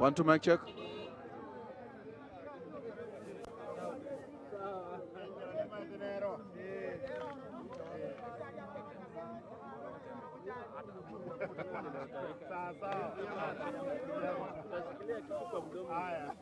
One, two, mic check. Sawa sawa. Haya.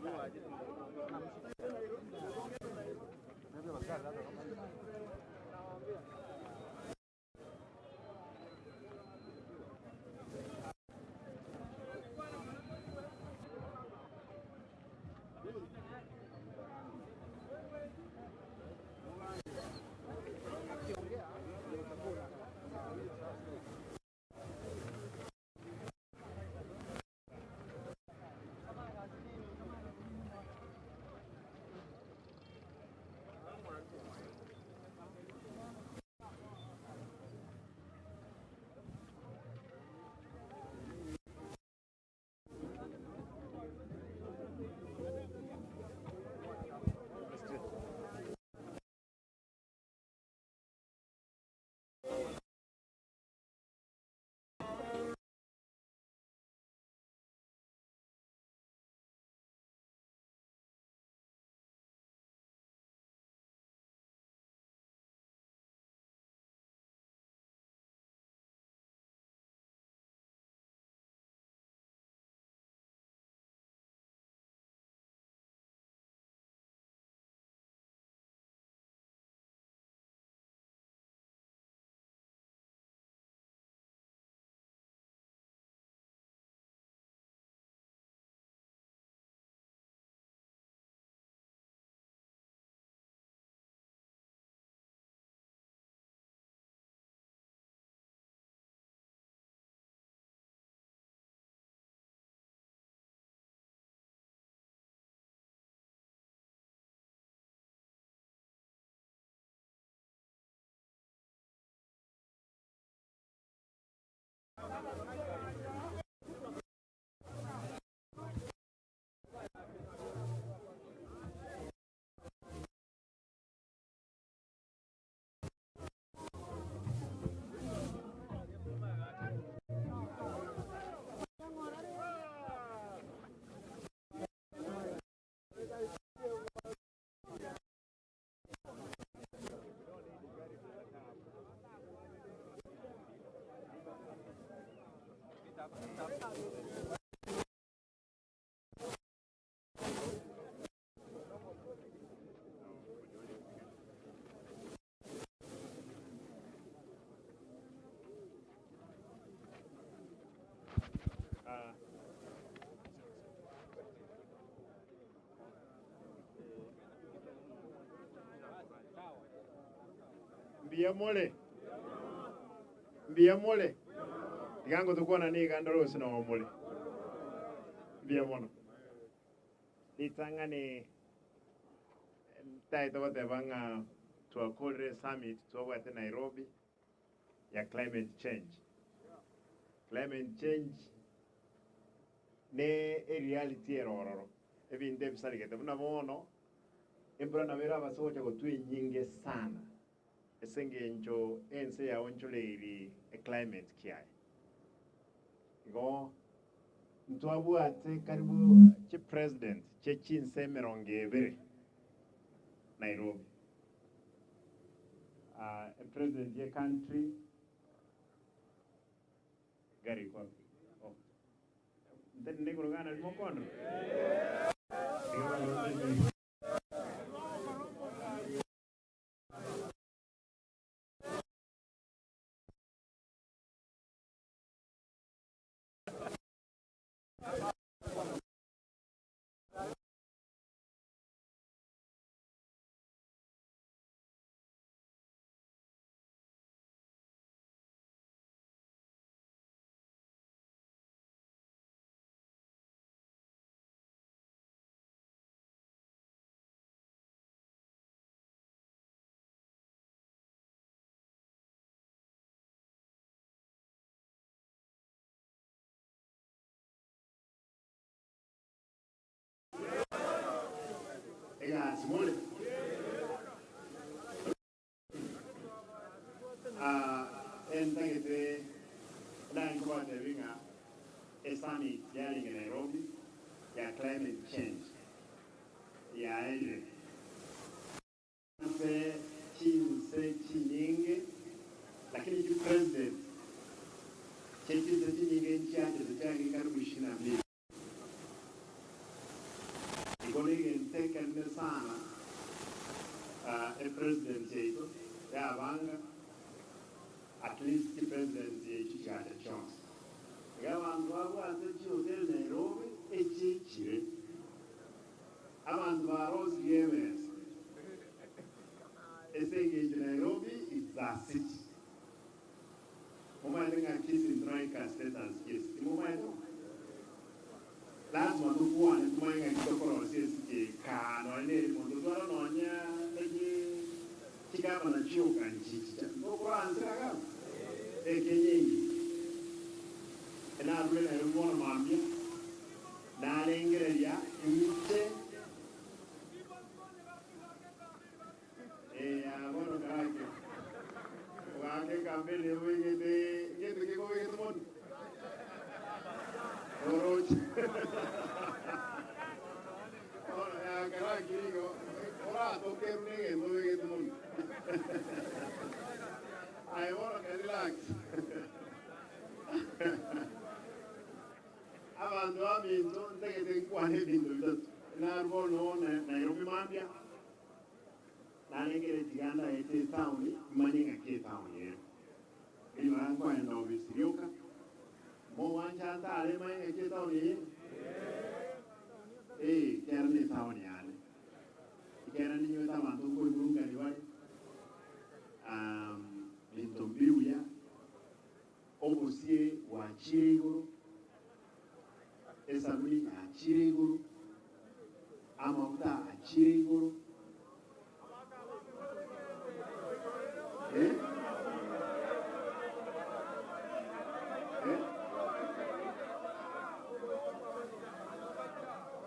Mbuya more? Mbuya more? Tiga ngotokwana niga ndore gose noo more. Mbuya mono. Ritang'ani ntaete goteba ng'a twakorire esummit twabwate Nairobi ya climate change. Climate change ne ereality ere ororo, ebinto ebisarigete buna bono, embura nabo erabase gocha gotwa enyinge sana ase engencho ense yaonchoreiri eclimate kiaye. Igo ntwabwate karibu chipresident chie chinse emerongo ebere Nairobi. Epresident ye country gari iko wapi? Oh. Ntenene igoro gana rimo okondora? Egasi more? Ah, entagete nainkobatebi ng'a esummit yarenge Nairobi ya climate change yaerire. Ase chinse chinyinge, lakini chipresident chie chinse chinyinge. ekenene sana epresidency yaito yabanga at least chipresidency echi chigacha chionsi. Iga abanto babwate chihoteli Nairobi echiichire, abanto barosirie emesa ase eng'encho Nairobi it's a city. Momanyete ng'a Kisii ntoraika status Kisii, timomaete bo? Lazima tokwane tomanye ng'aki tokorosia esike eye kaa nonye neri monto twara nonya naki chigavana chioka nchichicha ntokoransera iga abwo Ekenya engima. Enarure Nairobi bono mambia narengereria inche Eeh bono karake ogake ekampeni obegete gento ki kobegete monwe? Oroche bono ya karake nigo oratokerwe na egento obegete monwe aye bono ka relax Abanto baminto ntagete nkwane ebinto bitato narwo bono Nairobi mambia. Narengere tiga ndaete etaoni manye ng'aki etaoni ere. Ribaga nkoenda obisi rioka, mogwancha ntare manye ng'aki etaoni eye ere? Ee, ekiagera netaoni yane. Ekiagera ninywete abanto nkoiburungani bare, binto mbiri buya, obosie bwachire igoro, esabuni yachire igoro, amaguta achire igoro. Eh? Eh?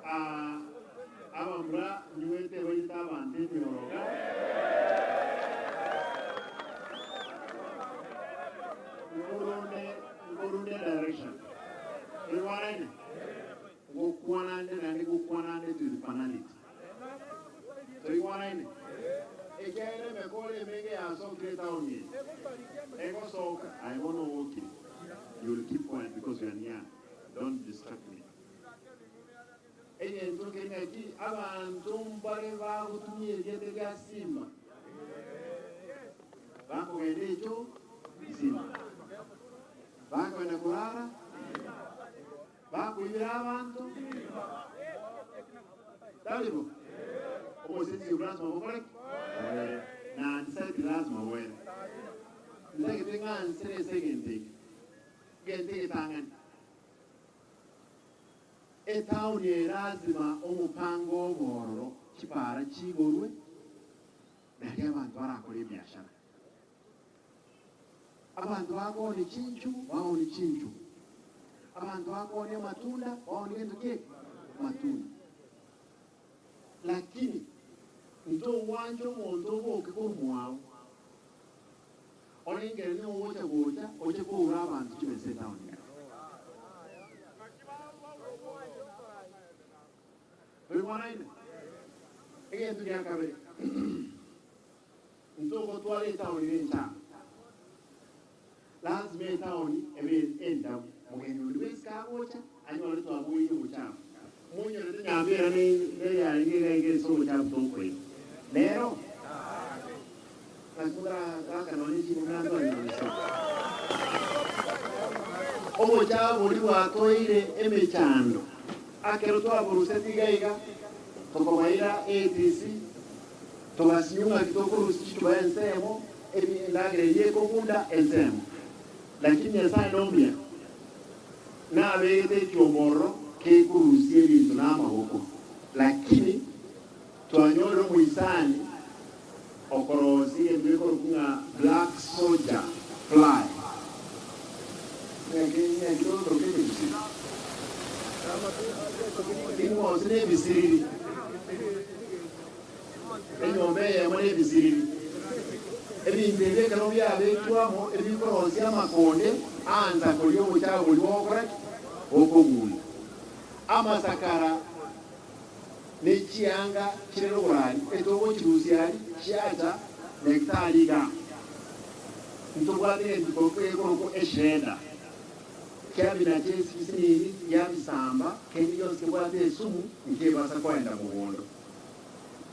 Ah, abamura nywete baite abanto emioroga. Nkorunde, nkorunde direction. Oigwanaine? Ngokwana nde naende ngokwana nde to the finality. Toigwanaine? Ekiagera emekora emenge yasokire etaoni eye, egosoka, aye bono ogokire, you will keep quiet because you are near, don't distract me. Egento nkeri ng'aki abanto mbare bagotumia erieta ria Simba, bakogenda echo Simba, bakogenda korara Bakoibera abanto, tari bo? Obosensi obwo lasima bokore ki? Boere. Na undecided lasima boere. Ntagete ng'a nsere ase egento eke, egento egetang'ani. Etaoni eye lasima omopango obe ororo, chipara chigorwe, nario abanto barakore ebiashara. Abanto bakooni chinchu, baonie chinchu, abanto bakooni amatunda, baonie gento ki? Amatunda. Lakini ntogwancha omonto oboke korwa mwao, orengere nigo ogocha gocha oche koura abanto chibesa etaoni ime. Toigwanaine? Egento gia kabere. Ntogotwara etaoni nenchara. Lazima etaoni ebe endabu, mogeni onde bwensi kagocha anyore twaboirie obochafu. Monyorete nyambera neyarenge iga iga ase obochafu tokoira. Nero naki motaragaka nonya chinko buna ntwanyora gose. Obochafu boria bwatoeire emechando akero twaboruseti iga iga tokobaira ATC. Togasinywa ng'aki tokorusia chichuba ensemo, endagera eyio ekogunda ensemo. Lakini Nyasae nomuya, nabegete ekiombe ororo kekorusia ebinto namaboko. Lakini twanyorire omoisani okorosia egento gekorokwa ng'a black soldier fly. Ng'aki ng'aki togokoroka ekegusii? Ebing'wanso nebisiriri. Enyomba eyemo nebisiriri. Ebinto ebi ekero biabekwa amo ebikorosia amakonde aansa koria obochabo boria bogokora ki? Bokogunda. Amasakara ne chianga chire noborari etogochirusia aria chiacha nektari igaa. Ntobwate egento gekorokwa esheda. Kiabinacha esibisini giabisamba kende gionsi kebwate esumu nkebasa koenda mogondo.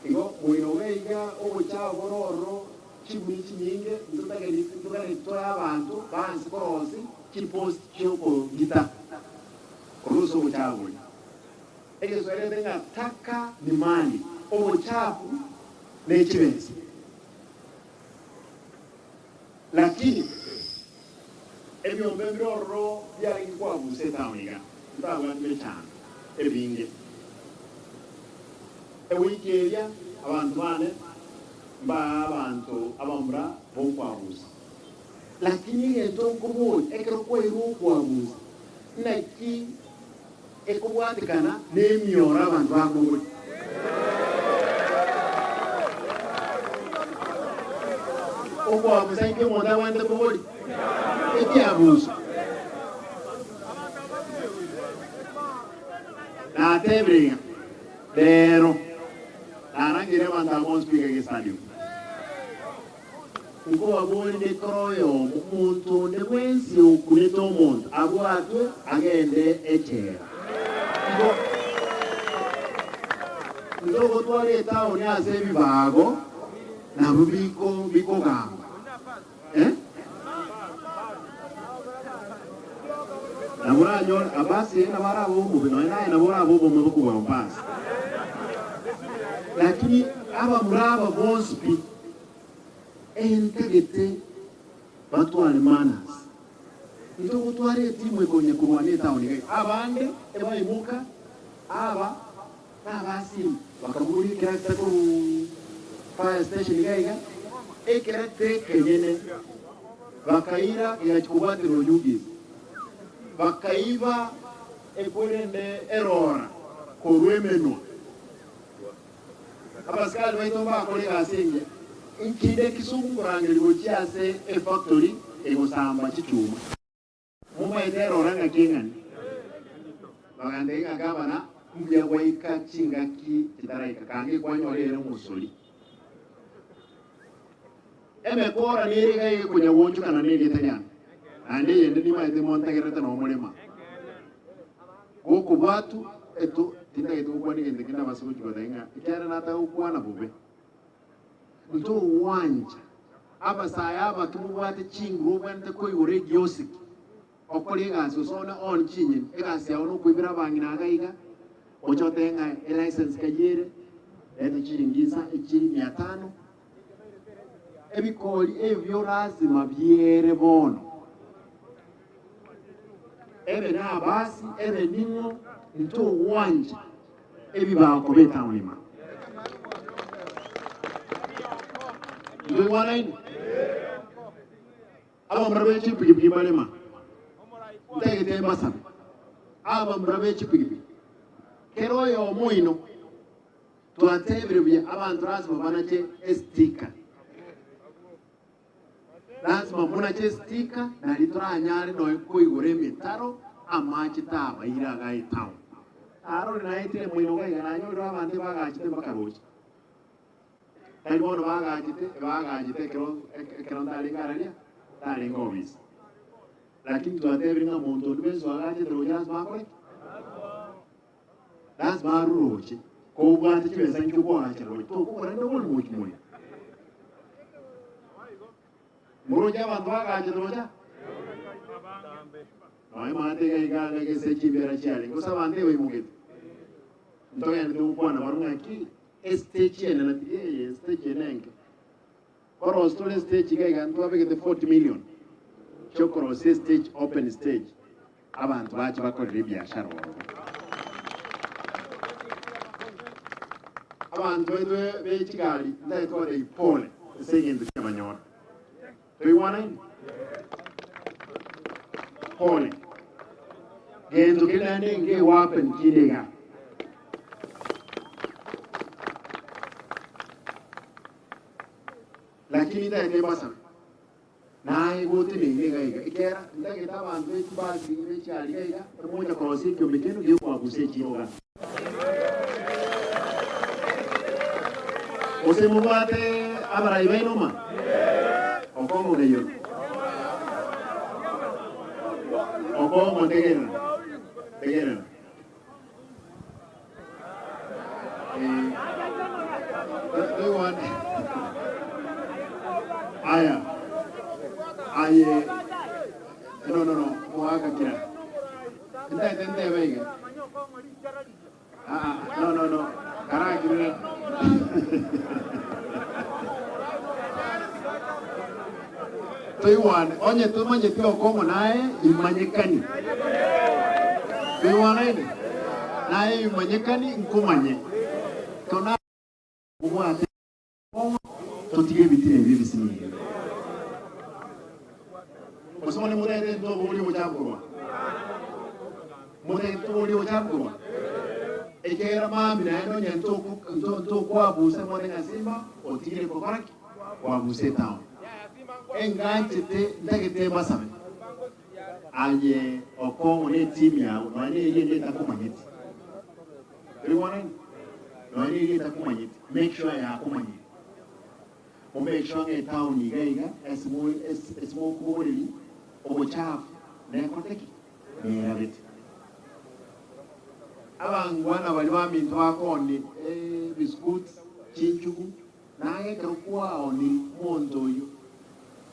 Igo moino iga obochao bore ororo chibuni chinyinge ntotageri toe abanto bansi korosi chipost chiokogita korwa ase obochao boria. Egeswahili ng'a taka ni mali, obochafu ne chibesa. Lakini ebiombe mbire ororo biarenge koabusa etaoni iga, ntabwati mechando ebinge. Ewiki eria abanto bane mbaa abanto abamura b'okwabusa. Lakini egento nkoboria, ekero kwairwe okwabusa, naki ekobwatekana nemioro abanto bakoboria? Okwabusa inki omonto abwenerete koboria? Ekiabuso. Natebire iga, Rero narangeire abanto aba bonsi goika gestadium. Nkobaborie nekero oyomo, omonto onde bwensi okunete omonto abwatwe agende echela. Igo ntogotwara etaoni ase ebibago nabwo biko bikogamba. Eh? Nabo oranyore Abasi ere nabo arabe omobe, nonya naye nabo orabe obomo bokobua Mombasa. Lakini abamura aba bonsi pi, entagete batware manners. Intogotwara etimu ekonya korwana etown iga iga. Abande ebaimoka aba nabasimu bakabogoria ekerakita korwa fire station iga iga, ekerakita ekenyene bakaira egachia kobwatera Oyugis. Bakaiba ekwerende erora korwa emenwa. Abasikari baito mbakore egasi engiya. Nkinde Kisumu nkorangeria gochia ase efactory egosamba chichuma. Momaete erora ng'aki eng'ani. Bagantebia ng'a gavana mbuya gwaika chingaki chitaraika kange kwanyora ere omosori. Emekora nere iga egekonya goonchokana nerieta riane, naende eyende nimaete montegererete nomorema. Gokobwatwa eto tintagete gokwana egento kende abase gochia goteba ng'a ekiagera nataka gokwana bobe. Ntogwancha abasae abake mobwate chinguru obwenerete koigora egiosiki okore egasi osone on chinyeni egasi yao nokoibera abang'ina iga iga oche otebe ng'a elicense kayere reta chiringi insa echiri mia tano ebikori ebio lazima biere bono ebe na abasi ebe ning'o ntogwancha ebibago b'etaoni ime. Ntoigwanaine? Abamura be chipigipigi mbarema, ntagete mbasabe. Abamura be chipigipigi, kera oyomo oino twatebire buya abanto lasima banache estika. Lasima monache estika nari toranyare noe koigora emetaro amache tabaire iga etown. Arori naetire moino iga iga nanyorire abanto ebagachete mpaka roche. Tari bono bagachete ebagachete ekero ekero ntarenge araria ntarenge ofisi. Lakini twatebire ng'a monto onde bwensi oagachete roche lasima akore ki? Lasima arure roche. Kobwate chibesa inki okoagacha roche tokogora rende obori mochi moino. Moroche abanto bagachete roche aa? Nonya maate iga iga anga gese chimbera chiarenge gose abanto ebaimogete. Ntogenderete gokwana barobwo ng'aki estage enene tiga eye estage ene enke. Korosia tore estage iga iga ntwabegete 40 million chiokorosia estage open stage abanto bache bakorere ebiashara ororo. Abanto baito be chigari ntagete kobatebia pole ase egento kiabanyora. Toigwanaine? Pole. Gento keri naende nkewapen kinde iga. Lakini ntagete mbasabe. Naye goteneine iga iga, ekiagera ntagete abanto be chibasi be chigari iga iga, mocha korosia ekiombe kiaino gi'okwabusa echiiro iga. Gose mobwate abarai baino ma? Okong'o gaiyo. Okong'o tegerera. Tegerera. Eh. Toigwane. Aya, aye, no, no, no, mogaka kira. Ntaete ntebe iga. Aa, no, no, no, karakirire. Toigwane, onye tomanyeti okong'u naye imanyekani. Toigwanaine? Naye imanyekani nkomanye. Tona obwate okong'u totige ebitina ebi ebisinini. Gose onye motagete ntobogorie obochafu korwa? Motagete ntobogorie obochafu korwa? Ekiagera mambia naende onye ntokwabusa mone ng'a Simba otigire gokora ki? Kwabusa etown. Enganchete ntagete mbasabe aye Okong'o ne etimu yago nonya neria ende etakomanyeti. Toigwanani? Nonya neria etakomanyeti, make sure yakomanyire. Mo make sure ng'a etown iga iga ase ase mokobogoreria obochafu nekorete ki? Nerabete. Abangwana baria baminto bakoonia ebiscuits, chinchugu, naye ekero kwaoniri omonto oyio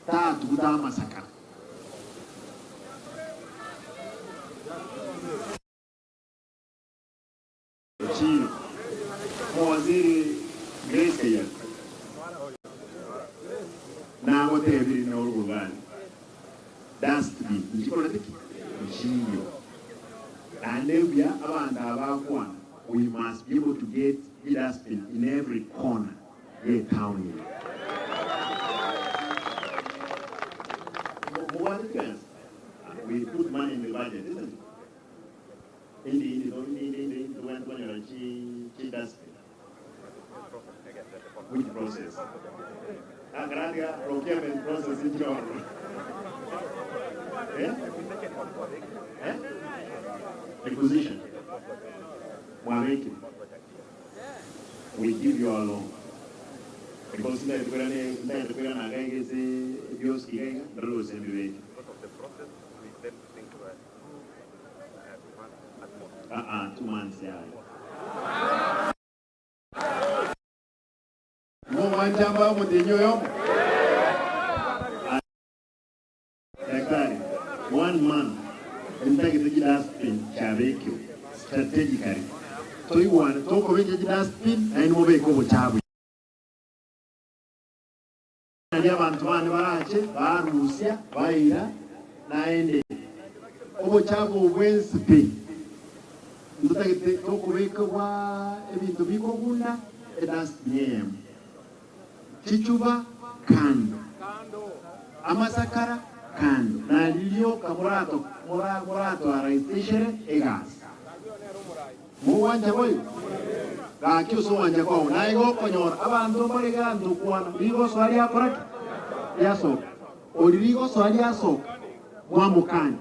tatuguta amasakara. Chiro, Omowaziri Grace Kayira nagotebirie norogogani dustbin nchikorete ki? Nchiyo. Naende buya abanto aba bakwana we must be able to get dustbin in every corner ye town eye. Mobwate chibesa? We put money in the budget isn't it? Indi indi to indi indi indi tobwenerete konyora chi chi dustbin. Which process? Akaratiga procurement process inchire ororo. Eh? Eh? Requisition. Mwabekire. We give you a loan. Because ndagete koirana ndagete koirana iga iga ase ebioski iga iga ndore gose mbibeke. Aa 2 months yaya. Momwancha mbae omotienyi oyomo? Daktari, one month ntagete chidustbin chiabekirwe strategically toigwane tokobeka chidustbin naende mobeke obochabu. Nario abanto bane barache barusia baira naende obochafu obo bwensi pi ntotagete tokobeka bwa ebinto bikogunda edustbin eyemo, chichuba kando, amasakara kando, nario rioka morato moratoarahisishere egasi. Mogwancha boigo? Gaki ase ogwancha kwao naye gokonyora abanto mbare iga ntokwana, rigosoa riakora ki? Riasoka. Oria rigosoa riasoka, mwamokania.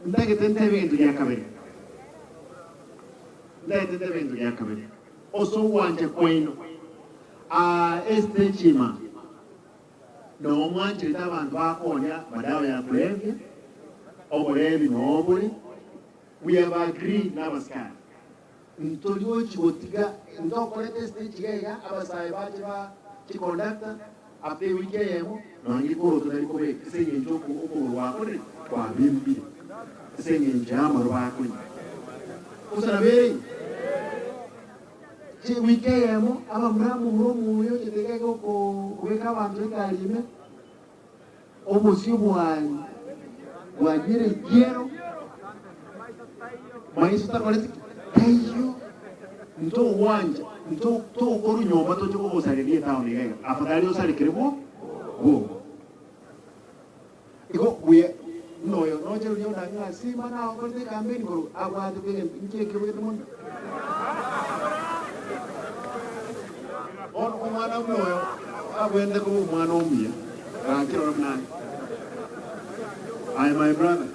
Ntagete ntebe egento gia kabere. Ntagete ntebe egento gia kabere. Ase ogwancha kwaino, aa estage ima, Noo mwancherete abanto bakonya madawa ya kulevya, oborebi noo bore, we have agreed nabasikari ntori gochi gotiga ntokorete estage iga iga abasae bache ba chiconductor after ewiki eyemo nonye rikoroto tari kobeka ase eng'encho okogoro gwakorire kwabimbire ase eng'encho ya amarwa bakonywa. Gose nabo ere igo? Chiwiki eyemo abamura momura omoyio ochete iga iga okobeka abanto egari ime, obosio bwaye bwanyire ekiero, maiso takoreti ki? Taiyo. Ntogwancha, nto tokorwa nyomba toche kogosareria etown iga iga, afadhali osarekere bwo bwogo. Igo buya buna oyo noche oria ondange ng'a Simba nagokorete ekampeni korwa abwatete egento inki ekebwete mono. Bono omwana buna oyo abwenerete koba omwana omuya gaki rora buna are. Aye my brother.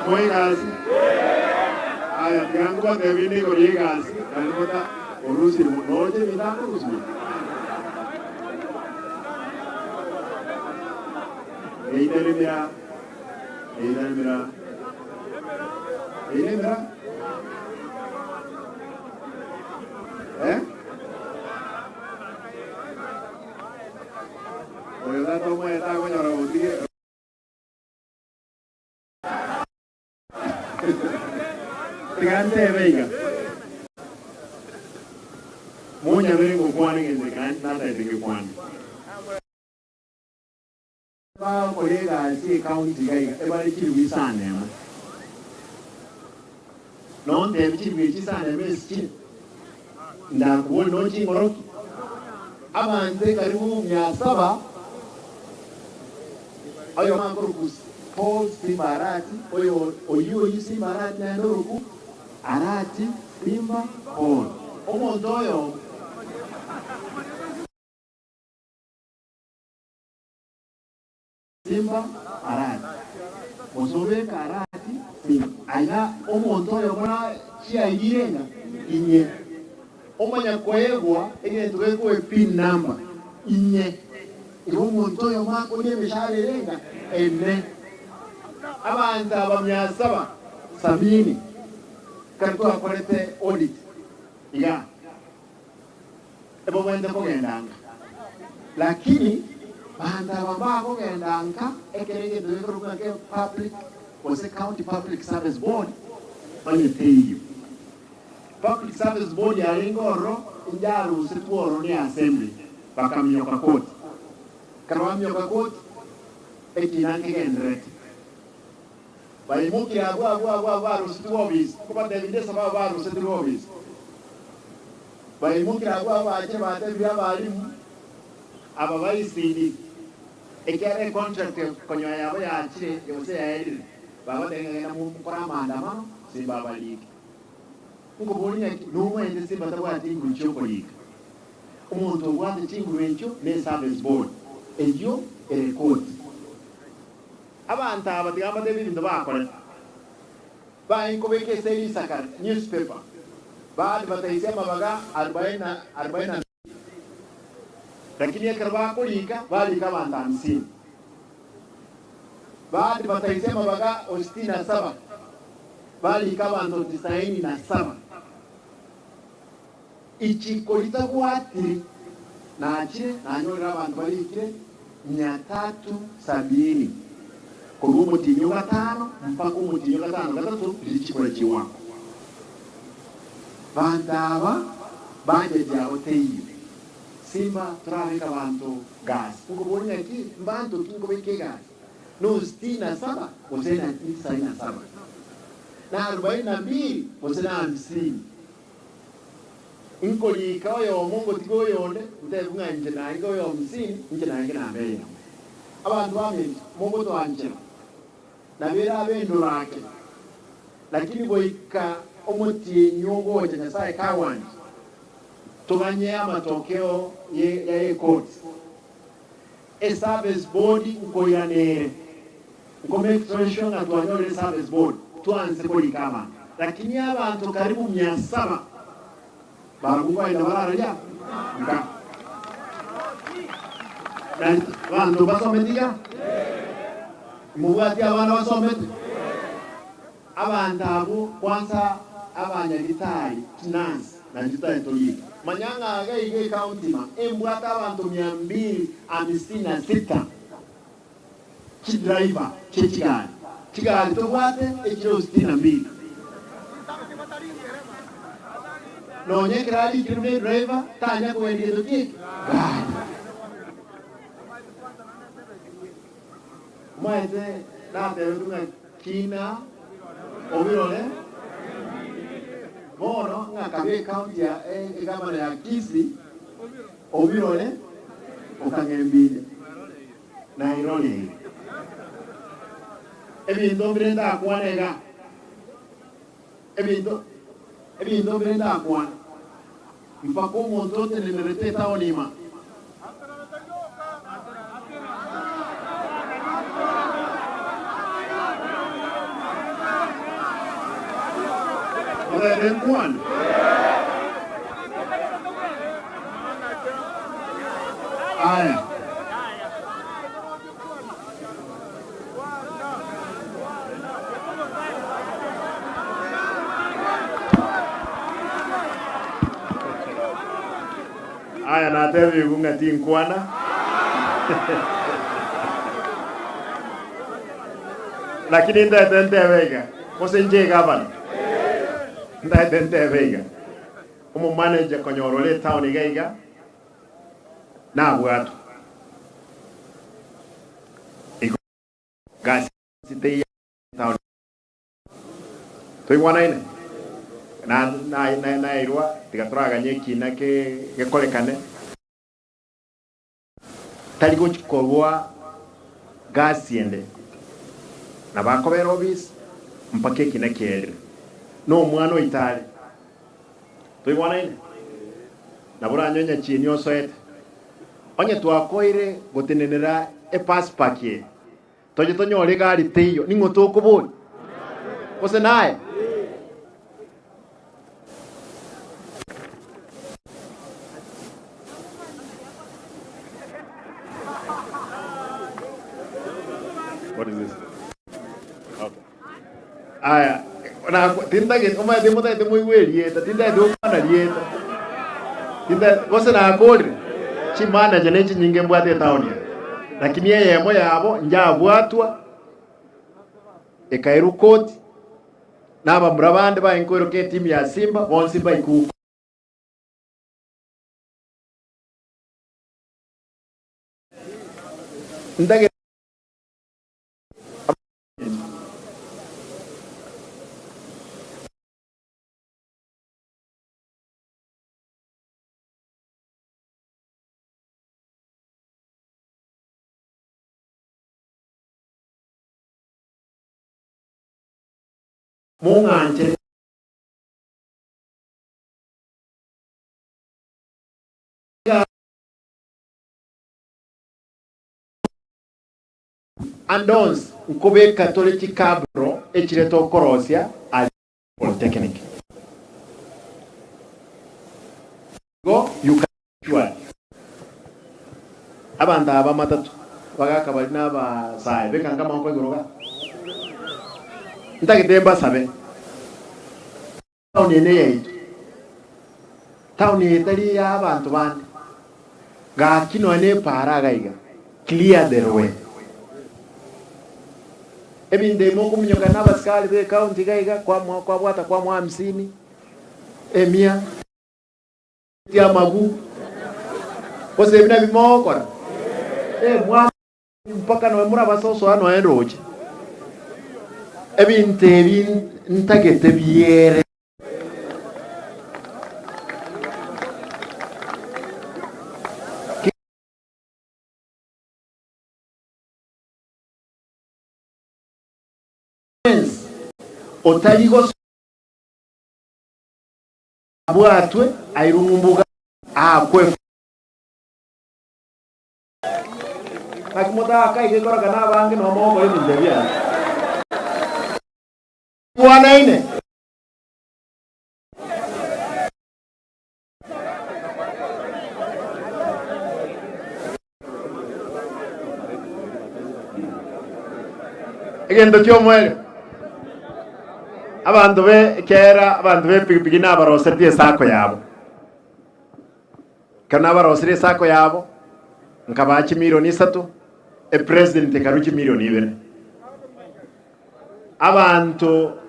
Moe egasi. Aya tiga ngotebie nigo rie egasi naende bota orusire noche ebinto akorusia. Eira emira, eira emira, eira emira. Eh? Oyo tata omwete akonyora gotige. Tiga ntebe iga, monyabere ngokwana egento eke naende natagete ngekwane. Bagokora egasi ecounty iga iga ebare chilifu isano emo. Nontebie chilifu echi isano emo ase chire, ndakobori noching'oroki? Abanto ekaribu mia saba. Oyomo akorokwa Paul Simba Arati, oyo oyio oyio Simba Arati naende orokwa Arati Simba Paul. Omonto oyomo. Simba Arati, mosobeka Arati Simba. Aiga omonto oyomo na chiaigire ng'a inye omanya koegwa egento gekoe pin number inye. Igo omonto oyomo akoria emeshahara ere ng'a ene. Abanto aba mia saba sabini ekero twakorete audit igaa. Ebabwenerete kogenda nka. Lakini banto aba mbakogenda nka ekero egento gekorokwa ng'a ke public gose county public service board onye teiyo. Public service board yarenge ororo injarusetwe ororo ne assembly bakaminyoka koti. Ekero baminyoka koti ekina nkegendererete. Baimokire abwo abwo abwo abwo barusetigwe obisi, nkobatebia inde esababu barusetigwe obisi. Baimokire abwo abwo bachire batebirie abalimu aba ba ECD, ekiagera econtract konyoa yabo yachire gose yaerire, babatebia ng'a genda mokore amaandamano simbabarike. Nkoboria ng'aki nomaete simba tabwati chinguru chiokorika. Omonto obwate chinguru echio ne service board eyio ere koti. Abanto aba tiga mbatebie ebinto bakorete. Baye nkobeka ase risakara, newspaper, ba advertise amabaga arubaini na arubaini na mbili, lakini ekero bakorika barika abanto hamsini. Ba advertise amabaga o sitini na saba, barika abanto tisaini na saba. Ichiko ritabwatiri nachire nanyorire abanto barikire mia tatu sabini, korwa omotienyi o gatano mpaka omotienyi o gatano gatato richiko richiwako. Banto aba budget yabo teiyo. Simba torabeke abanto gasi. Nkoboria ng'aki mbanto ki nkobeka egasi? No sitini na saba gose na tisaini na saba? Na arubaini na mbili gose na hamsini? Nkorika oyomo ngotiga oyonde, ntebiwe ng'a inche nainge oyo hamsini, inche nainge namba eyemo. Abanto baminto, mogotwanchera, nabo erabe endoro ake, lakini goika omotienyi ogocha Nyasae kagwancha, toganye amatokeo ye ya ekoti. Eservice board nkoirana ere, nko make sure ng'a twanyorire eservice board twanse korika abanto. Lakini abanto karibu mia saba barabwo nkoenda bararia nka. Nari abanto mbasometi iga? Mobwati abana basomete? Abanto abwo kwansa abanyagitari, chinurse, naintwe tari toriike. Manya ng'a iga iga ecounty ma embwate abanto mia mbili hamsini na sita chidriver chie chigari. Chigari tobwate echire sitini na mbili. Nonya ekero arikire buna edriver tanya kogenda gento ki eke? Gari. Omanyete natebetwe ng'a kina obirore bono ng'a kabe ecounty ya egavana ya Kisii obirore okang'embinde nairoreire. Ebinto mbire ndakwane iga, ebinto ebinto mbire ndakwane mpaka omonto otenenerete etaoni ima. Orende nkwane. Aya. Natebigwe ng'a tinkwana. Lakini ntaete ntebe iga, gose inche egavana, ntaete ntebe iga, omomanager konyora ore etown iga iga, nabwatwe. Igo gasi teiyo etown. Toigwanaine? Na, na, na, nairwa, tiga toraganye ekina ke, gekorekane. Tari gochi korwa gasi ende, nabo akobera obisi mpaka ekina kierire. Na omwana oito are. Toigwanaine? Nabo oranywe nyachieni osoete. Onye twakoire gotenenera epasipaki eye, Toche tonyore egari teiyo, ning'o tokoboria? Gose naye? What is this? Okay. Aya, na tintagete omanyete motagete moigwe erieta, tintagete gokwana rieta. Tinta gose nakorire, chimanager ne chinyinge mbwate etown eye. Lakini eyemo yabo njabwatwa, ekairwa koti, na abamura bande baye nkoiroka etimu ya Simba, bonsi mbaikwa. Ntagete. Mong'anche. Ande onsi nkobeka tore chikabro echire tokorosia aria Polytechnic. Igo you can be assured abanto aba matatu bagaka bari na abasae beka nkamaboko igoro iga. Ntagete mbasabe. Town eye neyaito. Town eye tari eya abanto bande. Gaki nonya ne epaara iga iga, clear the way. Ebinto ebi mokominyoka na abasikari be ecounty iga iga, kwamwa kwabwata kwamwa hamsini, emia, amagu, gose ebi nabio mogokora? Eh, mwa Mpaka nonya morabase gosoa nonya roche. Ebinto ebi ntagete biere. Bwensi otari gosoa abwatwe airwe mumbuga aakwe. Naki motakaige korokana abange nomo gokora ebinto ebiaye. Igwanaine. Egento ki'omoerio, abanto be kera abanto b'epigipigi nabarosetie esako yabo. Ekero nabarosirie esako yabo, nkabaa chimilioni isato, epresident ekarua chimilioni ibere. Abanto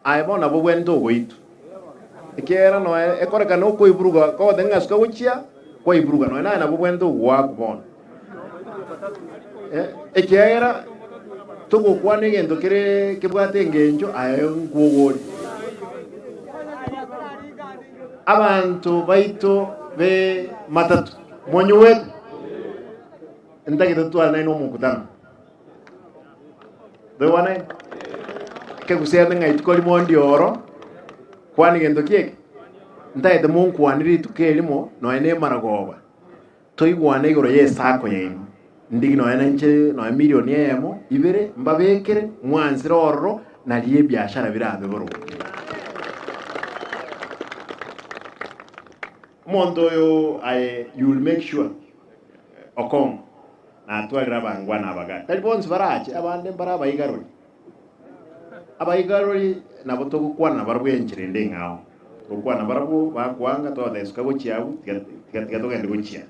aye bono nabwo obwenerete ogoitwa, ekiagera noe ekorekana okoiburuga kogoteba ng'a suka gochia kwaiburuga nonya naye nabwo obwenerete ogoakwa bono. Ekiagera togokwana egento kere kebwate engencho aye nkwogori. Abanto baito be matatu monyuete, ntagete totware nainwe omokutano. Toigwane? Ekegusii ng'a rituko rimo ndioro, kwana egento ki eke? Ntagete monkwane rituko erimo nonya na emaragoba, toigwane igoro y'esako yaino. Ndigi nonya na inche nonya milioni eyemo, ibere, mbabekere, mwansire ororo, nario ebiashara birabe boronge. Omonto oyo aye you will make sure Okong'o natwarire abangwana abagare. Tari bonsi barache, abande mbare abaigarori. Abaigarori nabo togokwana nabarabwo enchera ende eng'ao. Tokwana barabwo bakwanga togoteba suka gochia abwo tiga tiga tiga togende gochia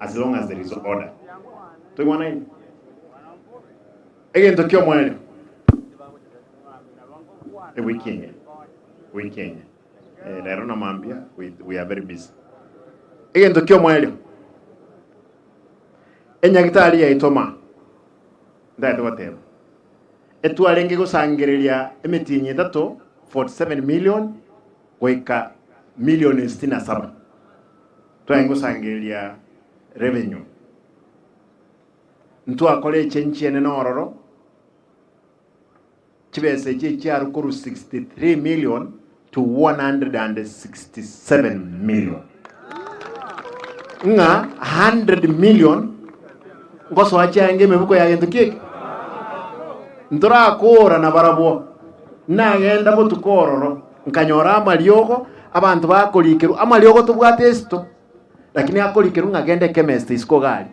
as long as there is order. Toigwanaine? Egento kia omoerio ewiki eye wiki eye eh, rero na mambia we, we are very busy. Egento kia omoerio enyagitari yaito ma ntagete goteba Etwarenge gosangereria emetienyi etato 47 million goika milioni sitini na saba. Twarenge gosangereria revenue. Ntwakora echange enene ororo, chibesa echi echiarwa korwa 63 million to 167 million. Ng'a 100 million ngosoa chiange emebuko ya gento kieke ntorakora na barabwo nagenda botuko ororo nkanyora amariogo abanto bakorikerwa amariogo tobwate esito lakini akorikerwa ng'a genda echemist isiko iga aria.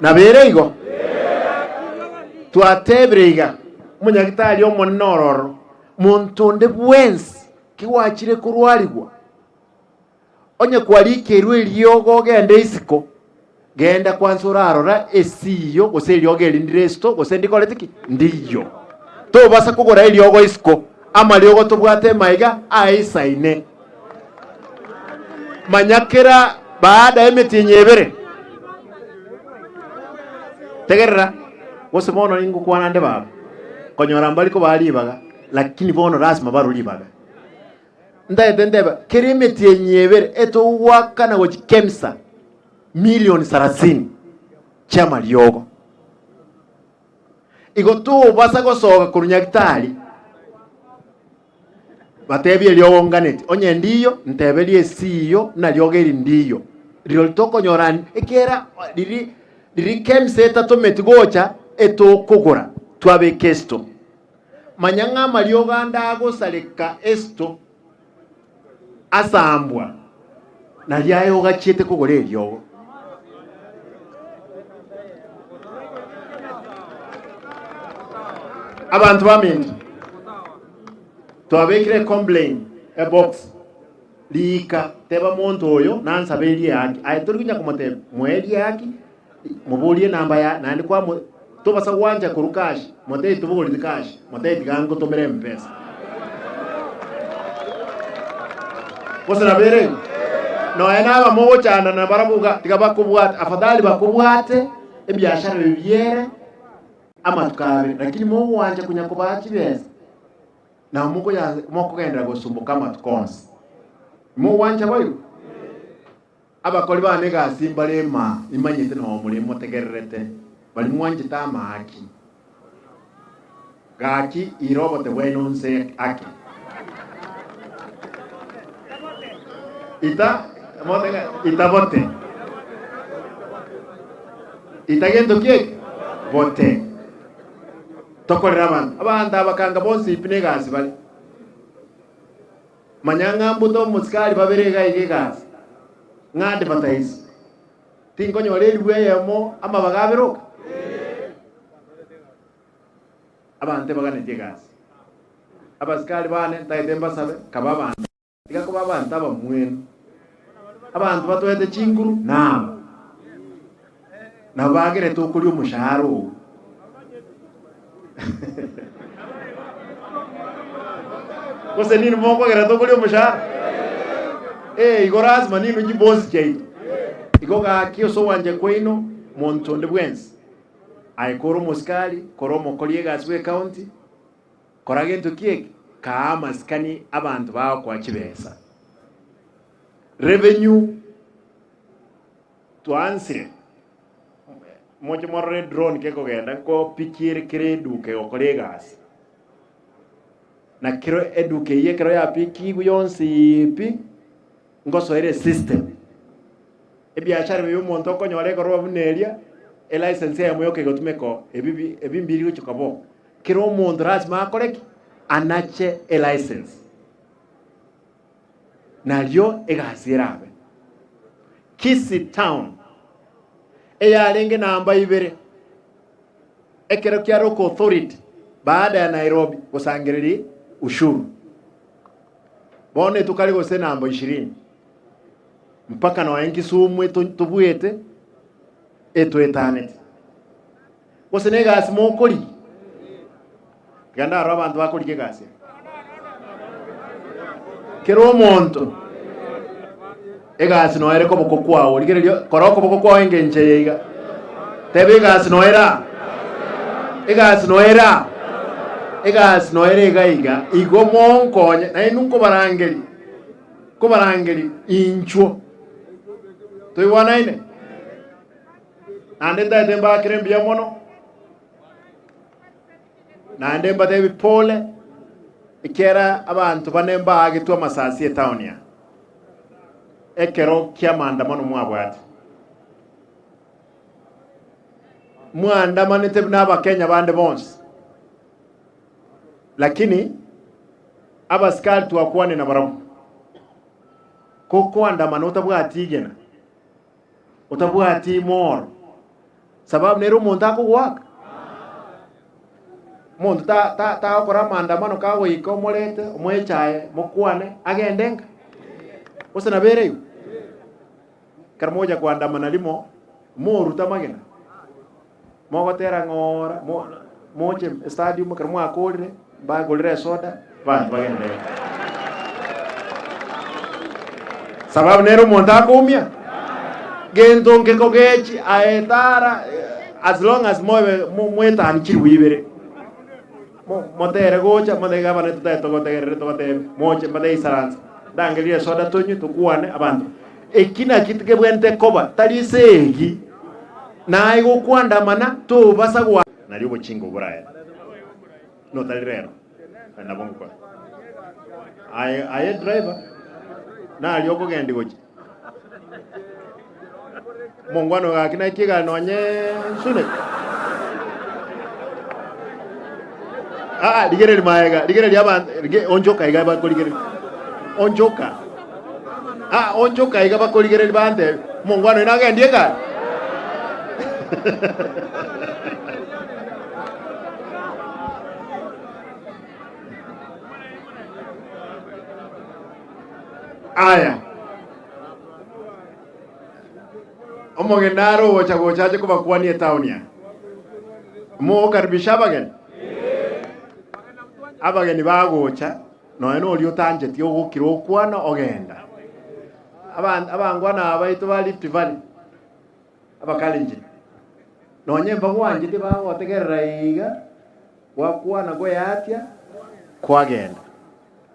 Nabo ere igo, twatebire iga, omonyagitari omonene ororo, monto onde bwensi kigwachire korwarigwa, onye kwarikeirwe eriogo ogende isiko, genda kwansa orarora esiyo gose eriogo eri ndire esito gose ndikoreti ki? Ndiyo. Tobasa kogora eriogo isiko, amariogo tobwate maiga aisaine. Manya kera baada y'emetienyi ebere. Tegerera, gose bono ningokwana nde baba, konyora mbari kobaa ribaga, lakini bono lasima barwe ribaga. Ntagete ntebe, kera emetienyi ebere etogwakana gochia Kemsa milioni sarasini chi'amariogo. Igo tobasa gosoka korwa Nyagitari. Batebie erio oonganeti, onye ndiyo, nteberie esiiyo nariogo eri ndiyo. Rirorio tokonyora ekiagera riri riri kemsa etatometi gocha etokogora twabeka esito. Manya ng'a amariogo ande agosareka esito asambwa nario aye ogachiete kogora eriogo. Abanto baminto, twabekire ecomplain ebox riika teba monto oyo nansabe erie ehaki aye tori konya komotebia moe erie ehaki moborie enamba ya naende kwamo tobasa gwancha korwa cash motebie tobogoreti cash motebie tiga nkotomere mpesa. Gose nabo ere igo? Nonya naba mogochandana nabarabwo iga tiga bakobwate afadhali bakobwate ebiashara ebi biere amatuko abere, lakini mogwancha konya kobaa chibesa, nabo mokoya mokogenderera gosumboka amatuko onsi. Mogwancha boigo? Abakori bane egasi mbare emaa, nimanyete noo more motegererete, baria mwanchete amaaki. Gaki ira obote bwaino nse ake. Ita motega ita bote. Ita gento ki eke? Bote. Tokorere abanto. Abanto abakanga bonsi pi negasi bare. Manya ng'a mbute omosikari babere iga iga egasi. Ng'a advertise. Tinkonyora elifu eyemo amabaga abere oka? Abanto ebaganetie egasi. Abasikari bane ntagete mbasabe kaba abanto tiga koba abanto abamwenu. Abanto batwete chinguru naba. Nabo bagerete okoria omoshahara oo. Gose ninwe mokogera tokoria omoshahara? Eh, igo lazima ninwe chibosi chiaito. Igo gaki ase ogwancha kwaino monto onde bwensi, aye kore omosikari, kore omokori egasi bwe county, kora gento ki eke, kaa amasikani abanto bagokoa chibesa. Revenue Twaansire, moche morore edrone kekogenda nkopikia ere kera eduka egokora egasi. Na kero eduka eyio ekero yapikigwe yonsi pi, ngosoera esystem. Ebiashara ebi omonto okonyora ekoroba buna eria, elicense eyemo yoka egotumeka oo, ebi bi ebi mbiri gochia koba oo. Kera omonto lazima akore ki? Anache elicense. Nario egasi erabe. Kisii Town, eyarenge namba ibere ekero kia Local Authority. Baada ya Nairobi gosangereria ushuru. Bono etukari gose namba ishirini mpaka nonya Kisumu tobwete etwetanete. Gose na egasi mokorigia? Tiga ndarore abanto bakorigia egasi eye. Kera omonto egasi noyo ere koboko kwao, rigereria kora okoboko kwao engencho eye iga. Teba egasi noyo ere aa, egasi noyo ere aa, egasi noyo ere iga iga, igo monkonye, nainwe nkobarangeria, nkobarangeria inchuo. Toigwanaine? Naende ntaete mbakere mbuya mono, naende mbatebi pole, ekiagera abanto bane mbaagetwe amasasi etown aa, ekero ki'amaandamano mwabwate. Mwaandamanete buna Abakenya bande bonsi, lakini abasikari twakwane nabarabwo, kokoandamana otabwati igena, otabwati moro, sababu nere omonto akogoaka. Omonto ta- ta- tagokora amaandamano kagoika omorete, omoe echae, mokwane, agende nka. Gose nabo ere igo? Ekero mogocha koandamana rimo, morute amagena, mogotera ng'oora, mo moche estadium ekero mwakorire, mbagorere esoda, abanto bagende nka. Sababu nere omonto akoumia, gento nkekogechi aye tara as long as mobe mwetani chiribu ibere, mo motere gocha motebe gavana totagete togotegerere tobatebe moche mbate isaranse, ndangerie esoda tonywe tokwane abanto. Eki nakio tikebwenerete koba, tari esegi, naye gokwandamana tobasa gwa. Nario obochinga oboraye notari rero, aye nabo ngokora. Aye aye driver, nario okogendia gochia. Omongwana oyo gaki naki egari nonye nsune. Aa rigereria maega, rigereria abanto, rige onchoka iga bakorigereria. Onchoka. Aa onchoka iga bakorigereria bantebie, omongwana oyo nagendie egari. Aya, omogeni nare ogocha gocha ache kobakwania etown aya. Mogokaribisha abageni? Abageni bagocha, nonya na oria otancheti ogokira okwana ogenda. Aban- abangwana aba baito ba Rift Valley, Abakalenjin, nonya mbagwancheti bagotegerera iga, gwakwana kweatia, kwagenda.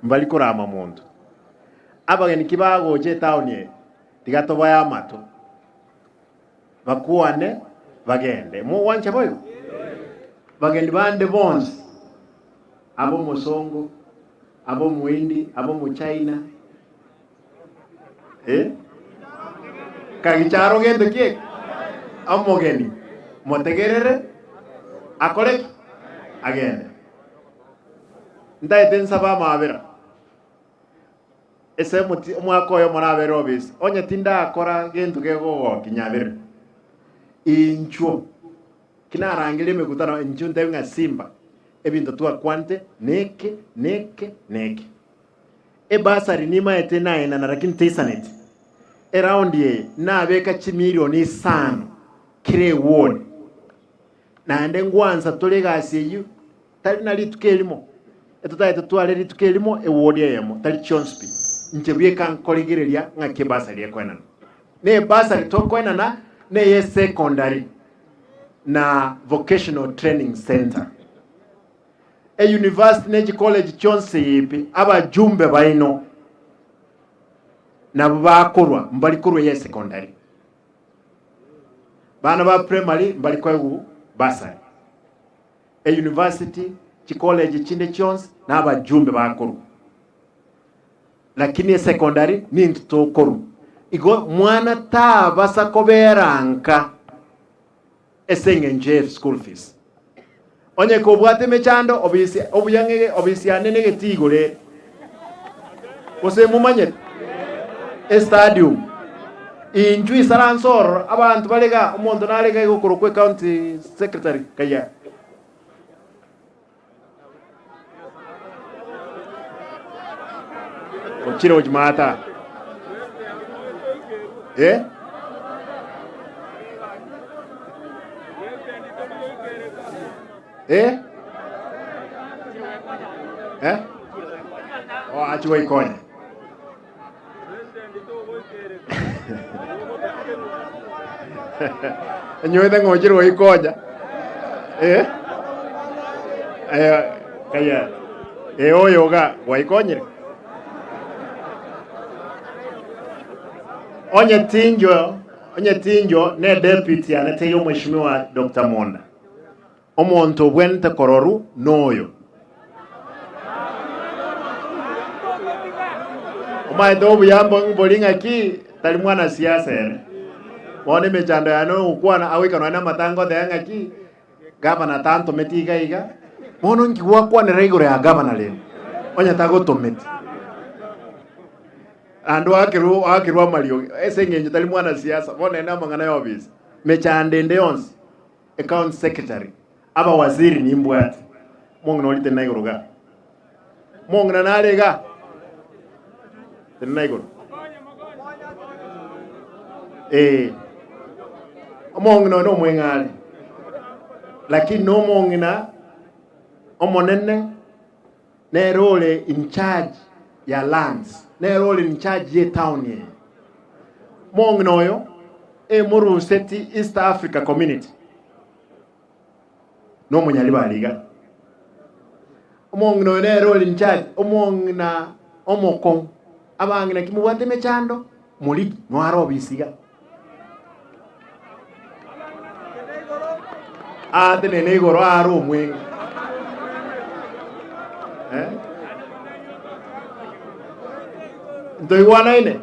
Mbari korama monto. Abageni ki bagocha etown eye, tiga tobae amato, bakwane bagende. Mogwancha boigo? Bageni bande bonsi, ab'omosongo, ab'omohindi, ab'omochina, eh? Kagicharo gento ki eke? Omogeni, motegerere, akore ki? Agende. Ntaete nsabe amaabera. Ase omoti omwaka oyomo nabere obisi, onye tindakora gento kegogokia nyabere. Inchuo, ki narangeria emekutano inchuo ntebi ng'a simba, ebinto twakwanete neke, neke, neke. Ebasari nimaete naenana lakini teisaneti. Eraundi eye nabeka chimilioni isano kera eward. Naende ngwansa tore egasi eyio Tari na rituko erimo, etotagete tware rituko erimo ewodi eyemo, tari chionsi pi. Inche bweka nkorigereria ng'aki ebasari ekoenana. Ne ebasari tokoenana neye secondary na vocational training centre. E university ne chicollege chionsi pi abajumbe baino nabo bakorwa mbari korwa eye secondary. Bana ba primary mbari koegwa bursary. Eyunivasiti, chikoleji chinde chionsi na abajumbe bakorwa, lakini esecondary nintwe tokorwa. Igo mwana tabasa kobera nka ase eng'encho ye school fees. Onye kobwate emechando obisi obuya ng'e obisi yane negetii igoro ere. Gose momanyete? Estadium. Inchuo isaranse ororo, abanto bare igaa, omonto nare iga iga okorokwa ecounty secretary kaiya. Ochire gochia maata. Eh? Eh? Eh? Oh, achi goikonya. Enywete ng'a ochire goikonya. Eh? Eh, kaya. Eh, oyo iga gwaikonyire. Onye tinjo, onye tinjo ne deputy yane teiyo Mheshimiwa Dr. Monda. Omonto obwenerete kororu noyo. Omanyete obuya mbori ng'aki tari mwanasiasa ere. Bono emechando yane ogokwana agoika nonya na amatanga oteba ng'aki gavana tantometi iga iga, bono nki gwakwanera igoro ya gavana rende onye tagotometi. Naende oakerwe oakerwe amariogi ase eng'encho tari mwanasiasa, bono ere namang'ana ya ofisi. Mechando ende yonsi. Ecounty secretary, abawaziri nimbwate, omong'ina oria tenena igoro igaa, omong'ina nare igaa, tenena igoro, eh, omong'ina oyo na omweng'are, lakini na omong'ina omonene nere ore in charge ya lands, nere ore in charge ye etown eye. Omong'ina oyo emoruseti East Africa Community nomonyaribari iga. Omong'ina oyo nere ore in charge, omong'ina omokong'u, abang'ina ki mobwate emechando morigi noare obisi iga. Aatenene igoro aare omweng'e. Eh? Ntoigwanaine?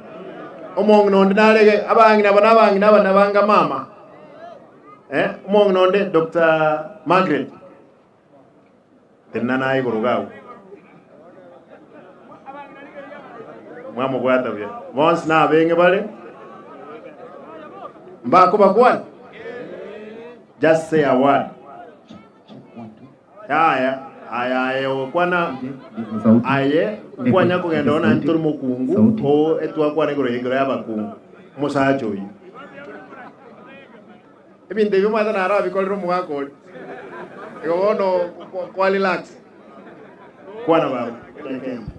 Omong'ina onde narege, abang'ina aba na abang'ina aba nabanga mama. Eh? Omong'ina onde Dr. Margaret. Tenena naye igoro iga agwo. Mwamobwata buya. Bonsi nabeng'e bare, mbakobakwania? Just say a word. Yaya, aya aye ogokwana aye nkwanya kogenda oo naende tori mokungu oo etwakwana igoro ya igoro y'abakungu omosacha oyio. Ebinto ebio omanyete narabikorere omogaka oria. Igo bono kwa relax. Kwana baba.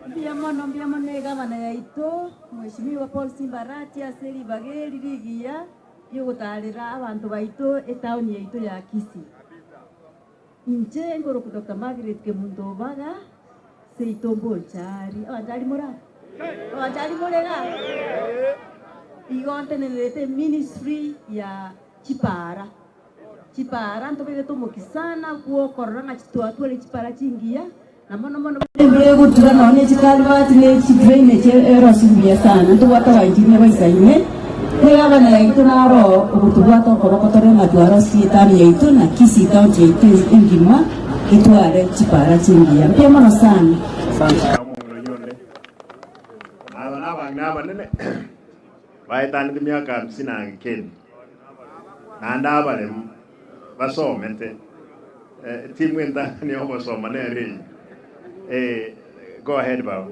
Mbuya mono, mbuya mono egavana yaito Mheshimiwa Paul Simba Arati ase ribaga eri rigiya riogotaarera abanto baito etown yaito ya Kisii. Inche nkorokwa Doctor Margaret Kemunto Obaga, seito Mbochari. Abanchari more aa? Abanchari more igaa? Igo ntenenerete eministry ya chipara. Chipara ntobegete omokia sana bwokorora ng'a twatware chipara chingiya, na mono mono embura egotura nonya ne chiculvert ne chidrainage erosiwe buya sana. Ntobwate abaengineer baisaine, na egavana yaito naro ogotobwata okoboko tore ng'a twarosirie etown yaito na Kisii county yaito engima etware chipara chingiya. Mbuya mono sana. Aba nabang'ina abanene baetanete emiaka hamsini na kenda, naende abaremu basomete. Etimu entang'ani y'ogosoma nere eye. Eh, go ahead baba.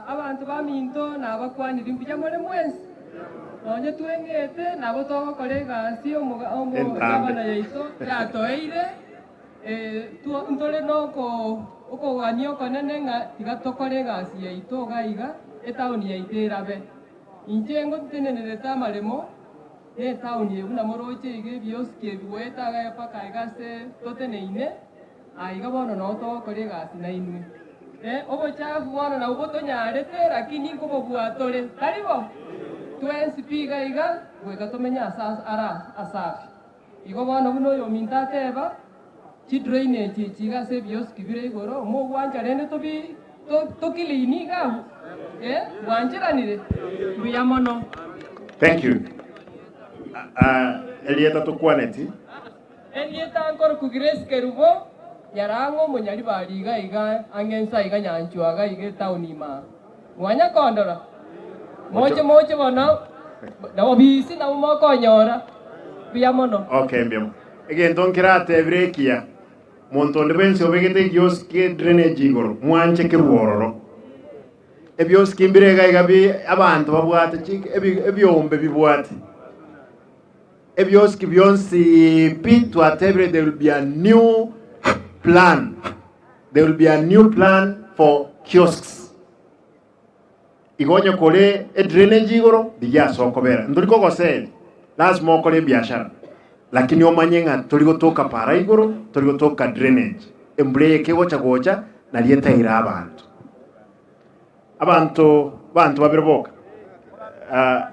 Abanto baminto nabakwanirie mbuya more mwensi, nonye tweng'ete nabo togokora egasi Entambe. omogabana yaito yatoeire. Ntore nokogania okonene ng'a tiga tokore egasi yaito iga iga, etaoni yaito erabe. Inche ngotenenerete amaremo netaoni eye buna moroche iga ebiosiki ebi goeta iga mpaka iga ase toteneine, aiga bono noo togokora egasi nainwe. Obochafu bono nabwo botonyarete, lakini nkobobua tore, tari bo? Twensi pi iga iga goika tomenye ase ara asafi. Igo bono buna oyominto ateba, chidrainage echi iga ase ebiosiki bire igoro, mogwancha rende tobi tokiliini iga abwo? Eh, mwancheranire? Mbuya mono. Thank you. Ah, erieta tokwaneti. Erieta nkoruku Grace Kerubo, Nyarang'o omonyaribari iga iga ang'e nsa iga Nyanchwa iga iga etown imaa. Mwanya kondora? Moche moche bono nabo bisi nabo mokonyora. Mbuya mono. Okay, mbuya mono. Egento nkeratebire ekiya, monto onde bwensi obegete egiosi kie drainage igoro, mwanche kerwe ororo. Ebioski mbire iga iga bi abanto babwate chi ebi ebiombe bibwate. Ebioski bionsi pi twatebire there will be a new plan, there will be a new plan for kiosks. Igo onye kore edrainage igoro rigia ase okobera. Ntori kogoseri, lasima okore ebiashara lakini omanye ng'a tori gotoka para igoro, tori gotoka drainage. Embura eye kegocha gocha nario etaire abanto. Abanto banto babere boka ah,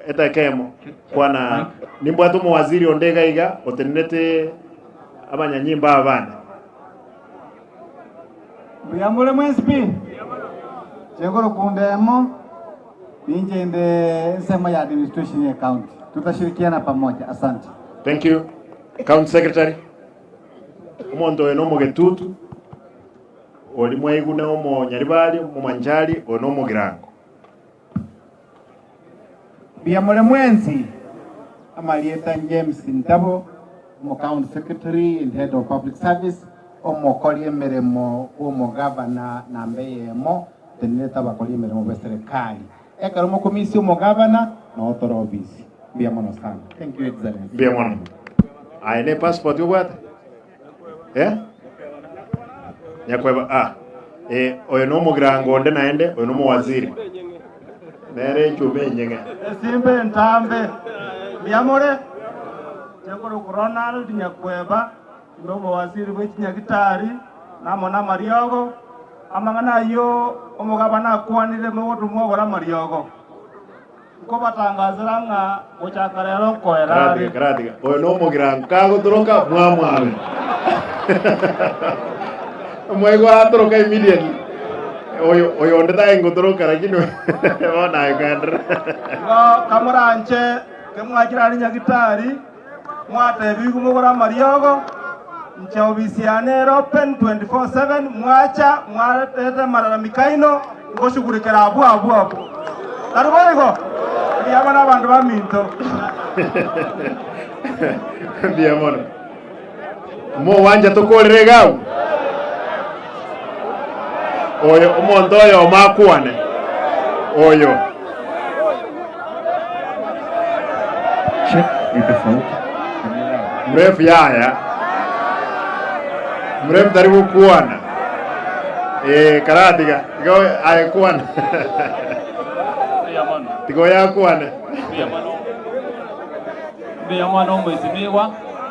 edakika eyemo kwana nimbwate omowaziri onde iga iga otenenerete abanyanyimbo aba bane. Mbuya more mwensi pi? Chegoro kundemo ninche inde ensemo ya administration ye county. Tutashirikiana pamoja. Asante. Thank you. County Secretary. Omonto oyo nomogetutu, ori mwaigune omonyaribari, omomanchari, oyo nomogirango. Mbuya more mwensi, amarieta James Ntabo, omo county secretary and head of public service, omokori emeremo bw'omogavana namba eyemo, ntenerete abakori emeremo b'eserekari. Ekero mokomisia omogavana, noo tore ofisi. Mbuya mono sana. Thank you Excellency. Mbuya mono. Aye ne passport obwate? Eh? Nyakweba ah. Eh, oyo nomogirango onde naende, oyo nomowaziri. Nere echuma enyeng'e. Esimba entambe, mbuya more? Inche nkorokwa Ronald Nyakweba, inde omowaziri bwe chinyagitari na amo namariogo. Amang'ana ayio omogabana akwanire mogotomwa ogore amariogo. Nkobatangazera ng'a gochaka rero nkoera Karatiga, are. karatiga. Oyo nomogirango kagotoroka mwamwabe. Mwaigwa atoroka immediately. Oyo oyo onde tae ngotoroka lakini bono aye kaenderera. Igo kamoranche kemwachire are nyagitari, mwatebigwe mogore amariogo, inche ofisi yane ere open 24/7, mwacha mwarete amalalamiko aino, ngoshughulikera abwo abwo abwo. Tari boigo? Mbuya mono abanto baminto. Mbuya mono. Mowancha tokorere iga abwo? Oyo omonto oyomo akwane. Oyo. Check ni tofauti. Mrefu yaya. Mrefu tari gokwana. Eh, karatiga. Igo aye kwana. Mbuya mono. Tiga oyo akwane. Mbuya mono. Mbuya mono omwesimigwa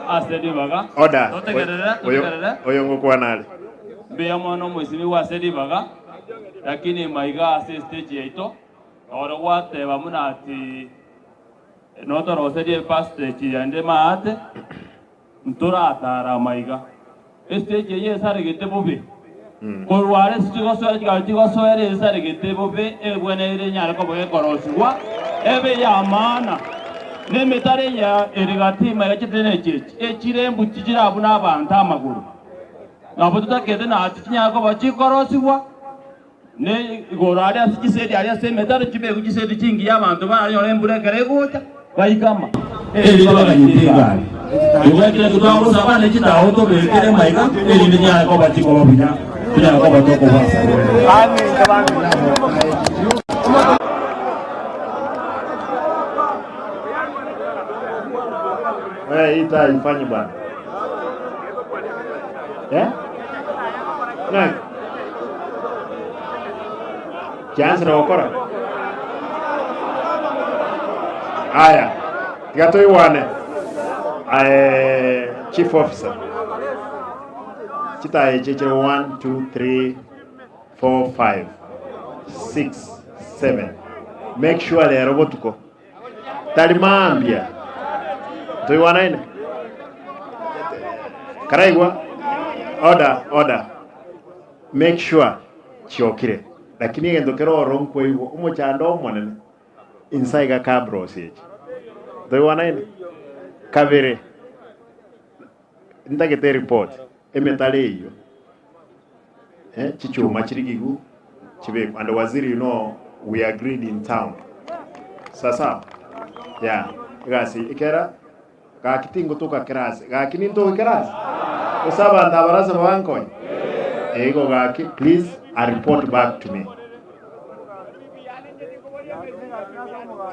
ase ribaga. Order. Totegerere, Oyo totegerere. oyo ngokwana are. Mbuya mono omwesimigwa ase ribaga, lakini maiga ase estage yaito, oro gwateba buna ati notoroserie epastage yende maate, ntoratara amaiga. Estage eyio esaregete bobe, korwa are ase chigosoera chigari chigosoera esaregete bobe ebweneire enyare koba gekorosigwa ebe ey'amaana. Na emetaro eye ere gati maiga chitene echi echi, echire embuchi chirabune abanto amagoro. Nabo totakete nachi chinyare koba chikorosigwa, Ne igoro aria ase chisedi aria ase emetaro chibekwe chisedi chingiya abanto baranyore embura ekero egocha, baikama. Erio baganyete egari. Igo ekero ekio twagosaba ne chitao tobekere maiga, erinde chinyare koba chikoba buya, tonyare koba tokobasa Wewe hii taa haifanyi bwana. Eh? Nani? Kianza gokora. Aya, tiga toigwane. Aye, chief officer. Chitaya echi chire 1 2 3 4 5 6 7. Make sure rero botuko. Tari mambia. Toigwanaine? Karaigwa? Order, order. Make sure chiokire. Lakini egento kere ororo nkwaigwa omochando omonene inse iga cabros echi. Toigwanaine? Kabere, ntagete ereport emetaro eyio eh, chichuma chirigigu chibekwe and waziri you know we agreed in town sasa yeah egasi ekera Gaki tingotoka kerase, gaki nintoke kerase? Gose abanto abarase babankonye? Igo gaki please a report back to me.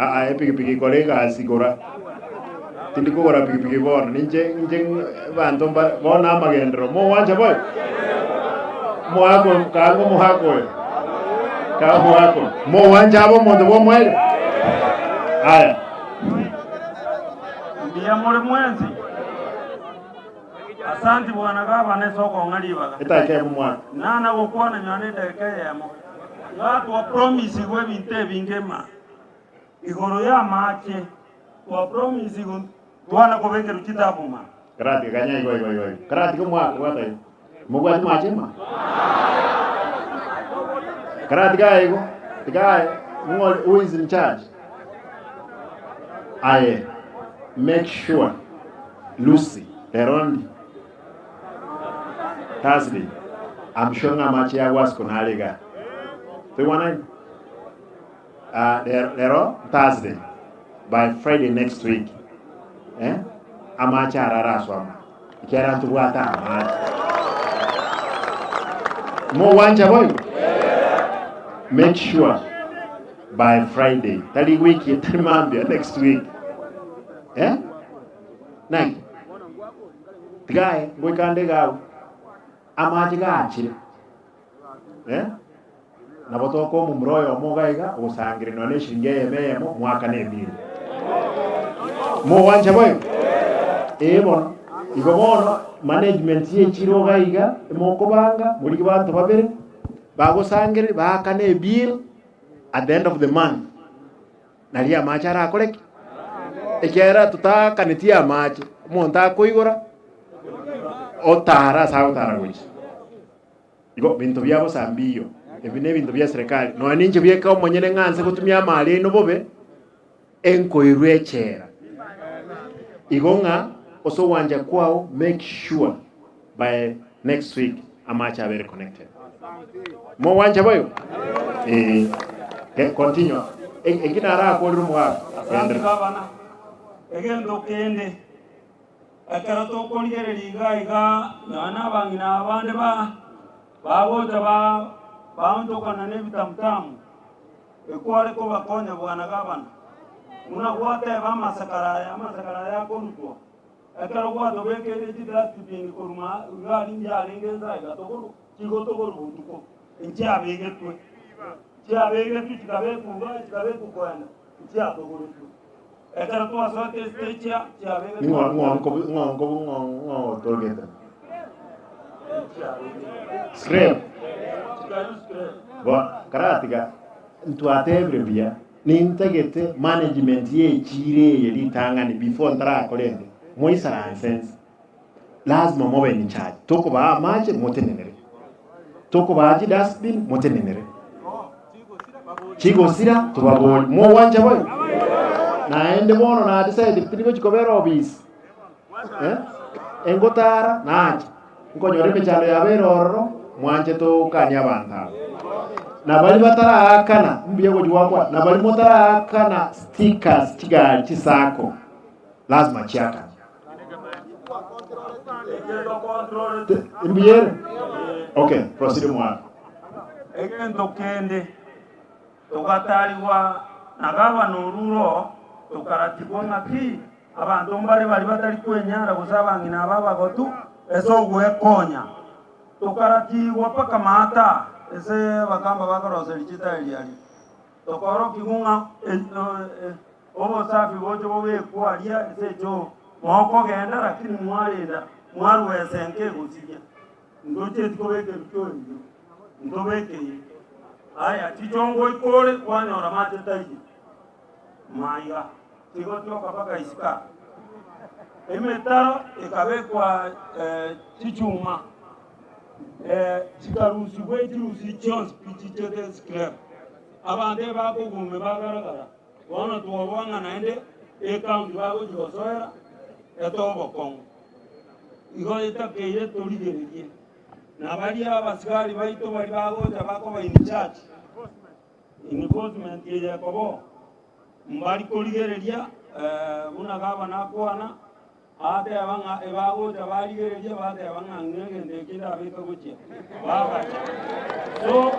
Aa epikipiki kora egasi gora. Tindi kogora pikipiki bono, ninche inche abanto mba bono amagenderero, mogwancha boigo? Omogaka oyo kaanga omogaka oyo, kaa omogaka oyo, mogwancha abe omonto bwa omoerio? Aya. Mbuya more mwensi. Asanti bwana gavana ase okong'a ribaga. Etageka eyemo mwaka. Nana gokwana nyora nedageka eyemo. Iga twa promisigwe ebinto ebinge ma igoro y'amache twa promisigwe twana kobekerwa chitabu ma. Karatiga kanya igo igo igo igo. Karatiga omwaka bwata igo. Mobwati mache ma. Karatiga aye igo. Tiga aye. Ng'o who is in charge? Aye make sure Lucy rero ndi Thursday I'm sure ng'a amache ya Wasco nare igaa. Toigwanaine? Ah, rero, rero Thursday by Friday next week eh, amache arara aswama ekiagera ntobwate amache. Mogwancha boigo? Make sure by Friday, tari wiki tari mambia next week eh? Naki tiga aye ngoika nde iga abwo amache gachire eh? Nabo tokoa omomura oyomo iga iga ogosangereria nonya neshiringi eyemo eyemo mwakane emiri. Mogwancha boigo? Ee bono. Igo bono management ye echiro iga iga emokobanga morigie banto babere bagosangereria baakane ebill at the end of the month naria amache arakore ki? Ekiagera totaakaneti amache, omonto akoigora otara ase agotara gochia. Igo binto bia bosa mbiyo, ebi nebinto bia serikali. Nonya ninche bieka omonyene ng'a nse gotumia amari aino bobe, enkoirwe echela. Igo ng'a ase ogwancha kwao make sure by next week amache abere connected. Mogwancha boigo? Ee. Ke- Continue. E- Eki narakorire omogaka. Asante Endelea. gavana. Egento kende Ekero tokorigereria iga iga, nonya nabang'ina abande ba bagocha ba baonchokana nebitamutamu, ekware kobakonya bwana gavana. Buna gwateba amasakara aya, amasakara aya akorutwa, ekero gwatobekeire chidustbin korwa ma iga aria yarenge ensa iga tokoru chigotokorwa botuko, nchiabegetwe, chiabegetwe chikabekwa iga chikabekwa koenda, nchiatogoretwe. Ekero twasoete estage chiabegetwe Ng'o ng'o nkobu ng'o nkobu ng'o ng'o otorogete? Scrap. Bo karatiga ntwatebire buya nintagete management ye echiro eye ritang'ani before ntarakora ende moisaranse nse lazima mobe in charge tokobaa amache motenenere tokobaa chidustbin motenenere chigosira tobabori mogwancha boigo naende bono na decide tiri gochi kobera obisi eh? Engotara nache nkonyora emechando yabeire ororo mwanche tokanie abanto aba na baria bataraakana mbuya gochi gwakwana na baria motaraakana stickers chigari chisako lazima chiakane mbuya ere okay proceed mwaka Egento kende togatarigwa na gavana orure tokaratigwa ng'aki abanto mbare baria batari kwenyara gose abang'ina aba abagotu ase ogwekonya. Tokaratigwa mpaka maata ase abakamba bakoroseria chitairi aria. Tokorokigwa ng'a obosafi boche bobekwe aria ase echoo mokogenda lakini mwarenda mwarwa esenke egosiria. Ntochieti kobeka ebikio ebio, ntobeke eye. Aya, chichongo ikore kwanyora mache taiyo. Maiga, chigotioka mpaka isiko aa. Emetaro ekabekwa chichuma, chikarusigwa echirusi chionsi pi chichete scrap. Abanto ebakogumia bagaragara, bono twoboa ng'a naende ecounty bagochi gosoera etoe obokong'u. Igo etakeire torigererie, na baria abasigari baito baria bagocha bakoba in charge, enforcement eye ekoba oo, mbari korigereria buna gavana akwana, ateba ng'a ebagocha barigereria bateba ng'a ng'a egento eke ndabeke gochia, bagacha. So,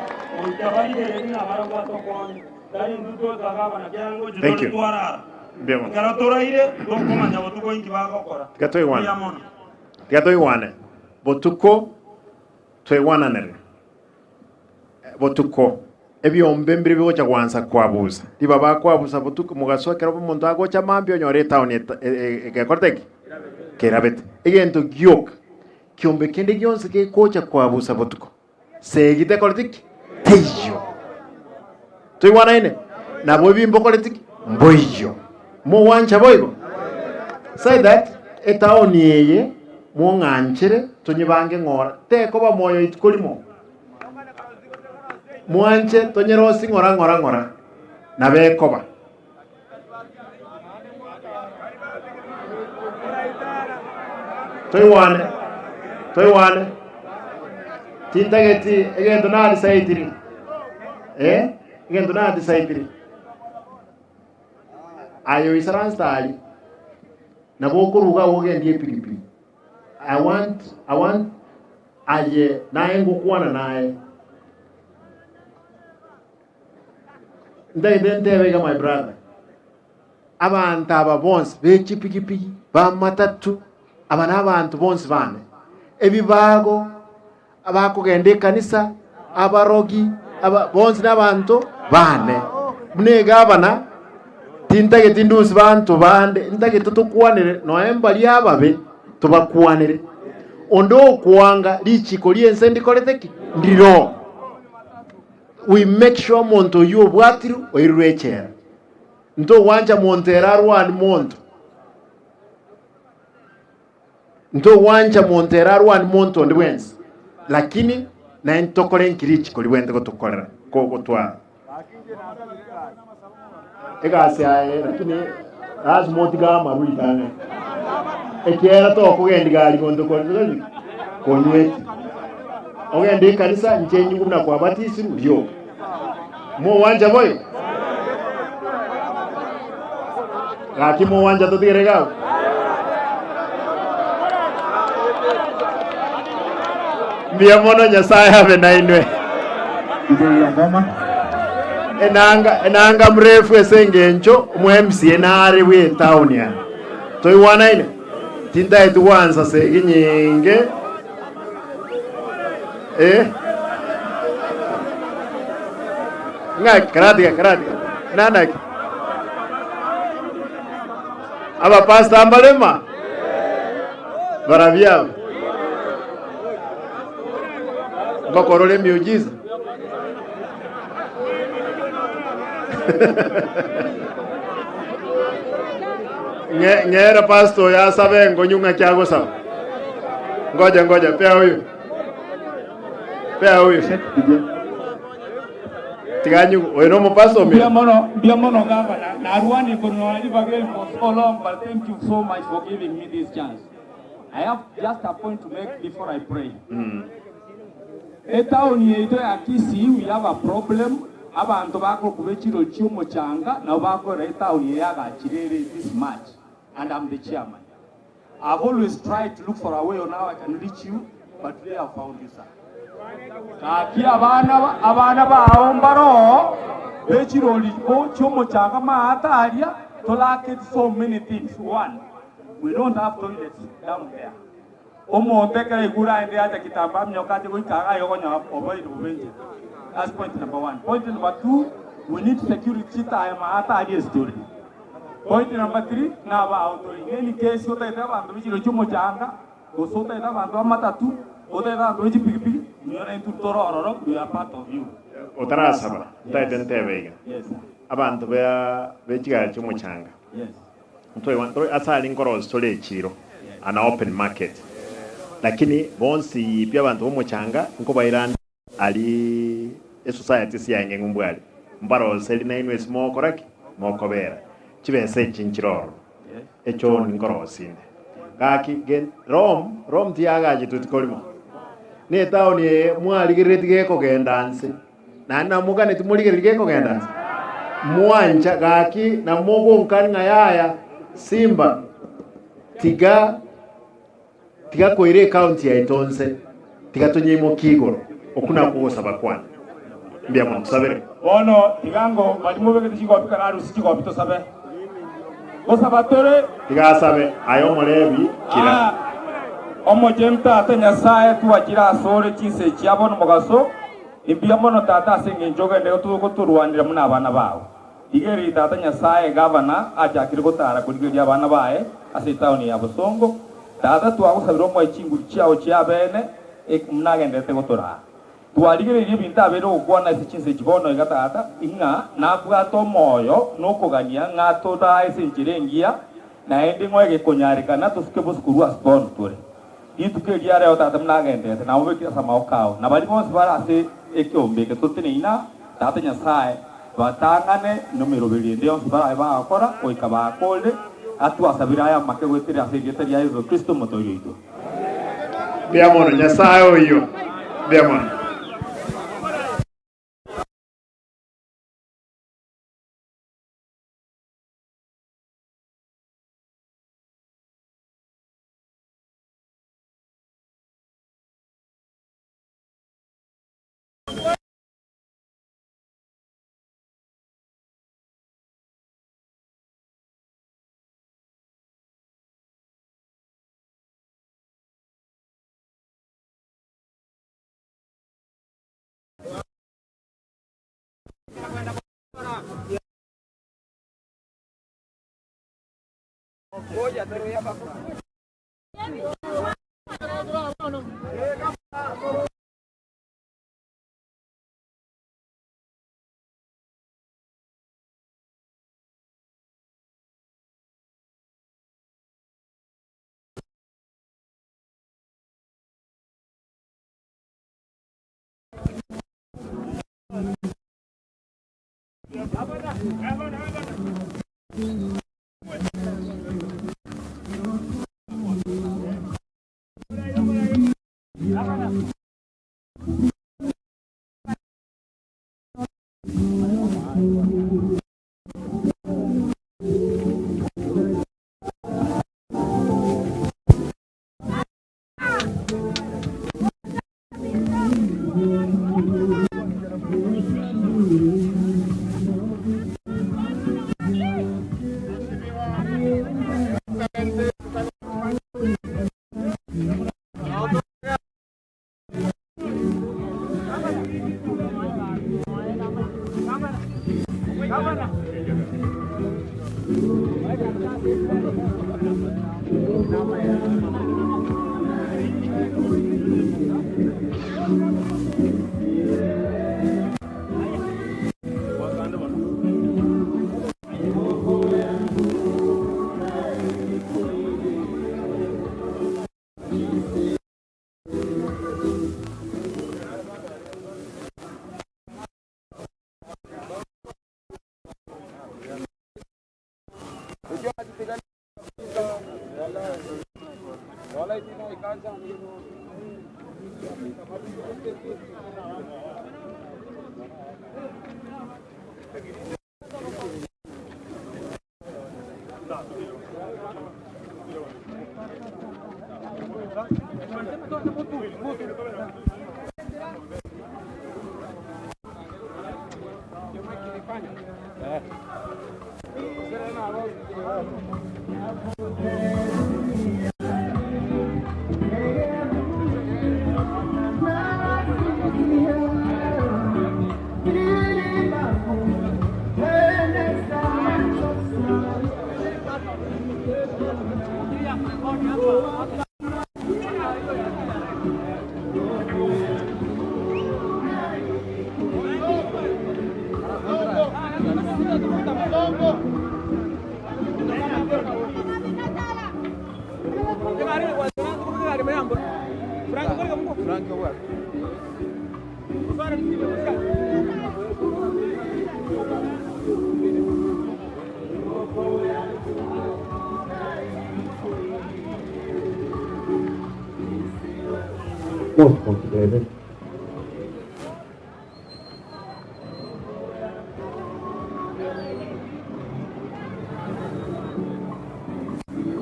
goika barigererie nabarabwo batokonye. Tari intwe tweka gavana kiagera ngochi Thank tore you. twarara. Mbuya mono. Ekero toraire tokomanya botuko inki bagokora. Tiga toigwane. Mbuya mono. Tiga toigwane. Botuko toigwananere. Botuko ebiombe mbire bigocha gwansa kwabusa. Riba bakwabusa botuko mogaso ekero omonto agocha mambia onyore etown eta- e- e- egekorete ki? Kerabete. Egento gioka kiombe kende gionsi gegocha kwabusa botuko segi tekoreti ki? Teiyo. Toigwanaine? Nabo ebi mbokoreti ki? Mboiyo. Mogwancha boigo? Say that etaoni eye mong'anchere tonyebange ng'ora tekoba moyo ituko rimo. Mwanche tonyerosi ng'ora ng'ora ng'ora nabo ekoba. Toigwane, toigwane, tintageti egento nadisaidiri, eh, egento nadisaidiri. Aye oisaranste aria, nabo okoruga agwo ogendie epikipiki. I want, I want aye naye ngokwana naye. Ntagete ntebe iga my brother, abanto aba bonsi be chipigipigi, ba matatu, aba na abanto bonsi bane, ebibago, abakogenda ekanisa, abarogi, aba bonsi na abanto bane. Buna egavana, tintageti ndusi banto bande, ntagete tokwanere nonya mbaria ababe, tobakwanere. Onde okwanga richiko ri'ense ndikorete ki? Ndiroo. We make sure omonto oyio obwatirwe oirirwe echela. Ntogwancha monto ere arwani monto. Ntogwancha monto ere arwani monto onde bwensi. Lakini naye ntokore nki richiko ribwenerete gotokorera kogotwara. Egasi yaye lakini lazima otige amarwa ritang'ani. Ekiagera tokogendia gari gonto kore konyweti. Ogende ekanisa inche inyigwe buna kwabatisirwe rioka. Mogwancha boigo? Gaki mogwancha totigere iga abwo? Mbuya mono Nyasaye abe nainwe. Enanga enanga mrefu ase engencho omo MCA nare bwe etown aya. Toigwanaine? Tintageti gwansa segi nyinge. Eh? Ng'aki karatiga karatiga. Nanaki? Abapastor mbarema? Barabia aba. Mbakorora emiujiza. Ng'e- Ng'era pastor oyo asabe engonyu ng'aki agosaba. Ngoja ngoja, pea huyu. Pea huyu. Tiga nyugu. Oyo no omopastor omino. Mbuya mono, mbuya mono gavana. Narwanie konyora ribaga eri for so long, but thank you so much for giving me this chance. I have just a point to make before I pray. Etaoni yaito ya Kisii we have a problem, abanto bakokuba echiro chiomochanga nabo bakorera etaoni eye yagachire ere this much and I'm the chairman. I've always tried to look for a way on how I can reach you but today I've found you sir. Gaki abana abana bao mbaroo bechirori chiomochanga maate aria to lack so many things one we don't have toilets down there. Omonto ekero aigure aende acha kitambo aminyoke ache goika iga aye okonyora oboeire bobe inche. That's point number one. Point number two, we need security chitae maate aria ase tore. Point number three, nabao tore. In any case otagete abanto be chiro chiomochanga, gose otagete abanto b'amatatu, otagete abanto be chipigipigi, inyora intwe tore ororo, we are part of you. Otarasaba, ntagete ntebe iga. Yes sir. Abanto ba be chigari chiomochanga. Yes. Ase aria nkorosia tore echiiro, an open market, lakini bonsi pi abanto b'omochanga nkobaira ande aria esociety ase yaye ng'umbu aria, mbaroseri nainwe ase mogokora ki? Mokobera. Chibesa echi nchire ororo, echoo nkorosia inde. Gaki gen Rome, Rome tiyagachetwe tikorimo. Na etown eye mwarigereretie gekogenda nse. Naende namoganeti morigererie gekogenda nse, mwancha gaki na mogonkani ng'a yaya Simba tiga tiga koira ecounty yaito nse, tiga tonyeimokie igoro. Okwo nakwo ogosaba kwane. Mbuya mono, tusabere. Bono tiga ngo baria mobegete chigobi kararusie chigobi tosabe. Gosaba tore. Tiga asabe, aye Omolevi, kira. Aa, Omochenu Tata Nyasae, twachire asore chinsa echi chia bono mogaso. Imbuya mono Tata ase engencho ogenderete gotorwanera buna abana bao. Rigereria Tata Nyasae gavana achakire gotara korigereria abana baye ase etaoni ya Bosongo. Tata twagosabire omoe chinguru chiao chiabeene buna agenderete gotoraa. Twarigereirie ebinto abeire ogokwana ase chinsa echi bono iga Tata, ng'a nabwate omoyo nokogania ng'a torae ase enchera engiya, naende ng'o egekonyarekana tosuke bosio korwa ase bono tore. Rituko eri riareo Tata buna agenderete, namobekire ase amaboko ao, na baria bonsi bare ase ekeombe eke toteneine aa, Tata Nyasae, batang'ane nemeroberio ende yonsi barabe bagokora goika bakorire, atwasabire aya amake goetera ase erieta ria Yeso Kristo Omotoori oito. Mbuya mono Nyasae oyio, mbuya mono. Most David.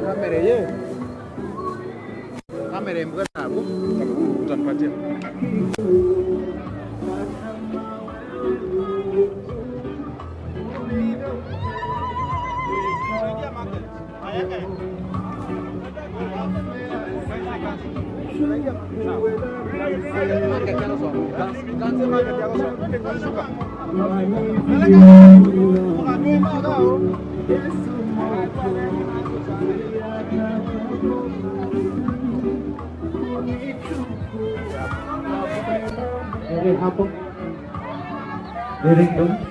Kamera eye kamera embwa nabwo utanipatia. Very humble, very good.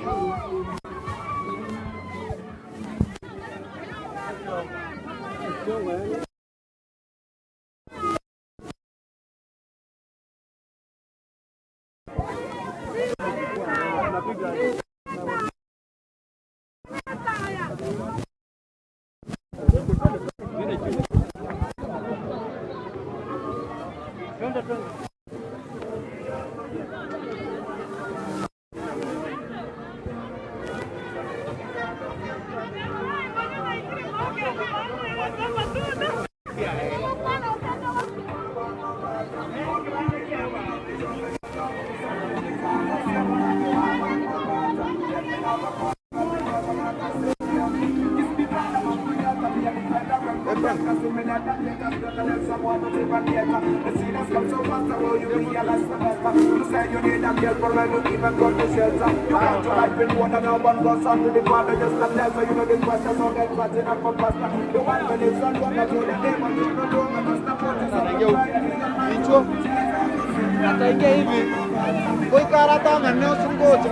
Ataingia hivi koikarata ng'ane osungocha.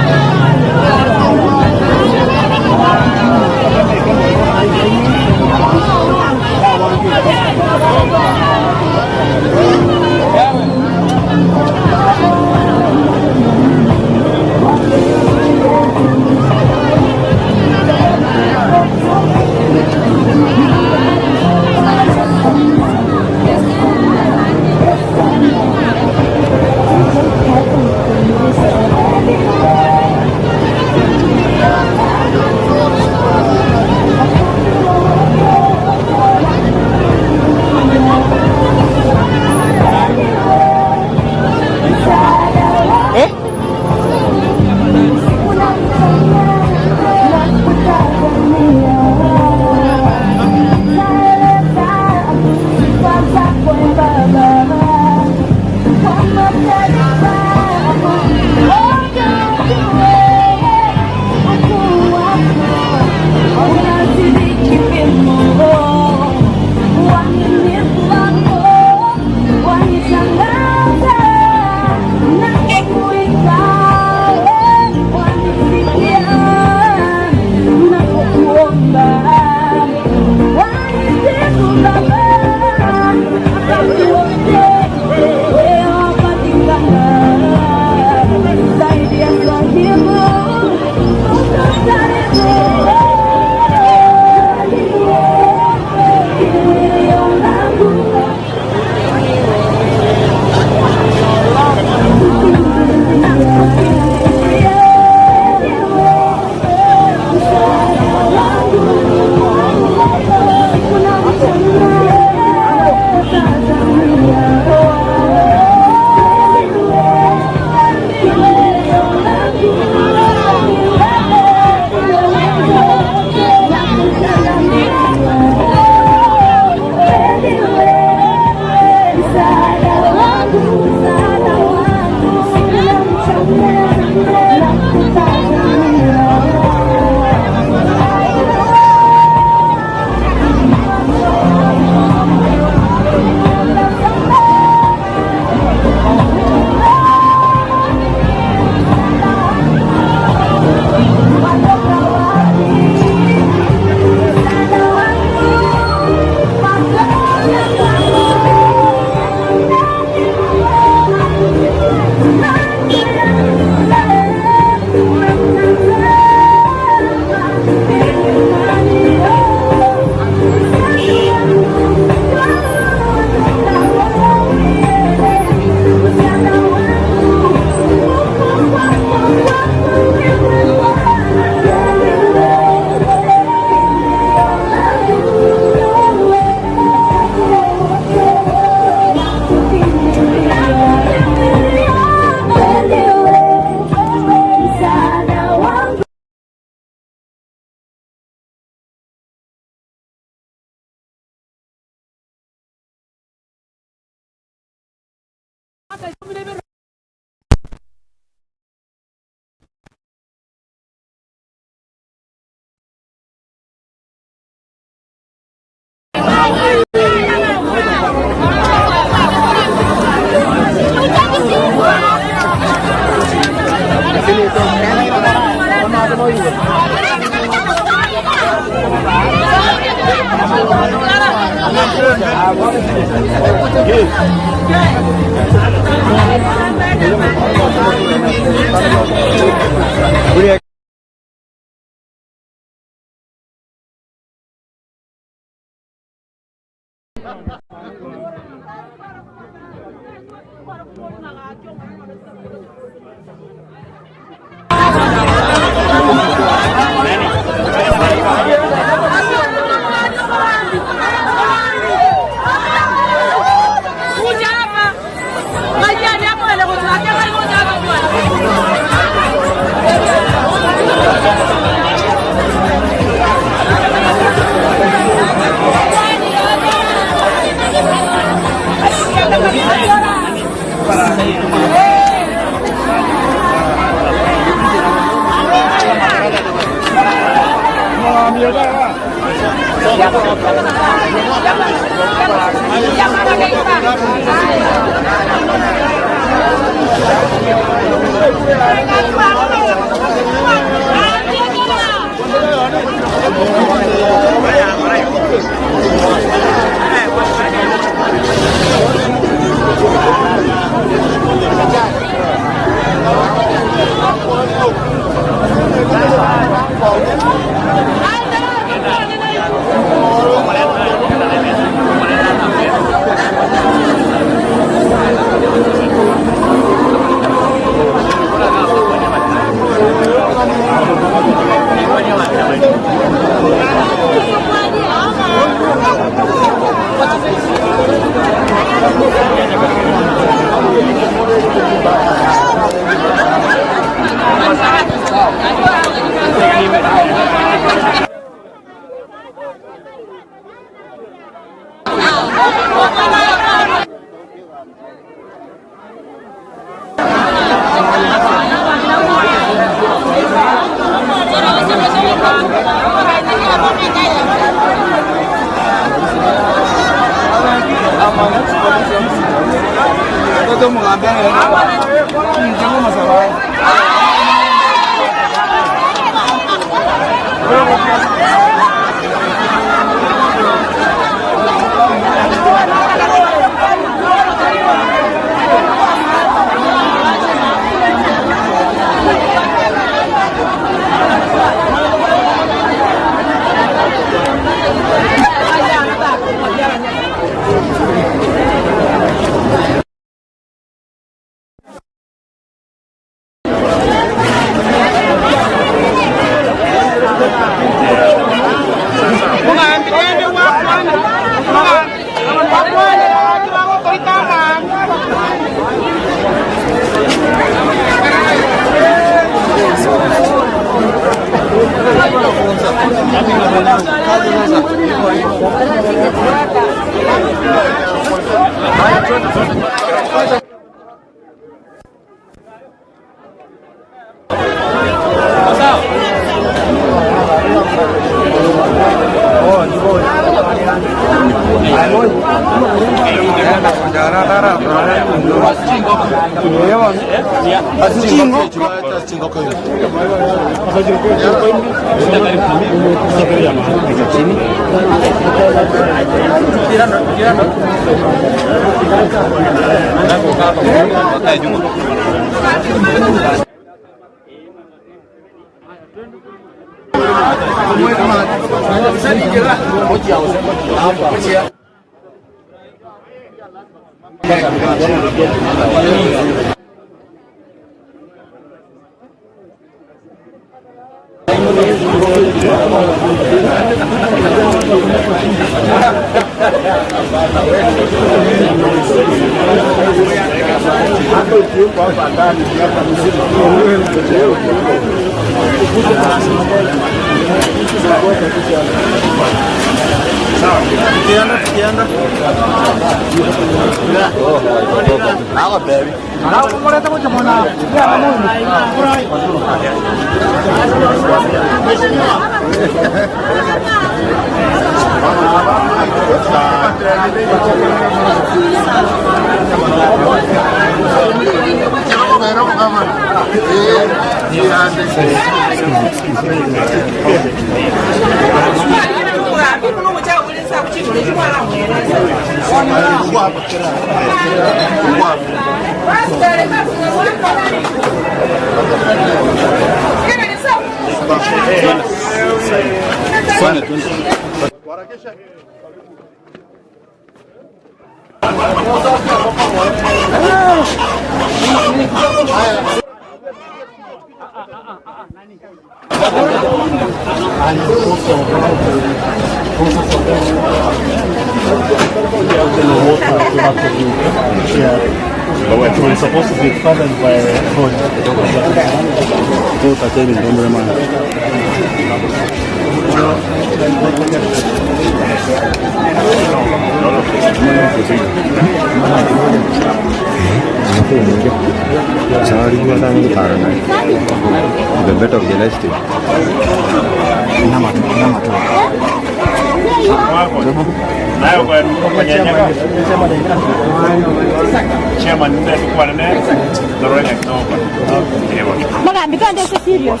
Magambi twende ase serious.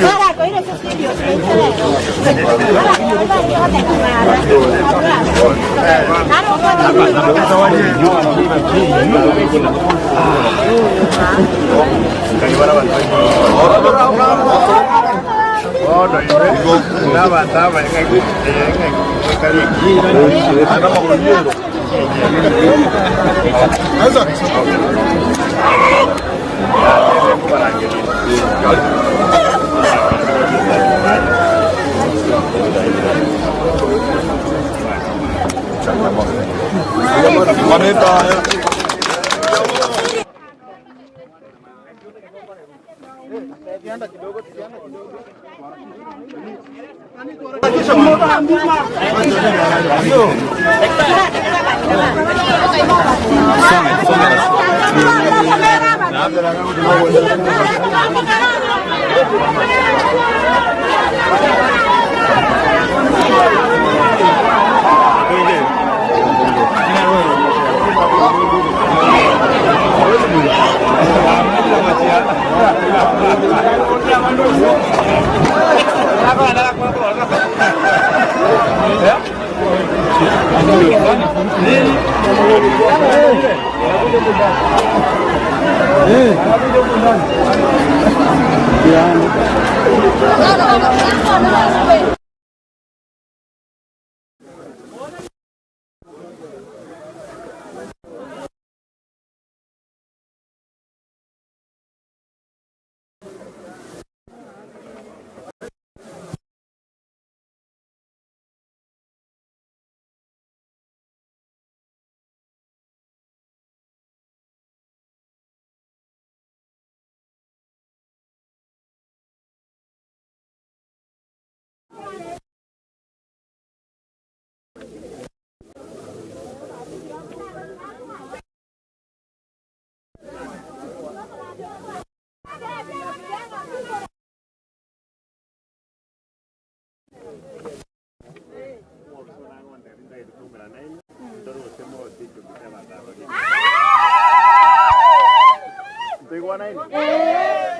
Barakoire ase serious.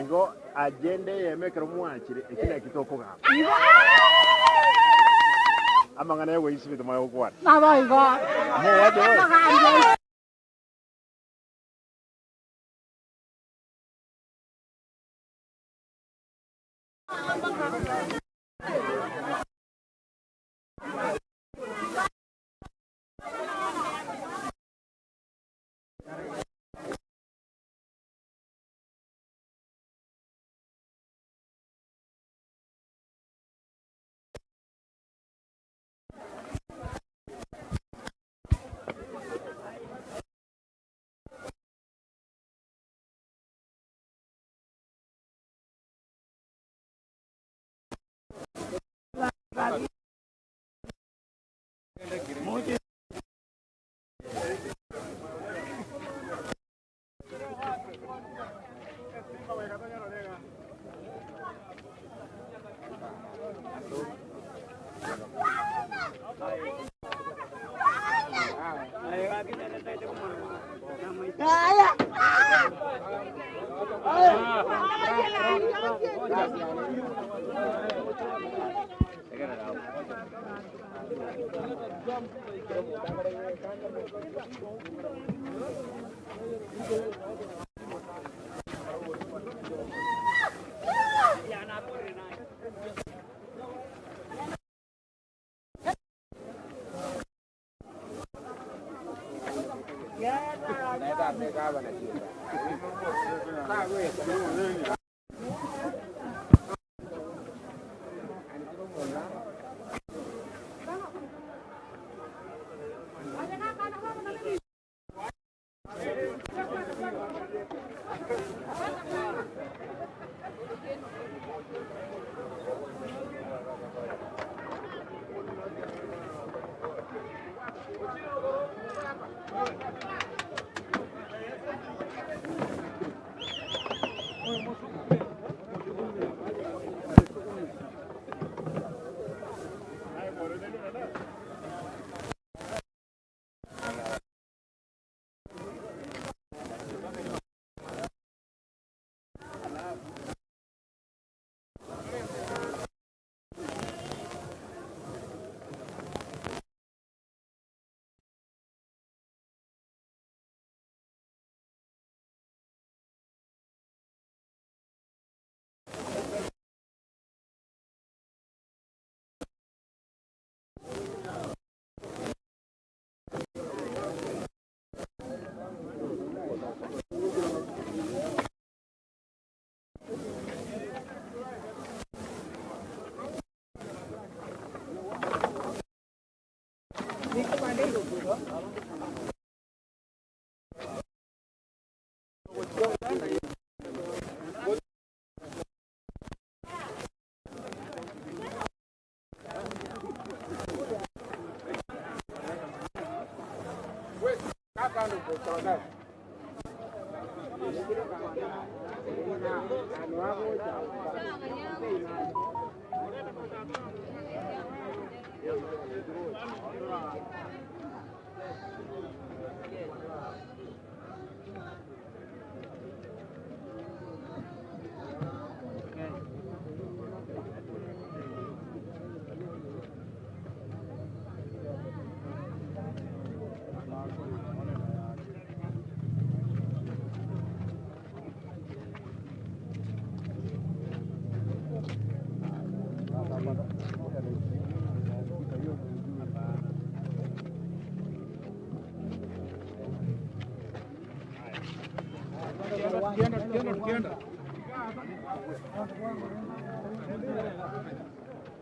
Igo agenda eyemo ekero mwachire, eki naki tokogamba. Amang'ana y'ogoisibia tomanye gokwana. Mowache oye.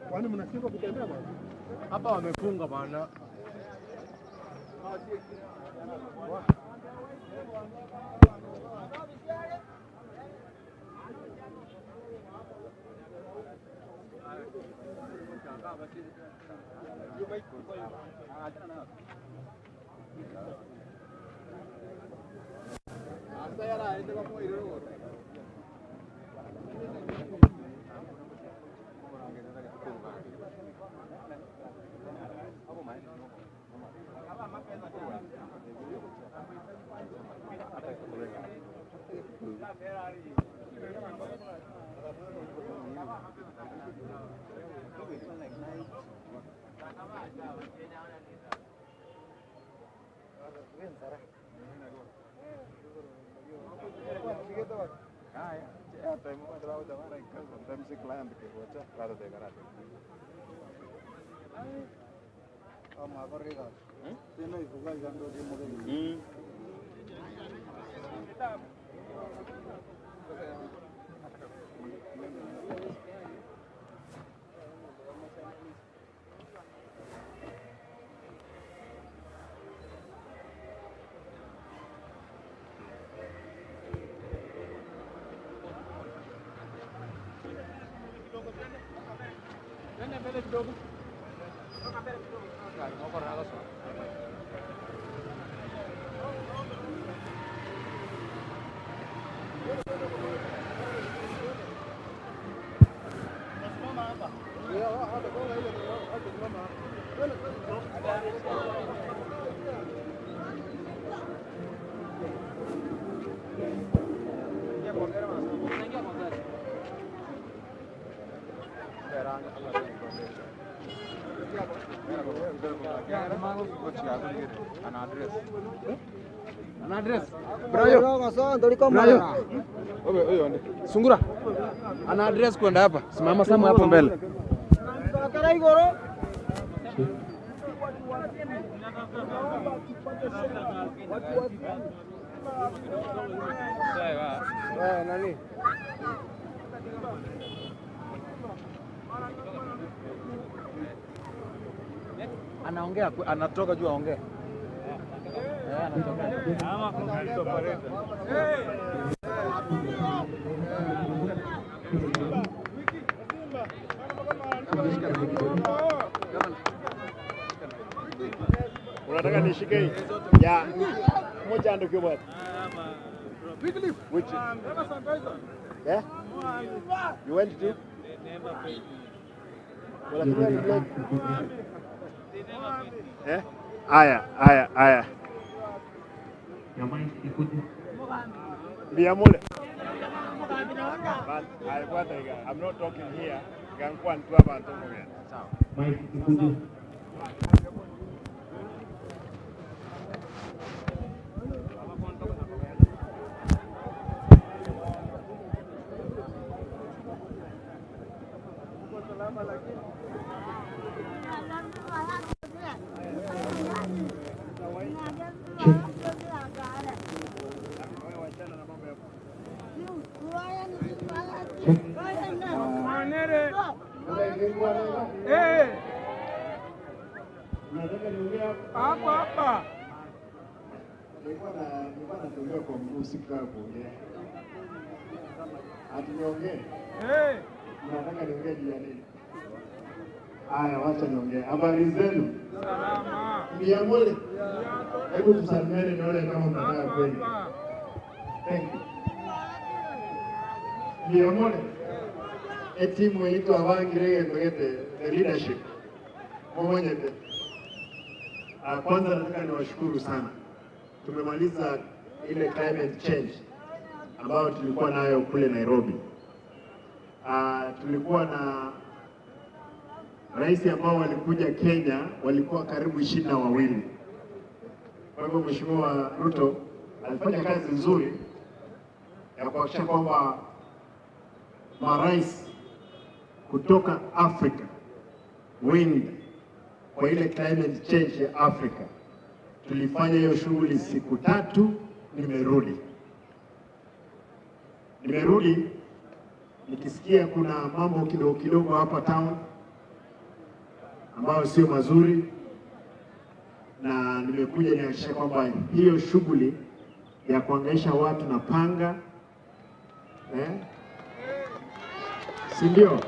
Kwani mnashindwa kutembea bwana? Hapa wamefunga bwana. Sungura. Ana address kwenda hapa. Simama Samu hapo mbele. Anaongea anatoka juu aongee. Unataka nishike hii? Ya. Moja ndio kwa. Which? Yeah? You went to? Eh? Aya, aya, aya. Biamule. But I what I I'm not talking here. Gankwan tu abantu mwe. Hapa hapa. Nilikuwa na nilikuwa natembea kwa mguu sikutaka kuongea. Ati niongee? Eh. Nataka niongee juu ya nini? Aya, wacha niongee. Habari zenu? Salama. Mbiamule. Hebu tusalimiane nione kama mnataka kweli. Thank you. Mbiamule. Etimu yetu abangire ngete the leadership. Mumonyete. Ah, Kwanza nataka niwashukuru sana. Tumemaliza ile climate change ambayo tulikuwa nayo kule Nairobi. Ah, tulikuwa na rais ambao walikuja Kenya walikuwa karibu 22. Kwa hivyo Mheshimiwa Ruto alifanya kazi nzuri ya kuhakikisha kwamba marais kutoka Afrika wengi kwa ile climate change ya Afrika. Tulifanya hiyo shughuli siku tatu, nimerudi nimerudi nikisikia kuna mambo kidogo kidogo hapa town ambayo sio mazuri, na nimekuja nihakikisha kwamba hiyo shughuli ya kuangaisha watu na panga eh, si ndio?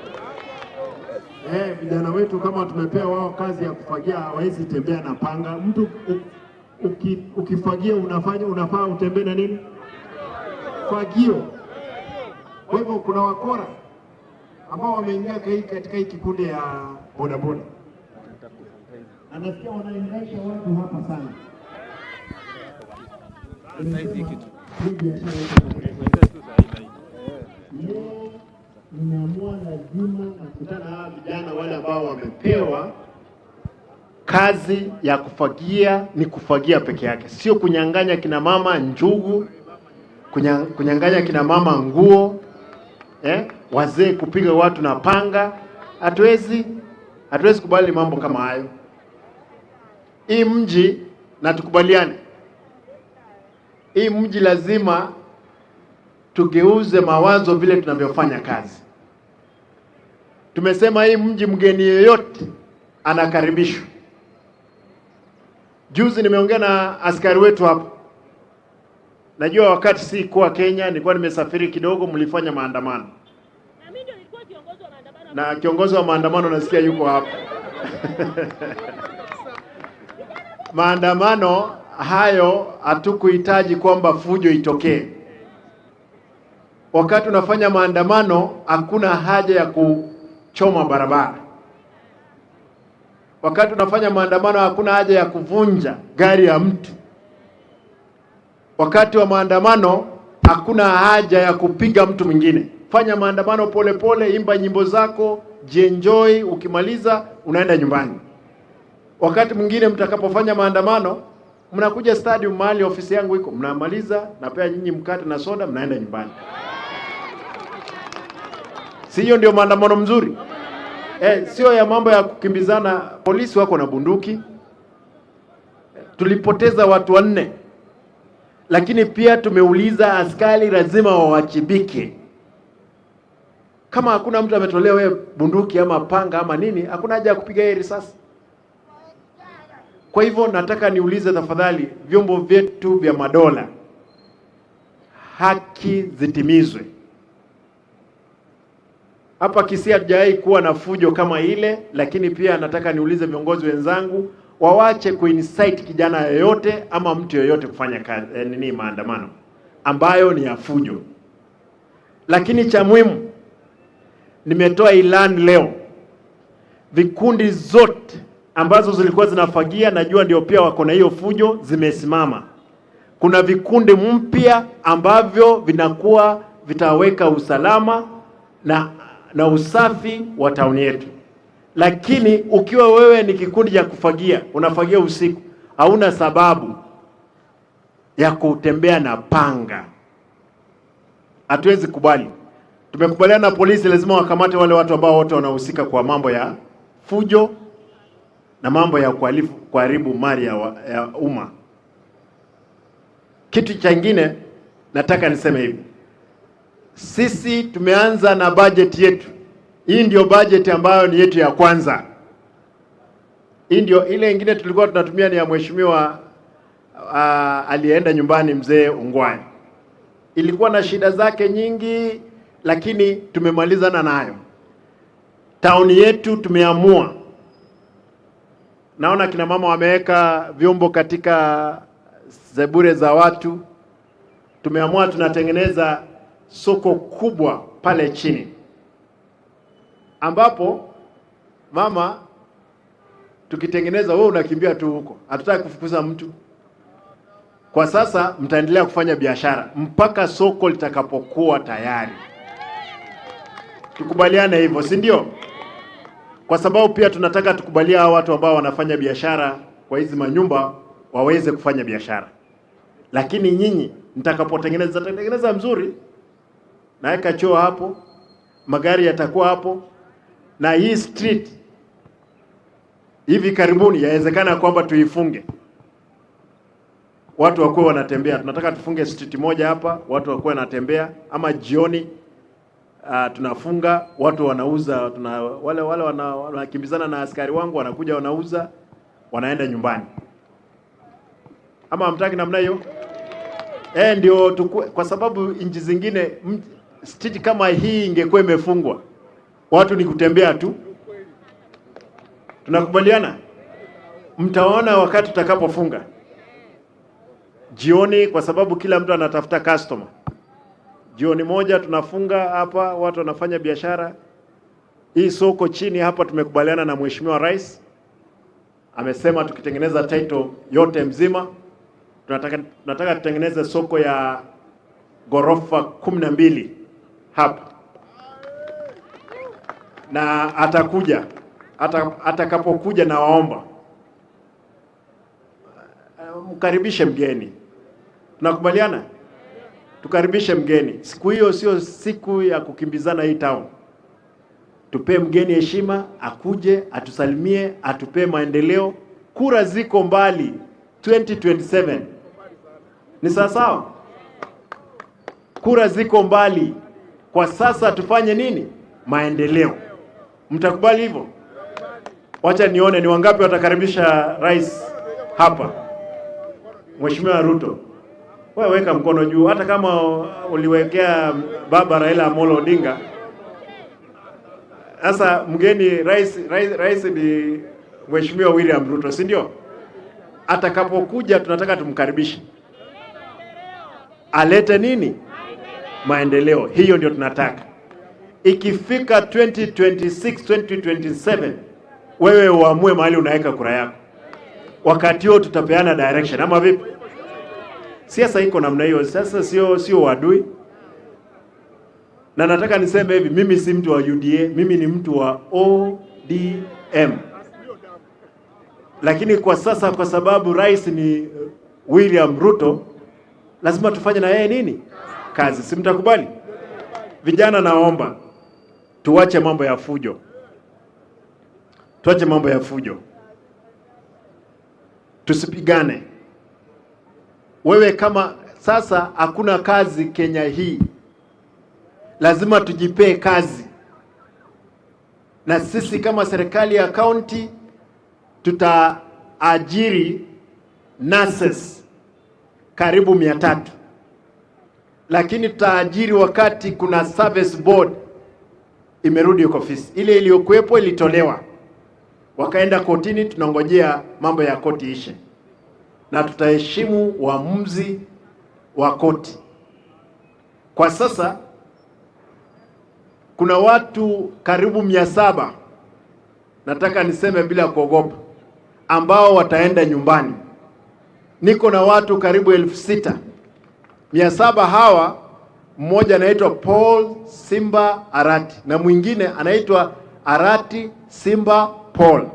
Eh, vijana wetu kama tumepea wao kazi ya kufagia hawawezi tembea na panga. Mtu u- uki, ukifagia unafanya unafaa utembee na nini? Fagio. Kwa hivyo kuna wakora ambao wameingia kai- katika hii kikundi ya bodaboda, na nasikia wanaingaisha watu hapa sana. Hii biashara Leo nimeamua lazima nakutana na hawa vijana wale ambao wamepewa kazi ya kufagia, ni kufagia peke yake, sio kunyang'anya kina mama njugu, kunya- kunyang'anya kina mama nguo eh, wazee kupiga watu na panga. Hatuwezi hatuwezi kubali mambo kama hayo. Hii mji na tukubaliane, hii mji lazima tugeuze mawazo vile tunavyofanya kazi. Tumesema hii mji, mgeni yeyote anakaribishwa. Juzi nimeongea na askari wetu hapa, najua wakati si kuwa Kenya, nilikuwa nimesafiri kidogo, mlifanya maandamano na kiongozi wa maandamano nasikia yuko hapa. Maandamano hayo hatukuhitaji kwamba fujo itokee. Wakati unafanya maandamano, hakuna haja ya kuchoma barabara. Wakati unafanya maandamano, hakuna haja ya kuvunja gari ya mtu. Wakati wa maandamano, hakuna haja ya kupiga mtu mwingine. Fanya maandamano polepole, imba nyimbo zako, jienjoy. Ukimaliza unaenda nyumbani. Wakati mwingine mtakapofanya maandamano, mnakuja stadium mahali ofisi yangu iko, mnamaliza, napea nyinyi mkate na soda, mnaenda nyumbani. Si hiyo ndio maandamano mzuri? Eh, sio ya mambo ya kukimbizana. Polisi wako na bunduki. Tulipoteza watu wanne, lakini pia tumeuliza askari lazima wawajibike. Kama hakuna mtu ametolea wewe bunduki ama panga ama nini, hakuna haja ya kupiga yeye risasi. Kwa hivyo nataka niulize tafadhali, vyombo vyetu vya madola, haki zitimizwe. Hapa Kisii hatujawahi kuwa na fujo kama ile, lakini pia nataka niulize viongozi wenzangu wawache kuincite kijana yoyote ama mtu yoyote kufanya kazi, eh, nini maandamano ambayo ni ya fujo. Lakini cha muhimu, nimetoa ilani leo, vikundi zote ambazo zilikuwa zinafagia, najua ndio pia wako na hiyo fujo, zimesimama. Kuna vikundi mpya ambavyo vinakuwa vitaweka usalama na, na usafi wa tauni yetu. Lakini ukiwa wewe ni kikundi cha kufagia, unafagia usiku, hauna sababu ya kutembea na panga. Hatuwezi kubali. Tumekubaliana na polisi, lazima wakamate wale watu ambao wote wanahusika kwa mambo ya fujo na mambo ya kuhalifu kuharibu mali ya, ya umma. Kitu chengine nataka niseme hivi, sisi tumeanza na bajeti yetu. Hii ndio bajeti ambayo ni yetu ya kwanza. Hii ndio ile ingine tulikuwa tunatumia ni ya mheshimiwa uh, aliyeenda nyumbani mzee Ungwaya. Ilikuwa na shida zake nyingi, lakini tumemalizana nayo. Tauni yetu tumeamua Naona kina mama wameweka vyombo katika sebure za watu. Tumeamua tunatengeneza soko kubwa pale chini, ambapo mama, tukitengeneza wewe unakimbia tu huko, hatutaki kufukuza mtu. Kwa sasa mtaendelea kufanya biashara mpaka soko litakapokuwa tayari. Tukubaliane hivyo, si ndio? Kwa sababu pia tunataka tukubalia hawa watu ambao wanafanya biashara kwa hizi manyumba waweze kufanya biashara, lakini nyinyi mtakapotengeneza, tengeneza mzuri, naweka choo hapo, magari yatakuwa hapo, na hii street hivi karibuni yawezekana kwamba tuifunge, watu wakuwe wanatembea. Tunataka tufunge street moja hapa, watu wakuwe wanatembea, ama jioni uh, tunafunga watu wanauza, tuna, wale wale wanakimbizana na askari wangu wanakuja wanauza, wanaenda nyumbani. Ama hamtaki namna hiyo? Eh, ndio tukue, kwa sababu nchi zingine street kama hii ingekuwa imefungwa, watu ni kutembea tu. Tunakubaliana? Mtaona wakati tutakapofunga jioni, kwa sababu kila mtu anatafuta customer. Jioni moja tunafunga hapa, watu wanafanya biashara. Hii soko chini hapa tumekubaliana na Mheshimiwa Rais, amesema tukitengeneza title yote mzima tunataka, tunataka tutengeneze soko ya ghorofa 12 hapa, na atakuja ata, atakapokuja na waomba mkaribishe mgeni. Tunakubaliana? Tukaribishe mgeni. Siku hiyo sio siku ya kukimbizana hii town. Tupee mgeni heshima, akuje atusalimie, atupee maendeleo. Kura ziko mbali, 2027 ni sawa sawa. Kura ziko mbali kwa sasa, tufanye nini? Maendeleo. Mtakubali hivyo? Wacha nione ni wangapi watakaribisha rais hapa. Mheshimiwa Ruto, wewe weka mkono juu, hata kama uliwekea baba Raila Amolo Odinga. Sasa mgeni rais, rais, rais ni Mheshimiwa William Ruto, si ndio? Atakapokuja tunataka tumkaribishe, alete nini? Maendeleo. Hiyo ndio tunataka. Ikifika 2026 2027, wewe uamue mahali unaweka kura yako. Wakati huo tutapeana direction, ama vipi? Siasa iko namna hiyo. Sasa sio sio wadui, na nataka niseme hivi, mimi si mtu wa UDA, mimi ni mtu wa ODM. Lakini kwa sasa, kwa sababu rais ni William Ruto, lazima tufanye na yeye nini kazi, si mtakubali? Vijana, naomba tuache mambo ya fujo, tuache mambo ya fujo, tusipigane. Wewe kama sasa hakuna kazi Kenya hii, lazima tujipee kazi, na sisi kama serikali ya kaunti tutaajiri nurses karibu 300, lakini tutaajiri wakati kuna service board imerudi kwa ofisi. Ile iliyokuwepo ilitolewa, wakaenda kotini, tunangojea mambo ya koti ishe, na tutaheshimu uamuzi wa koti. Kwa sasa kuna watu karibu 700, nataka niseme bila kuogopa, ambao wataenda nyumbani. Niko na watu karibu 6,000. 700 hawa, mmoja anaitwa Paul Simba Arati na mwingine anaitwa Arati Simba Paul,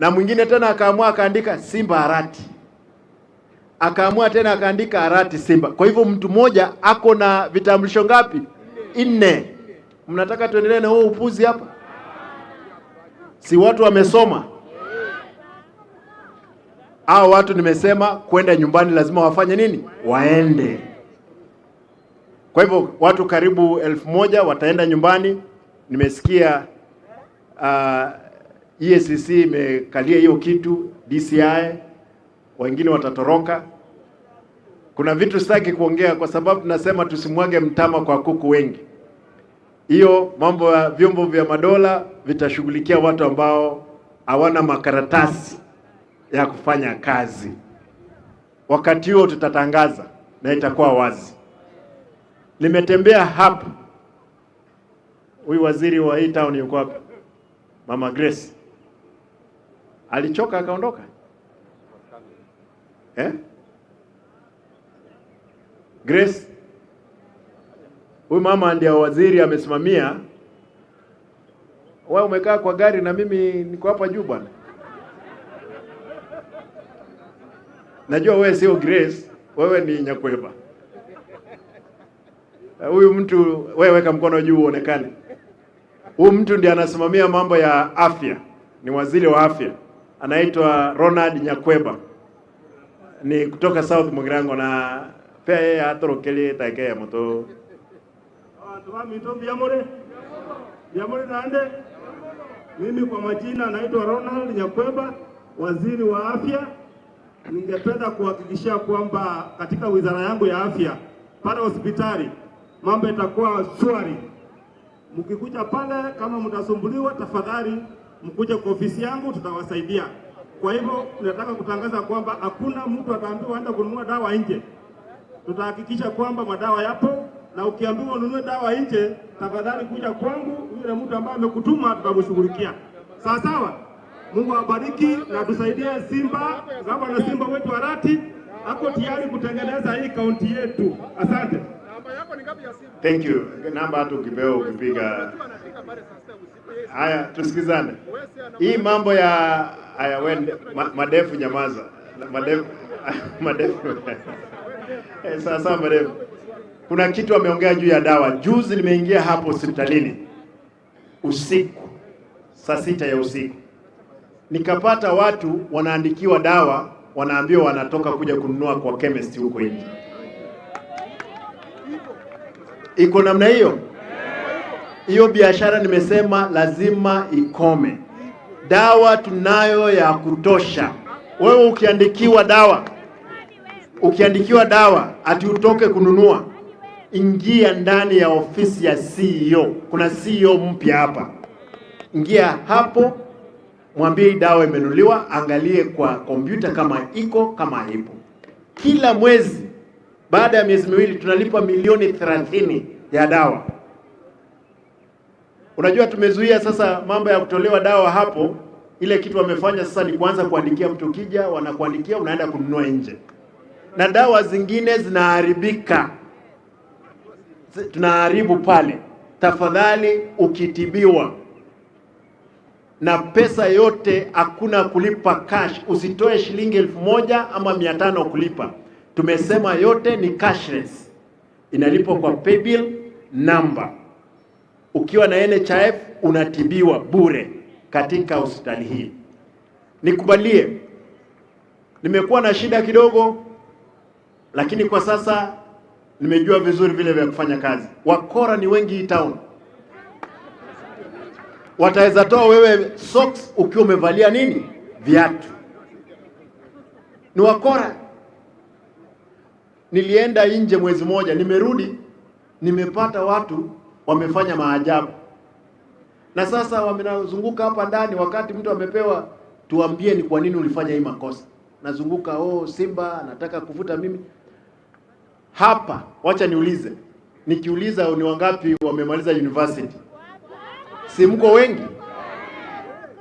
na mwingine tena akaamua akaandika Simba Arati, akaamua tena akaandika Arati Simba. Kwa hivyo mtu mmoja ako na vitambulisho ngapi? Nne. Mnataka tuendelee na huo upuzi hapa? Si watu wamesoma? Hao watu nimesema kwenda nyumbani lazima wafanye nini? Waende. Kwa hivyo watu karibu 1,000 wataenda nyumbani. Nimesikia EACC imekalia hiyo kitu, DCI, wengine watatoroka. Kuna vitu sitaki kuongea kwa sababu tunasema tusimwage mtama kwa kuku wengi. Hiyo mambo ya vyombo vya madola vitashughulikia watu ambao hawana makaratasi ya kufanya kazi. Wakati huo tutatangaza na itakuwa wazi. Nimetembea hapa, huyu waziri wa hii town yuko hapa, Mama Grace alichoka akaondoka. Eh? Grace, huyu mama ndiye waziri amesimamia. Wewe umekaa kwa gari na mimi niko hapa juu bwana. Najua wewe sio Grace, wewe ni Nyakweba. Huyu mtu wewe weka mkono juu uonekane. Huyu mtu ndiye anasimamia mambo ya afya, ni waziri wa afya, anaitwa Ronald Nyakweba, ni kutoka South Mugirango na pia yeye atorokelie take ya moto. Abantu ba minto Biamore. Biamore nande. Mimi kwa majina naitwa Ronald Nyakweba, waziri wa afya. Ningependa kuhakikishia kwamba katika wizara yangu ya afya pale hospitali mambo itakuwa shwari. Mkikuja pale kama mtasumbuliwa, tafadhali mkuje kwa ofisi yangu, tutawasaidia. Kwa hivyo nataka kutangaza kwamba hakuna mtu ataambiwa aende kununua dawa nje. Tutahakikisha kwamba madawa yapo, na ukiambiwa ununue dawa nje, tafadhali kuja kwangu, yule mtu ambaye amekutuma tutamshughulikia. Sawa sawa. Mungu awabariki na tusaidie Simba, gavana Simba wetu Arati ako tayari kutengeneza hii kaunti yetu. Asante. Thank you. Namba hata ukipewa ukipiga. Haya, tusikizane. Hii mambo ya haya wende ma, madefu nyamaza. Madefu madefu. Eh, sawa sawa madefu. Kuna kitu ameongea juu ya dawa. Juzi nimeingia hapo hospitalini usiku saa 6 ya usiku, nikapata watu wanaandikiwa dawa, wanaambiwa wanatoka kuja kununua kwa chemist huko nje. Iko namna hiyo. Hiyo biashara nimesema lazima ikome. Dawa tunayo ya kutosha. Wewe ukiandikiwa dawa, ukiandikiwa dawa ati utoke kununua, ingia ndani ya ofisi ya CEO. Kuna CEO mpya hapa, ingia hapo, mwambie hii dawa imenunuliwa, angalie kwa kompyuta kama iko, kama haipo. Kila mwezi baada ya miezi miwili tunalipa milioni 30 ya dawa. Unajua tumezuia sasa mambo ya kutolewa dawa hapo. Ile kitu wamefanya sasa ni kuanza kuandikia mtu, ukija wanakuandikia unaenda kununua nje, na dawa zingine zinaharibika, tunaharibu pale. Tafadhali ukitibiwa. Na pesa yote hakuna kulipa cash, usitoe shilingi 1000 ama 500 kulipa. Tumesema yote ni cashless, inalipwa kwa paybill number. Ukiwa na NHIF unatibiwa bure katika hospitali hii. Nikubalie, nimekuwa na shida kidogo, lakini kwa sasa nimejua vizuri vile vya kufanya kazi. Wakora ni wengi hii town, wataweza toa wewe socks ukiwa umevalia nini, viatu. Ni wakora. Nilienda nje mwezi moja, nimerudi nimepata watu wamefanya maajabu, na sasa wamenazunguka hapa ndani. Wakati mtu amepewa, tuambie ni kwa nini ulifanya hii makosa. Nazunguka, oh, Simba anataka kuvuta mimi hapa. Wacha niulize, nikiuliza ni wangapi wamemaliza university? Si mko wengi?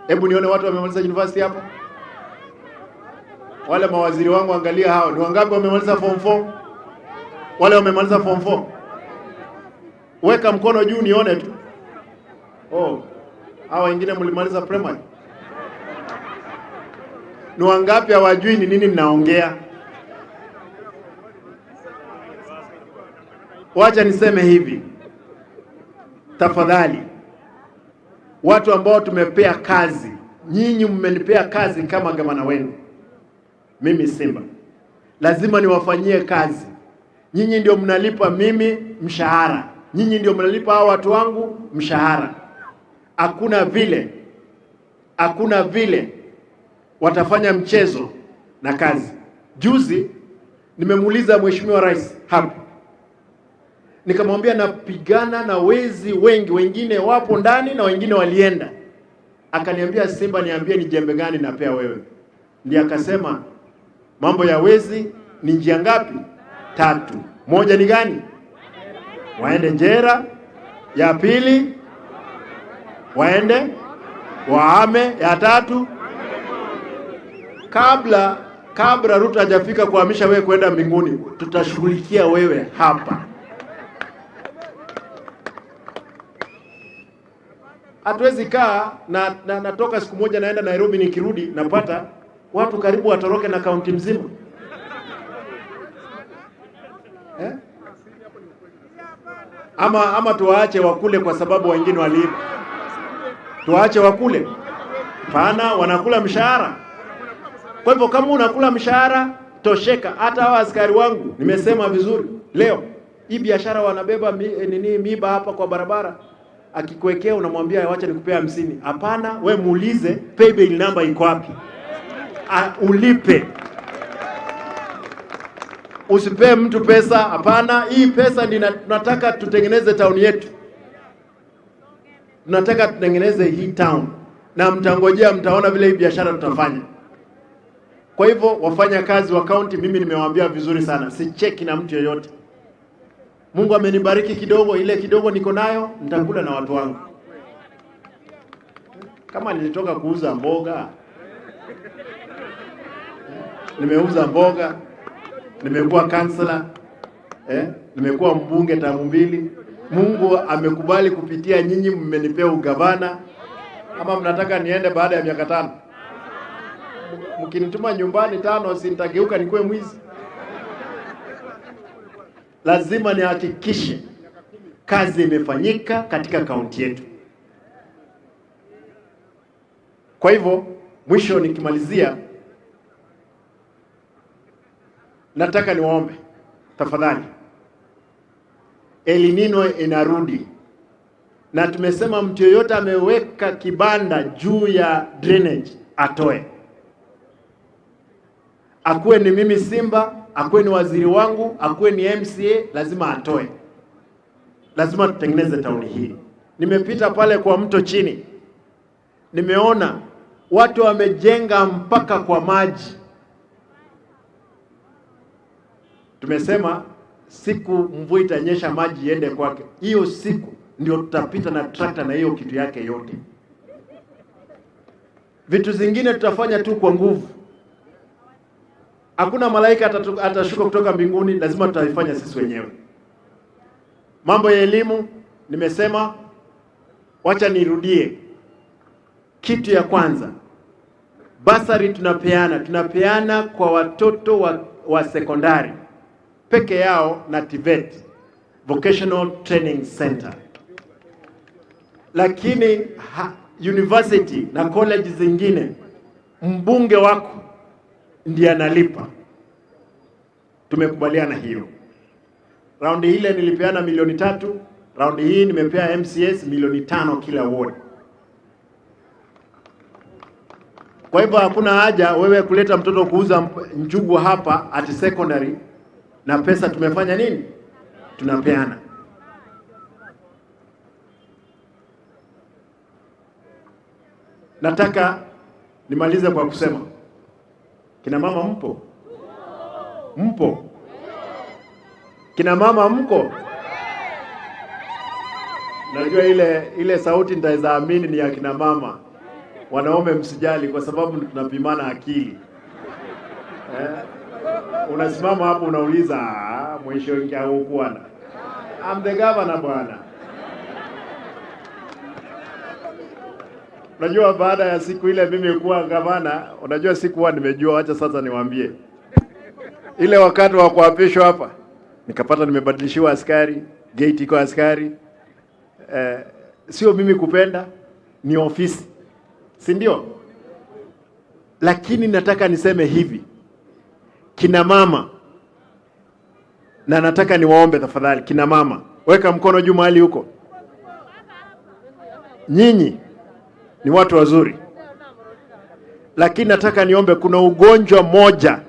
Hebu nione watu wamemaliza university hapa. Wale mawaziri wangu, angalia hao, ni wangapi wamemaliza form 4? Wale wamemaliza form 4, weka mkono juu nione tu. Oh, hao wengine mlimaliza primary. Ni wangapi hawajui ni nini ninaongea? Wacha niseme hivi, tafadhali, watu ambao tumepea kazi, nyinyi mmenipea kazi kama gavana wenu, mimi Simba lazima niwafanyie kazi. Nyinyi ndio mnalipa mimi mshahara, nyinyi ndio mnalipa hao watu wangu mshahara. Hakuna vile, hakuna vile watafanya mchezo na kazi. Juzi nimemuuliza Mheshimiwa Rais hapa, nikamwambia napigana na wezi wengi, wengine wapo ndani na wengine walienda. Akaniambia, Simba, niambie ni jembe gani napea wewe? Ndiye akasema mambo ya wezi ni njia ngapi? Tatu. Moja ni gani? Waende jera. Ya pili waende wahame. Ya tatu kabla kabla Ruto hajafika kuhamisha wewe kwenda mbinguni, tutashughulikia wewe hapa. Hatuwezi kaa na, na natoka siku moja naenda Nairobi, nikirudi napata watu karibu watoroke na kaunti mzima eh? Ama, ama tuwaache wakule kwa sababu wengine waliiba. Tuwaache wakule? Pana, wanakula mshahara. Kwa hivyo kama unakula mshahara tosheka. Hata hawa askari wangu nimesema vizuri leo, hii biashara wanabeba mi, nini miba hapa kwa barabara, akikuwekea unamwambia wacha nikupea 50. Hapana, we muulize paybill number iko wapi, ulipe. Usipee mtu pesa, hapana. Hii pesa ndio tunataka tutengeneze town yetu, tunataka tutengeneze hii town, na mtangojea, mtaona vile hii biashara tutafanya. Kwa hivyo wafanya kazi wa kaunti, mimi nimewaambia vizuri sana, sicheki na mtu yeyote. Mungu amenibariki kidogo, ile kidogo niko nayo nitakula na watu wangu. Kama nilitoka kuuza mboga, nimeuza mboga, nimekuwa kansela eh, nimekuwa mbunge tamu mbili. Mungu amekubali kupitia nyinyi, mmenipea ugavana. Ama mnataka niende baada ya miaka tano? Mkinituma nyumbani tano, si nitageuka nikuwe mwizi? Lazima nihakikishe kazi imefanyika katika kaunti yetu. Kwa hivyo, mwisho nikimalizia, nataka niwaombe tafadhali, El Nino inarudi na tumesema mtu yeyote ameweka kibanda juu ya drainage atoe. Akuwe ni mimi Simba, akuwe ni waziri wangu, akuwe ni MCA, lazima atoe. Lazima tutengeneze tauni hii. Nimepita pale kwa mto chini, nimeona watu wamejenga mpaka kwa maji. Tumesema siku mvua itanyesha maji iende kwake, hiyo siku ndio tutapita na trakta na hiyo kitu yake yote. Vitu zingine tutafanya tu kwa nguvu. Hakuna malaika atashuka kutoka mbinguni, lazima tutaifanya sisi wenyewe. Mambo ya elimu nimesema, wacha nirudie. Kitu ya kwanza, basari tunapeana, tunapeana kwa watoto wa, wa sekondari peke yao na TVET, Vocational Training Center, lakini ha, university na college zingine mbunge wako ndiye analipa. Tumekubaliana hiyo. Raundi ile nilipeana milioni tatu, raundi hii nimepea MCS milioni tano kila ward. Kwa hivyo hakuna haja wewe kuleta mtoto kuuza njugu hapa at secondary na pesa tumefanya nini? Tunapeana. Nataka nimalize kwa kusema kina mama mpo? Mpo? Kina mama mko? Najua ile ile sauti nitaweza amini ni ya kina mama. Wanaume msijali, kwa sababu tunapimana akili eh? Unasimama hapo unauliza, "Ah, mwisho bwana. I'm the governor bwana. Unajua, baada ya siku ile mimi kuwa gavana, unajua sikuwa nimejua. Wacha sasa niwaambie, ile wakati wa kuapishwa hapa nikapata nimebadilishiwa askari, gate iko askari eh, sio mimi kupenda, ni ofisi, si ndio? Lakini nataka niseme hivi, kina mama, na nataka niwaombe tafadhali, kina mama, weka mkono juu mahali huko. Nyinyi ni watu wazuri, lakini nataka niombe, kuna ugonjwa moja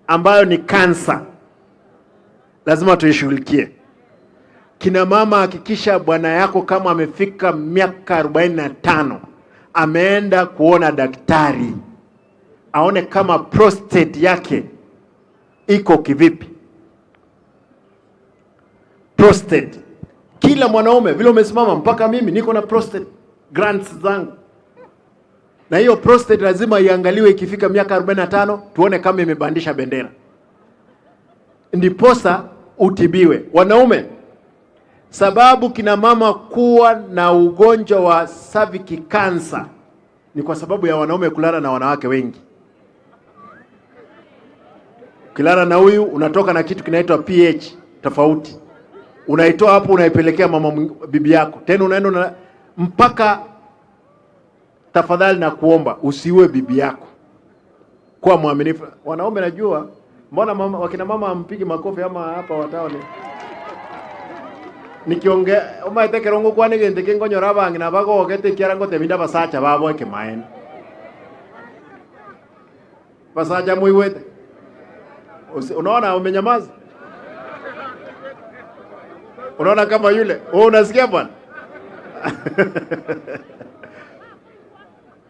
ambayo ni kansa, lazima tuishughulikie. Kina mama, hakikisha bwana yako kama amefika miaka 45 ameenda kuona daktari, aone kama prostate yake iko kivipi. Prostate, kila mwanaume vile umesimama, mpaka mimi niko na prostate glands zangu, na hiyo prostate lazima iangaliwe ikifika miaka 45, tuone kama imebandisha bendera, ndiposa utibiwe. Wanaume, sababu kina mama kuwa na ugonjwa wa cervical cancer ni kwa sababu ya wanaume kulala na wanawake wengi. Ukilala na huyu unatoka na kitu kinaitwa pH tofauti, unaitoa hapo unaipelekea mama bibi yako, tena unaenda una, mpaka. Tafadhali na kuomba usiue bibi yako, kuwa mwaminifu. Wanaume najua, mbona mama, wakina mama ampigi makofi ama hapa wataone nikiongea omaete ekero ngokwana egento eke nkonyora abang'ina bagogete ekiara ngotebia abasacha babo ekemaene. Basacha moigwete? Unaona umenyamaza? Unaona kama yule wewe unasikia bwana?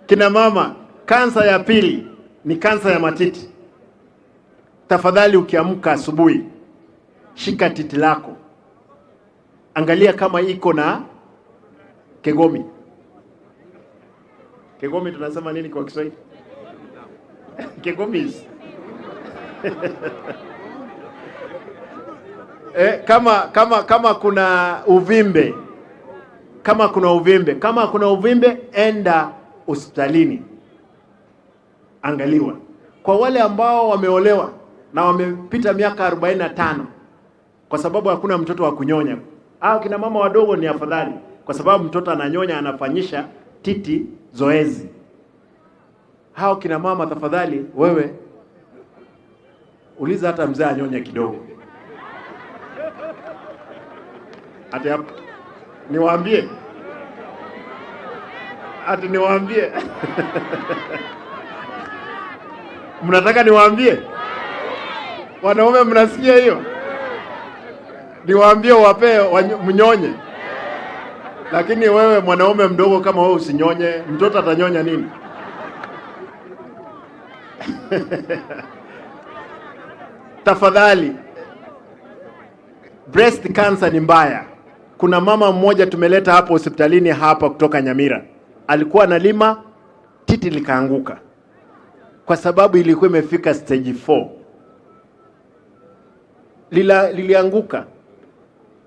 Kina mama, kansa ya pili ni kansa ya matiti. Tafadhali ukiamka asubuhi, shika titi lako, angalia kama iko na kegomi. Kegomi tunasema nini kwa Kiswahili? Kegomis. Eh, kama kama kama kuna uvimbe, kama kuna uvimbe, kama kuna uvimbe, enda hospitalini angaliwa. Kwa wale ambao wameolewa na wamepita miaka 45, kwa sababu hakuna mtoto wa kunyonya, au kina mama wadogo ni afadhali, kwa sababu mtoto ananyonya, anafanyisha titi zoezi. Hao kina mama tafadhali, wewe uliza hata mzee anyonye kidogo. Ati niwaambie, ati niwaambie mnataka niwaambie? Wanaume mnasikia hiyo? Niwaambie wapee mnyonye? Lakini wewe mwanaume mdogo kama wewe usinyonye, mtoto atanyonya nini? Tafadhali, breast cancer ni mbaya. Kuna mama mmoja tumeleta hapo hospitalini hapa kutoka Nyamira, alikuwa analima titi likaanguka kwa sababu ilikuwa imefika stage 4. Lila, lilianguka.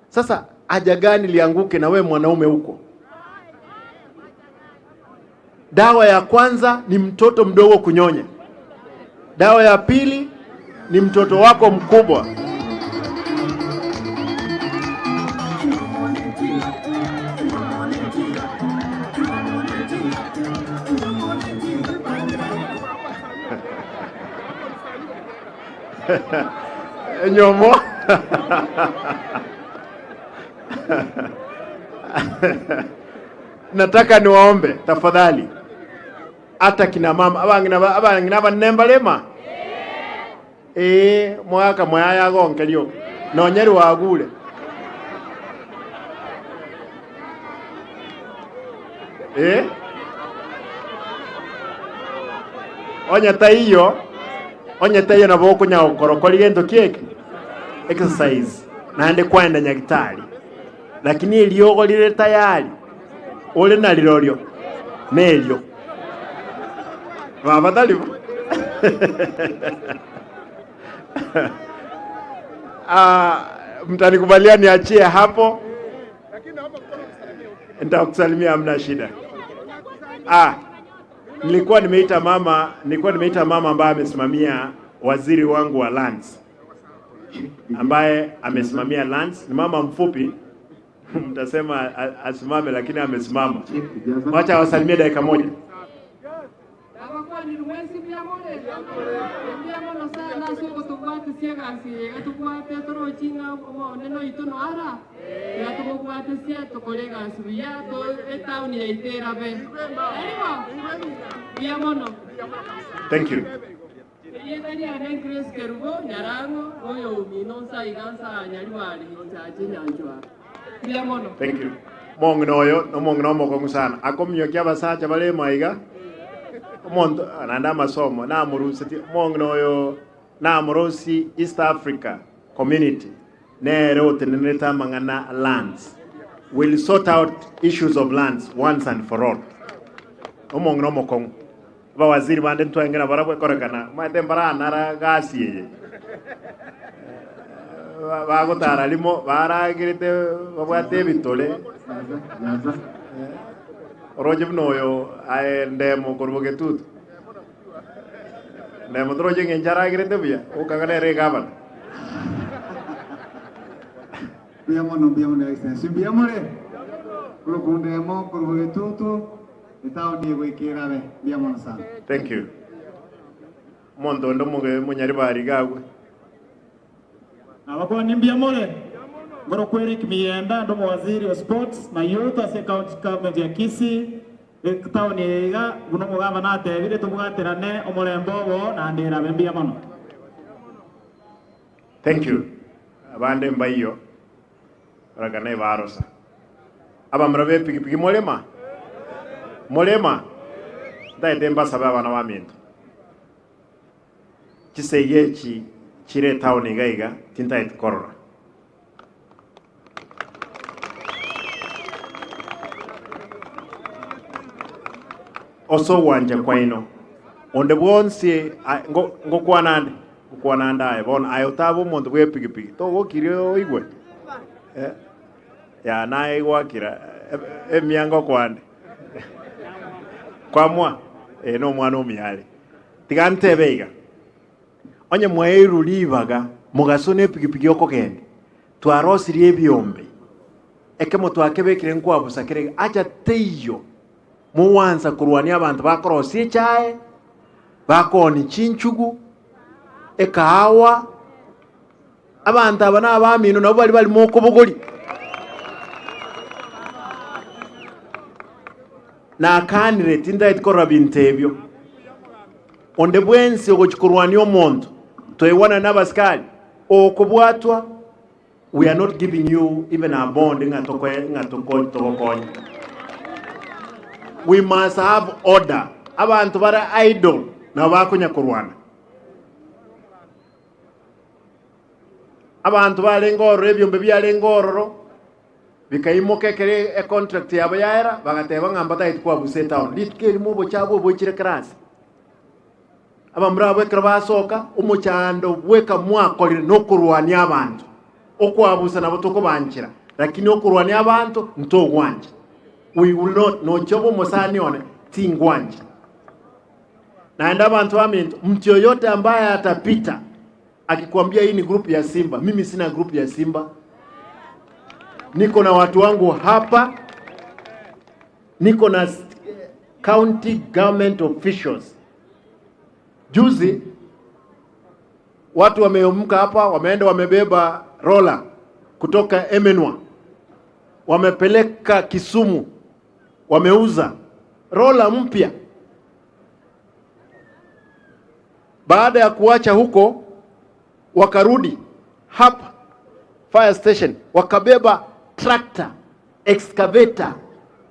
Sasa haja gani lianguke na we mwanaume huko? Dawa ya kwanza ni mtoto mdogo kunyonya. Dawa ya pili ni mtoto wako mkubwa. Nyomo. Nataka niwaombe tafadhali, hata kina mama abang'ina ba- abang'ina abanene mbarema ee mwaka mwaya agonkerio nonyeri wagure ee onye taiyo onye taiyo nabo okonya gokora gento kieke exercise naende kwaenda nyagitari Lakini eriogo rire tayari, ore narirorio nerio. Baba tari bo? Ah, mtanikubalia niachie hapo, nitakusalimia, hamna shida. Ah, nilikuwa nimeita mama, nilikuwa nimeita mama ambaye amesimamia waziri wangu wa lands ambaye amesimamia lands. Ni mama mfupi, mtasema a- asimame, lakini amesimama. Wacha wasalimie dakika moja. Abakwani mwensi mbuya more? Mbuya mono sana ase ogotobwatisia egasi eye iga tobwate torochi ng'a omonene oito noara, iga tobobwatisia tokore egasi buya to etown yaito erabe. Tari bo? Mbuya mono. Thank you. Erieta riane Grace Kerubo Nyarang'o, oyo omino nsa iga nsa Nyaribari Chache Nyanchwa. Mbuya mono. Thank you. Omong'ina oyo nomong'ina omokong'u sana, akomiokia abasacha bare emo aiga, omonto naende amasomo namorusetie, omong'ina oyo namorosie East Africa Community, nere otenenerete amang'ana lands, will sort out issues of lands once and for all. Omong'ina omokong'u. Abawaziri bande ntwenge nabarabwo ekorekana omanyete mbaranara gasi eye bagotara rimo baragerete babwate ebitore oroche buna oyo aye ndemo korwa bogetutu ndemo toroche eng'encho aragerete buya okanga nere egavana. Mbuya mono mbuya mono Excellency mbuya more korwa ndemo korwa bogetutu. Etaoni egoika erabe mbuya mono sana. Thank you. Omonto onde omoge monyaribari iga agwe. Abakwani mbuya more? Nkorokwa Eric Miyenda, inde omowaziri o sports na youth ase ecounty government ya Kisii, etaoni eye iga buna omogavana atebire tobwaterane omorembe obo naende erabe mbuya mono. Thank you. Abande mbaiyo. Barakana ebarosa. Abamura b'epigipigi morema? Morema? Ntagete mbasabe abana baminto. Chisegi echi chire etown iga iga tintageti korora. Ase ogwancha kwaino, onde bwonsi ngokwana ande, ngokwana ande aye bono, aye otabe omonto bw'epigipigi, togokiri oigwe? Eh, ya naye gwakira emia ngokwane kwamua eh, nomwana omuya are. Tiga ntebe iga, onye mwaeirwe ribaga mogaso na epigipigi okogenda, twarosirie ebiombe, ekemo twakebekire nkwabusa kere iga, acha teiyo. Mogwansa korwania abanto bakorosia echae, bakoonia chinchugu, ekahawa, abanto aba nabamino nabwo baria bari mokobogoria. Nakanire tintageti korora binto ebio. Onde bwensi ogochia korwania omonto, toigwanane na abasikari, okobwatwa. We are not giving you even a bond ng'a tokoe ng'a toko togokonye. We must have order. Abanto bare idle nabo bakonya korwana. Abanto barenge ororo ebiombe biarenge ororo bikaimoka ekere econtract yabo yaera bagateba ng'a mbatageti kwabusa etown. Rituko erimo obochabu oboichire class. Abamura abwo ekero basoka, omochando bweka mwakorire nokorwania abanto. Okwabusa nabo tokobanchera, lakini okorwania abanto ntogwancha. We will not, nochia obe omosani one, Tingwancha. Naende abanto baminto, mtu yoyote ambaye atapita akikwambia hii ni group ya Simba, mimi sina group ya Simba. Niko na watu wangu hapa, niko na county government officials. Juzi watu wameamka hapa, wameenda wamebeba rola kutoka Emenwa, wamepeleka Kisumu, wameuza rola mpya. Baada ya kuacha huko, wakarudi hapa fire station, wakabeba tractor excavator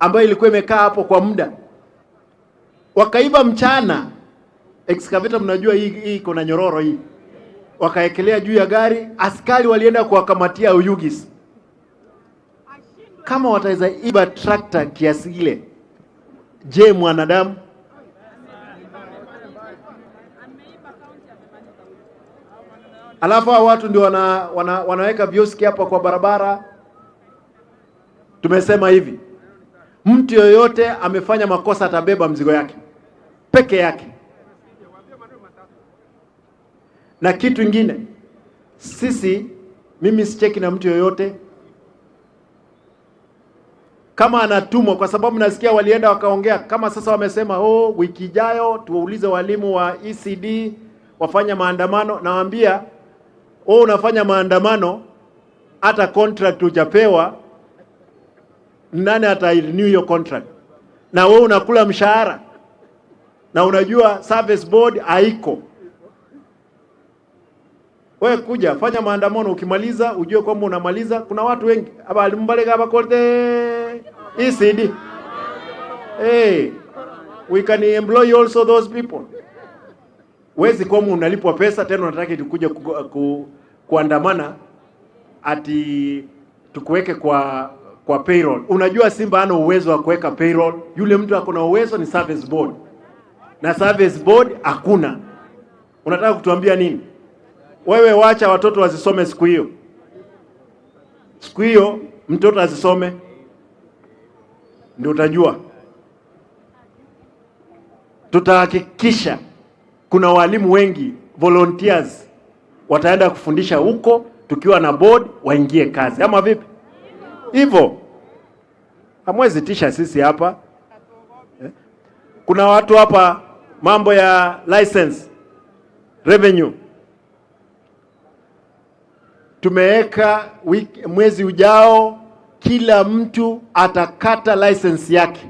ambayo ilikuwa imekaa hapo kwa muda, wakaiba mchana. Excavator mnajua hii hii iko na nyororo hii, wakaekelea juu ya gari. Askari walienda kuwakamatia Oyugis. Kama wataweza iba tractor kiasi ile, je, mwanadamu? Alafu hao watu ndio wana, wana, wanaweka vioski hapa kwa barabara. Tumesema hivi, mtu yoyote amefanya makosa atabeba mzigo yake peke yake. Na kitu ingine, sisi, mimi sicheki na mtu yoyote kama anatumwa, kwa sababu nasikia walienda wakaongea kama sasa wamesema, oh, wiki ijayo tuwaulize walimu wa ECD wafanya maandamano. Nawaambia oh, unafanya maandamano hata contract hujapewa, nani ata renew hiyo contract? Na wewe unakula mshahara na unajua service board haiko. Wewe kuja fanya maandamano, ukimaliza ujue kwamba unamaliza. Kuna watu wengi abalimu balega abakote ECD. Hey, we can employ also those people. Wezi kwamba unalipwa pesa tena unataka kuja ku, ku, kuandamana ati tukuweke kwa kwa payroll. Unajua Simba hana uwezo wa kuweka payroll. Yule mtu ako na uwezo ni service board, na service board hakuna. Unataka kutuambia nini? Wewe wacha watoto wasisome siku hiyo, siku hiyo mtoto asisome, ndio utajua. Tutahakikisha kuna walimu wengi volunteers wataenda kufundisha huko, tukiwa na board waingie kazi, ama vipi? Hivyo hamwezi tisha sisi hapa eh? Kuna watu hapa mambo ya license revenue tumeweka wiki, mwezi ujao kila mtu atakata license yake.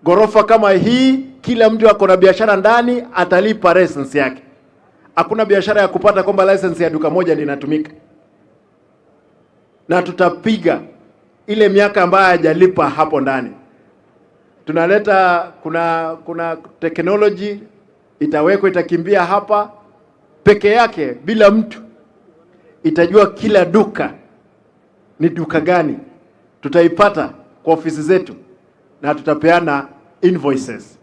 Ghorofa kama hii, kila mtu ako na biashara ndani atalipa license yake. Hakuna biashara ya kupata kwamba license ya duka moja ndio inatumika, na tutapiga ile miaka ambayo hajalipa hapo ndani. Tunaleta kuna kuna technology itawekwa, itakimbia hapa peke yake bila mtu itajua kila duka ni duka gani, tutaipata kwa ofisi zetu na tutapeana invoices,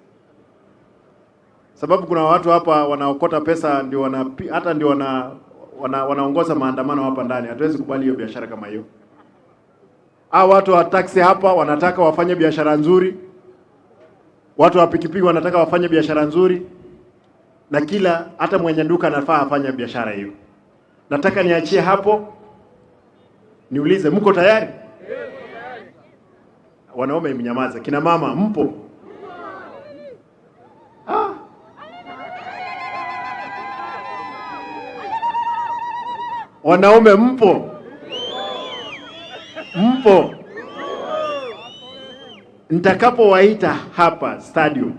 sababu kuna watu hapa wanaokota pesa ndio wana, hata ndio wana, wana, wanaongoza maandamano hapa ndani. Hatuwezi kubali hiyo biashara kama hiyo. Hao watu wa taxi hapa wanataka wafanye biashara nzuri, watu wa pikipiki wanataka wafanye biashara nzuri, na kila hata mwenye duka anafaa afanye biashara hiyo. Nataka niachie hapo, niulize, mko tayari? Wanaume mnyamaze, kina mama mpo? Ah. Wanaume mpo? Mpo? Nitakapowaita hapa stadium,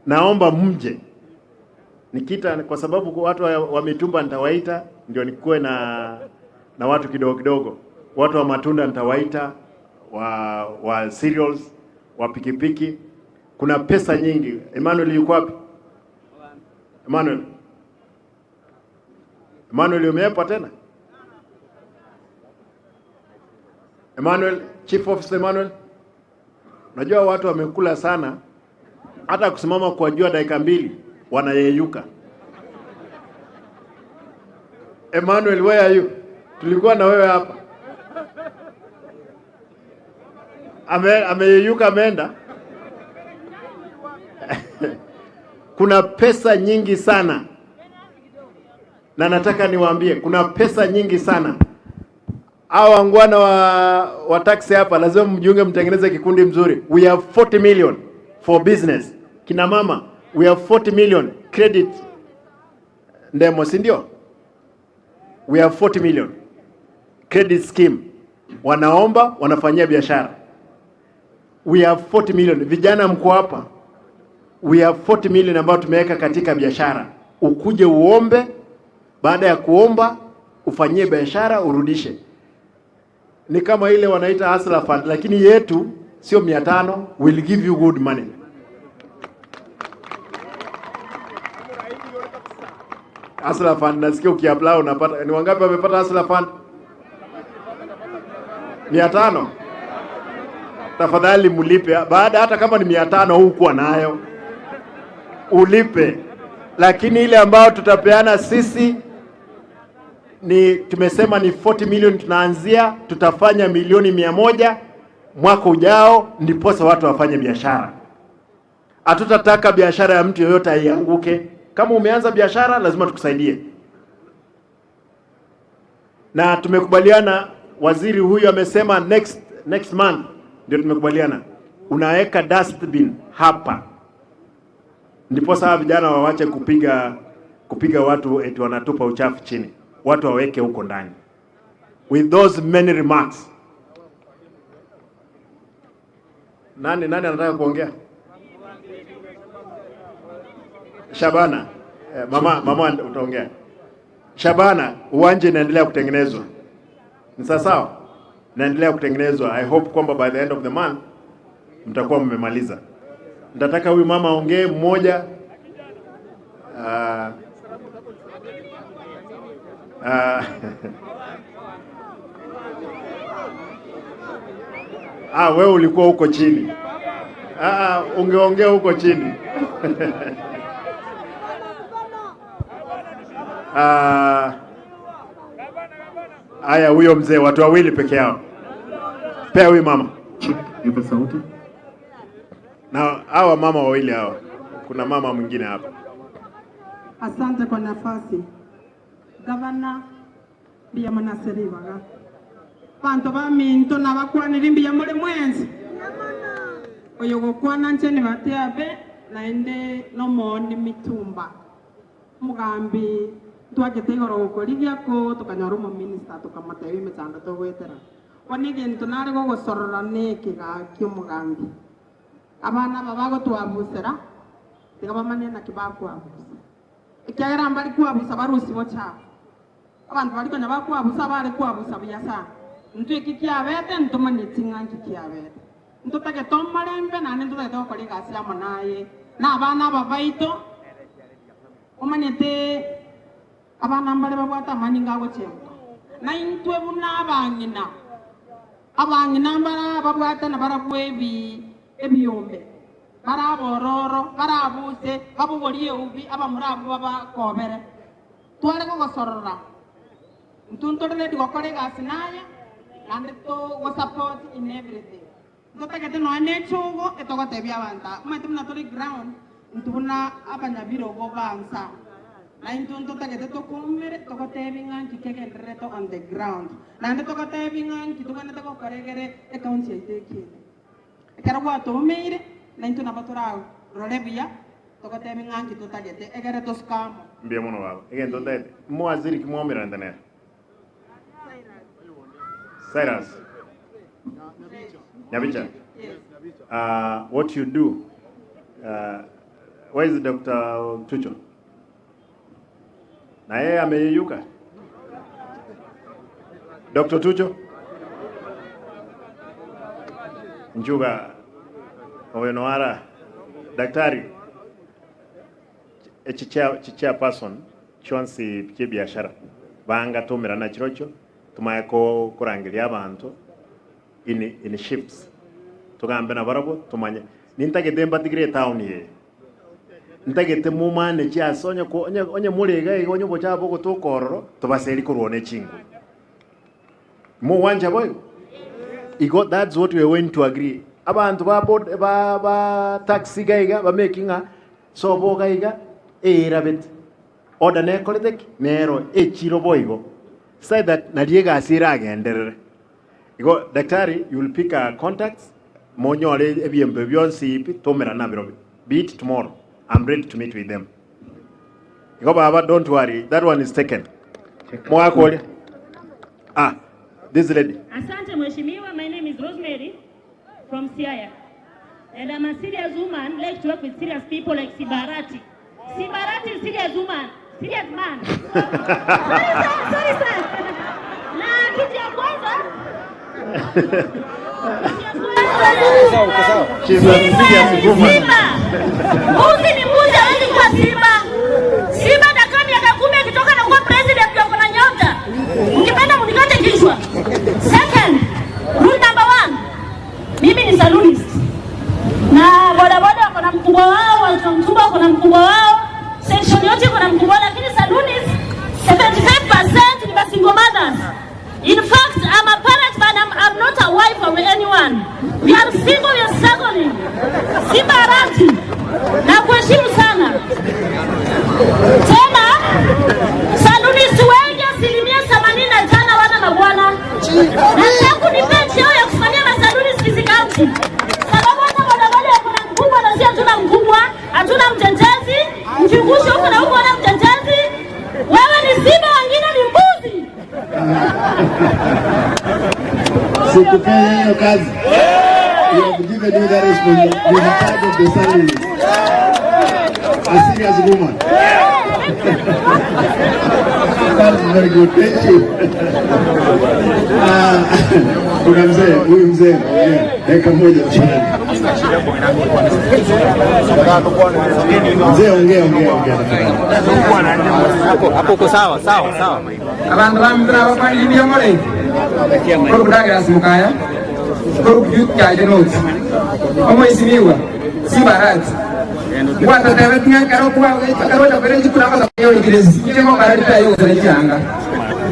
naomba mje nikita kwa sababu watu wa, wa mitumba nitawaita ndio nikuwe na na watu kidogo kidogo. Watu wa matunda nitawaita, wa wa cereals, wa pikipiki. Kuna pesa nyingi. Emmanuel yuko wapi? Emmanuel, Emmanuel umeepa tena? Emmanuel, Chief Officer Emmanuel, unajua watu wamekula sana, hata kusimama kwa jua dakika mbili wanayeyuka. Emmanuel, where are you? Tulikuwa na wewe hapa. Ame, ameyeyuka ameenda. Kuna pesa nyingi sana, na nataka niwaambie kuna pesa nyingi sana. Hawa wangwana wa, wa taxi hapa lazima mjiunge, mtengeneze kikundi mzuri. We have 40 million for business. Kina mama, we have 40 million credit ndemo, si ndio? We have 40 million credit scheme, wanaomba wanafanyia biashara. We have 40 million. Vijana mko hapa, we have 40 million ambayo tumeweka katika biashara. Ukuje uombe, baada ya kuomba ufanyie biashara urudishe. Ni kama ile wanaita Hustler Fund, lakini yetu sio 500, will give you good money. Hustler Fund nasikia ukiapply unapata. Ni wangapi wamepata Hustler Fund? 500. Tafadhali mlipe baada, hata kama ni 500 hukuwa nayo ulipe, lakini ile ambayo tutapeana sisi ni tumesema ni 40 million tunaanzia, tutafanya milioni 100 mwaka ujao, ndiposa watu wafanye biashara. Hatutataka biashara ya mtu yoyote aianguke. Kama umeanza biashara, lazima tukusaidie, na tumekubaliana. Waziri huyu amesema next next month ndio tumekubaliana, unaweka dustbin hapa, ndiposa hawa vijana wawache kupiga kupiga watu eti wanatupa uchafu chini, watu waweke huko ndani. With those many remarks, nani nani anataka kuongea? Shabana, eh, mama mama utaongea. Shabana, uwanja inaendelea kutengenezwa, ni sawa sawa, inaendelea kutengenezwa. I hope kwamba by the end of the month mtakuwa mmemaliza. Nitataka huyu mama aongee mmoja. Uh, uh, ah, wewe ulikuwa huko chini. Ah, ungeongea huko chini. Ah, haya, huyo mzee, watu wawili peke yao. Pea huyu mama Nipe sauti. na hawa mama wawili hawa, kuna mama mwingine hapa. Asante kwa nafasi. Gavana mbuya mono ase ribaga. Abanto baminto nabakwanire mbuya more mwensi. Oyo gokwana inche nibate abe naende nomooni mitumba. Omogambi ntwachete igoro gokorigia ko tokanyora omominister tokamotebia emechando togoetera. Bono egento nare gogosorora neke gaki omogambi. Abana aba bagotwabusera tiga bamanye naki bakwabusa. Ekiagera mbari kwabusa barusie bochafu. Abanto baria konya bakwabusa bare kwabusa buya sana. Intwe eki kiabete ntomanyeti ng'a nki kiabete. Ntotagete omorembe naende ntotagete gokora egasi amo naye na abana aba baito. Omanyete abana mbare babwate amanyinga agochemka, na intwe buna abang'ina, abang'ina mbare babwate nabarabwo ebi ebiombe, bare abororo, bare abuse, babogorie eubi, abamura abwo babakobere. Tware gogosorora, intwe ntore ready gokora egasi naye, naende togosupport in everything. Ntotagete nonya nechogo etogotebia abanto aba, omanyete buna tore ground, intwe buna abanyabirogo ba nsa, na intwe ntotagete tokoumere togotebi ng'a nki kegendererete on the ground, naende togotebi ng'a nki togwenerete gokora egere ecounty yaito ekiine. Ekero gwatoumeire, naintwe nabo torarore buya, togotebi ng'a nki totagete egere tosuke amo. Mbuya mono baba. Egento ntaete, mwaziri ki mwaomerante nere? Cyrus Nyabicha. Uh, what you do uh, where is Dr. Tucho? Na yeye ameyeyuka. Dr. Tucho Njuga oyo noara daktari Chichairperson chionsi chi'ebiashara bangatomerana chirochio tomanye korangeria abanto in in shifts togambe nabarabwo tomanye. Nintagete mbatigere etown eye, ntagete momane chiase onye ko onye onye more iga iga onye obochafu bogotoka ororo tobaseri korwa ne chinguru. Mogwancha boigo? Igo that's what we are going to agree. Abanto ba bod ba ba taxi iga iga bameki ng'a. Sobo iga iga eirabete. Order nekorete ki? Nero echiro boigo. Say that nari egasi eragenderere. Igo daktari you will pick our contacts monyore ebiembe bionsi pi tomerane nabirobio. Be it tomorrow I'm ready to meet with them. Igo baba don't worry that one is taken. Mogaka oria. Ah, this lady. Asante mheshimiwa, my name is Rosemary from Siaya. And I'm a serious woman, like to work with serious people like Sibarati. Sibarati is serious woman, serious man. Sorry sir, sorry sir. Na kitu ya kwanza She's a serious woman. Simba. Mbuzi ni mbuzi, hawezi kuwa simba. Simba atakaa miaka kumi akitoka na kuwa president ndio kuna nyota. Mkipenda mnikate kichwa. Second, rule number one. Mimi ni salonist. Na bodaboda wako na mkubwa wao, watu wa mtumba wako na mkubwa wao, section yote iko na mkubwa wao, lakini salonist 75% ni ba single mothers. In fact, I'm a parent but I'm, I'm not a wife of anyone. We are single, we are struggling. Simba Arati, na kuheshimu sana. Tena salonist wengi asilimia 85 wana mabwana. Na tangu nipe cheo ya kusimamia masaluni Kisii County. Sababu hata bodaboda wako na mkubwa na sisi hatuna mkubwa, hatuna mtetezi. Mchungushe huko na huko wana mtetezi. Wewe ni simba, wengine ni mbuzi. Sikupea hiyo kazi. You have given you that responsibility. You are part of the salary. A serious woman. That is very good. Thank you. Ah, kuna mzee, huyu mzee, yeah, dakika moja tafadhali. Mzee ongea, ongea, ongea tafadhali. Hapo uko sawa sawa sawa. Abanto bamino nabakwanire mbuya more? Korwa Douglas Mukaya, korwa Youth Church North. Omoisimigwa, Simbarati. Ngwatotebetie ng'a ekero ekero ocha koira chikura abasacha oikire inche ngokora ripea y'ogosana chianga.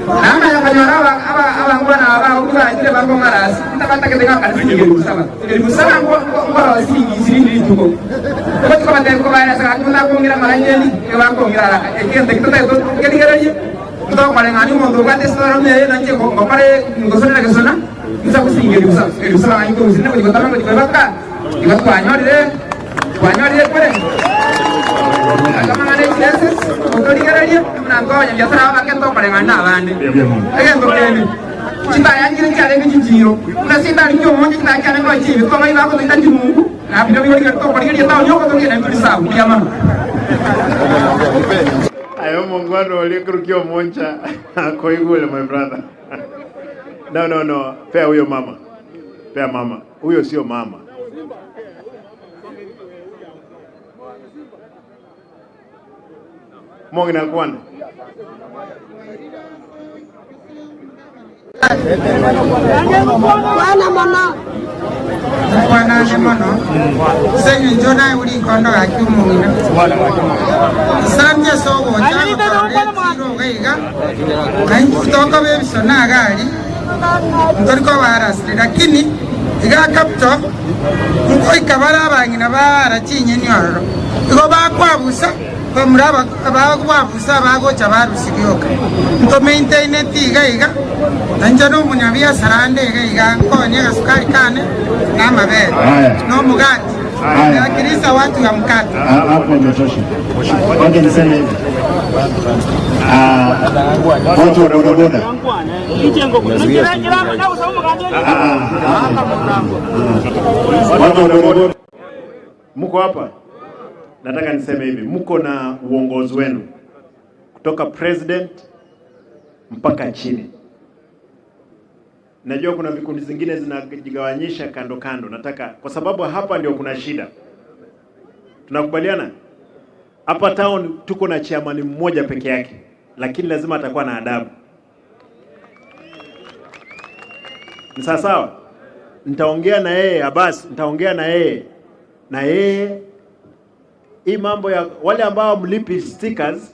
Namanya nkanyora aba aba abangwana aba bagokura bakong'ara ase ntabatagete ng'a kare siringi elifu saba. Elifu saba nkorora siringi ishirini rituko. Ngochia kobatebia kobaeresa gaki motakong'ira amang'ina nigo bakong'ira haraka. Egento ekio totagete tokerigererie. Ntokoreng'ania omonto obwate esitoro eye na inche ngokore ngosonera gesona, inse gosinga eribusa, eribusa ng'a inkorusia na gochia gotama ngochia koebaka, igo twanyorire, twanyorire kore amang'ana echileses, otorigererie buna intwe abanyabiasara abake ntokoreng'ana na abande. Egento kende, chitaya nchire chiarenge chichiiro, buna chintari chi'omonche chitaya chiarenge gochia chibe, twamanyire bagotoita chimungu, na biria bigorigereria tokorigereria etaoni ogotoria naintwe risabu. Mbuya mono. Aye omongwana oria ekero omoncha akoigure my brother. No, no, no. Pea huyo mama. Pea mama. Huyo sio mama. Mong'ina kwana. Kwana mono. Nkwanane mono, ase engencho naye ore rikondo gaki omong'ina. Nsanche ase ogocha gotorora echiro iga iga, na intwe tokoba ebisona iga aria, ntori koba harassed, lakini iga capital nkoika bare abang'ina baara chinyeni ororo, igo bakwabusa. Bamura abakwabusa abagocha barusia rioka. Ntomaintaineti iga iga, na inche nomonyabiasara ande iga iga, nkoonye agasukari kane na amabere, Haya. na omogati, Haya. nawakilisha watu ya mkate. Ah, Hapo imetosha. Wacha niseme hivi. Ah, watu wa bodaboda. Ah, ah, ah. Watu wa bodaboda. Mko hapa? Nataka niseme hivi, mko na uongozi wenu kutoka president mpaka chini. Najua kuna vikundi zingine zinajigawanyisha kando kando. Nataka kwa sababu hapa ndio kuna shida. Tunakubaliana hapa town tuko na chairman mmoja peke yake, lakini lazima atakuwa na adabu. Ni sawa sawa? Nitaongea na yeye Abbas, nitaongea na yeye na yeye. Hii mambo ya wale ambao mlipi stickers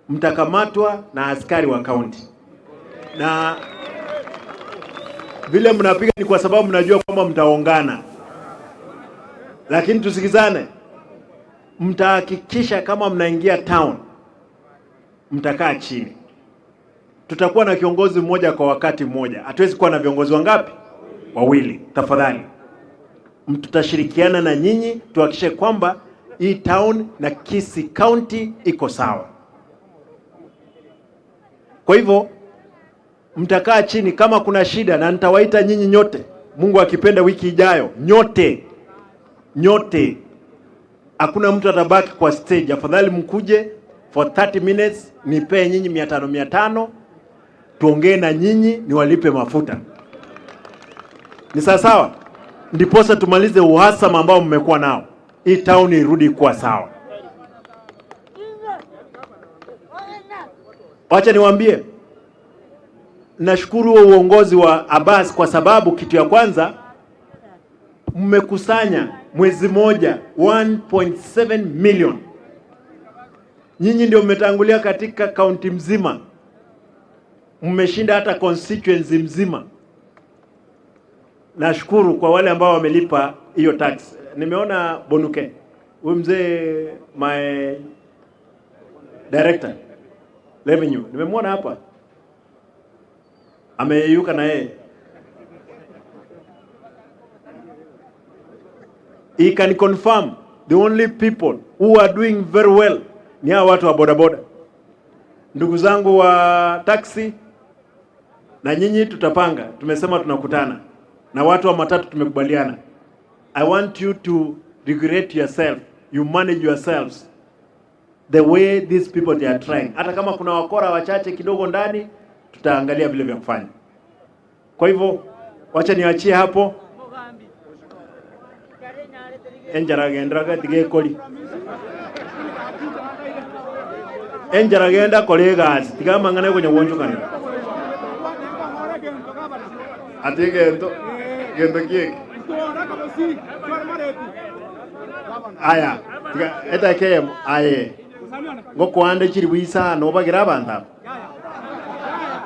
mtakamatwa na askari wa kaunti, na vile mnapiga ni kwa sababu mnajua kwamba mtaongana, lakini tusikizane. Mtahakikisha kama mnaingia town, mtakaa chini. Tutakuwa na kiongozi mmoja kwa wakati mmoja. Hatuwezi kuwa na viongozi wangapi? Wawili. Tafadhali tutashirikiana na nyinyi tuhakikishe kwamba hii town na Kisii County iko sawa. Kwa hivyo mtakaa chini kama kuna shida, na nitawaita nyinyi nyote, Mungu akipenda, wiki ijayo, nyote nyote, hakuna mtu atabaki kwa stage. Afadhali mkuje for 30 minutes, nipee nyinyi 500 500, tuongee na nyinyi, niwalipe mafuta. Ni sawa sawa? Ndiposa tumalize uhasama ambao mmekuwa nao, hii town irudi kuwa sawa. Wacha niwaambie, nashukuru huo uongozi wa Abbas kwa sababu kitu ya kwanza mmekusanya mwezi moja 1.7 million. Nyinyi ndio mmetangulia katika kaunti mzima, mmeshinda hata constituency mzima. Nashukuru kwa wale ambao wamelipa hiyo tax. Nimeona Bonuke, huyu mzee my director revenue, nimemwona hapa ameyeyuka na yeye. He can confirm the only people who are doing very well ni hawa watu wa bodaboda. Ndugu zangu wa taxi na nyinyi tutapanga, tumesema tunakutana na watu wa matatu, tumekubaliana. I want you to regulate yourself, you manage yourselves the way these people they are trying. Hata kama kuna wakora wachache kidogo ndani, tutaangalia vile vya kufanya. Kwa hivyo wacha niachie hapo. Enjara gendraga tigekori enjara genda kora egasi tiga amang'ana ekonya gwonchokana Ati gento gento kieki aya tiga etake eyemo aye ngokoande chiribu isano obagere abanto aba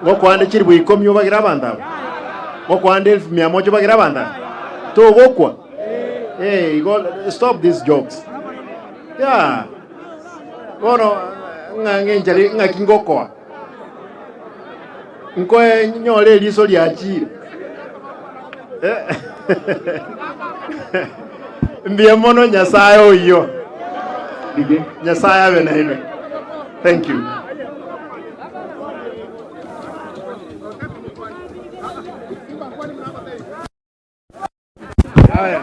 ngokoande chiribu ikomi obagere abanto aba ngokoande elfu mia moja obagere abanto aba togokwa hey, igo stop these jokes yeah bono ng'a ng'enchara ng'aki ngokoa nkoe nyore eriso riachire mbuya mono Nyasaye oyio Nyasaye abe nainwe thank you Haya.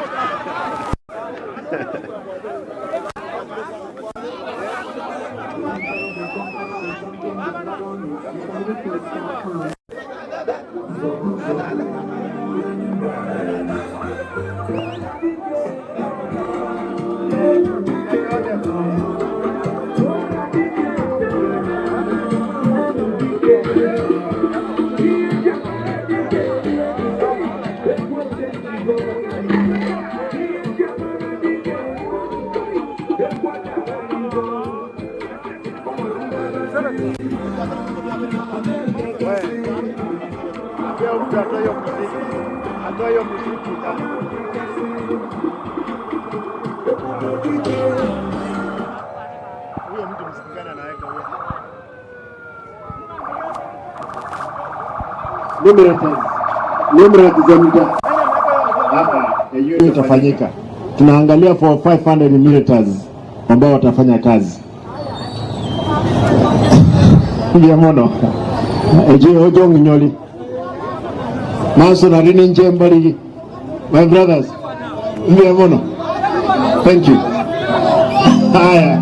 Huyo mtu msikikana anaweka huyo. Numerators, numerators za mtaa hapa hiyo itafanyika. Tunaangalia for 500 meters ambao watafanya kazi ndiyo mono eje ojong nyoli maso na rini njembari my brothers ndiyo mono thank you haya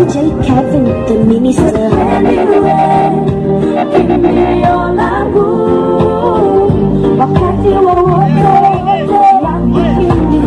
DJ Kevin, the minister. Kimbilio langu wakati wowote, yangu kimbilio.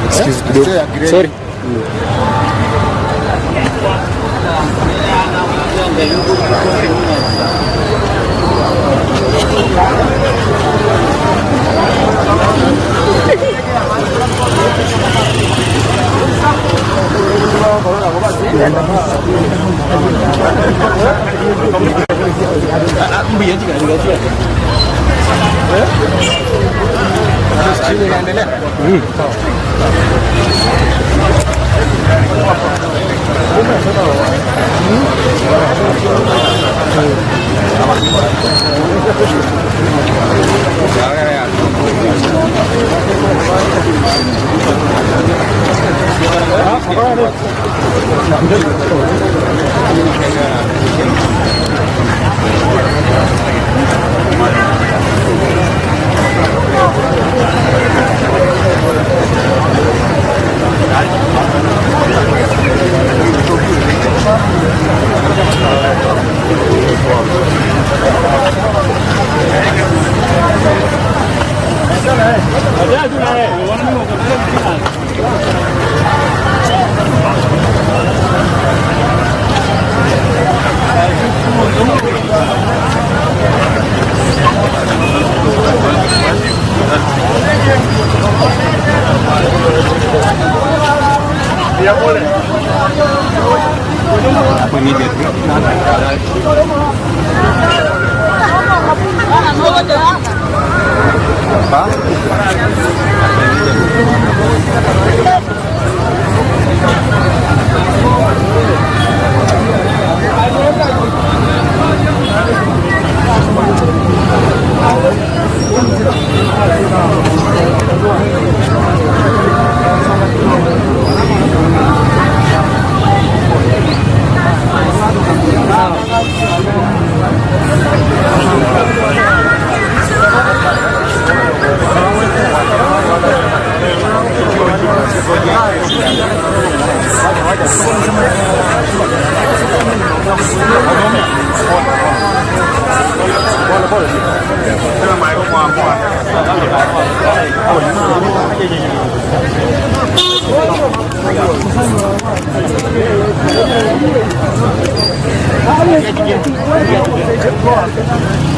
Excuse kidogo. Sorry.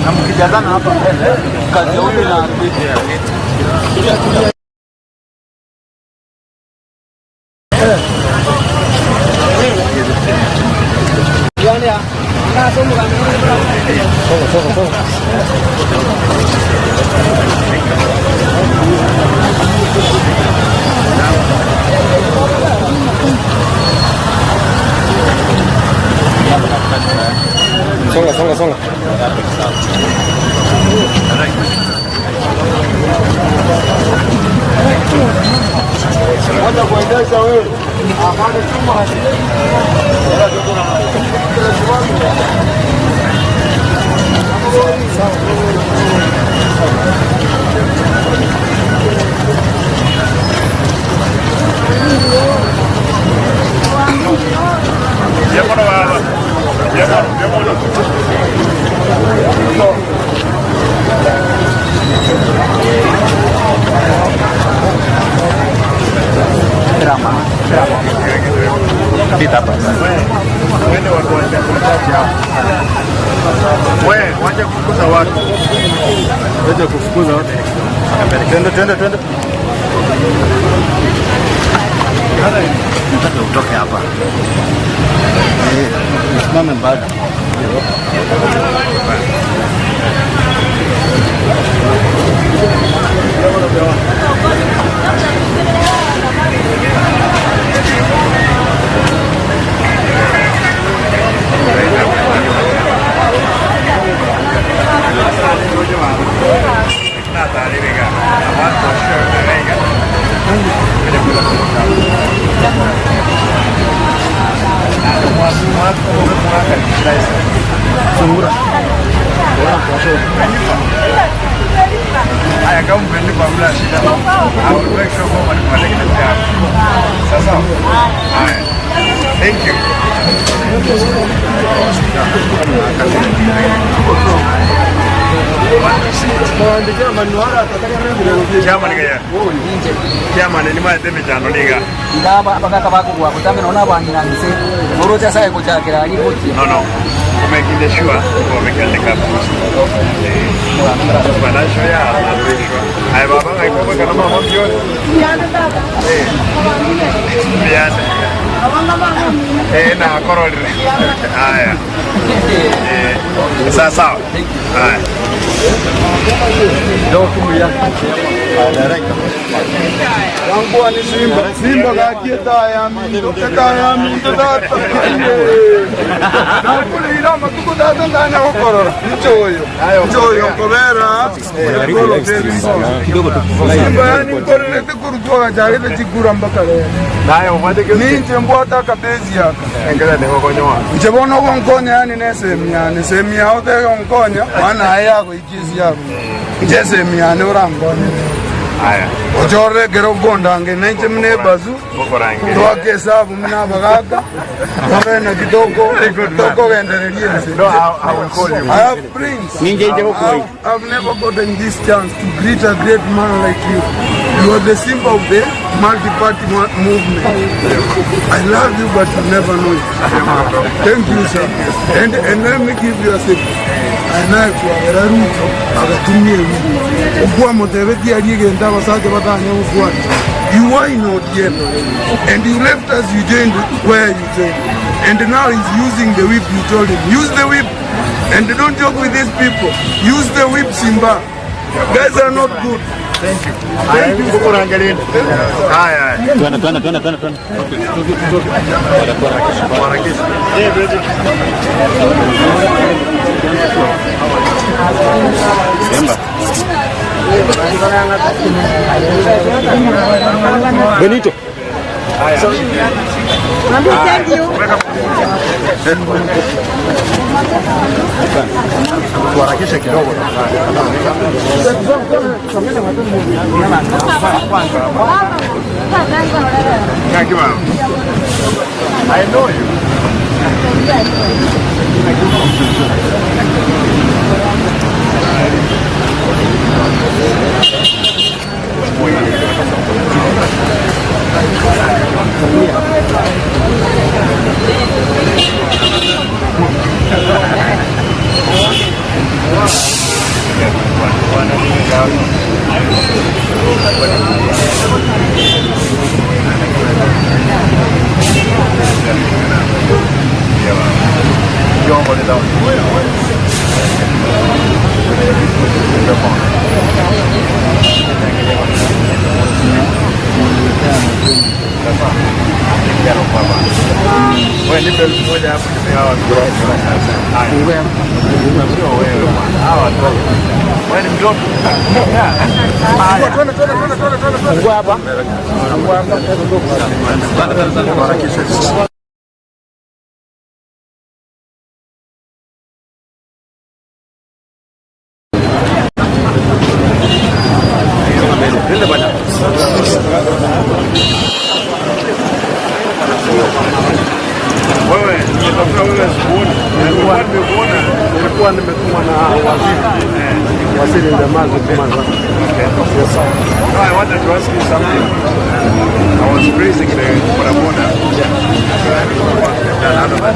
Na mkijazana hapa kazi ya huyu na Songa, songa, songa. Wacha kuendesha wewe. Wende watu wachache hapo. Wewe wacha kufukuza watu. Wacha kufukuza watu. Twende, twende, twende. Nataka utoke hapa. Eh, usimame mbali. Haya, kama mmelipa hamna shida. I will make sure kwamba nimewaletea hapo. Sawa sawa. Haya. Thank you. Chairman kaya. Chairman ni maete michano niga. Iga abagaka bakogwa botambe nonya nabang'ina inse, oroche ase aye gochakera aria gochia. No, no. Making sure wamekiandika financial ya Haya baba ngaikomeka na mama mbione. Eh. Mbiane. Eh na kororire. Haya. Eh. Sawa sawa. Haya. Yankwani Simba, Simba gaki etayaminto, etayaminto tata. Nakureire amatuko tata ntanya gokorora. Inche oyo, inche oyo nkobera Simba yani nkorerete korwa twagachagete chikura mpaka rero. Ninche mbwate akabezi aka. Inche bono ogonkonya yani nesemi yane, esemi yao tegonkonya, maana aye yagoikia esiago. Inche esemi yane orankonye ochorere ekero okondange na inche buna ebasu, toake esabu buna abagaka, tobe naki tokogendereria ense. I have prince. I have never gotten this chance to greet a great man like you. You are the symbol of the multi-party movement. I love you but you never know it. Thank you sir. And, and let me give you a secret. Aye naye kwabera Ruto agatumia ewhip. Okwamotebetie aria egento abasacha batanya gokwana. You were in ODM and you left us you joined where you joined. And now he's using the whip you told him. Use the whip and don't joke with these people. Use the whip Simba. Guys are not good. Thank you. Thank you. Haya. Twende twende twende twende twende. Benito. Thank you. Tuharakishe kidogo. Thank you, ma'am. I know you. Wewe nipe 1000 hapo nipe hawa watu. Sio wewe bwana. Hawa watu. Wewe ni mtoto. Haya. Fungua hapa. Fungua hapa. Wewe nimetafuta wewe sikuoni. Nilikuwa nimekuona. Nilikuwa nimetumwa na waziri. Waziri Ndamazi tuma Okay. Yes, sir. No, I wanted to ask you something. I was praising the boda boda. Yeah. Out of that.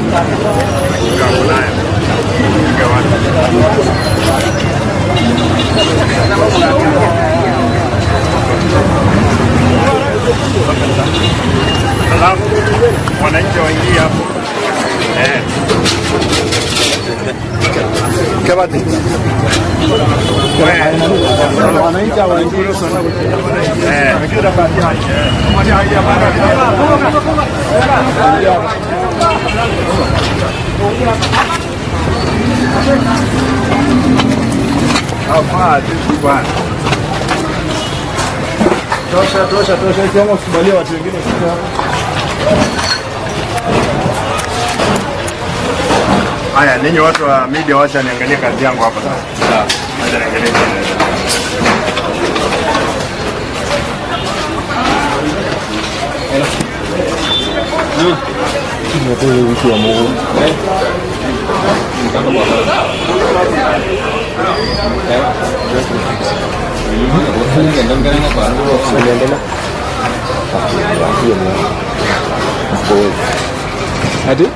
Alafu wananchi waingie hapo. Eh. Kabati. Wananchi hawaingii. Eh. Hapana, Tosha, tosha, tosha. Ikiwa usikubalie watu wengine kufika hapa. Haya, ninyi watu wa media, wacha niangalie kazi yangu hapa sasa. Wacha niangalie. Ati?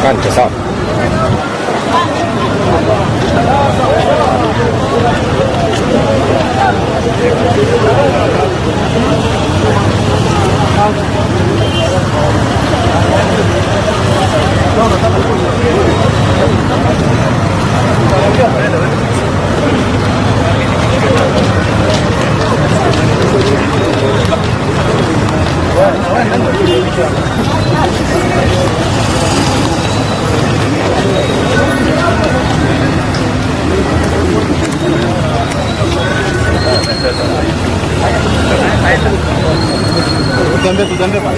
Kancha sawa. Tutembee, tutembee bana.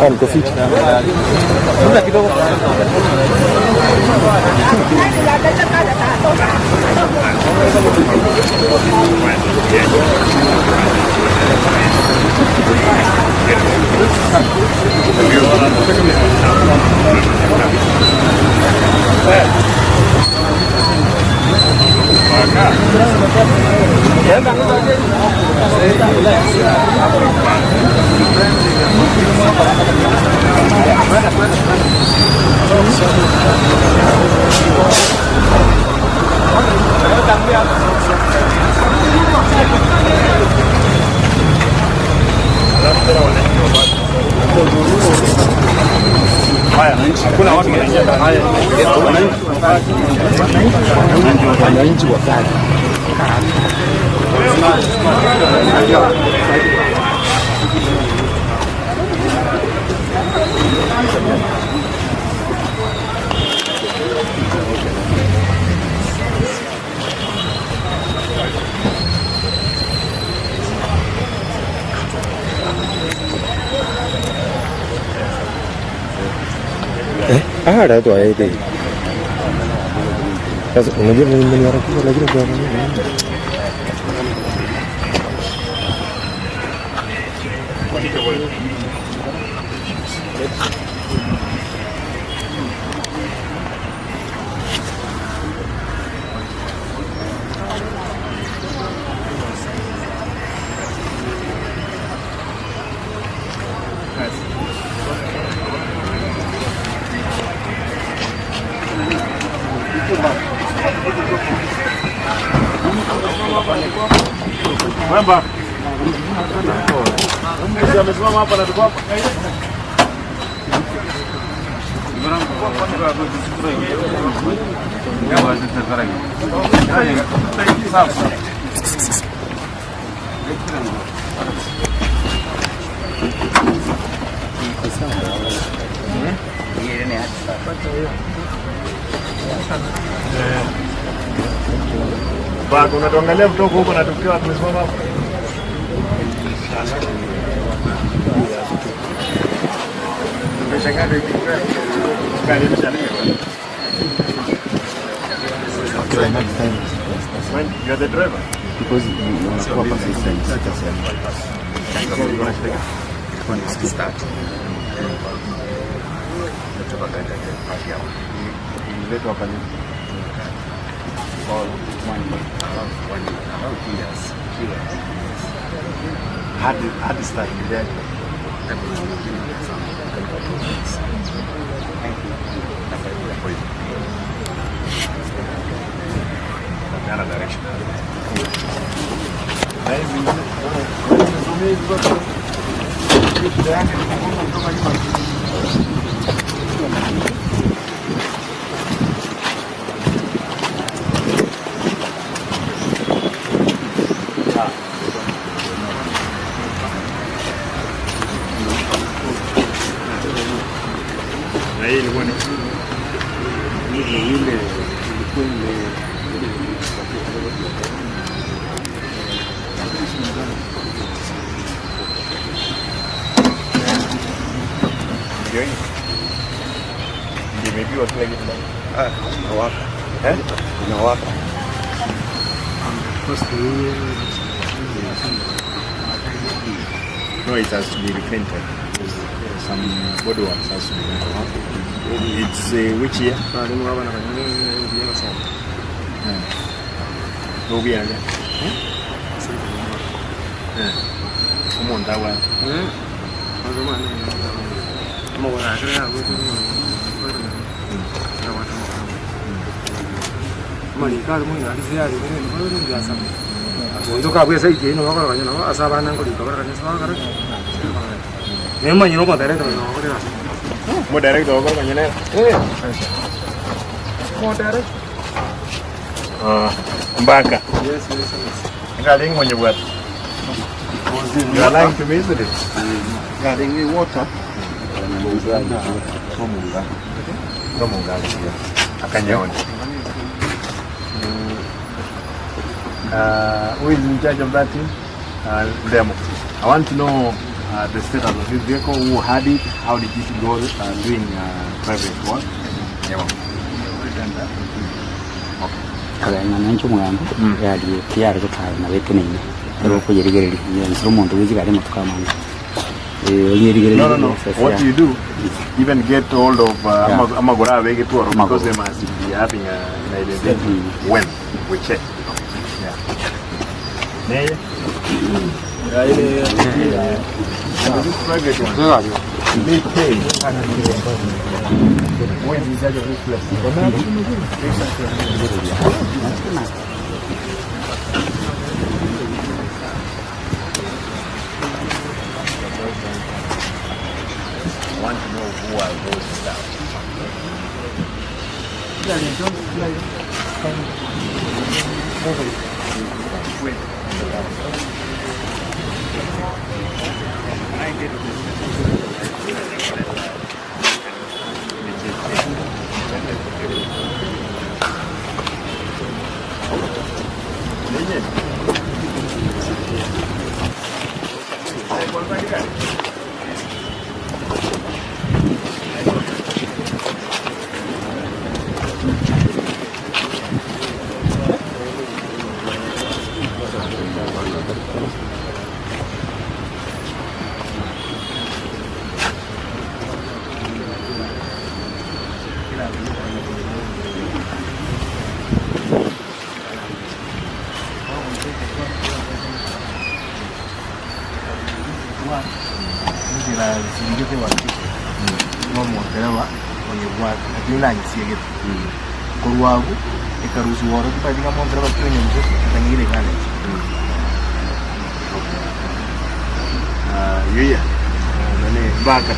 Niko fiti. Muda kidogo. Hakuna watu wanaingia ndani. Wananchi wa kale. Eh, ah, tu aje. Sasa unajua mimi nimeniharakisha lakini kwa Mwemba. Sisi amesimama hapa na tuko hapa. Bado unatuangalia kutoka huko na tukiwa tumesimama hapa. Okay, next time. When you are the driver. Because unakuwa persistent. Ililetwa hapa lini? Hadi hadi start ile. Napeana direction. Na hizi zingine, hizi zote. Shida yake ni kugonga kutoka nyuma. Na hii ilikuwa ni Ile ilikuwa ime ndio hii. Ndio imeibiwa kila kitu. Ah, inawaka. Eh? Inawaka. No, it has to be repainted. There's, Some body works has to be done. It's uh, which year? No, we are. Come on, that one. Mo direct wa kwa nyenera. Eh. Mo direct. Ah, Mbaka. Yes, yes, yes. Ngali mwenye bwatu. You are lying to me, isn't it? Yarenge water. Tomunga. Akanyaoni. Who is in charge of that team? Demo. I want to know the status of this vehicle, who had it, how did it go doing private work? Yeah. Kageng'ana inche omogambi, egari eye tiyare gotara nabo eteneine, ekero okoyerigereria, ensere omonto bwe chigari amatuko amange. Oyerigererie No, no, no. process What yaye. you do, even get hold of Yeah. amagoro abegetwaro because Amagoro. they must be having an identity when we check. Yeah. Neye? And this private one. They pay. Who is in charge of this place? I want to know who are those staff. Wait. Can I get this? Nzira zirigete wakike nomotereba onyebwate lakini nanyisiegete korwa abu ekarusi woro tipatinga montereba kionyenje ekanyire galeji Yuya nani Mbaka,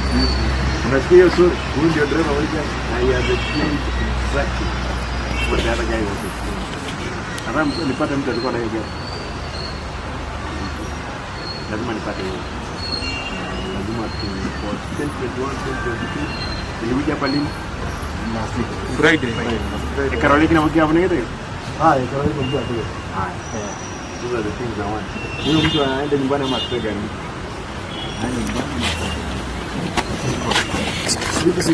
unasikia hiyo story? Huyu ndio dereva wa gari na he has explained exactly what the other guy was explaining. Nataka nipate mtu alikuwa na hiyo gari, lazima nipate hiyo. Lazima tu for 2021 2022 ilikuja hapa lini? Last week. Friday. Friday. Karoliki na mkia hapo ningete? Ah, Karoliki mkia hapo. Haya. Those are the things I want. Huyo mtu anaenda nyumbani ama atoe gari? Aende nyumbani ama atoe gari? Vipi si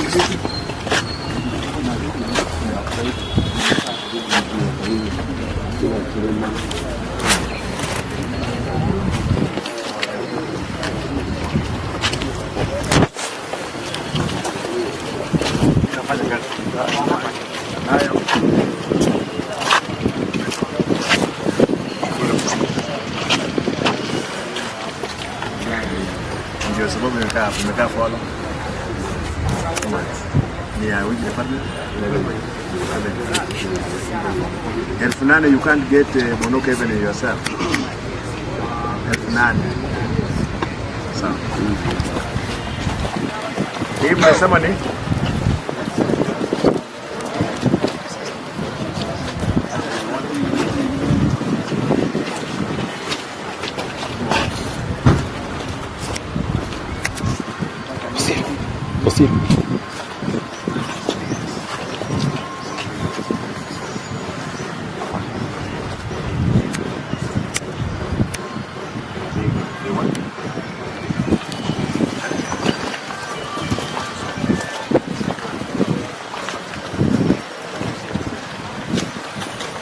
Ndio sababu nimekaa hapa, nimekaa for how long? Months. Ni ya which department? 8,000 you can't get Bonoka even yourself. 8,000. Sawa. Hii mnasema ni? Osi.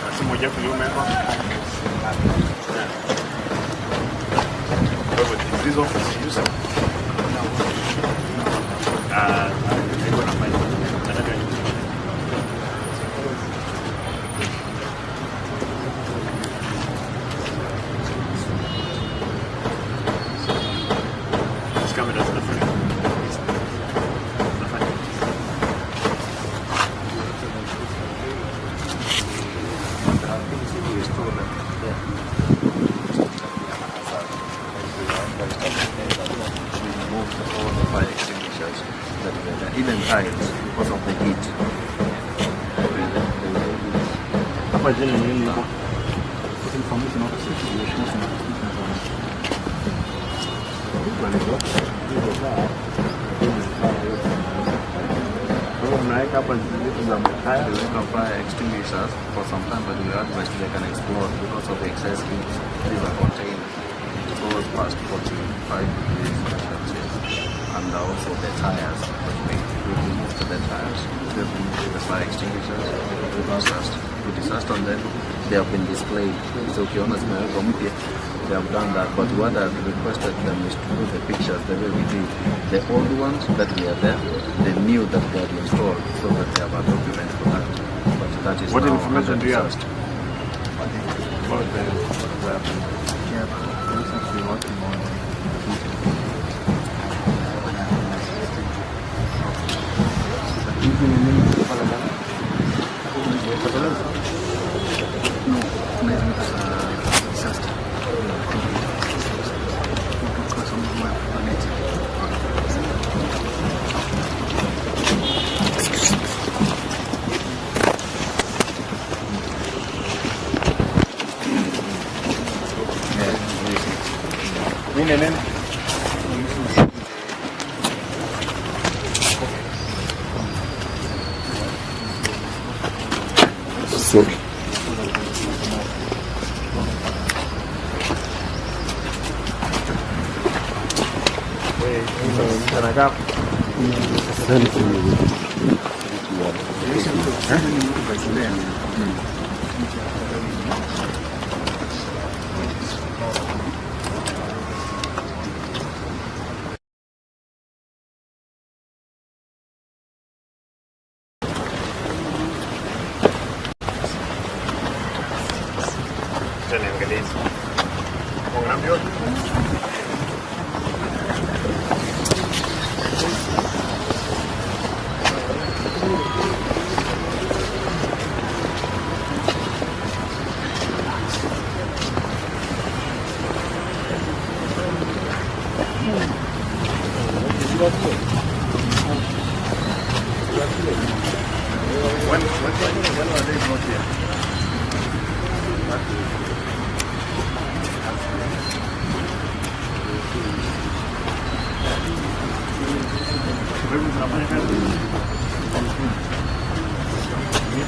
Nasema Jeff ni umeko. Kwa hivyo this office use them. Ah, niko na file. Nataka ni This camera zinafanya. Zinafanya. All the fire extinguishers that were there, even tiles because of the heat. Hapa jina ni nini iko? Information officer. Mnaweka hapa vitu za makaa. Tuliweka fire extinguishers for some time, but we advised they can explode because of the excess heat. These are contained. It goes past 45 degrees Celsius. And also the tires, but we removed the tires. We removed the fire extinguishers. We discussed on them. They have been displayed. So ukiona zimewekwa mpya, they have done that. But what I requested them is to put the pictures the way we did. The old ones that were there, the new that they had installed, so that they have a document for that. But that is What now information under do you have? discussed. About the, Yeah, for instance, we're working on No, tunaziweka za disaster. Kutoka some of my Nini nini? Sorry. Acha niangalie hizi. Unaambiwa? When were they brought here?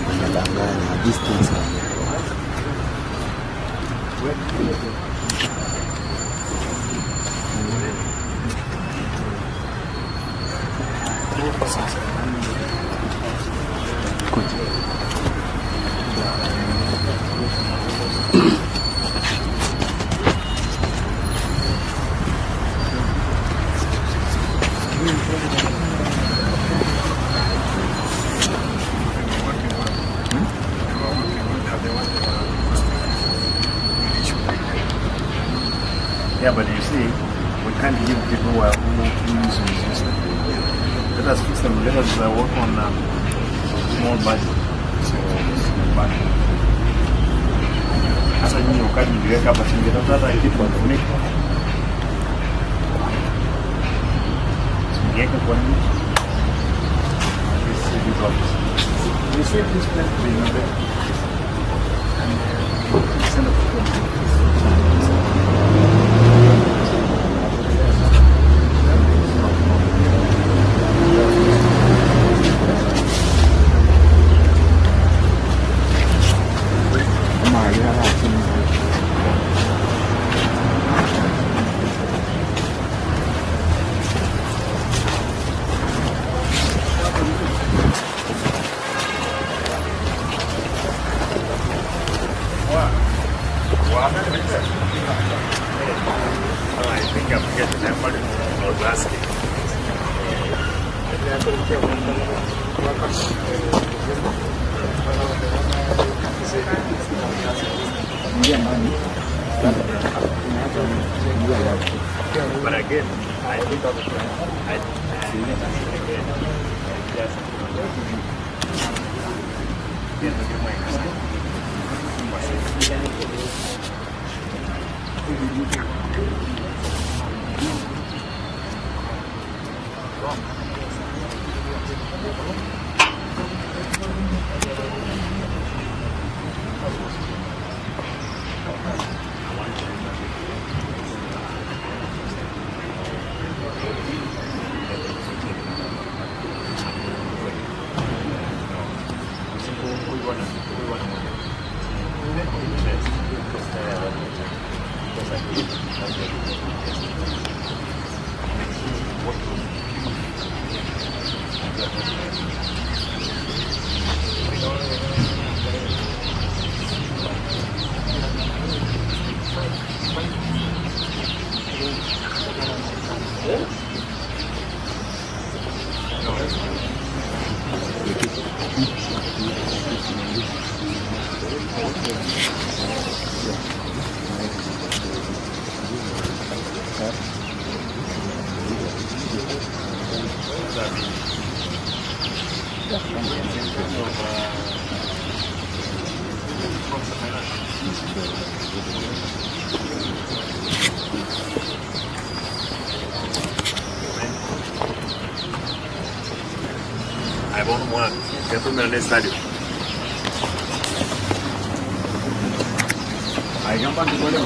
Wanadanganya distance. Yeah, but you see, we can't give people who, are, who use resistance. Let us fix them. Let us work on small budget. So, small budget. Sasa nyinyi wakati mliweka hapa singetafuta hata kitu wa kufunika. Singeweka kwa nini? This this office. You see this place being there. And send a I think I'm getting what I was asking. But again, I think I, again, I just omwaka. Tiga toumerane estadium. Aiga mbanto tore.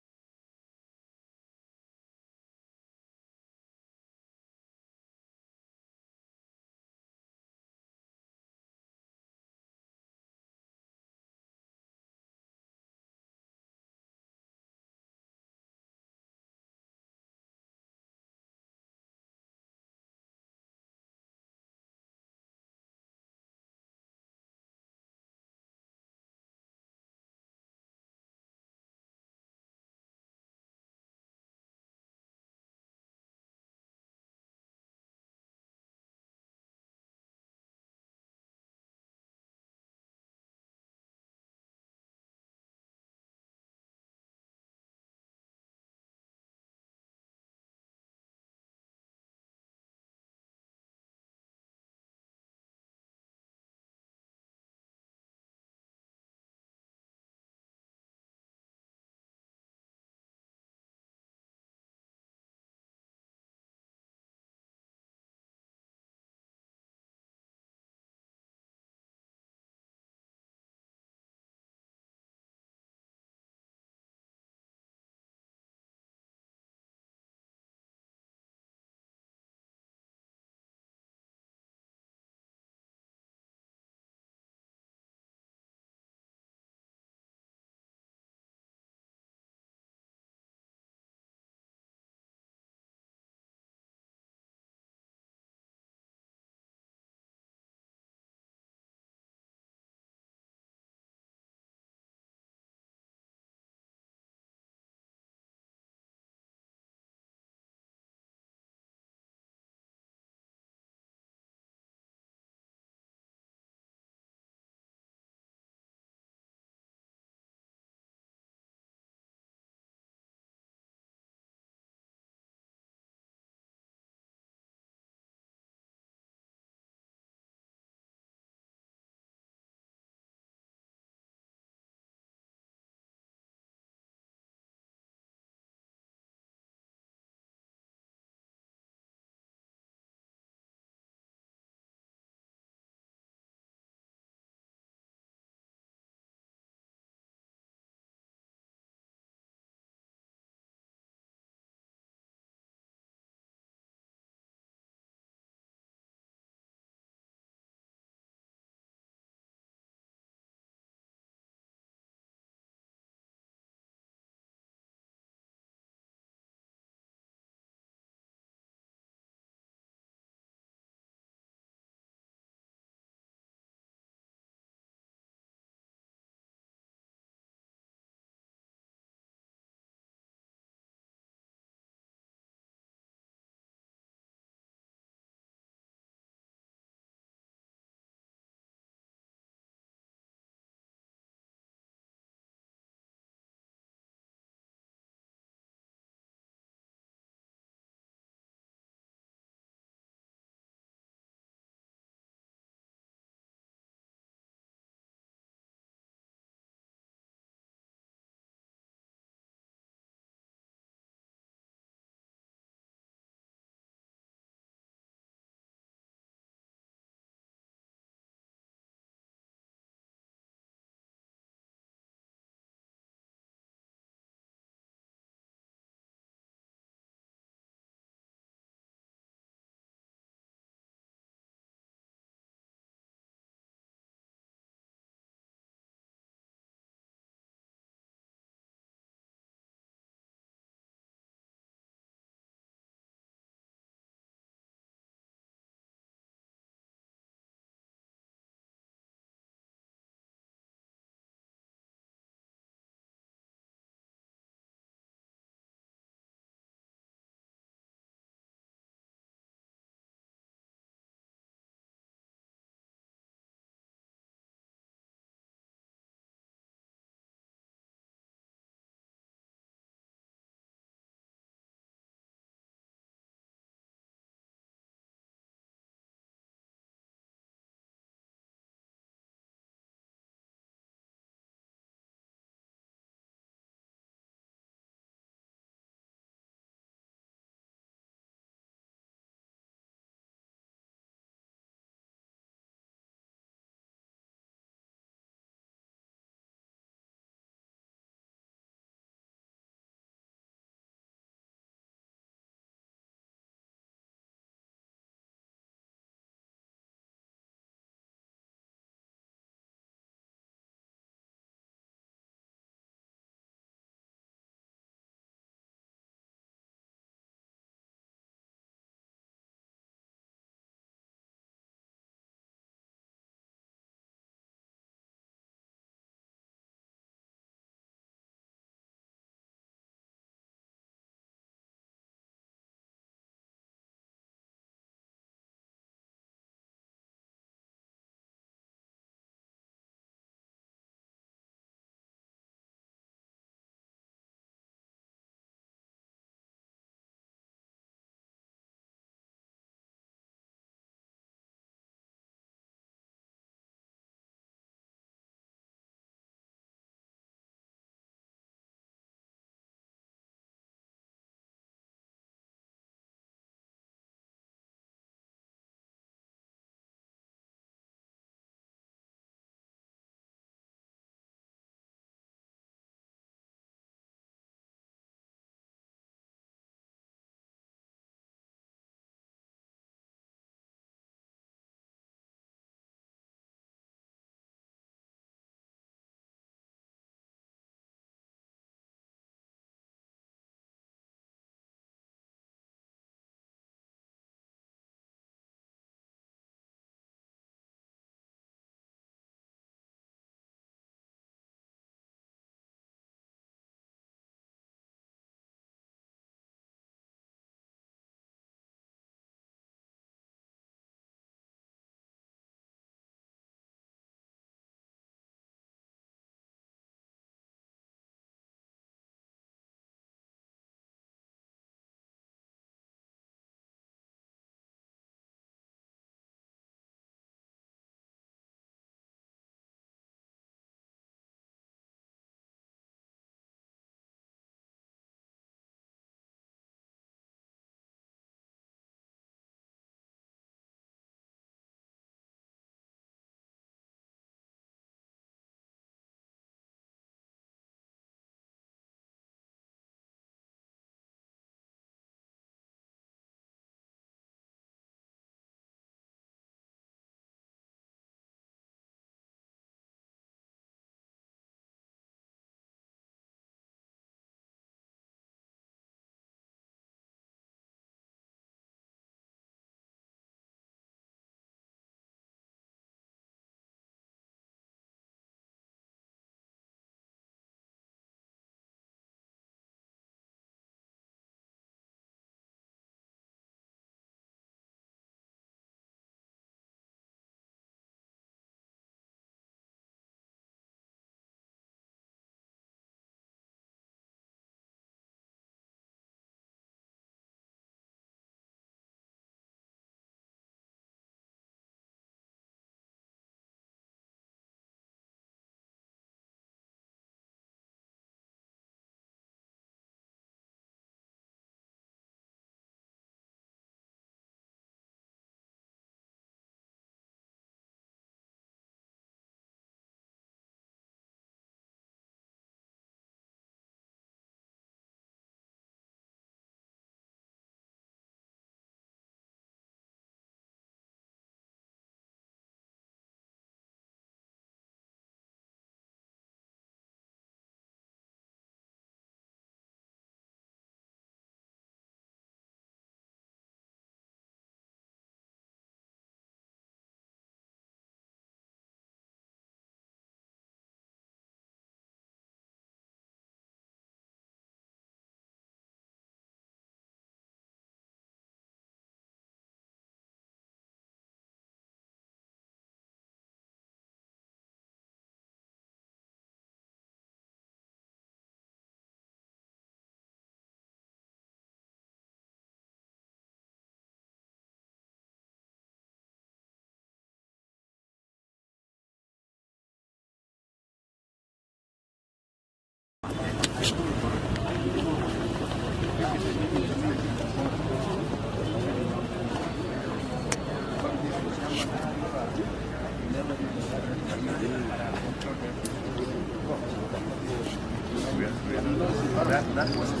That, that Moses,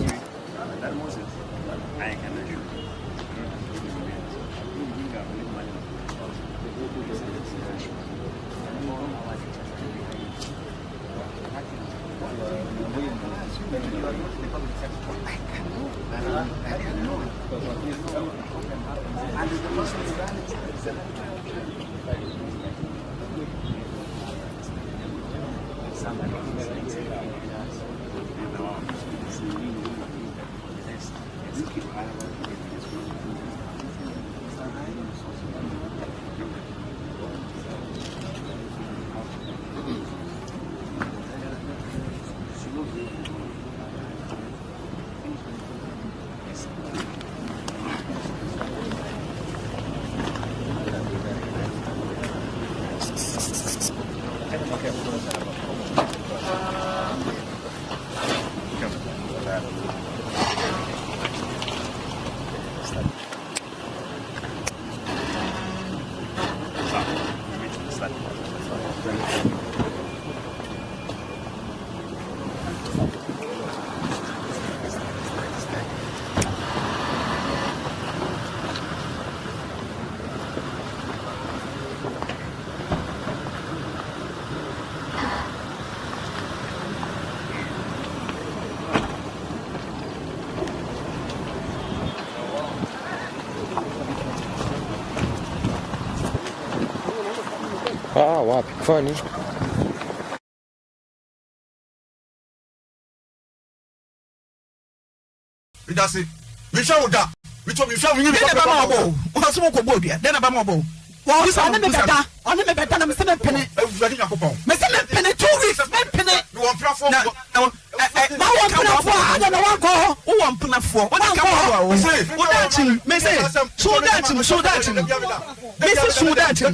that Moses, I can assure you. Ah, wapi kufanya nini? Medase. Menhwɛ wo da. Metɔ menhwɛ wo. Dɛn na ɛbɛma wɔbɔ wo? Wo sɛ wokɔbɔ odua. Dɛn na ɛbɛma wɔbɔ wo? Ɔne me bɛda, ɔne me bɛda na mese mempene. Awurade Nyankopɔn. Mese mempene, two weeks mempene. Mewɔ mpenafoɔ. Na, na, ɛ, ɛ, Na wɔ mpenafoɔ a, adɛn na woankɔ hɔ? Wowɔ mpenafoɔ. Wode ka Woankɔ hɔ? boaboa wo ho. Wo daakye mu. Mese, so wo daakye mu, so wo daakye mu. Mese, so wo daakye mu.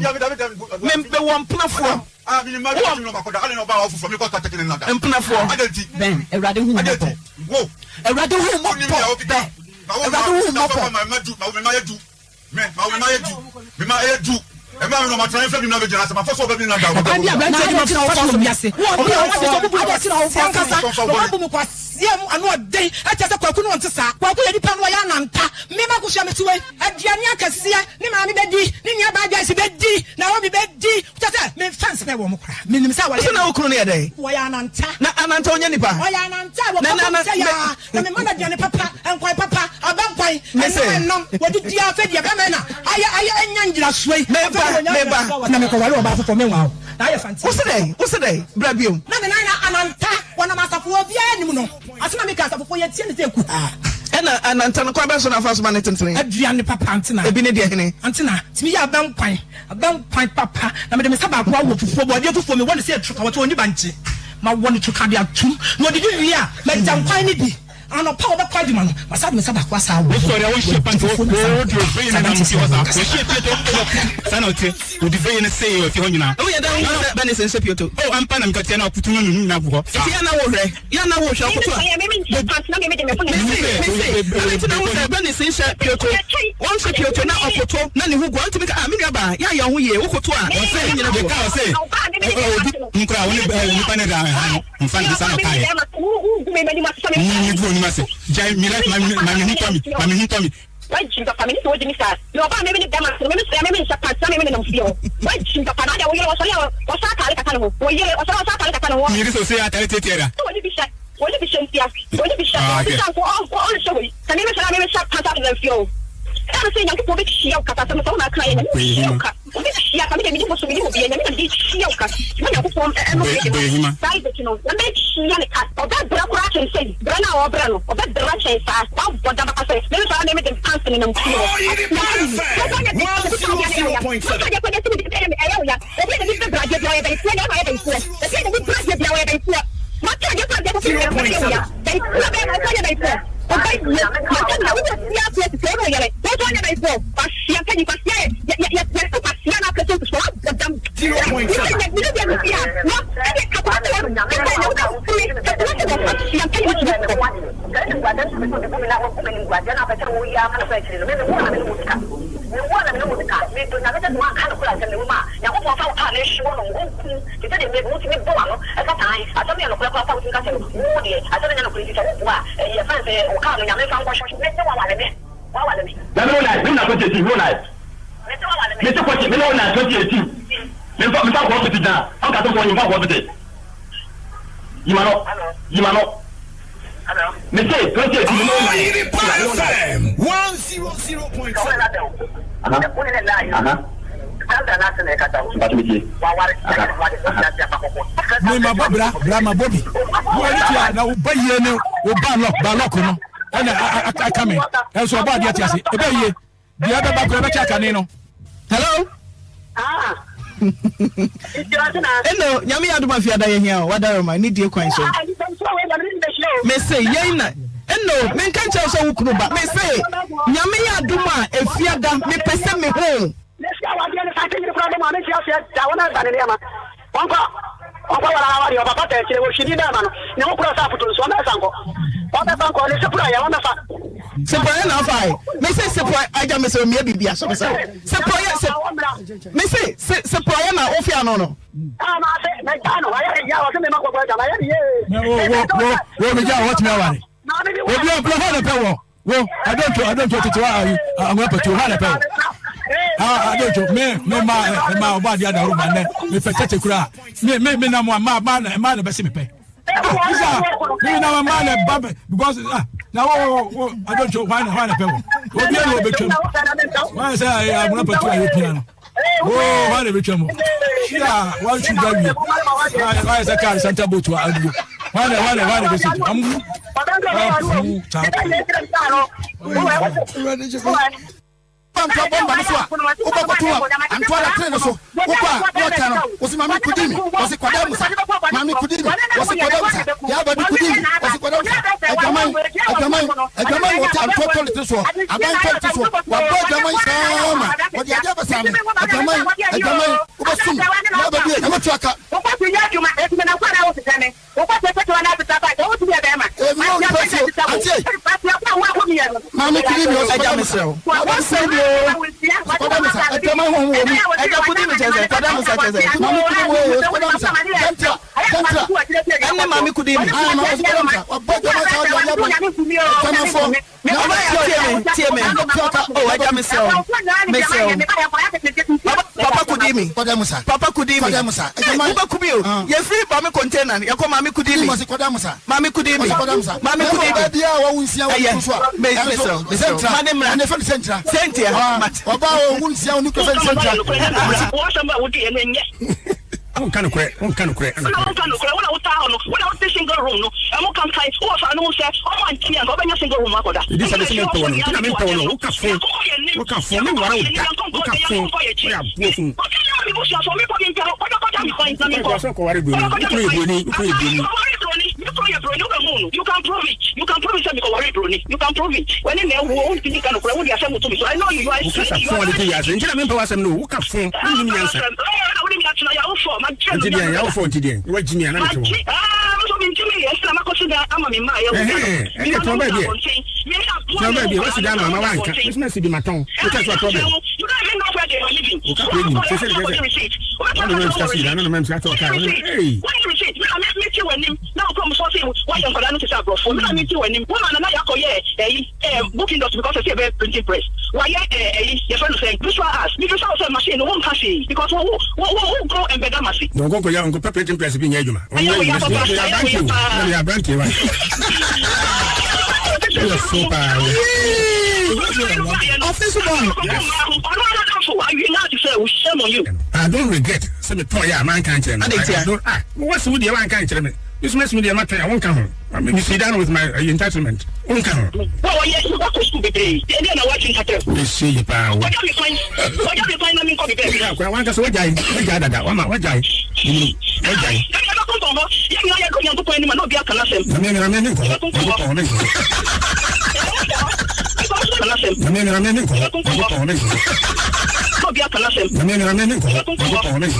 Me, mewɔ mpenafoɔ. Wowɔ mpenafoɔ. Bɛn, Awurade hu wo mmɔbɔ. Awurade hu wo mmɔbɔ, bɛ. Awurade hu wo mmɔbɔ. Ɛkwan bi a aberanteɛ bi ma fa so wɔ wiase. Obi a ɔwɔ sɛ ɔbubu no kwasia ankasa na wabu mu kwasia mu ano ɔden ɛkyɛ sɛ kwaku no ɔnte saa. Kwaku yɛ nipa no ɔyɛ ananta. Me ma kosua mete wei. Aduane akɛseɛ ne maame bɛdi, ne nua baa Joyce bɛdi, Naomi bɛdi. Kyerɛ sɛ me fans bɛn wɔ mo koraa. Menim sɛ Wose awareɛ na wo kunu no yɛ dɛn? Wɔyɛ ananta. Na ananta ɔnyɛ nipa? Ɔyɛ ananta a Na wɔkɔ na fam na sɛ me yaa. Na mema no aduane papa, nkwan papa, abɛnkwan, Mese. ɛnam ɛnam. Wɔdidi ara afei deɛ bɛrima yi na ayɛ ayɛ anya ngyinasoɔ yi. Meba Afei deɛ wɔnya meba. ngyinasoɔ a na mekɔware ɔbaa foforɔ menwaa wo. Na ayɛ fanti. Wose dɛn? Wose dɛn? Bra bio. Na ne nan na ananta wɔnam asafo a obiara nnim no. Asɛm a meka asafofoɔ yɛtie no sɛ kuhaa. Ɛna ananta no kwan bɛn so na afa so ma ne tentene? Aduane papa antena. Ebi ne deɛ hene? Antena, tumi yɛ abɛnkwan, abɛnkwan papa, na mede me nsa baako awɔ fufuo, bɔɔdeɛ fufuo, mewɔ no sɛ tuka, wɔte ɔnni bankye, mawɔ no tuka de atom, na ɔdidi wie a, magya nkwan no bi, anɔpa a ɔbɛkɔ adwuma no, masan de me nsa baako asan awɔ Wosɔre a wonhyɛ pant fufuo no asan wode awɔ. obey Saa ne nam aberanteɛ fie hɔ sɛ saa ɔkasa. wɔhyɛ pieto saa na ɔte odi veye no see wɔ fie hɔ nyinaa Woyɛ dɛn hu sɛ Bernice nhyɛ pieto? Oh ampa na meka tia na ɔkutu no ne ho nyinaa gu hɔ Nti yɛ na wohwɛ, yɛ na wohwɛ ɔkoto a. Mese, mese, adɛn nti na wohu sɛ Bernice nhyɛ pieto? Ɔnhyɛ pieto na ɔkoto na ne ho gu a, ɔntumi nka, ah, me nuabaa, yɛ ayɛ wo ho yie, wokoto a, Ɔse ne nyina gu hɔ. meka ɔse obi nkora wo ne nipa ne da ha no mfa ne saa na ɔkaeɛ nyi gu onim ase gyae me life ma me ho tɔ me ma me ho tɔ me Wagyim papa, menim sɛ wogyimi saa. Me ɔbaa meme ne bɛma no, meme sɔre a meme nhyɛ pants na meme nenam fie hɔ. Wagyim papa, na adɛn wo yere ɔsɔre a ɔhyɛ ataare kata ne ho, wo yere ɔsɔre a ɔhyɛ ataare kata ne ho. Me yere sɛ ɔsɛ ataare tiatia da. Sɛ wɔne bi hyɛ, wɔne bi hyɛ ntia, wɔne bi hyɛ, wɔne bi hyɛ nko ɔnhyɛ wei. Sɛ meme sɔre a meme hyɛ pants a nenam fie hɔ. Ɛna me sɛ Nyankopɔn bɛhyia wo kasa asɛm no sɛ wo na aka yɛ Nyame bɛhyia wo ka. Obi hyia ka me deɛ menni bosom menni obiara Nyame na mede hyia wo ka ma Nyankopɔn ɛno Bɛ bɛ hima. Saa Isaac no na mɛhyia ne ka ɔbɛbrɛ koraa kyɛn sei brɛ no a ɔbrɛ no ɔbɛbrɛ kyɛn saa wabɔ dam aka sɛ me nso ara me mede pants nenam fie hɔ Nyame nim sɛ ɔnyɛ de sɛ obi tɔ adeɛ no ɛyɛ wo ya wotɔ adeɛ kɔ deɛ sɛ mede ɛyɛ me ɛyɛ wo ya obi a n'ani bɛbrɛ adeɛ biara ɔyɛ bɛyifoɔ na ɛma ɔyɛ bɛyifoɔ obi a n'ani brɛ adeɛ biara ɔyɛ bɛyifoɔ watɔ adeɛ kɔ adeɛ kɔ fie ɛyɛ wo ya bɛyifoɔ bɛyɛ ma ɔtɔ adeɛ bɛyifoɔ ɔbɛyie maka na wowɔ fie aseɛ sisi ɔne ɔyere wɔtɔ adeɛ bɛyifoɔ Kwasia sɛ nipa sia yɛ yɛ yɛ yɛ sɛ kwasia na apɛ so so abɔ dam. 0.7. Yɛ yɛ yɛ yɛ yɛ na ɛde kakora sɛ wɔn kasa yɛ wɔn firi kakora sɛ wɔn kwasia sɛ yɛ tumi kɔ. Na me ne wo nae, me ne na 2018, me ne wo nae. Me se kɔkye, me ne wo nae 2018. Me nfa, me nfa nkɔ hospital gyina, ɔnka asɛm sɛ ɔnye nfa nkɔ hospital. Yima no, yima no. Me se 2018 me ne wo nae, me ne wo nae. Aha, aha. Mpacho me tie. Aha, aha. Me ma bɔ bra bra ma bɔ bi. Wo ani tua na wo ba yie ne wo ba lɔk ba lɔk no ɛna aka me ɛnso ɔbɔ adeɛ te ase ɛbɛ yie deɛ ɛbɛba kora ɛbɛkyɛ akane no. Hello. Ah. Eno nyame yɛ adom afiada yɛ hia o wadaroma ne die kwan so. Mese yɛn na eno menka nkyerɛ sɛ wo kunu ba mese nyame yɛ adom a efiada mepɛ sɛ mehu. Mesi awadeɛ no sante nyini koraa bɛmu a mente aseɛ da wɔn ɛba ne nneɛma wɔnkɔ wɔnkɔ wara awadeɛ ɔpapa tɛ akyire wɔhwini bɛɛma no ne ho kura sɛ afoto nso wɔmɛsa nkɔ wɔmɛfa nkɔ ne sepura yɛ wɔmɛfa. Sepura yɛ na afa yi mese sepura agya mese omia biribi aso mese sepura yɛ se mese se sepura yɛ na ofi ano no. Ah ma se mɛ gya no ayɛ ne ya ɔse me ma kɔkɔ agya ma yɛ ne yie. Wo wo wo wo me gya wɔtumi aware obi ɔpɛ hɔ na pɛ wɔ. Wo adonto adonto tete wa ayi anwa pɛtu hɔ na pɛ o. Ah adonto me me ma eh, ma ɔbɔ adeɛ adaworo ma nɛ me pɛ tete kura me me me nam ma ma na ma na bɛsi me pɛ. Ah isa me nam ma na ba because ah na wo wo wo adonto hɔ na hɔ na pɛ wo. Obi a na obetwam. Wɔn sɛ anwa pɛtu ayɛ pia no. Oo hɔ na ebetwa mu. Hyia wɔn su gya wie. Wɔayɛ sɛ kaa santa boat wa aduo. Hɔ na hɔ na hɔ na ebesi tu. Amu afu taa. Pampa bɔmba no so a wobɛkɔto a antoa latrine no so wokɔ a na ɔka no wɔsi maame kudi mi wɔsi kɔda musa maame kudi mi wɔsi kɔda musa yaba bi kudi mi wɔsi kɔda musa adwaman adwaman adwaman wɔte antoa tɔlete soɔ aban tɔlete soɔ wabɔ adwaman saa ma Wɔde adeɛ abɛsa me. Adwaman, adwaman, wobɛsom na abɛdu yɛ nyame tua ka. Ee, me wɔ nipa si o, auntie ei. Maame kudi mi, ɔsi Agya kɔda musa. mesrɛ wo. Wasɛm bi o. Ɔsi kɔda musa, adwaman honhom wɔ mu. Agya kudi mi kyerɛ sɛ, kɔda musa kyerɛ sɛ. Maame kudi mi o, ɔsi kɔda musa. Gyantra, gyantra. Ɛne maame kudi mi. Ah, maame ɔsi kɔda musa. Wabɔ adwaman saa ɔde adeɛ abɛn. Adwamanfoɔ. Papa ya tie me tie me oh agya mesrɛ wo mesrɛ wo papa papa kudi mi papa kudi mi ee wobɛku mi o yɛfiri maame container no yɛkɔ maame kudi mi maame kudi mi maame kudi mi ɛyɛ me mesrɛ wo mesrɛ wo ma ne mmra sɛntia mate. Wonka nokorɛ, wonka nokorɛ anɔpa yi. Wonka nokorɛ, wo na wotaa hɔ no, wo na wote single room no, ɛmo kankan, wowɔ fa no mu sɛ ɔmo antumi anka wobɛnya single room akɔda. Ɛdi sɛ mese mempɛ wo no, nti na mempɛ wo no, woka fo, woka fo, menware wo da, woka fo, woyɛ aboɔ funu. Wokɔ sɛ kɔware broni, wo kunu yɛ broni, wo kunu yɛ broni. Wo kasa fo a de to wiase, nti na mempɛ w'asɛm no o, woka fo, wonnim nyansa. Nti deɛn, yɛawo nti deɛn, na wagyi me a na mete hɔ. Ɛhɛn, ɛndeɛ tɔn baabi ɛ. Tɔn baabi ɛ, wasi dan ama ma wanka, me nso masi bi matɔn, wotwa so atɔ bɛn. Wo ka kura nim, sese de kyerɛ sɛ, wɔn na mɛm sika si dan, na mɛm sika tɔ kaa, wɔn ei. Eh book industry because ɛsɛ yɛbɛyɛ printing press wayɛ eh ɛyi yɛfrɛ no sɛn visual arts mebisa wo sɛ machine no wonka hwee because wo wo wo wo go mbɛda mase. Na ɔnkɔ nkɔyɛ ɔnkɔpɛ printing press bi nyɛ adwuma. Ɛyɛ wo ya papa Meyɛ ɛyɛ wo aberanteɛ ya o, paa. na meyɛ aberanteɛ wa. Woyɛ fo paa wo. Office boy. Yes. I don't regret sɛ metɔɔ yɛ a manka ankyerɛ no. Adɛn ntia? I don't ah wowɔ se wo deɛ wanka ankyerɛ me. Me nso masi me deɛ matɔn a wonka ho. Me si down with my uh, entitlement. Wonka ho. Wo a wɔyɛ wakɔ sukuu bebree ɛdeɛ na woatwe nkatrɛ. Mesie yi paa wo. Kɔgya me kwan kɔgya me kwan na menkɔ me baabi. Akora wankasa wagyae wagyae dada wama wagyae menim wagyae. Ɛna ɛbɛkɔ nkɔ hɔ yɛn nyinaa yɛduru Nyankopɔn anim a na obi aka n'asɛm. Na me na me menkɔ hɔ Nyankopɔn hɔ menkɔ hɔ. Na me na me menkɔ hɔ Nyankopɔn hɔ menkɔ hɔ. Na obi aka n'asɛm. Na me na me menkɔ hɔ Nyankopɔn hɔ menkɔ hɔ.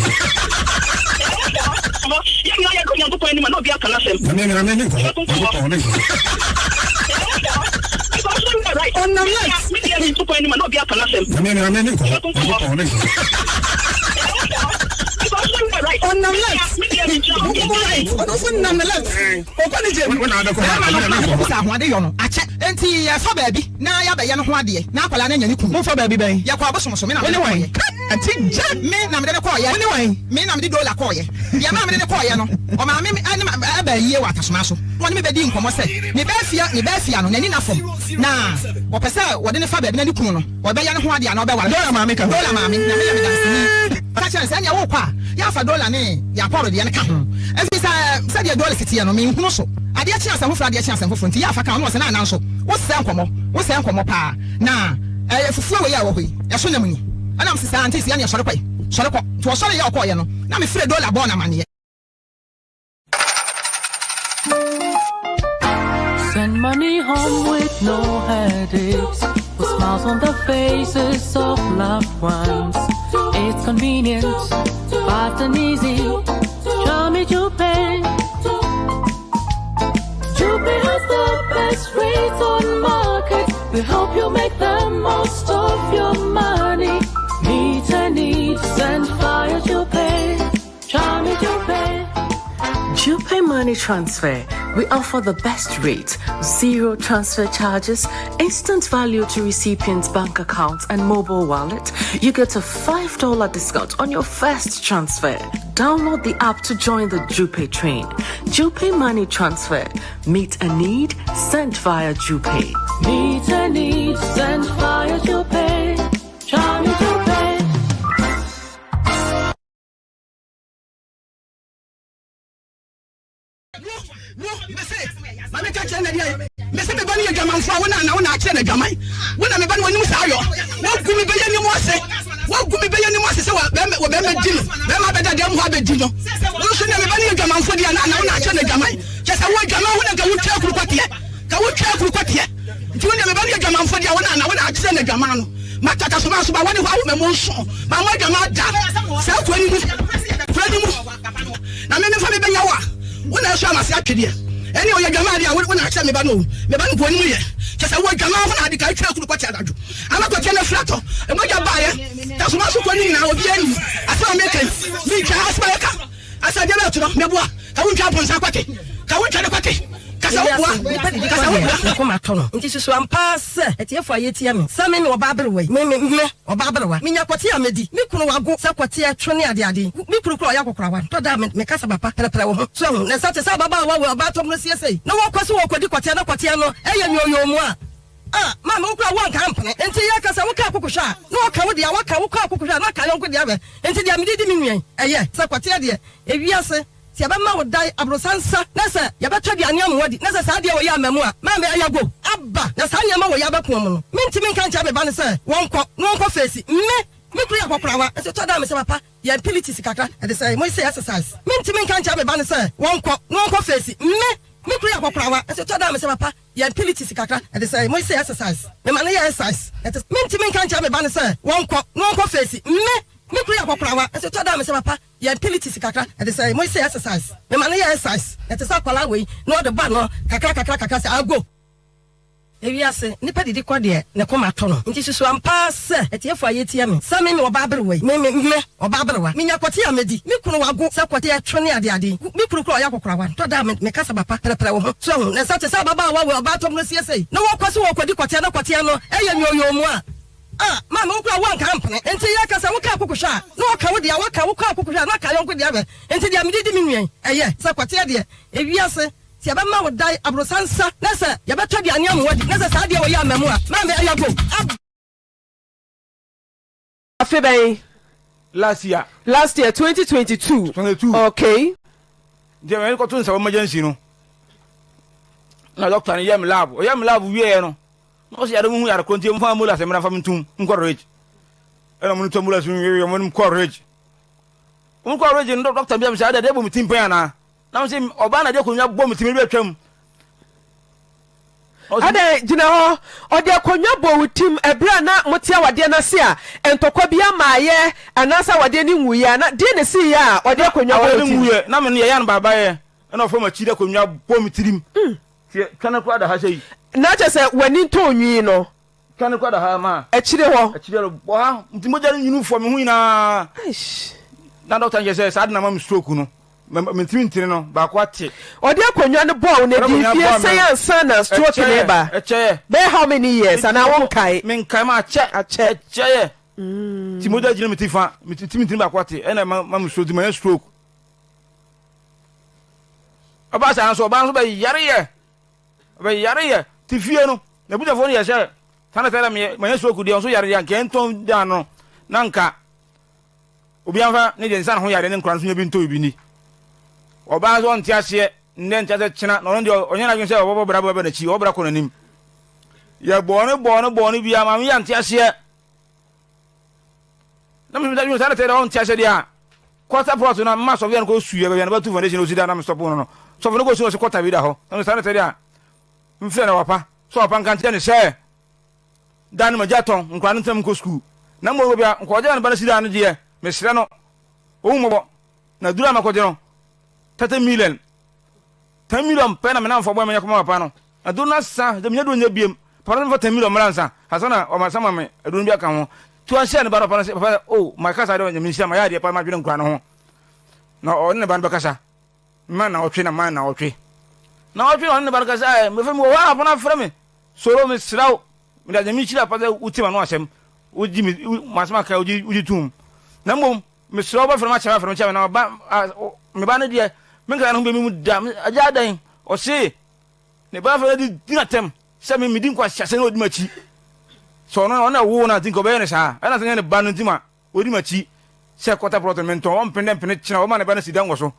Yɛn nyinaa yɛduru Nyankopɔn anim a na obi aka n'asɛm. Na me na me menkɔ hɔ Nyankopɔn hɔ menkɔ hɔ. Ɔnam light. Nyankopɔn anim a na obi aka n'asɛm. Na me na me menkɔ hɔ Nyankopɔn hɔ menkɔ hɔ. Ɔnam left, wobɔ right, ɔno nso nam ne left. Ɔkɔ ne gyem. Bɛrima no na akɔbisa ahoade yɔ no akyɛ. Enti yɛfa baabi na yɛabɛyɛ no ho adeɛ na akwadaa no anya ne kunu. Mofa baabi bɛn? Yɛkɔ abosom so. Me na Wo mede ne no wan? kɔeɛ. Ante gya! Me na mede no kɔeɛ. Wo ne wan? Me na mede Dola kɔeɛ. Deɛ ɛmaa mede no kɔeɛ no, ɔmaame ne ma ɛbaa yie wɔ Atasoma so. Na ɔne me bɛdii nkɔmmɔ sɛ ne ba afia, ne ba afia no, n'ani nna fam. Na ɔpɛ sɛ wɔde no fa baabi na ne kunu no, ɔbɛyɛ ne ho adeɛ anaa ɔbɛware no. Dola maame ka ho. Dola maame, Nyame yɛ me danseni. Ɔka kyerɛɛ no sɛ, Ɛnneɛ worekɔ a, yɛafa Dola ne Yapɔr deɛ no ka ho. Ɛfiri sɛ, sɛdeɛ Dola si teɛ no, menhunu so. Adeɛ kye asɛm foforɔ, adeɛ kye asɛm foforɔ, nti yɛafa ka ho. Na ɔse, Nana nso, wosɛe nkɔmmɔ, wosɛe nkɔmmɔ paa. Na ɛyɛ fufuo wei a ɛwɔ hɔ yi, ɛso nam ni. Ɛna mese, Saa, nti ɛnneɛ sɔre kɔ ɛ, sɔre kɔ. Nti ɔsɔreeɛ a ɔkɔeɛ no, na mefrɛɛ Dola bɔɔ no amanneɛ. Send money home with no headaches. With smiles on the faces of loved ones. It's convenient, fast and easy. Show me Jupe. Jupe has the best rates on market. We help you make the most of your money. Meet a need, send fire Jupe. Try me Jupe. Jupe Money Transfer. We offer the best rate, zero transfer charges, instant value to recipients' bank accounts and mobile wallet. You get a $5 discount on your first transfer. Download the app to join the Jupe train. Jupe Money Transfer. Meet a need, send via Jupe. Meet a need, send via Jupe. Try me Jupe. Wo, mese, ma menka nkyerɛ no deɛ, mese me ba no yɛ dwamanfoɔ a wo na na wo na akyerɛ no adwaman. Wo na me ba no w'anim saa yɔ. Woagu me bɛyɛ anim ase. Woagu me bɛyɛ anim ase sɛ wɔ bɛrima wɔ bɛrima di no. Bɛrima abɛda dan mu hɔ abɛdi no. Wo nso na me ba no yɛ dwamanfoɔ deɛ na na wo na akyerɛ no adwaman. Kyɛ sɛ wo adwaman ho na nka wotwa akuru kɔteɛ. Ka wotwa akuru kɔteɛ. Nti wo na me ba no yɛ dwamanfoɔ deɛ wo na na wo na akyerɛ no adwaman no. Matata so ma so ba wɔne hɔ awo mɛmo nso. Ma mo adwaman da saa kuro no mu. Kuro no mu. Na me mefa me bɛnya wo a, wo na ɛso amase atwedeɛ. Ɛne ɔyɛ dwamaa deɛ a, wo na akyerɛ me ba no o. Me ba no mpo anim yɛ. Kyɛ sɛ wo adwamaa ho na ade ka atwa akuru kɔte anadwo. Ama kɔteɛ no afiri atɔ. Mogya baeɛ. Tasoma so kɔ no nyinaa obiara nim. Asɛm a meka yi, mentwa asɛm a yɛka. Asɛ adeɛ bɛɛto no, meboa. Ka wontwa mponsa kɔte. Ka wontwa ne kɔte. Kasa wo boa. Ewiase, nnipa didi Kasa kɔ wo deɛ boa. ne koma tɔ no. Nti susu ampa ara sɛ atiefo a yɛtia me sɛ me me ɔbaa berewa yi, me me me ɔbaa berewa, menya kɔteɛ a mɛdi, me kunu wago sɛ kɔteɛ two ne adeade, me kunu koraa ɔyɛ akɔkorawa, tɔ da a me meka sɛ papa prɛprɛ wo ho, so ahu, na ɛsɛ te sɛ ababaawa wei ɔbaa tɔm no sie sei, na wɔkɔ so wɔkɔdi kɔteɛ na kɔteɛ no yɛ nyoyoo a. Ah, maame wo koraa woanka ampene, nti yɛka sɛ wokɔ akokohwɛ a na wɔka wo dea, wɔka wokɔ akokohwɛ a na aka yɔnko dea hwɛ, nti deɛ mede di me nua yi, ɛyɛ sɛ kɔteɛ deɛ, ewiase. Sɛ yɛbɛma wo dan aborosan nsa, na sɛ yɛbɛtɔ aduane ama woadi, na sɛ saa adeɛ wɔ yi amma mu a, maame ayago aba, na saa nneɛma wɔ yi abɛko mu no, mentumi nka nkyerɛ me ba no sɛ wɔnkɔ na wɔnkɔ feesi. Me, me kunu yɛ akɔkorawa, nso ɛtɔ da a mesɛ, Papa, yɛn pilitis kakra, ɛde sɛ moyɛ exercise. Mentumi nka nkyerɛ me ba no sɛ wɔnkɔ na wɔnkɔ feesi. Me, me kunu yɛ akɔkorawa, nso ɛtɔ da a mesɛ, Papa, yɛn pilitis kakra, ɛde sɛ moyɛ exercise. Mema no yɛ exercise. Ɛte, mentumi nka nkyerɛ me ba no sɛ wɔnkɔ na wɔnkɔ feesi. Me, me kunu yɛ akɔkorawa, nso ɛtɔ da a mesɛ, Papa, Yɛn pilitis kakra, ɛte sɛ mo sɛ exercise. Mema no yɛ exercise, ɛte sɛ akwadaa wei na ɔde ba no kakra kakra kakra sɛ ago. Ewiase, nnipa didi kɔ deɛ ne koma tɔ no. Nti susu ampa ara sɛ atiefo a yɛtia me sɛ me me ɔbaa berewa yi, me me me ɔbaa berewa, menya kɔteɛ a mɛdi, me kunu wago sɛ kɔteɛ two ne adeade yi, me kunu koraa ɔyɛ akɔkorawa, tɔ da a me meka sɛ papa prɛprɛ wo ho, so ahu, ne nsa te sɛ ababaawa wei ɔbaa tɔm no siesie na wɔkɔ so wɔkɔdi kɔteɛ na kɔteɛ no yɛ nyoyoo mu a. Ah, maame wo koraa woanka ampene. Enti yɛka sɛ wokɔ akokohwɛ a, na wɔka wo dea, wɔka wokɔ akokohwɛ a, na aka yɔnko dea hwɛ. Enti deɛ mede di me nua yi, ɛyɛ. Sɛ kɔteɛ deɛ, ewiase, sɛ yɛbɛma wo dan aborosan nsa, na sɛ yɛbɛtɔ aduane ama woadi, na sɛ saa adeɛ wei amma mu a, maame, ɛyɛ go. Ab. Afe bɛn? Last year. Last year, 2022. 22. Okay. Nti ɛmɛ kɔto nsa wɔ emergency no. Na doctor no yɛ me lab. Ɔyɛ me lab wieɛ no. Na ɔsɛ yare mu hu yare koro nti mfa ambulance mmra mfa me ntum nkɔ ridge. Ɛna ɔmo no tu ambulance no wie ɔmo no kɔ ridge. Ɔmo kɔ ridge no doctor bi a mesɛ ade bɔ me ti mpɛn anaa. Na mesɛ ɔbaa na de akonnwa bɔ me ti me bi atwam. Adɛn gyina hɔ ɔde akonnwa bɔ wo tim ɛberɛ a na mote awadeɛ no ase a ntɔkwa bi amaayɛ anaasɛ awadeɛ no nwuiɛ a na deɛ na ɛsiiɛ a ɔde akonnwa bɔ wo tim. Awadeɛ no nwuiɛ na me no yɛyɛ no baabaeɛ ɛna ɔfa m'akyi de akonnwa bɔ me tirim. Tie, twa no koraa da ha sei. Na kyerɛ sɛ w'ani ntɔɔ nwi no. Twa no koraa da ha ma. Akyire hɔ. Akyire hɔ, bɔ ha, nti mogya no nwunu fɔ me ho nyinaa. Eish. Na dɔkta no kyerɛ sɛ saa ade na ama me stroke no. Mentumi ntene no, baako ate. Ɔde akonnwa no bɔɔ wo no, ɛdii mfeɛ sɛn ansa na stroke no reba? Ɛkyɛeɛ. Bɛyɛ how many years anaa wonkae? Menkae, makyɛ. Akyɛ. Ɛkyɛeɛ. Nti mogya gyina me ti fa, metumi ntene baako ate, ɛna ɛma me stroke nti manya stroke. Ɔbaa saa nso, ɔbaa nso bɛyareɛ. Ɔbɛyareɛ. Te fie no, n'abusuafoɔ no yɛ sɛ, saa na sɛ na manya stroke deɛ, ɔnso yare deɛ, anka ɛntɔn dan no, na nka Obiara mfa ne deɛ nsa ne ho yareɛ ne nkora nso nyɛ bi ntɔ bi ni. Ɔbaa nso ɔnte aseɛ nnɛ nte aseɛ kyena na ɔno deɛ ɔnyɛ n'adwene sɛ ɔbɛbɔ bra bɛba n'akyi ɔbɛbra kɔ n'anim. Yɛ bɔɔ ne bɔɔ ne bɔɔ ne biara maame yi ante aseɛ. Na mesɛ adwene saa na tɛ dɛ ɔnte aseɛ deɛ a kɔta plot na mma sɔfo yɛ no kɔ su yɛ baabi a na bɛtu foundation osi da na mesɔpo no no sɔfo no kɔ su ɔsi kɔta bi da hɔ na mesɛ saa na tɛ deɛ a mfrɛ na wapa sɛ wapa nka nkyerɛ ne sɛ Da no magya tɔn nkwadaa no ntam nkɔ sukuu na mmom baabi a nkɔgye ne ba no si daa no deɛ mesrɛ no ɔhu mmɔbɔ na duru a makɔgye no 30 million 10 million pɛ na me namfo bɔ menya kɔma papa no na duru no asa sɛ menya duru nyɛ biem papa no mfa 10 million mmra nsa ansa na ɔma sa ma me aduru no bi aka ho tu anhyɛ ne ba no papa no sɛ papa oh makasa deɛ nyame nhyira ma yɛ adeɛ pa madwene nkwadaa no ho na ɔne ne ba no bɛkasa ma na ɔtwe na ma na ɔtwe na ɔtwe na ɔne ne ba no kasa ɛ mefɛ mi wɔ hɔ a papa no afrɛ me Soro, mesrɛ wo, meda Nyame nhyira pa sɛ wotie m'ano asɛm, wogye me m'asɛm aka, wogye wogye tom. Na mmom, mesrɛ wo bɛfrɛ me akyɛ me afrɛ me kyɛ me na ba me ba no deɛ menka ne ho bɛmi mu da. Agya adan, ɔse ne ba afrɛ no de di n'atɛm sɛ me medi nkwaseasɛm na ɔdi m'akyi. Sɛ ɔno ɔno na ɛwoo no a nti nka ɔbɛyɛ no saa. Ɛna sɛ nyɛ ne ba no nti ma Odi m'akyi sɛ kɔta prɔto no mentɔn, ɔmpene dɛ mpene kyena, ɔma ne ba no si dan wɔ so.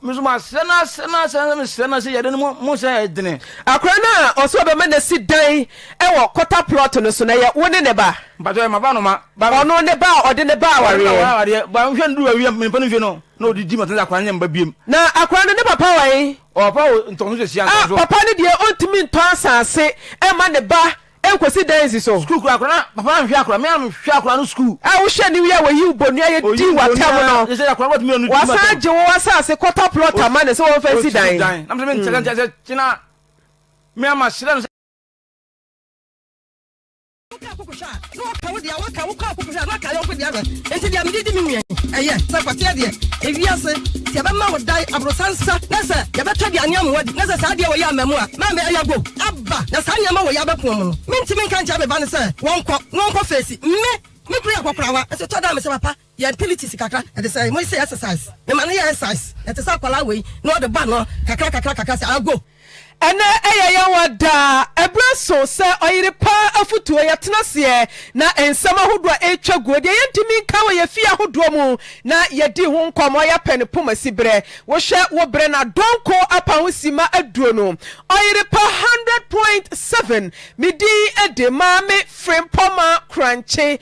Me nso masrɛ no asrɛ no asrɛ no mesrɛ no sɛ yɛde no mu mu sɛ ɛdene. Akora no a ɔsɛ ɔbɛma no asi dan wɔ kɔta plɔt no so no, ɛyɛ wo ne ne ba? Mpakyɛ ɔyɛ maba no ma. Ɔno ne ba a ɔde ne ba awareɛ? Ɔde ne ba awareɛ. Ba nhwɛ no duru awia mpa no mfie no na ɔde di ma tena sɛ akora no nyɛ mba biem. Na akora no ne papa wɔ he? Ɔwɔ papa wɔ ntɔnso sɛ sia ntɔnso. Ah papa no deɛ ɔntumi ntɔ asase mma ne ba Ɛnkosi dɛn nsi so. Sukuu koraa akora na papa nhwɛ akora me a mehwɛ akora no sukuu. A wohwɛ ne wie a wɔyi wo bonua yɛ di w'atɛm no wasan agye wo asase kɔtɔ plot ama no sɛ wɔmfa nsi dan. Na mesɛ menkyɛ sɛ sɛ kyena me ama serɛ no sɛ. Wokɔ akokohwɛ a na wɔka wo deɛ waka wokɔ akokohwɛ a na waka yɔnko deɛ ahwɛ nti deɛ mede di me nua yi ɛyɛ sɛ kɔteɛ deɛ ewiase sɛ yɛbɛma wo dan aborosansa na sɛ yɛbɛtɔ aduane ama wadi na sɛ saa deɛ wɔyɛ ama mu a maame ɛyɛ go Ba, na saa nneɛma wei abɛko mu no, mentumi nka nkyerɛ me ba no sɛ wɔnkɔ na wɔnkɔ feesi. Me, me kunu yɛ akɔkorawa, nso ɛtɔ da a mesɛ, Papa, yɛ mpilitisi kakra, ɛte sɛ mo se exercise. Mema no yɛ exercise, ɛte sɛ akwadaa wei, na ɔde ba no kakra kakra kakra sɛ, I'll go. Ɛnnɛ ɛyɛ yɛn wa daa. Ɛberɛ so sɛ ɔyere pa afotuo yɛtena aseɛ na nsɛm ahodoɔ a ɛretwa guo deɛ yɛntumi nka wɔ yɛn fie ahodoɔ mu na yɛdi ho nkɔmmɔ yɛapɛ no poma siberɛ Wohwɛ wo berɛ na dɔnko apa ho simma aduonu Ɔyerepa 100.7 Me din de Maame Frimpɔma Korankye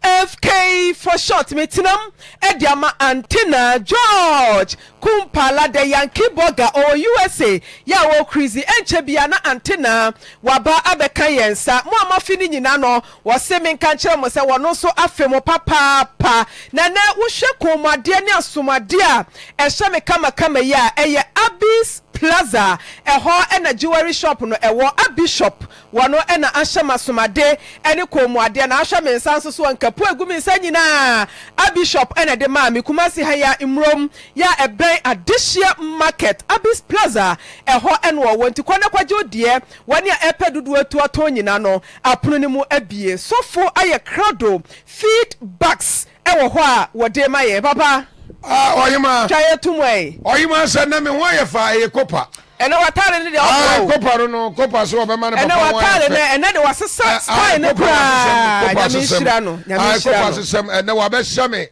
MFK for short Metenam de ama Antenna George Kumpala the Yankee Burger ɔwɔ USA yɛ a ɔwɔ Krizi Ɛnkyɛ biara na Antenna waba abɛka yɛn nsa Mo a moafe no nyina no Wɔse menka nkyerɛ mo sɛ wɔno nso afe mo papaapa. Na nɛ wohwɛ kɔnmuadeɛ ne asomuadeɛ a ɛhyɛ me kamakama yi a, ɛyɛ Abby's Plaza, ɛhɔ na jewelry shop no ɛwɔ, Abby Shop, wɔno na ahyɛ m'asomade ne kɔnmuadeɛ, na ahwɛ me nsa nso so a nkapu a ɛgu me nsa nyinaa Abby Shop na ɛde maa me, Kumasi ha yi ara, Mmrom yi a ɛbɛn Adehyeɛ Market, Abby's Plaza, ɛhɔ na ɔwɔ, nti kɔ na kɔgye wo deɛ, wɔne a ɛpɛ dodoɔ atu atɔn nyinaa no. Apono no mu abue. Sɔfo ayɛ krado. Feed backs wɔ hɔ a wɔde ma yɛn. Papa. Ah, ɔhema. Twa yɛ to mu ɛ. Ɔhema sɛ na me ho ayɛ fa ɛyɛ kopa. Ɛnɛ w'ataade no deɛ ɔboa o. Ah, kopa no no, kopa so ɔbɛma ne papa ho ayɛ fɛ. Ɛnɛ w'ataade no, ɛnɛ de wasesa style no koraa. Nyame nhyira no, Nyame nhyira no. Kopa sesɛm, ɛnɛ wabɛhyɛ me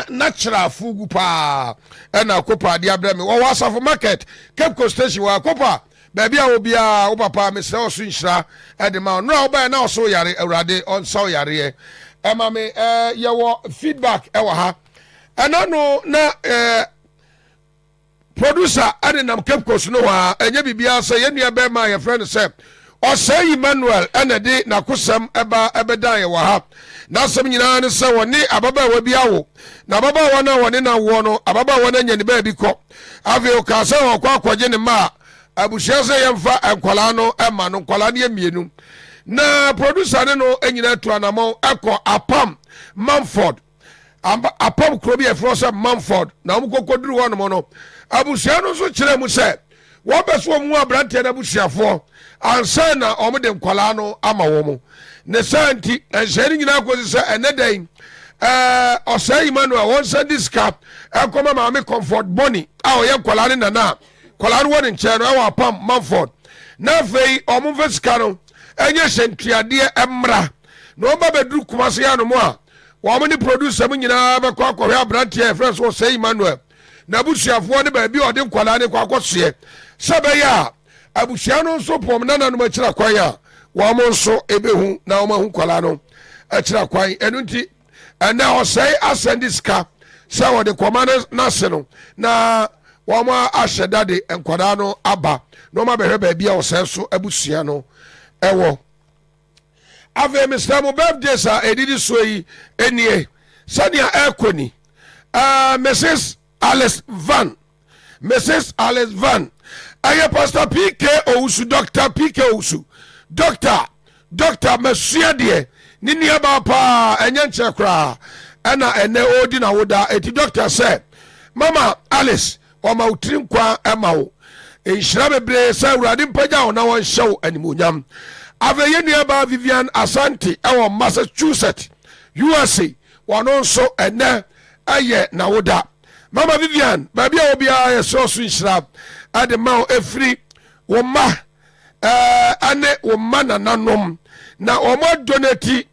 natural fugu paa. Ɛna kopa de abrɛ me. Wɔwɔ Asafo market, Cape Coast station wɔ kopa. Baabi a wɔ biara wo papa mesrɛ wo so nhyira de ma wo nnora wobaɛ na ɔso yare awurade ɔnsa wo yareɛ ɛma me ɛɛ yɛwɔ feedback ɛwɔ ha ɛna no na ɛɛ producer ɛne nam Cape Coast no hɔ a ɛnyɛ biribiara sɛ yɛn nua bɛrima a yɛfrɛ no sɛ ɔsɛe Emmanuel ɛna de n'akosɛm ɛba ɛbɛdan yɛ wɔ ha n'asɛm nyinaa ne sɛ wɔne ababaawa bi awo na ababaawa no a wɔne no awoɔ no ababaawa no anya ne baabi kɔ Afei ɔkaa sɛ ɔrekɔ akɔgye ne mma a abusua sɛ yɛmfa nkwadaa no mma no. Nkwadaa no yɛ mmienu. Na producer ne no nyinaa tu anamɔn kɔ Apam Mumford. Apam kuro bi a yɛfrɛ sɛ Mumford na wɔn kɔkɔduru hɔnom no, abusua no nso kyerɛ mu sɛ wɔn pɛ sɛ wɔn hu aberanteɛ no abusuafoɔ ansa na wɔn de nkwadaa no ama wɔn. Ne saa nti, nhyɛn no nyinaa kɔsi sɛ ɛnɛ da yi ɛɛ ɔsɛe Emmanuel wɔn nsa di sika ɛkɔma maame Comfort Bonny a ɔyɛ nkwadaa no nana a nkwadaa no wɔ ne nkyɛn no ɛwɔ Apam Mumford. Na afei wɔn mfa sika no ɛnyɛ hyɛntuadeɛ mmra na wɔn ba bɛduru Kumasi anom a wɔn ne producer mu nyinaa bɛkɔ akɔhwɛ aberanteɛ a yɛfrɛ so Ɔsɛe Emmanuel n'abusuafoɔ ne baabi a ɔde nkwadaa no kɔ akɔsoɛ sɛ ɛbɛyɛ a abusua no nso pɔm nananom akyira kwan a wɔn nso ɛbɛhu na wɔn ahu nkwadaa no akyira kwan. Ɛno nti ɛnɛ ɔsɛe asɛn de sika sɛ wɔde kɔma n'ase no na wɔn ahyɛ da de nkwadaa no aba na wɔn abɛhwɛ baabi a ɔsɛe so abusua no ɛwɔ. Afei mesrɛ mo birthdays a ɛdidi soɔ yi nie sɛnea ɛrekɔ ni uh, Mrs. Alice Van Mrs. Alice Van ɛyɛ Pastor PK Owusu Dr. PK Owusu Dr. Dr. Masua deɛ ne nuabaa paa ɛnyɛ nkyerɛ koraa ɛna ɛnɛ ɔredi na woda eti doctor sɛ Mama Alice Ɔma wo tiri nkwa ma wo nhyira bebree sɛ Awurade mpagya wo na wɔnhyɛ wo animuonyam. Afei yɛn nuabaa Vivian Asante ɛwɔ Massachusetts, USA, wɔno nso ɛnɛ ɛyɛ n'awoda. Mama Vivian, baabi a wɔ biara yɛsrɛ so nhyira ɛde ma wo ɛfiri wo mma ɛne wo mma nananom na wɔn adonati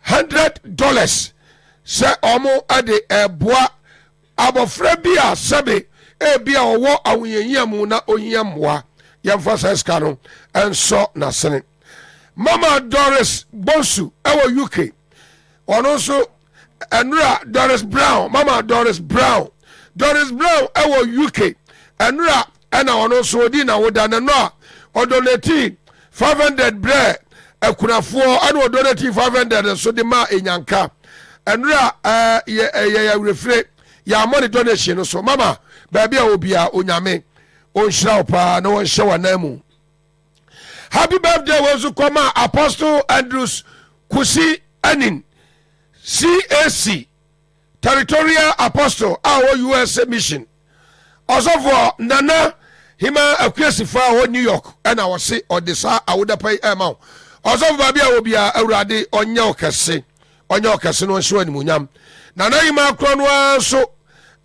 $100 sɛ wɔn de ɛboa abɔfra bi a sɛbe ebi a ɔwɔ ahohiahia mu na ohia mmoa. Yɛmfa saa sika no nsɔ n'asene. Mama Doris Bonsu ɛwɔ UK, ɔno nso ɛnura Doris Brown, Mama Doris Brown, Doris Brown ɛwɔ UK, ɛnura ɛna ɔno nso odi n'awoda na no a ɔdonati 500 brɛ akunafoɔ ɛna ɔdonati 500 nso de ma enyanka ɛnura ɛɛ yɛ ɛyɛ awerɛfire yɛamɔ ne donation no so mama baabi a obia onyame ɔnhyira wo paa na wɔnhyɛ w'anan mu happy birthday wɔ nso kɔma apostle andrews kusi anin cac Territorial Apostle a ɔwɔ USA Mission, Ɔsɔfoɔ Nana Hima Akuasifo a ɔwɔ New York ɛna ɔse ɔde saa awoda pa yi ɛma wo. Ɔsɔfo baabi a wɔ biara Awurade ɔnyɛ wo kɛse, ɔnyɛ wo kɛse na ɔnhyɛ wo animuonyam. Nana Hima korɔ no ara nso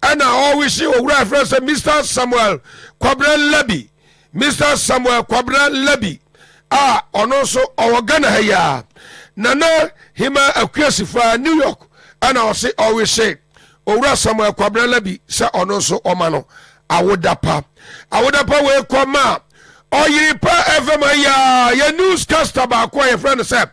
ɛna ɔwehye owura a ɛfrɛ sɛ Mister Samuel Kwabrɛ Labi Mister Samuel Kwabena Labi a ɔno nso ɔwɔ Ghana ha yi ara, Nana Hima Akuasifaa, New York, ɛna ɔse ɔwehye Owura Samuel Kwabena Labi sɛ ɔno nso ɔma no awoda pa. Awoda pa wei kɔ ma ɔyere pa FM ayi a yɛ newscaster baako a yɛfrɛ no sɛ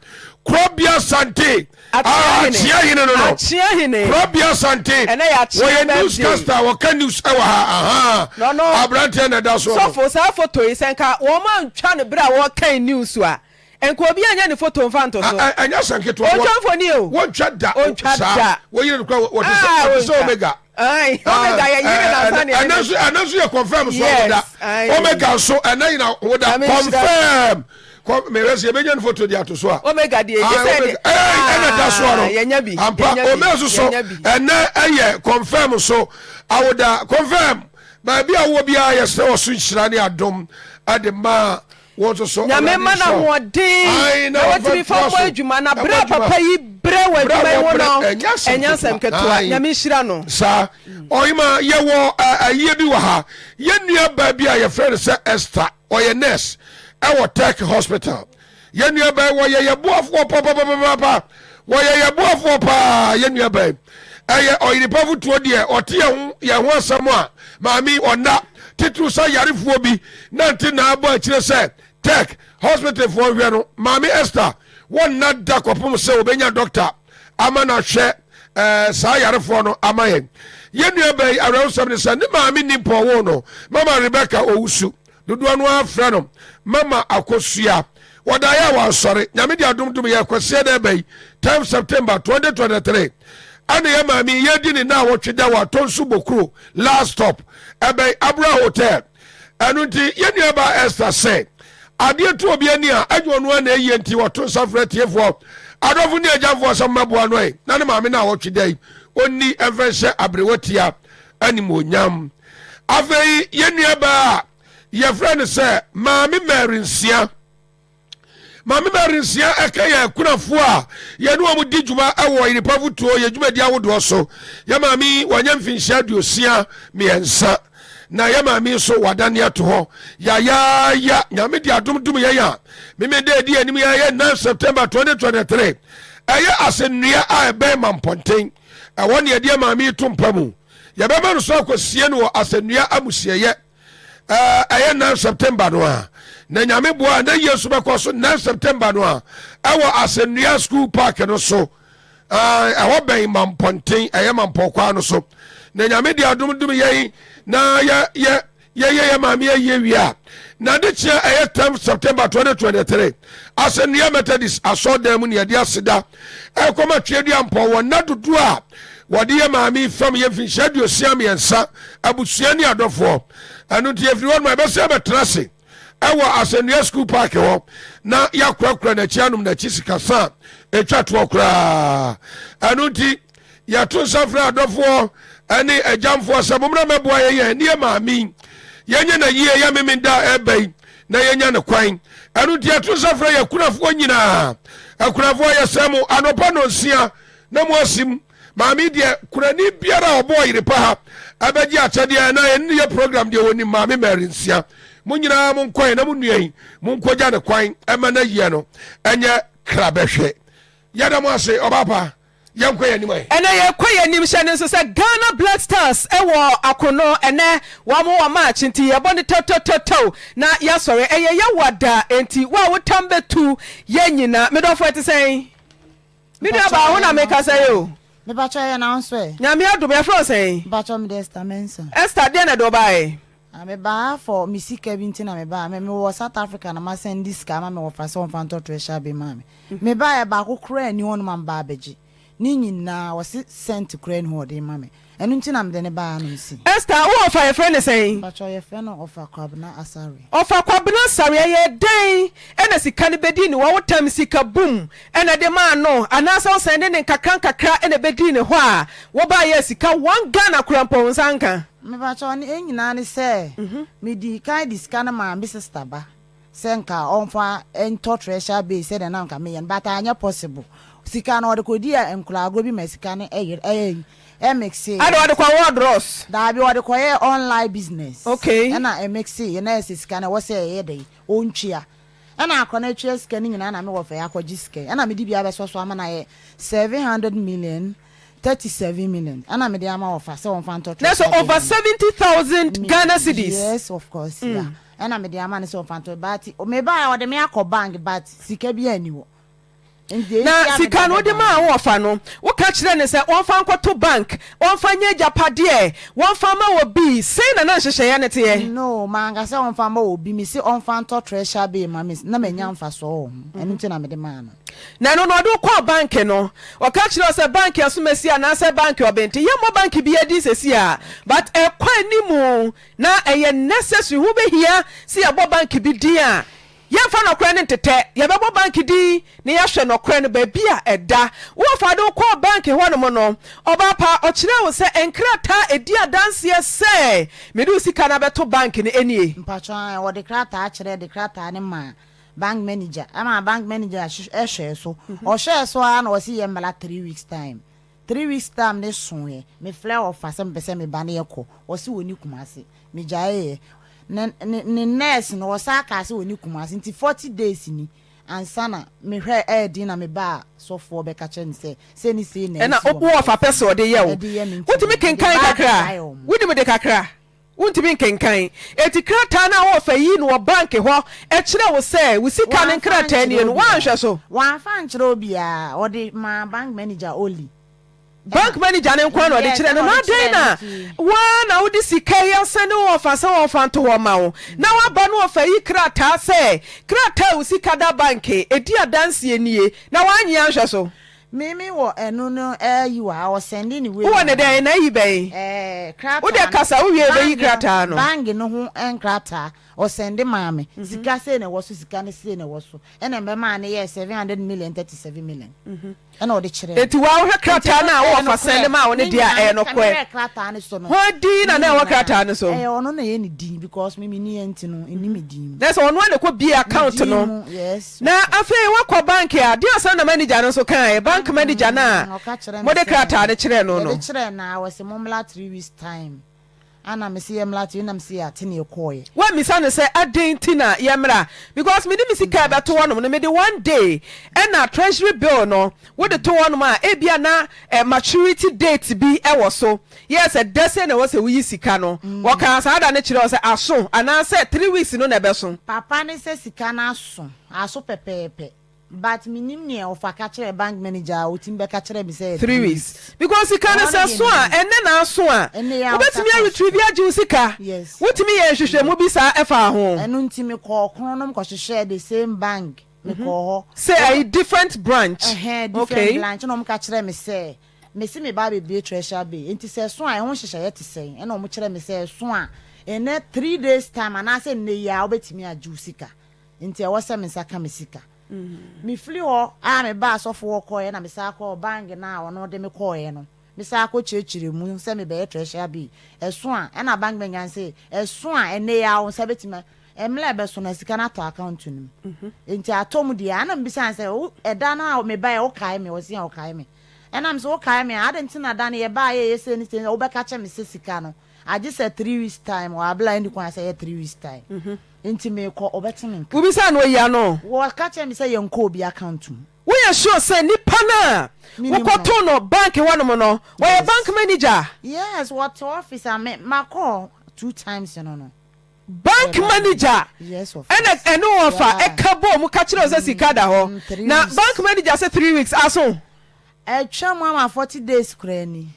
Korɔbea Sante Akyea hene no no. Akyea hene. Korabea Asante. Ɛnɛ yɛ akyea Wɔyɛ birthday. newscaster a wɔka news ɛwɔ ha. Ahaa. No no. Aberanteɛ na ɛda soɔ no. Sɔfo saa photo yi sɛ nka wɔn antwa no bere a wɔrekan news a nka obi anya ne photo nfa nto so. Ɛ ɛnyɛ asɛm ketewa. Ontwa mfoni o. Wɔntwa da. Ontwa Saa. da. Wɔyere no kora wɔte sɛ Ah, wɔte sɛ ontwa. Omega. Ayi, Omega yɛ yere na nsa nea Ɛnɛ nso ɛnɛ nso yɛ confirm so Yes, awoda. ayi. Omega nso ɛnɛ yina woda Nyame nhyira. confirm. Kɔ mehwɛ sɛ yɛbɛnya no foto de ato so a. Omega deɛ Ah, gye sɛ Omega. Ɛy, ɛna da soɔ no. Ah, yɛnya bi. Ampa, yɛnya bi, Omega nso so yɛnya bi. ɛnɛ ɛyɛ confirm so awoda confirm baabi a wowɔ biara yɛsrɛ wɔ so nhyira ne adom ɛde ma wɔn nso so. Nyame Awurade ma no nhyira wo. ahoɔden Ae, na na watumi wɔmfa fa ntoa mmɔ so. adwuma na Ɛbɔ berɛ a adwuma. papa yi brɛ wɔ Berɛ a adwuma yi ho wɔbrɛ, no ɛnyɛ asɛm ɛnyɛ asɛm ketewa. ketewa. Ae. Nyame nhyira no. Saa ɔhema yɛwɔ ɛ, ayie bi wɔ ha yɛn nua baa bi a yɛfrɛ no sɛ Esther ɔyɛ nurse ɛwɔ Turkey hospital. Yɛn nua baa yi wɔyɛ yɛ boafoɔ papapapapa wɔyɛ yɛ boafoɔ paa yɛn nua baa yi ɛyɛ ɔyere pa fotuo deɛ ɔte yɛn ho yɛn ho asɛm a maame ɔnna titiriw sɛ yarefoɔ bi nante na abɔ akyire sɛ Turk hospital foɔ nhwɛ no maame Esther wɔnna da kɔpem sɛ wɔbɛnya doctor ama no ahwɛ ɛɛ saa yarefoɔ no ama yɛn. Yɛn nua baa yi awerɛhosɛm ne sɛ ne maame nni mpɔwoo no mama Rebecca Owusu dodoɔ no ara frɛ no mama Akosua. Wɔdaeɛ a wansɔre. Nyame de adom dom yɛ Kwasiada ɛba yi 10 September 2023 ɛna yɛ maame yi yɛdi ne naawɔtwe da wɔ Atonsu Bokuro last stop ɛbɛn Abura Hotel. Ɛno nti yɛn nua baa Esther sɛ. Adeɛ to obi ani a, ɛnyɛ ɔno ara na ɛyie nti wɔto nsa frɛ atiefoɔ, adɔfo ne agyamfoɔ sɛ mommɛboa no ɛ na ne maame no a ɔtwe da yi ɔnni mfa nhyɛ aberewa tia animuonyam. Afei yɛn nuabaa a yɛfrɛ no sɛ Maame Mary Nsia Maame Mary Nsia ɛka yɛn akunafoɔ a yɛne wɔn di dwuma wɔ Yiripa Fotuo yɛ dwumadi ahodoɔ so. Yɛ maame yi wanya mfinhyia 63 na yɛ maame yi nso wadane ato hɔ yayaaya. Nyame de adom dom yɛn a Memeda edi anim yɛ yɛ 9 September 2023 ɛyɛ asɛnnua a ɛbɛn Mampɔnten ɛhɔ ne yɛde maame yi to mpa mu. Yɛbɛma no so akɔsie no wɔ asɛnnua amusieyɛ ɛyɛ 9 September no a na Nyame boa na yie nso bɛkɔ so 9 September no a ɛwɔ asɛnnua school park no so ɛhɔ bɛn Mampɔnten ɛyɛ Mampɔkwaa no so na Nyame de adom dom yɛn na yɛ yɛ yɛyɛ yɛ maame ayie wie a na de kyea ɛyɛ 10 September 2023 Asɛnnua Methodist asɔrdan mu ne yɛde aseda ɛkɔma Tweadua Mpɔn wɔ nna dodoɔ a wɔde yɛ maame yi fam yɛ mfinhyia 63 abusua ne adɔfoɔ ɛno nti yɛfiri hɔ nom a yɛbɛsɛ bɛtena ase ɛwɔ Asɛnnua School Park hɔ na yɛakorakora n'akyi anom n'akyi sikasa a ɛtwa toɔ koraa ɛno nti Yɛto nsa frɛ adɔfoɔ ne agyamfoɔ sɛ mommra mmɛboa yɛn yɛn ne yɛn maame yi. Yɛnyɛ no yie yɛ Memenda a ɛreba yi na yɛnya no kwan. Ɛno nti yɛto nsa frɛ yɛn akunafoɔ nyinaa. Akunafoɔ yɛsrɛ mo anɔpa nnɔnsia na mo asim. Maame yi deɛ kunani biara a ɔbɔ ɔyere pa ha ɛbɛgye akyɛdeɛ na yɛne no yɛ program deɛ wɔnim maame Mary Nsia. Mo nyinaa monkɔe na mo nua yi monkɔgya no kwan ɛma n'ayie no ɛnyɛ krabɛhwɛ. Yɛda mo ase ɔbaa pa. Yɛnkɔ yɛn anim ɛ. Ɛnɛ yɛkɔ yɛn anim hyɛ no nso sɛ Ghana Black Stars wɔ akono ɛnɛ wɔn wɔ match nti yɛbɔ no tɛwtɛwtɛwtɛw na yɛasɔre ɛyɛ yawa da nti wo a wo tam bɛtu yɛn nyina me dɔfo ɛte sɛn me nua baa ho na mekasa yi o. Mepakyɛ yɛ na wo nso ɛ. Nyame adom yɛfrɛ wo sɛn. Mepakyɛ mede Esther Mensah. Esther deɛn na ɛde wo baeɛ. Ah me baa ha for me sika bi nti na me baa me me wɔ South Africa na ma sɛndi sika ama me wɔfa sɛ ɔnfa ntɔ treasure bi maa me me baa yɛ baako koraa nni hɔ nom a me baa abɛgye ne nyinaa ɔse cent koraa nni hɔ ɔde ma me ɛno nti na mede ne baa ha nom si. Esther wo ɔfa yɛfrɛ no sɛn? Mpakyɛw yɛfrɛ no ɔfa Kwabena Asare. Ɔfa Kwabena Asare ɛyɛ dɛn ɛna sika no bɛdii ne hɔ wo tam sika bum ɛna ɛde maa no anaasɛ wo sɛnde ne nkakra nkakra ɛna ɛbɛdii ne hɔ a wo baa yɛ sika one Ghana koraa mpo wo nsa nka? Mepakyɛw, ne nyinaa ne sɛ, midii kan de sika no maa me sister ba sɛ nka ɔmfa ntɔ treasure base sɛdeɛ na nka meyɛ no but anyɛ possible. Sika no ɔde kɔdii nkwadaa agorɔ bi ma sika no ɛyer ɛyɛ ɛmixee. Ada ɔde kɔ wɔɔ dross? Daabi ɔde kɔyɛɛ online business. Okay. Ɛna ɛmixee yɛ na ayɛ sɛ sika no ɛwɔ sɛ ɛyɛ dɛn ɔntua. Ɛna akora no atua sika no nyinaa na me wɔfa yi akɔgye sika yi ɛna mede bi abɛsɔ so ama no ayɛ 700 million 37 million ɛna mede ama wɔfa sɛ wɔmfa ntɔ Na so treasure over bill. 70,000 Ghana cedis. Yes of course yeah ɛna mede ama no sɛ ɔmfa ntɔ but mebaeɛ ɔde me akɔ bank but sika biara nni hɔ nti Na ɛnti a mede sika no wode abɛba maa no. wo wɔfa no, woka kyerɛɛ no sɛ ɔmfa nkɔto bank, ɔmfa nyɛ agyapadeɛ, wɔmfa mma obi, sei na na nhyehyɛeɛ no teɛ? No, manka sɛ ɔmfa mma obi, mese ɔmfa ntɔ treasure bill ma me na manya mfasoɔ wɔ ho, ɛno nti na mede maa no. Na ɛno no ɔde wo kɔɔ bank no, ɔka kyerɛɛ wo sɛ bank asomasi anaasɛ bank ɔbente, yɛmmɔ bank biara din seesei a, but ɛkɔ anim na ɛyɛ necessary, ho bɛhia sɛ yɛbɔ bank bi din a, yɛmfa nɔkorɛ no ntetɛ, yɛbɛbɔ bank din na yɛahwɛ nɔkorɛ no baabi a ɛda. Wo wɔfa de wo kɔɔ bank hɔnom no, ɔbaa pa, ɔkyerɛɛ wo sɛ nkrataa a ɛdi adanseɛ sɛ mede wo sika no abɛto bank no nie. Mpakyɛw, ae, wɔde krataa kyerɛɛ de krataa no maa Bank manager ɛma bank manager hwɛɛ so ɔhwɛɛ so ara na ɔsi yɛ mmra three weeks time three weeks time ne soeɛ me frɛ ɔfa sɛ mepɛ sɛ me ba no yɛ kɔ ɔsi wɔ ne Kumasi me gyaeɛ ne ne ne nurse no ɔsan kaa sɛ wɔ ne Kumasi nti forty days ni ansa na me hwɛ ɛyɛ den na me ba sɔfoɔ bɛka kyerɛ ne sɛ sɛ ne sei na ɛna ɛsi wɔ wo ɔfa pɛ sɛ ɔde yɛ wo ɛde yɛ me nti wotumi mede kenkan ba kakra abɛgyae wɔn. wonim de kakra Wontumi nkenkan. Enti krataa no a wɔfa yii no wɔ bank hɔ kyerɛ wo sɛ wo sika no Wamfa nkrataa ankyerɛ nie no, obiara. woanhwɛ so? Wamfa ankyerɛ obiara. Ɔde maa bank manager only. Bank Ɛna manager no nko ara na ɔde yes, kyerɛɛ no. ɛna Na ɔde adɛn kyerɛɛ na no nti. wo ara na wode sika yi asɛne wo wɔfa sɛ wɔmfa nto hɔ mma wo, na woaba na wɔfa yi krataa sɛ krataa a wo sika da bank ɛdi adanseɛ nie, na woannye anhwɛ so? Me me wɔ ɛno no ɛyi wɔ ha ɔsɛnde ne wei Wowɔ ne maa dɛn? me. Na ayi bɛn? Ɛɛ Wo krataa deɛ no kasa, wo wie a yɛbɛyi bange no krataa no. bange no ho nkrataa. Ɔsɛnde maa me. Sika sei na ɛwɔ so, sika no sei na ɛwɔ so. Ɛna ɛbɛmaa no yɛɛ 700 million, 37 million. Ɛna ɔde kyerɛɛ me. Enti woa wohwɛ krataa no a Nti wo ɛyɛ wɔfa sɛnde nokorɛ. maa wo no Ne deɛ a, nyinaa ɛyɛ meka nokorɛ? mehwɛɛ krataa no so no, Hwan din na ne na ɛwɔ nyinaa krataa no so? ɛyɛ ɔno na ɛyɛ ne din because me menni ɛnti no ɛnni me din mu. Na sɛ ɔno ara na ɛkɔ bie Me account din no. mu, yes. Na afei woakɔ bank a, deɛn asɛm na manager no nso kaeɛ? Bank manager no a Ɔka kyerɛɛ me mode sɛ krataa no kyerɛɛ no no. yɛde kyerɛɛ no a ɔse mommra three weeks time. Ana mese yɛmmra three na mese yɛate na yɛkɔeɛ. Woammisa no sɛ adɛn nti na yɛmmra? Because mede me sika rebɛto hɔnom no, mede one day ɛna treasury bill no wode to hɔnom a, ebia na maturity date bi wɔ so. Yes, ɛda sei na ɛwɔ sɛ woyi sika no. Wɔkaa saa da no kyerɛɛ wo sɛ aso anaasɛ three weeks no na ɛbɛso? Papa no sɛ sika no aso, aso pɛpɛɛpɛ. But mennim nea ɔfa ka kyerɛɛ bank manager a ɔtumi bɛka kyerɛɛ me sɛ ɛyɛ Three weeks. Because sika no Ɛhɔ no sɛ deɛ ɛso a, mennim. ɛnnɛ na aso a, Ɛnnɛ yi ara wobɛtumi wokasa a retrieve agye wo sika. Yes. Wotumi yɛɛ nhwehwɛmu bi saa ɛfaa ho? Ɛno nti mekɔɔ Kronom kɔhwehwɛɛ the same bank, mekɔɔ hɔ. Sɛ ɛyɛ different branch? Ɛhɛn, different Okay. branch ɛna wɔka kyerɛɛ me sɛ, mese meba abɛbue treasure bay, nti sɛ ɛso a ɛho nhyehyɛeɛ te sɛn? Ɛna wɔkyerɛɛ me sɛ ɛso a, ɛnnɛ three days time anaasɛ nnɛ yi ara wobɛtumi agye wo sika. Nti ɛwɔ sɛ me nsa ka me sika. Mefiri hɔ a mebaa asɔfo hɔ kɔeɛ na mesan kɔɔ bank no a ɔno de me kɔeɛ no. Mesan kɔ kyerɛkyerɛ mu sɛ mebɛyɛ treasure bill. Ɛso a, ɛna bank manager no se, ɛso a ɛnnɛ yi ara wo nsa bɛtumi a, mmerɛ a ɛbɛso no sika no atɔ account no mu. Nti atɔ mu deɛ a, ɛna mebisa no sɛ, wo, ɛda no a mebaeɛ wokae me? Ɔse ɔkae me. Ɛna mese wokae me a, adɛn nti na da no yɛbaeɛ yɛyɛ sei ne sei, wobɛka kyerɛ me sɛ sika no agye sɛ three weeks time, wɔ abla ɛnni kwan sɛ ɛyɛ three weeks time. Nti meekɔ, ɔbɛte me nka. Wobisaa no oyi ano. Wɔka kyerɛɛ me sɛ yɛnkɔ obi account mu. Woyɛ sure sɛ nipa no a Menim no. wokɔtoo no bank hɔnom no, ɔyɛ bank manager? Yes, wɔte office a me makɔ hɔ two times no no. Bank manager Yes, of ɛna course. ɛne wo ɔfa Yeah. ɛka bɔɔ mu ka kyerɛɛ wo sɛ sika da hɔ. Three Na weeks. bank manager sɛ three weeks aso? Atwa mu ama 40 days koraa ni.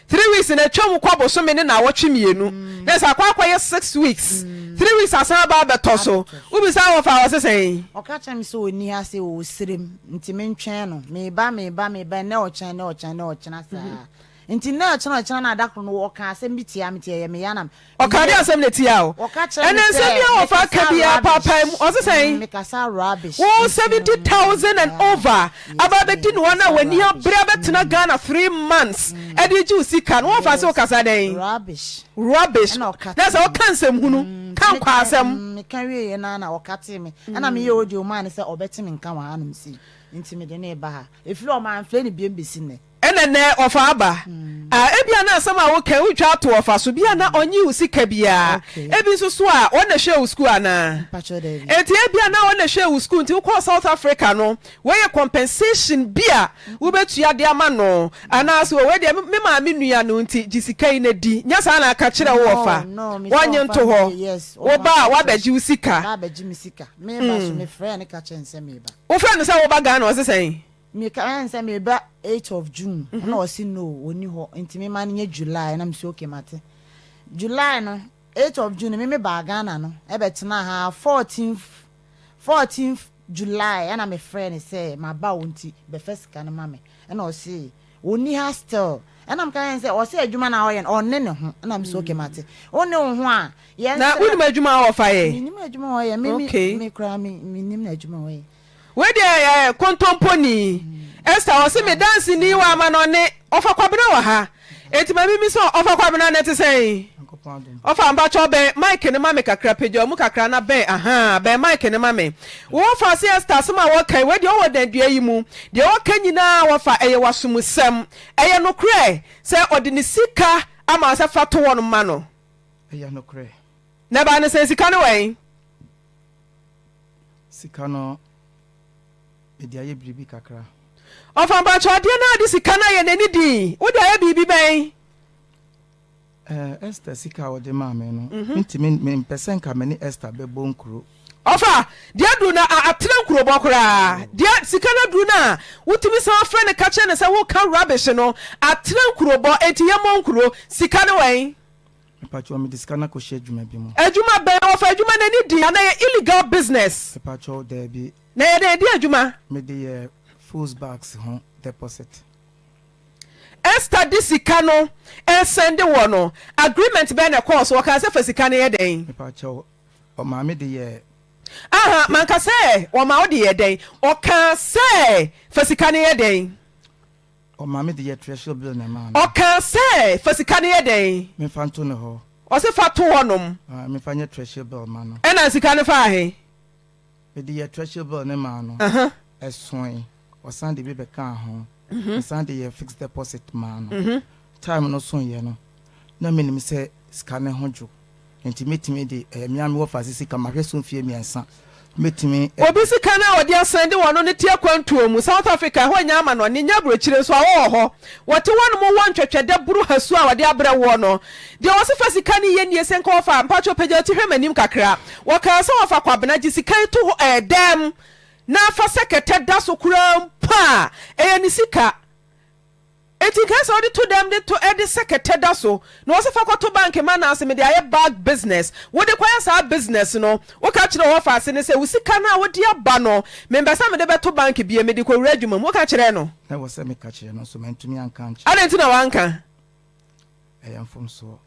Three weeks no atwam kɔ bosome ne naawɔtwe mienu na sɛ akɔ akɔyɛ six weeks three weeks asan aba abɛtɔ so wobisa wɔfa a ɔse sɛn? Ɔka kyerɛ me sɛ ɔnni ha sɛ ɔwɔ serem nti mentwɛn no meba meba meba nnɛ ɔkyena nnɛ ɔkyena nnɛ ɔkyena saa nti nnɛ ɔkyena ɔkyena na da koro no ɔka asɛm bi tia me nti ɛyɛ me ya na Ɔkaa dɛ asɛm na etia wo. Wɔka kyerɛ Ɛnɛ me nsɛm sɛ bi a wɔfa mekasa ka biara rubbish. paapae mu. Ɔse sɛn? Mm, mekasa rubbish. Wo 70,000 and over aba abɛdi ne hɔ na w'ani abere abɛtena Ghana three months ɛde regye wo sika no, wɔmfa se wokasa dɛn? Rubbish. Rubbish. Ɛna ɔka Na sɛ tee me. woka nsɛmhunu, ka Nti meka nkwaasɛm. mm, meka wieeɛ no ara na ɔka tee me. Ɛna meyɛɛ audio maa no sɛ ɔbɛte me nka wɔ hanom sei. Nti mede no reba ha. Ɛfiri hɔ mamfrɛ no biom bɛsi nnɛ. Ɛna nnɛ ɔfa aba a, ebia na asɛm a woka yi wotwa ato ɔfa so, bia na ɔnyee wo sika biara, ebi nso so a ɔna ɛhwɛɛ wo sukuu anaa? Enti ebia na ɔna ɛhwɛɛ wo sukuu nti wokɔɔ South Africa no, wei yɛ compensation bi a wobɛtua de ama no, anaa so wei deɛ me maame nua no nti gye sika yi na di, nyɛ saa na aka kyerɛ wo ɔfa, wɔnnye nto hɔ, wo ba a wabɛgye wo sika. Wofrɛ no sɛ woba Ghana ɔse sɛn? Me ka ɛn sɛ me ba eight of June ɛna ɔsi no ɔni hɔ nti me ma no nyɛ July ɛna me si okay mate July no eight of June me me baa Ghana no ɛbɛ tena ha fourteenth fourteenth July ɛna me frɛ no sɛ ma ba o nti bɛ fɛ sika no ma me ɛna ɔsi ɔni ha still ɛna me ka ɛn sɛ ɔsi adwuma na ɔyɛ no ɔne ne ho ɛna me si okay mate ɔne wo ho a yɛn Na wonim adwuma a ɔfa yɛ? Me nim adwuma a ɔyɛ me me me koraa me me nim adwuma a ɔyɛ. Wei deɛ yɛ kontomponi. Esther ɔse me danseni wɔ amanɔne ɔfa kwabena wɔ ha enti ma mimi sɛ ɔfa kwabena no ɛte sɛn ɔfa mpakyɛw bɛn mic no ma me kakra pagya mu kakra na bɛn ahaa bɛn mic no ma me wo ɔfa se Esther asɛm a wɔka yi wei deɛ ɔwɔ dandua yi mu deɛ ɔka nyinaa wɔfa ɛyɛ wasomusɛm ɛyɛ nokorɛ sɛ ɔde ne sika ama sɛ fa to hɔ no ma no ɛyɛ nokorɛ na ɛbaa ne sɛn sika no wɛn. Sika no mede ayɛ biribi kakra. Ɔfa mpakyɛw adeɛ no a wode sika no ayɛ no ani din wode ayɛ biribi bɛn? Eh, Esther sika a ɔde maa me no, mentumi mempɛ sɛ nka me ne Esther bɛbɔ nkuro. Ɔfa, deɛ aduru no a atena nkurobɔ koraa, deɛ sika no aduru no a wotumi san frɛ no ka kyerɛ no sɛ woka rubbish no, atena nkurobɔ, enti yɛmmɔ nkuro, sika no wɛn? Mepakyɛw mede sika no akɔhyɛ adwuma bi mu. Adwuma bɛn? Wɔfa adwuma no ani di anaa ɛyɛ illegal business? Mepakyɛw daabi. Na ɛyɛ dɛn? Ɛdeɛn adwuma? Mede yɛ fools bags ho deposit. Esther de sika no resɛnde woɔ no, agreement bɛn na ɛkɔɔ so? Wɔkaa sɛ fa sika no yɛ dɛn? Mepakyɛw. Ɔmaa me de yɛɛ. Aha, manka sɛ ɔmaa wo de yɛɛ dɛn? Ɔkaa sɛ fa sika no yɛ dɛn? Ɔmaa me de yɛɛ treasury bill na ɛmaa me. Ɔkaa sɛ fa sika no yɛ dɛn? Memfa nto ne hɔ. Ɔse fa to hɔ nom. Ah, memfa nyɛ treasury bill ma no. Ɛna sika no faa he? Mede yɛɛ treasury bill no maa no. Ɛsoe, ɔsan de bi bɛkaa ho. Mesan de yɛɛ fixed deposit maa no. Time no soeɛ no, na menim sɛ sika no ho dwo. Enti mɛtumi de, ɛyɛ me ara me wɔfaase sika, mahwɛ so mfeɛ mmiɛnsa, mɛtumi. Obi sika no a wɔde asan de wɔn no te akwantuo mu, South Africa, ɛhɔ nyɛ amanɔne, nyɛ aburokyire nso, awɔ wɔ hɔ. Wɔte hɔnom wɔ ntwɛtwɛdɛ boro hasuo a wɔde abrɛ woɔ no. Deɛ wɔse fa sika no yɛ nie, sɛ nka wɔfa, mpakyɛw pagya wo ti hwɛ m'anim kakra. Wɔkaa sɛ wɔfa Kwabena, gye sika yi to hɔ, ɛɛ, dɛm, na fa sɛ kɛtɛ da so koraa mpo a, ɛyɛ ne sika. Enti nka sɛ wode to dɛm de to de sɛ kɛtɛ da so na wɔse fa kɔto bank ma anaase mede ayɛ bag business wode kɔyɛ saa business no woka kyerɛ wo ɔfaase no sɛ wo sika no a wode aba no mempɛ sɛ mede bɛto bank bio mede kɔwura adwuma mu woka kyerɛɛ no? Na ɛwɔ sɛ meka kyerɛ no nso mantumi anka ankyerɛ. Adɛn nti na woanka? Ɛyɛ mfomsoɔ.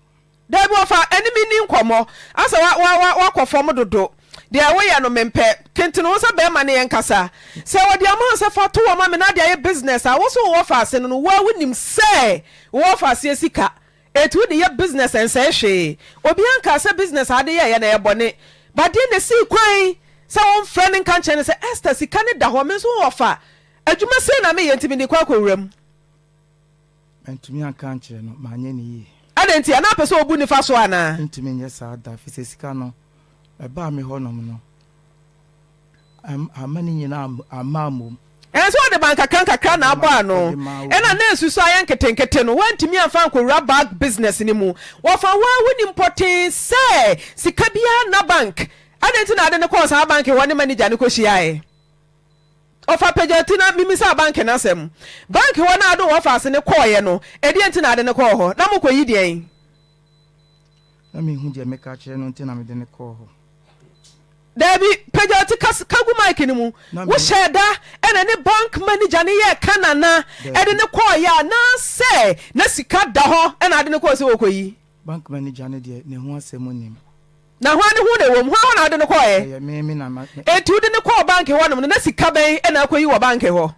Dabi wɔfa ɛne me nni nkɔmmɔ. Asɛ wa wa wa wakɔ fam dodo. Deɛ woyɛ no mempɛ. Kentene wo sɛ bɛɛma ne yɛnkasa. Sɛ wɔde ama wo sɛ fa to hɔ ma me na ade ayɛ business a, wo nso wo wɔfa ase no no wo ara wonim sɛ wo wɔfa aseɛ sika. Enti wode yɛ business ɛnsɛe hwee. Obiara nkaa sɛ business a ade yɛeɛ no ɛyɛ bɔne. But deɛn na ɛsii kwan sɛ womfrɛ no nka nkyerɛ no sɛ Esther sika no da hɔ me nso wo wɔfa adwuma sei na meyɛ nti mede kɔ akɔwura mu. Mantumi anka ankyerɛ no, manyɛ no yie. Adɛn ntia? Na apɛ sɛ ɔbu nifa so anaa? Mentumi nyɛ saa da, ɛfiri sɛ sika no, ɛbaa me hɔnom no, amma ne nyinaa amma ammom. Ɛnsɛ sɛ ɔde ba nkakrankakra na abɔ ano. Ɛna na nsusu ayɛ nketenkete no, wantumi amfa ankɔwura bank business no mu. Wɔfa wo ara wonim pɔtee sɛ sika biara nna bank. Adɛn nti na ade no kɔɔ saa bank hɔ ne manager no kɔhyiaeɛ? Ɔfa pagya ti na mimisaa bank no asɛm. Bank hɔ na ade wɔ ase no kɔɔeɛ no, ɛdeɛn nti na ade no kɔɔ hɔ? Na mokɔyi deɛn? Na menhu deɛ mɛka akyerɛ no nti na mede no kɔɔ hɔ. Daabi, pagya ti ka, ka gu mic no mu. Wohyɛɛ da ɛna ne bank manager no yɛɛ ka nana ɛde no kɔɔeɛ anaasɛ na sika da hɔ ɛna ade no kɔɔ sɛ wɔkɔyi? Bank manager no deɛ ne ho asɛm nnim. Na hwan ne ho na ɛwɔ mu? Hwan hɔ na wode no kɔeɛ? Ɛyɛ me, me na ma. Enti wode no kɔɔ bank hɔnom no, na sika bɛn na akɔyi wɔ bank hɔ?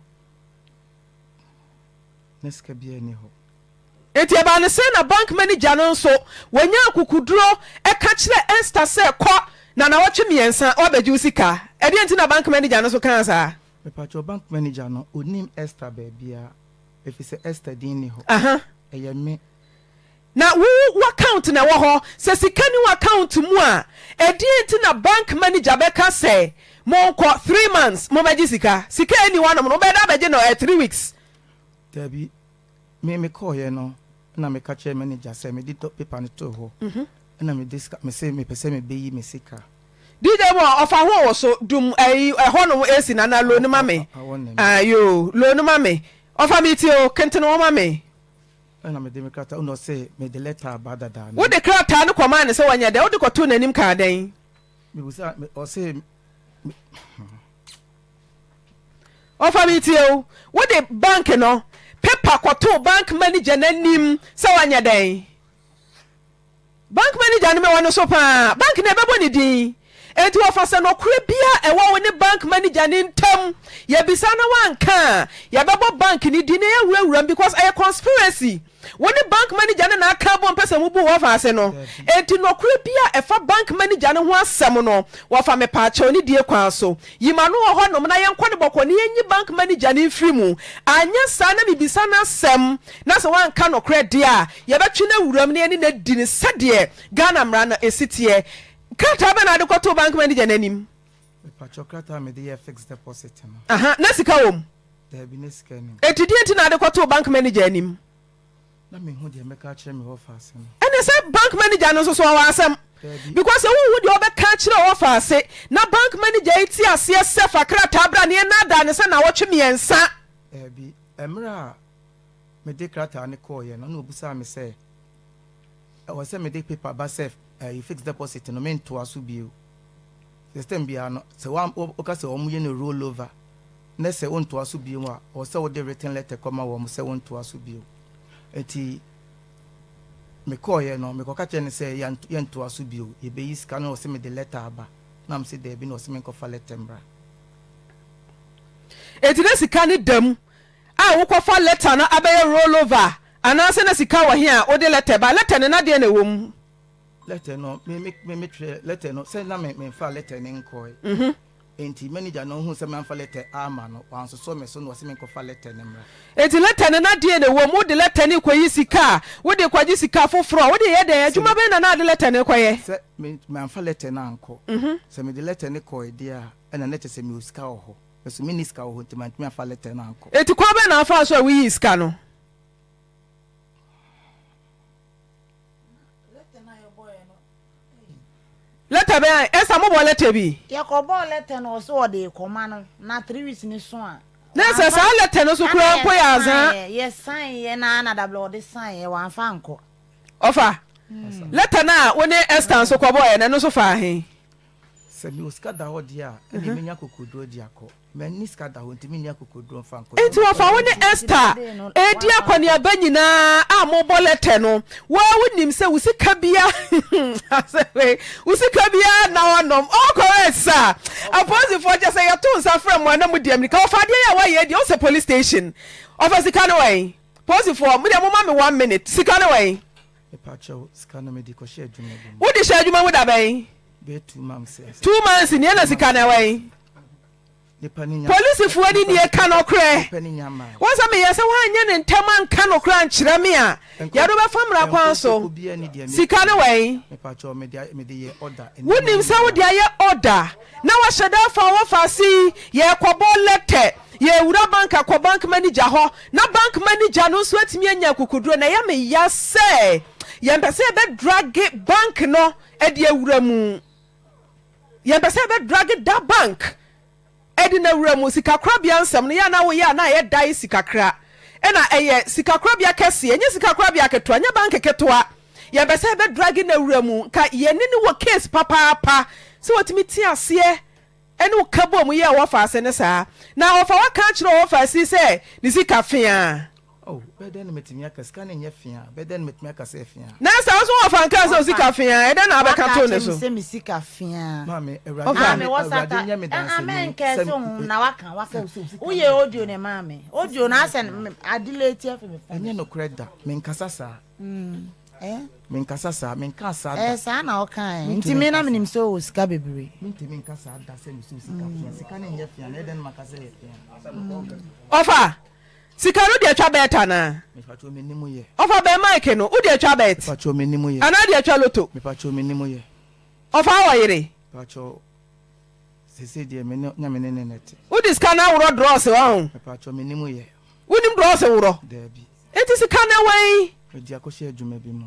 Na sika biara nni hɔ. Enti ɛbaa no sɛn na bank manager no nso, wanya akokoduro ka kyerɛɛ Esther sɛ, Kɔ, na nnawɔtwe mmiɛnsa woabɛgye wo sika? Ɛdeɛn nti na bank manager no nso kaa saa? Mepakyɛw, bank manager no, ɔnnim Esther baabiara, efisɛ Esther din nni hɔ. Ɛyɛ me. Na wo w'account na ɛwɔ hɔ. Sɛ sika nni w'account mu a, ɛdeɛn nti na bank manager bɛka sɛ monkɔ three months mommɛgye sika? Sika a ɛnni hɔnom no, wobɛda abɛgye no ɛyɛ three weeks. Dabi, me mekɔeɛ no na meka kyerɛɛ manager sɛ mede dɔ paper no too hɔ ɛna mede sika, mese mepɛ sɛ mebɛyi me sika. DJ mo ɔfa ho wɔ so dum ɛyi ɛhɔ nom AC nana loan ma me ah yoo loan ma me ɔfa me ti o kentene wo ma me. Ɛna mede me krataa, ɛna ɔse mede lɛta aba dada. Wode krataa no kɔmaa no sɛ wanyɛ dɛn? Wode kɔtoo n'anim kaa dɛn? Mebusa, ɔse. Ɔfa me tie o, wode bank no paper kɔtoo bank manager n'anim sɛ wanyɛ dɛn? Bank manager no mewɔ no so paa. Bank no yɛbɛbɔ ne din. Enti wɔfa sɛ nɔkorɛ biaa ɛwɔ wo ne bank manager no ntam yɛbisa na wanka a, yɛbɛbɔ bank no din na yɛawurawura mu because ɛyɛ conspiracy. Wo ne bank manager no na aka abom pɛ sɛ mobu wɔfa ase no. Enti nɔkorɛ biaa ɛfa bank manager no ho asɛm no wɔfa mepaakyɛw ne die kwan so. Yi m'ano wɔ hɔ nom na yɛnkɔ no bɔkɔɔ na yɛnyi bank manager no mfiri mu. Anyɛ saa na mebisa no asɛm na sɛ wanka nɔkorɛ deɛ a, Yɛbɛtwe no awura mu na yɛne no adi no sɛdeɛ Ghana mmara no si teɛ. Krataa bɛn na wode kɔtoo bank manager no anim? Mepakyɛw, krataa a mede yɛɛ fixed deposit no. Aha, na sika wɔ mu? Daabi, na sika nni mu. Enti deɛn nti na wode kɔtoo bank manager anim? Na menhu deɛ mɛka akyerɛ me wɔfaase no. Ɛne sɛ bank manager no nso so ɔwɔ asɛm. Daabi. Because sɛ wonhu deɛ ɔbɛka akyerɛ wɔfaase na bank manager yi te aseɛ sɛ fa krataa bra na yɛnnaadaa no sɛ nnawɔtwe mmiɛnsa. Daabi, mmerɛ a mede krataa no kɔeɛ no, ɛna ɔbisaa me sɛ ɛwɔ sɛ mede paper ba sɛ ɛyi fixed deposit no mentoa so bio. System biara no, sɛ woka sɛ wɔyɛ no roll over na sɛ wontoa so bio a, ɛwɔ sɛ wode written letter kɔma wɔn sɛ wontoa so bio. Nti. Mekɔeɛ no, mekɔka kyerɛɛ no sɛ yɛntoa so bio, yɛbɛyi sika no, ɔse mede lɛta aba, na mese daabi, na ɔse menkɔfa lɛta mmra. Enti na sika no da mu a wokɔfa lɛta no abɛyɛ roll over anaasɛ na sika wɔ he a wode lɛta ba? Lɛta no na deɛn na ɛwɔ mu? Lɛta no, me me me metwerɛ lɛta no sɛ na me memfaa lɛta no nkɔe. Enti manager no huu sɛ mamfa lɛtɛ amma no, wansosɔ me so na ɔse menkɔfa lɛtɛ no mmra. Enti lɛtɛ no na deɛn na ɛwɔ mu? Wode lɛtɛ no rekɔyi sika a, wode rekɔgye sika foforɔ a, wode reyɛ dɛn? Adwuma bɛn na na wode lɛtɛ no rekɔyɛ? Sɛ me mamfa lɛtɛ no ankɔ. Sɛ mede lɛtɛ no kɔe deɛ a, ɛna na kyerɛ sɛ mewɔ sika wɔ hɔ. Me nso menni sika wɔ hɔ nti mantumi amfa lɛtɛ no ankɔ. Enti kwan bɛn na wofaa so a woyii sika no? Lɛtɛ bɛn a Esther mobɔ lɛtɛ bi? Yɛkɔbɔɔ lɛtɛ no ɔse ɔde rekɔma no na 3 weeks no so a. Na sɛ saa lɛtɛ no so koraa mpo yɛ azaa. Yɛ sign yɛ na na dabrɛ ɔde sign yɛ wamfa ankɔ. Ɔfa lɛtɛ no a wo ne Esther nso kɔbɔɔɛ no ɛno nso faa he? Sɛ mewɔ sika da hɔ deɛ a ɛnneɛ mɛnya akokoɔduro de akɔ. Menni sika da hɔ nti menni akokoɔduro mfa nkɔ. Enti wɔfa wo ne Esther redi akɔneaba nyinaa a mobɔ lɛtɛ no, wo ara wonim sɛ wo sika biara asɛm wei, wo sika biara nna hɔnom. All correct sir. Apolisifoɔ kyɛ sɛ yɛto nsa frɛ mo a na modi amirika. Wɔfa adeɛ yi a woayɛ yi deɛ, wosɛ police station. Ɔfa sika no wɛn? Polisifoɔ, mo deɛ momma me one minute. Sika no wɛn? Mepakyɛw, sika no mede kɔhyɛ adwuma bi mu. Wode hyɛ adwuma mu da bɛn? Bɛyɛ 2 months. 2 months nie na sika no ɛwɛn? Polisifoɔ ni nie ka nɔkorɛ. Wɔn sɛ meyɛ sɛ woanyɛ ne ntɛm anka nɔkorɛ ankyerɛ me a, yɛde wo bɛfa mmara kwan so. Sika no wɛn? Wonim sɛ wode ayɛ order na wahyɛ da afa wo ɔfaase yi, yɛrekɔbɔ lɛtɛ, yɛrewura bank akɔ bank manager hɔ, na bank manager no nso atumi anya akokoduro. Na ɛyɛ me ya sɛ yɛmpɛ sɛ yɛbɛdrage bank no de awura mu. Yɛmpɛ sɛ yɛbɛdrage da bank de no awura mu. Sikakorabea nsɛm no, yɛ a na woyɛ a na ayɛ dicey kakra. Ɛna ɛyɛ sikakorabea kɛseɛ, ɛnyɛ sikakorabea ketewa, ɛnyɛ bank ketewa. Yɛmpɛ sɛ yɛbɛdrage no awura mu. Nka yɛne no wɔ case papaapa sɛ watumi te aseɛ ne wo ka bom yɛɛ wɔfaase no saa. Na ɔfa waka akyerɛ ɔfaase yi sɛ ne sika feaa. Oh, bɛyɛ dɛn na matumi aka? Sika no nyɛ feaa. Bɛyɛ dɛn na matumi aka sɛ ɛfeaa? Na sɛ wo nso wɔfa nkaa sɛ wo sika feaa, ɛdɛn na wabɛka too ne so? Waka akyerɛ me sɛ me sika feaa. Maame, Awurade nyɛ me, Awurade nyɛ me danseni sɛ. Mɛnkɛse ho na waka, waka. Woyɛ audio na ɛmaa me. Audio no asɛ adelete afi me phone. Ɛnyɛ nokorɛ da, menkasa saa. Menkasa saa, menkaa saa da. Ɛɛ saa na ɔkae. Nti me na menim sɛ ɔwɔ sika bebree. Mentumi nka saa da sɛ mesɛ sika fea. Sika no nyɛ fea na ɛdɛn na maka sɛ ɛyɛ fea. Ɔfa, sika no deɛ twa bet anaa? Mepakyɛw mennim yɛ. Ɔfa bɛn mic no, wo deɛ twa bet? Mepakyɛw mennim yɛ. Anaa deɛ twa lotto? Mepakyɛw mennim yɛ. Ɔfa wɔ yere? Mepakyɛw sese deɛ me ne nyame ne ne na ɛte. Wode sika no aworɔ drɔs wahu? Mepakyɛw mennim yɛ. Wonim drɔs worɔ? Daabi. Enti sika no ɛwɔ he? Mede akɔhyɛ adwuma bi mu.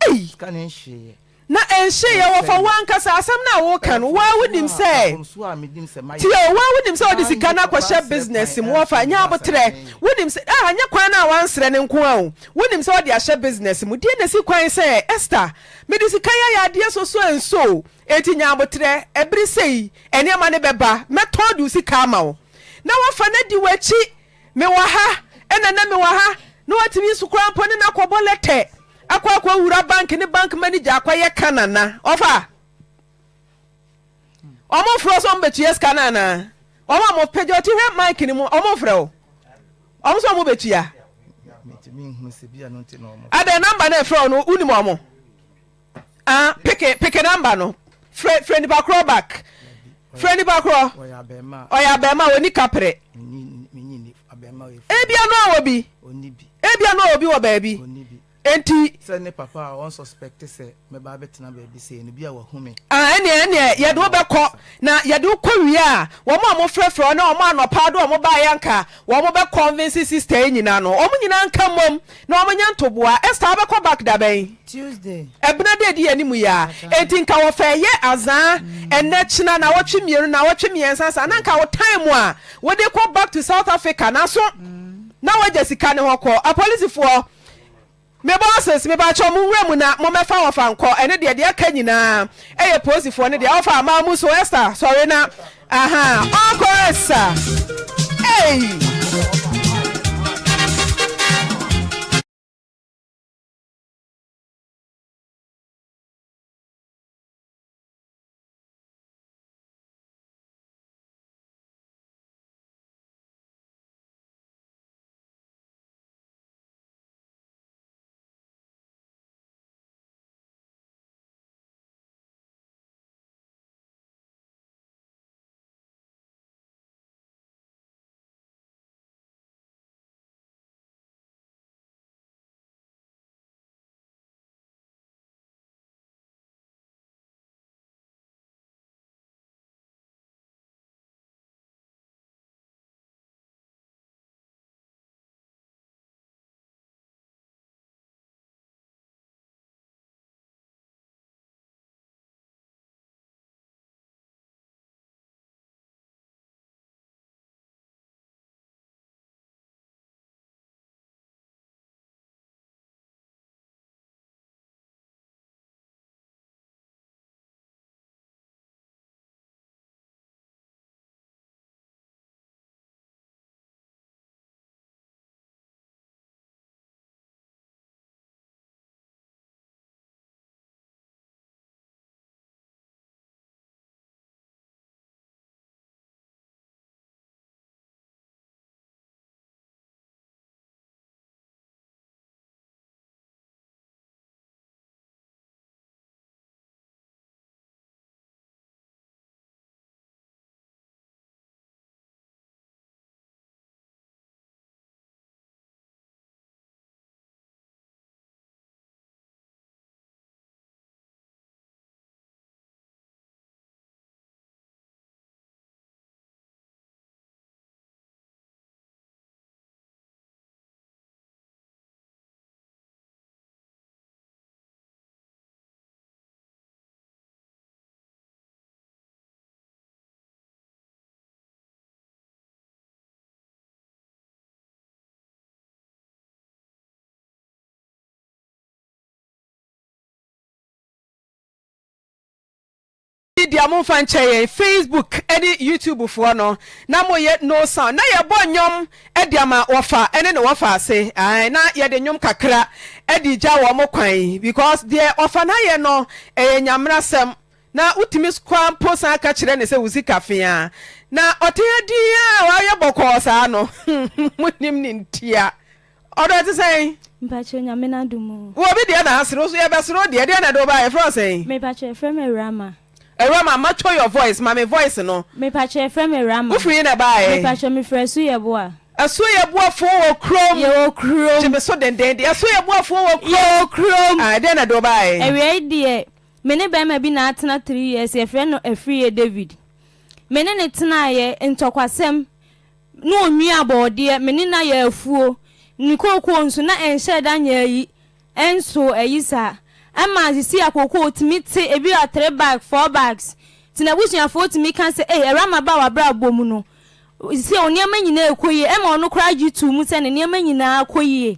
Ei! Sika no nhyeeɛ. Na ɛnhyeeɛ wɔfa wo ankasa asɛm no a woka no wo ara wonim sɛ tie o wo ara wonim sɛ wode sika no akɔhyɛ business mu wɔfa nyɛ aboterɛ wonim sɛ ah nyɛ kwan no a wansrɛ no nko ara o wonim sɛ wode ahyɛ business mu deɛ na ɛsi kwan sɛ Esther mede sika yi ayɛ adeɛ soso ɛnsɔ o enti nya aboterɛ ɛbere sei nneɛma no bɛba mɛtɔn de wo sika ama wo na wafa no adi w'akyi Mewɔ ha, ɛna na mewɔ ha, na watumi nso koraa mpo ne no akɔbɔ lɛtɛ akɔ akɔwura bank ne bank manager akɔyɛ ka nana. Ɔfa. Ɔmo mfrɛ wo sɛ ɔmo bɛtua sika no anaa? Ɔmo a mo pagya ɔti hwɛ mic no mu, ɔmo mfrɛ wo. Ɔmo sɛ ɔmo bɛtua. Adɛn number no ɛfrɛ wo no, wonim ɔmo? Ah, peke peke number no. Frɛ frɛ nipa korɔ back. Frɛ nipa korɔ. Ɔyɛ abɛɛma a ɔni kaprɛ. Ebia no ɔwɔ bi. Ebia no ɔwɔ bi wɔ baabi. Enti. Sɛ ne papa a ɔn suspect sɛ mɛba abɛtena baabi sei no bi a wahu me. Ah, ɛneɛ ɛneɛ yɛde wo bɛkɔ na yɛde wo kɔ wie a wɔn a wɔfrɛfrɛ wo ne wɔn anɔpa de wɔn baeɛ anka wɔn bɛ convince sister yi nyinaa no wɔn nyinaa nka mmom na wɔn nyɛ ntoboa. Esther wobɛkɔ back da bɛn? Tuesday. Ɛbena da edi anim yi ara. Enti nka wɔfa ɛyɛ azaa ɛnnɛ kyena naawɔtwe mmienu naawɔtwe mmiɛnsa saa na nka wo time a wode kɔ back to South Africa no aso na woagya sika no hɔ kɔ. Apolisifoɔ me bosses mepakyɛw mo nwura mu na mommɛfa wɔfa nkɔ ɛno deɛ deɛ aka nyinaa ɛyɛ polisifoɔ no deɛ wɔfa amaa mu so Esther sɔre na aha ɔnkɔ Esther ei. Media momfa nkyɛ yɛn, Facebook ne YouTube foɔ no na moyɛ no sound na yɛbɔ nnwom de ama wɔfa ne ne wɔfa ase ae na yɛde nnwom kakra de gya wɔn kwan because deɛ wɔfa no ayɛ no ɛyɛ nyamrasɛm na wotumi koraa mpo san ka kyerɛ no sɛ wo sika fea na ɔte ha din a wayɛ bɔkɔɔ saa no monim ne ntia Ɔdɔ ɛte sɛn? Mpakyɛw Nyame n'adom o. Wo obi deɛ na asere wo so yɛbɛsere wo deɛ deɛ na ɛde wo baeɛ yɛfrɛ wo sɛn? Mepakyɛw yɛfrɛ me Awurama. Awurama matwa your voice ma me voice no. Mepakyɛw yɛfrɛ me Awurama. Wo firi he na ɛbaeɛ? Mepakyɛw mefiri Asuoyɛboa. Asuoyɛboafoɔ wɔ kurom. Yɛwɔ kurom. Gye me so dendenden Asuoyɛboafoɔ wɔ kurom. Yɛwɔ kurom. Ah ɛdeɛn na ɛde wo baeɛ? Awiei deɛ me ne bɛɛma bi na atena three years yɛfrɛ no Afriyie David. Me ne no tenaeɛ ntɔkwasɛm Na ɔnwia abɔɔdeɛ, me ne no ayɛ afuo, ne kookoo nso na ɛnhyɛɛ da nyɛ ayi, ɛnsoo ayi saa. Ɛma sisi a kookoo tumi te ebi a three bag, four bags. Nti n'abusuafoɔ tumi ka sɛ, ei Awurama ba w'abrabɔ mu no, sisi a wo nneɛma nyinaa ɛkɔ yie. Ɛma ɔno koraa gye too mu sɛ ne nneɛma nyinaa kɔ yie.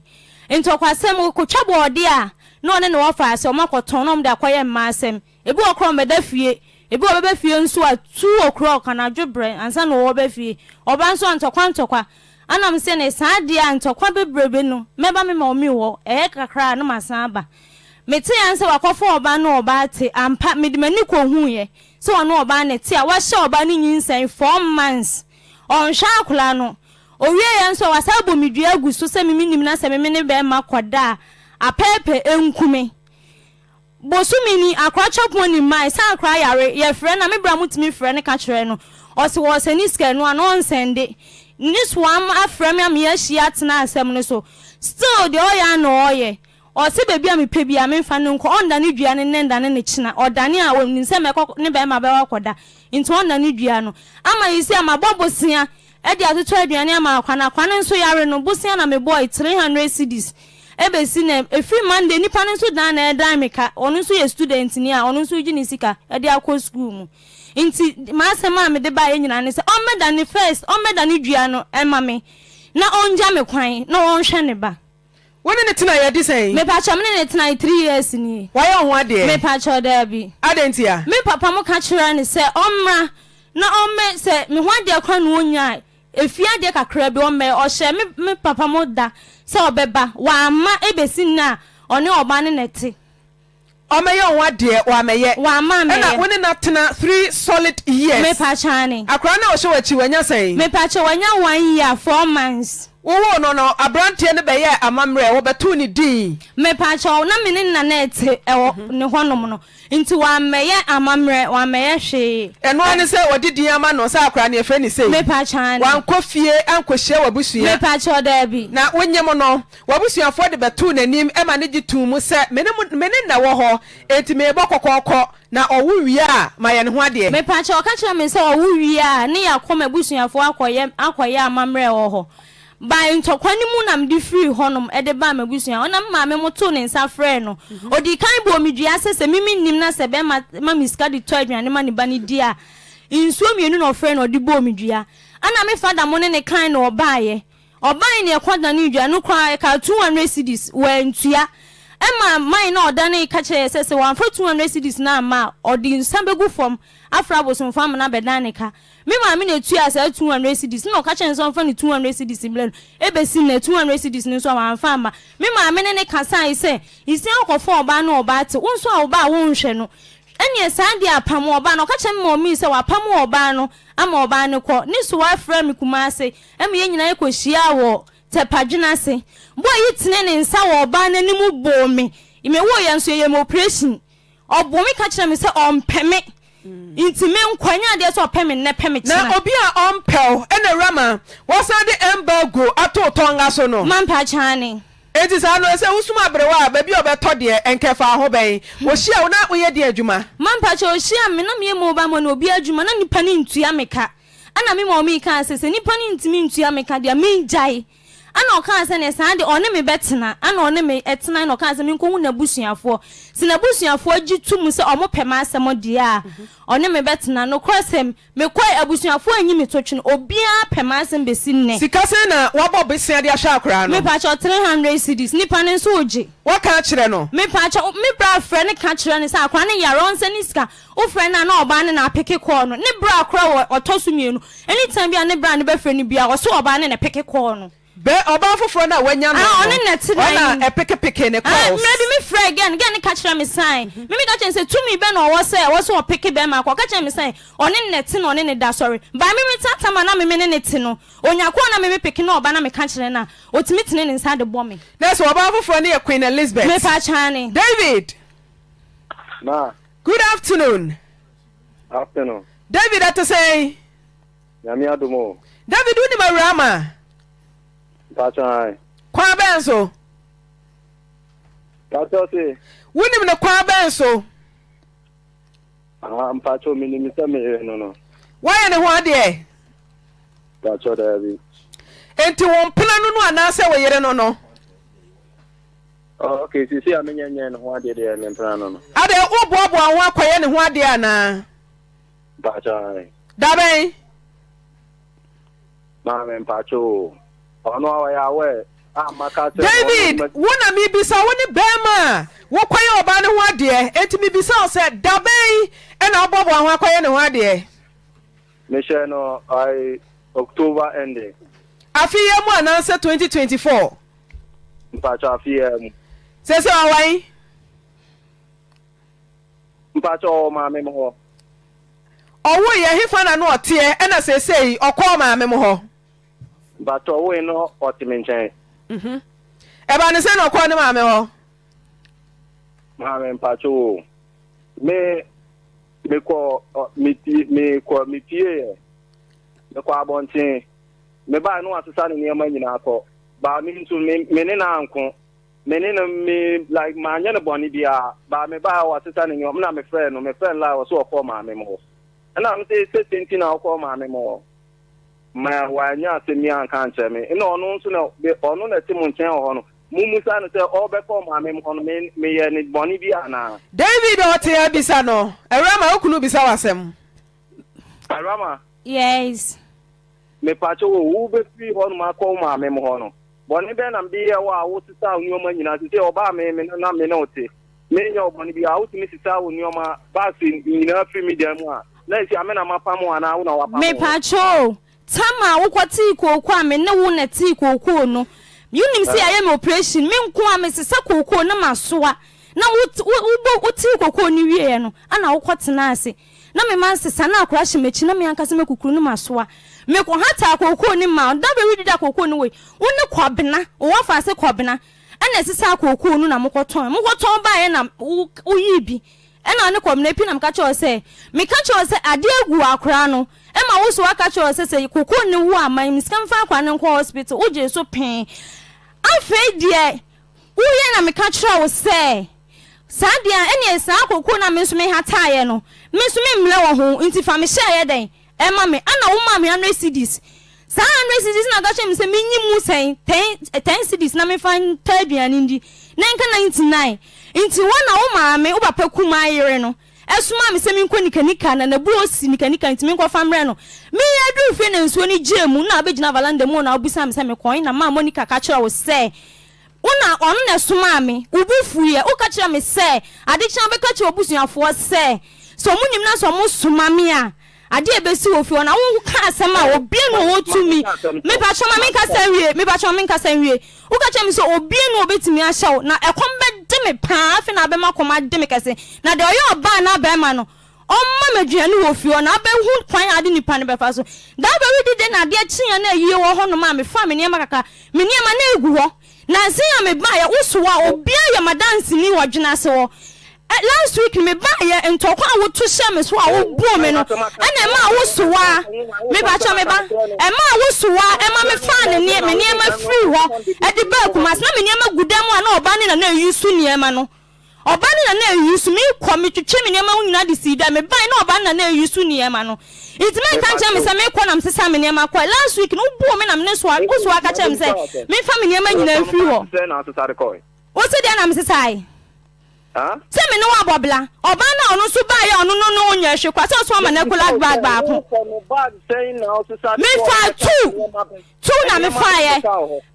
Ntɔkwasɛm, ɔkɔtwa bɔɔdeɛ a, na ɔne ne wɔfa ase, wɔakɔtɔn na wɔde akɔyɛ mmaa asɛm. Ebi wɔ hɔ koraa ɔmmɛda fie. Ebi wɔ hɔ ɔbɛba fie nso a two o'clock anadwo brɛ ansa na ɔreba fie. Ɔba nso a ntɔkwa ntɔkwa. Ɛna mese no saa deɛ a ntɔkwa bebrebe no mɛba me maame hɔ ɛyɛ kakra a na masan aba. Metee ara ne sɛ wakɔfa ɔbaa ne ɔbaa te. Ampa mede m'ani kɔhuiɛ sɛ ɔne ɔbaa no te a wahyɛ ɔbaa no nyinsɛn four months. Ɔnhwɛ akwadaa no. Ɔwieeɛ nso a wasan abɔ me dua agu so sɛ me mennim na sɛ me me ne bɛrima kɔda a apɛɛpɛ nku me. Bosome ni, akora kyɛpɔn ni mmae, sɛ akora yare, yɛfrɛ no a, me bra mo tumi frɛ no ka kyerɛ no, ɔse wɔɔsɛne sika ɛno a na ɔnsɛnde, ne soam afrɛ me ama yɛahyia atena asɛm no so, still deɛ ɔyɛ ara na ɔɔyɛ, ɔse baabi a mepɛ biara memfa no nkɔ, ɔndane dua no nnɛ ndane no kyena, ɔdane a ɔnim sɛ mɛkɔ ne bɛɛma bɛkɔ akɔda, nti ɔndane dua no, ama yisi a mabɔ bosea de atotɔ aduane ama akwa no, akwa no nso yare no, bosea na mebɔe, 300 cedis, ɛbɛsi nnɛ, ɛfiri Monday, nipa no nso dan na ɛdan me ka, ɔno nso yɛ student ni a, ɔno nso regye ne sika de akɔ sukuu mu. Nti m'asɛm a mede baeɛ nyinaa ne sɛ, ɔmmɛdane first, ɔmmɛdane dua no mma me, na ɔngya me kwan na ɔnhwɛ ne ba. Wo ne no tenaeɛ adi sɛn? Mepakyɛw, me ne no tenae three years nie. Wayɛ wo ho adeɛ? Mepakyɛw, daabi. Adɛn ntia? Me papa mo ka kyerɛɛ no sɛ ɔmmra na ɔmmɛ, sɛ me ho adeɛ koraa na ɔnya a, efie adeɛ kakra bi ɔmmɛyɛ. Ɔhyɛɛ me me papa mo da sɛ ɔbɛba, wamma ɛbɛsi nnɛ a ɔne ɔbaa no na ɛte. Ɔmmɛyɛ wo ho adeɛ, wammɛyɛ. Wamma ammɛyɛ. Ɛna wo ne no atena three solid years. Mepakyɛw, aane. Akwadaa no a ɔhyɛ w'akyi, wanya sɛn? Mepakyɛw, wanya one year, four months. Wowoo no no, aberanteɛ no bɛyɛɛ amammerɛ, wɔbɛtoo ne din. Mepakyɛw, na me ne no na na ɛte wɔ ne hɔnom no, nti wammɛyɛ amammerɛ, wammɛyɛ hwee. Ɛno ara ne sɛ wɔde din ama no sɛ akwadaa no yɛfrɛ no sei. Mepakyɛw, aane. Wankɔ fie ankɔhyia w'abusua. Mepakyɛw, daabi. Na wonyem no, w'abusuafoɔ de bɛtoo n'anim ma no gye too mu sɛ, Me ne mo, me ne na ɛwɔ hɔ, enti merebɔ kɔkɔɔkɔ. Na ɔwo wie a, ma yɛ ne ho adeɛ. Mepakyɛw, ɔka kyerɛɛ me sɛ ɔwo wie a, ne yɛakɔ m'abusuafoɔ akɔyɛ akɔyɛ amammerɛ wɔ hɔ. By ntɔkwa no mu na mede firii hɔnom de baa m'abusua hɔ na me maame mo too ne nsa frɛɛ no. Ɔdii kan bɔɔ me dua sɛ sɛ me mennim na sɛ bɛrima ma me sika de tɔ aduane ma ne ba no di a, nsuo mmienu na ɔfrɛɛ no ɔde bɔɔ me dua. Ɛna me fada mo ne no kae na ɔbaeɛ. Ɔbae ne ɛkɔ danee dwa no koraa ɛkaa 200 cedis, wantua. Ɛma man no a ɔdanee ka kyerɛɛ yɛ sɛ sɛ wamfa 200 cedis no amma a, ɔde nsa bɛgu fam afrɛ abosomfo ama no abɛdan ne ka. Me maame na ɛtuaa saa 200 cedis no na ɔka kyerɛɛ no sɛ ɔmfa ne 200 cedis mmrɛ no. Ɛbɛsi nnɛ, 200 cedis no nso a wamfa amma. Me maame ne no kasae sɛ, Nsia wokɔfa ɔbaa ne ɔbaa te, wo nso a wo ba a wonhwɛ no, ɛnneɛ saa deɛ apam ɔbaa no. Ɔka kyerɛɛ me maame sɛ wapam ɔbaa no ama ɔbaa no kɔ. Ne so wafrɛ me Kumase ma yɛn nyinaa kɔhyiaa wɔ Tɛpadwene ase. Boy yi tenee ne nsa wɔ ɔbaa no anim boo me. Mewoeɛ nso, yɛyɛɛ me operation. Ɔboo me ka kyerɛɛ me sɛ ɔmpɛ me nti menkɔ. Ɛnyɛ adeɛ sɛ ɔpɛ me nnɛ pɛ me kyena. Na obi a ɔmpɛ wo na Awurama wɔsan de embargo ato wo tɔnga so no. Mampa kyaane. Enti saa no, sɛ wosum aberewa a, baabi a ɔbɛtɔ deɛ, ɛnka ɛfaa ho bɛn? Ɔhyia wo na woyɛ deɛn adwuma? Mampa kyɛ, ɔhyia me na meyɛ mobile money obi adwuma na nipa no ntua me ka. Ɛna me maame kaa sɛ, sɛ nipa no ntumi ntua me ka deɛ a, mengyae. Ɛna ɔkaa sɛ neɛ saa deɛ ɔne me bɛtena. Ɛna ɔne me tenae na ɔkaa sɛ menkɔhu n'abusuafoɔ. Sɛ n'abusuafoɔ gye to mu sɛ wɔpɛ m'asɛm deɛ a, ɔne me bɛtena. Nokorɛsɛm, mekɔe, abusuafoɔ anyi me totwene. Obiara pɛ m'asɛm bɛsi nnɛ. Sika sɛn na woabɔ bosea de ahwɛ akwadaa no? Mepakyɛw, 300 cedis. Nipa no nso regye. Woaka akyerɛ no? Mepakyɛw, me bra frɛ no ka kyerɛ no sɛ akwadaa no yare, ɔnsɛ ne sika. Wofrɛ no a na ɔbaa no na apeke kɔɔ no. Ne bra koraa wɔ ɔtɔ so mmienu. Anytime biara ne bra no bɛfrɛ no biara ɔse ɔbaa no na ɛpeke kɔɔ no. Bɛ ɔbaa foforɔ no a wanya no Ah, no, ɔne na ɛte ɔna dan no mu. ɛpekepeke ne Ah, calls. mmerɛ bi me frɛɛ girl no, girl no ka kyerɛɛ me sane. Me meka kyerɛɛ no sɛ tumi bɛn na ɔwɔ sɛ ɛwɔ sɛ ɔpeke bɛrima kɔ. Ɔka kyerɛɛ me sɛ ɔne no na ɛte na ɔne no da sɔre. By me me tata ma na me me ne no te no, onya kɔɔ na me me peke na ɔba na meka kyerɛ no a, ɔtumi tene ne nsa de bɔ me. Na sɛ ɔbaa foforɔ no yɛ Queen Elizabeth. Mepa kyaane. David! Ma. Good afternoon. Afternoon. David ɛte sɛn? Nyame adom o. David wonim awura ma? Mpatsɔ ae. Kwan bɛn so? Mpatsɔ se. Wonim no kwan bɛn so? Ah, mpatsɔ menim sɛ meyere no no. Woayɛ ne ho adeɛ? Mpatsɔ daabi. Enti wo mpena no no anaasɛ wo yere no no? Oh, okay, sisi a menyɛ nyɛ ne ho adeɛ deɛ me mpena no no. Adɛ woboaboa ho akɔyɛ ne ho adeɛ anaa? Mpakyɛ ae. Dabɛn? Maame mpakyɛ o. Ɔno a ɔyɛ aware a maka kyerɛ no. David, wo na mebisa wo ne bɛrima a wokɔyɛ ɔbaa no ho adeɛ, enti mebisa wo sɛ dabɛn ɛna woboaboa ho akɔyɛ ne ho adeɛ? Mehyɛ no ae October ending. Afe yi mu anaasɛ 2024? Mpatsɔ afe yi ara mu. Sese ɔwɔ he? Mpatsɔ ɔwɔ maame mo hɔ. Ɔwoeɛ hefa na na ɔteɛ ɛna seesei ɔkɔɔ maame mo hɔ? Mpatsɔ ɔwoe no ɔte me nkyɛn. Mhm. Ɛbaa ne sɛn na ɔkɔɔ ne maame hɔ? Maame mpatsɔ o, me mekɔ me pie mekɔ me pieeɛ mekɔ abɔnten mebaeɛ no wasesa ne nneɛma nyinaa kɔ. But me nso me me ne no anko. Me ne no me like manyɛ no bɔne biara. But me baa wasesa ne nneɛma na me frɛ no me frɛ no like ɔsɛ ɔkɔɔ maame mo hɔ. Ɛna me sɛ sɛ nti na ɔkɔɔ maame mo hɔ. Ma wanyɛ asɛm bi anka ankyerɛ me. Ɛna ɔno nso na ɔno na ɛte mo nkyɛn wɔ hɔ no. Mo musa no sɛ ɔbɛkɔɔ maame mo hɔ no me meyɛ ne bɔne bi anaa. David ɔte ha bisa no. Awurama wo kunu bisa wo asɛm. Awurama. Yes. Mepakyɛw o, wobefiri hɔnom akɔ wo maame mo hɔ no, bɔne bɛn na mede yɛɛ wo a wosesaa wo nneɛma nyinaa? Seesei ɔbaa me, me na me ne wo te. Menyɛ wo bɔne biara. Wotumi sesaa wo nneɛma, bags nyinaa firi me dan mu a, na esi a me na mapam wo anaa wo na woapam wo ho? Mepakyɛw o, tam a wokɔtee kooko a me ne wo na ɛtee kookoo no, wonim sɛ yɛayɛ me operation, me nko ara mesesa kookoo na masoa, na wo, wo, wobɔ, wotee kookoo no wieeɛ no, ɛna wokɔtenaa ase. Na me mma nsesa, na akora hyɛ m'akyi, na me ankasa m'akukuru no masoa. Mekɔhataa kookoo no maa wo. Da bɛn wodidi a kookoo no wɔ yi? Wo ne Kwabena, wo wɔfaase Kwabena, ɛna ɛsesaa kookoo no na mokɔtɔn. Mokɔtɔn baeɛ na woyii bi. Ɛna wo ne Kwabena pi na meka kyerɛɛ wo sɛ, meka kyerɛɛ wo sɛ adeɛ agu akora no, ɛma wo so woaka kyerɛɛ wo sɛ sɛ kookoo no wu a ma me sika mfa akora no nkɔ hospital. Wogyee so pee. Afei deɛ woyɛ na meka kyerɛɛ wo sɛ, Saa deɛ a, ɛnneɛ saa kookoo no a me nso mehataaeɛ no, me nso memmrɛ wɔ ho, nti fa me hyɛeɛ dɛn ma me? Ɛnna womaa me hundred cedis. Saa hundred cedis no na ɔka kyerɛɛ me sɛ menyi mu sɛn, ten, ten cedis na memfa ntɔ aduane ndi, na ɛnka 99. Nti hɔ na wo maame, wo papa kumaa yere no, somaa me sɛ menkɔ nikanika, na n'abuo si nikanika nti menkɔfa mmrɛ no. Meyɛ duru fie na nsuo no gyee mu, na wabɛgyina valanda mu hɔ na wobisaa me sɛ mekɔe, na maa Monica ka kyerɛɛ wo sɛ Wo na ɔno na ɛsomaa me. Wo bo fuiɛ. Woka kyerɛɛ me sɛ, Ade kye a wobɛka akyerɛ w'abusuafoɔ sɛ, sɛ wɔnim na sɛ wɔsoma me a, adeɛ a ɛbɛsi wɔ fie hɔ. Na woka asɛm a obiara nni hɔ a ɔtumi. Mepakyɛw ma menkasa nwie. Mepakyɛw ma menkasa nwie. Woka kyerɛɛ me sɛ obiara nni hɔ a ɔbɛtumi ahyɛ wo, na ɛkɔm bɛde me paa. Afei na abɛma kɔm ade me kɛse. Na deɛ ɔyɛ ɔbaa anaa barima no, Ɔmma me aduane wɔ fie hɔ na abɛhu kwan a ade nipa no bɛfa so. Da bɛredi de na adeɛ kyeeɛ na ayie wɔ hɔnom a mefaa me nneɛma kakra. Me nneɛma na ɛgu hɔ. Nansa yi a mebaeɛ, wo so a obiara yɛ m'adanseni wɔ Dwenase hɔ. Last week no mebaeɛ, ntɔkwa a woto hyɛɛ me so a woboo me no ɛna ɛmaa wo so a, mepakyɛ me ba, ɛmaa wo so a ɛma mefaa ne me nneɛma firii hɔ de baa Kumasi. Na me nneɛma gu dan mu a na ɔbaa no na na ɛyi so nneɛma no. Ɔbaa no na na ɛyi so. Mekɔ, metwetwe me nneɛma ho nyinaa de sii dwa. Mebae na ɔbaa no na na ɛyi so nneɛma no. Nti mɛnka nkyerɛ me sɛ mekɔ na mesesa me nneɛma kɔe. Last week no, woboo me na me ne soa, wo soa ka kyerɛɛ me sɛ memfa me nneɛma nyinaa mfiri hɔ. Wo se deɛn na mesesae? Sɛ me ne wo abɔ bla. Ɔbaa no a ɔno nso baeɛ a ɔno no ne wo nyɛɛ hwee koraa sɛ ɔso ama no akolac bag baako. Mefaa tuu. Tuw na mefaeɛ.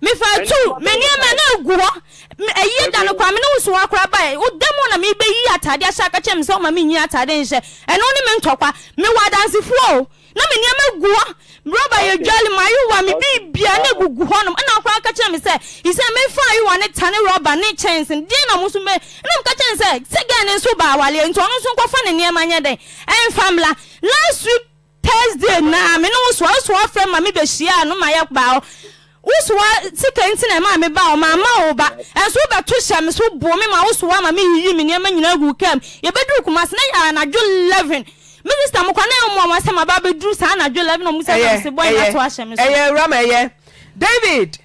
Mefaa tuw, me nneɛma na egu hɔ. Ayie da no koraa, me ne wo soa koraa baeɛ. Wo da mu na merebɛyi ataadeɛ ahyɛ aka kyerɛ me sɛ woma menyi ataadeɛ nhyɛ. Ɛno ne me ntɔkwa. Mewɔ adansefoɔ o. Na me nneɛma gu hɔ. Rɔba yɛ dwale, m'ayowa, me biribiara na egugu hɔnom. Ɛna wo koraa ka kyerɛ me sɛ, Isɛ memfa ayowa ne ta ne rɔba ne kyɛnse no, deɛn na mo nso mɛ. Ɛna meka kyerɛ no sɛ, sɛ gɛɛ no nso ba awareɛ nti ɔno nso nkɔfa ne nneɛma nyɛ dɛn ɛmfa mmra. Last week Thursday naa me ne wo soa, wo soa frɛ ma me bɛ hyiaa no ma yɛ baa hɔ. Wo soa sika nti na ɛmaa me baa hɔ, mamma wo ba. Ɛnso wo bɛ to hyɛ me so boo me ma wo soa ma me yiyi me nneɛma nyinaa guu kaa mu. Yɛ bɛ duru Kumasi na yɛ anadwo 11. Me sister mo kɔ na yɛ mmoa wɔn sɛ ma ba bɛ duru saa anadwo 11 ɔmo sɛ na me se boy no ato ahyɛ me so. Ɛyɛ, ɛyɛ, Rama, ɛyɛ. David.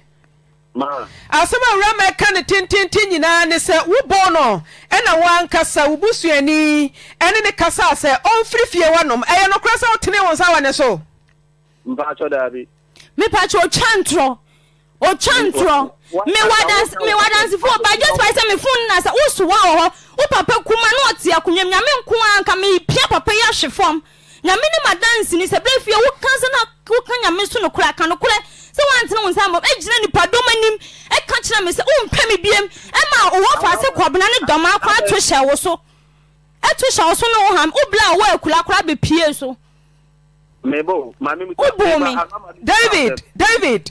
Asɛm a Awuraa reka no tenteenten nyinaa ne sɛ wobɔɔ no na wo ankasa wo busuani ne no kasaa sɛ ɔmfiri fie hɔnom. Ɛyɛ nokorɛ sɛ wotenee wo nsa wɔ ne so? Mpakyɛ daabi. Mepakyɛ otwa ntorɔ otwa ntorɔ mewɔ adanse mewɔ adansefoɔ ba just by sɛ me phone na sɛ wosoa wɔ hɔ wo papa kuma na ɔte akonnwa mu nyame nko ara nka mepia papa yi ahwe fam Nyame ne m'adanseni sɛ berɛ fie woka sɛ na woka Nyame so nokorɛ a, ka nokorɛ sɛ woantene wo nsa ammɔ me gyina nnipa dɔm anim ka kyerɛ me sɛ wompɛ me biem ɛma wo wɔfa ase kɔbena ne dɔmaa koraa to hyɛ wo so ɛto hyɛ wo so ne wo ham wo bla a wɔ akura koraa bɛpie so woboo me. David David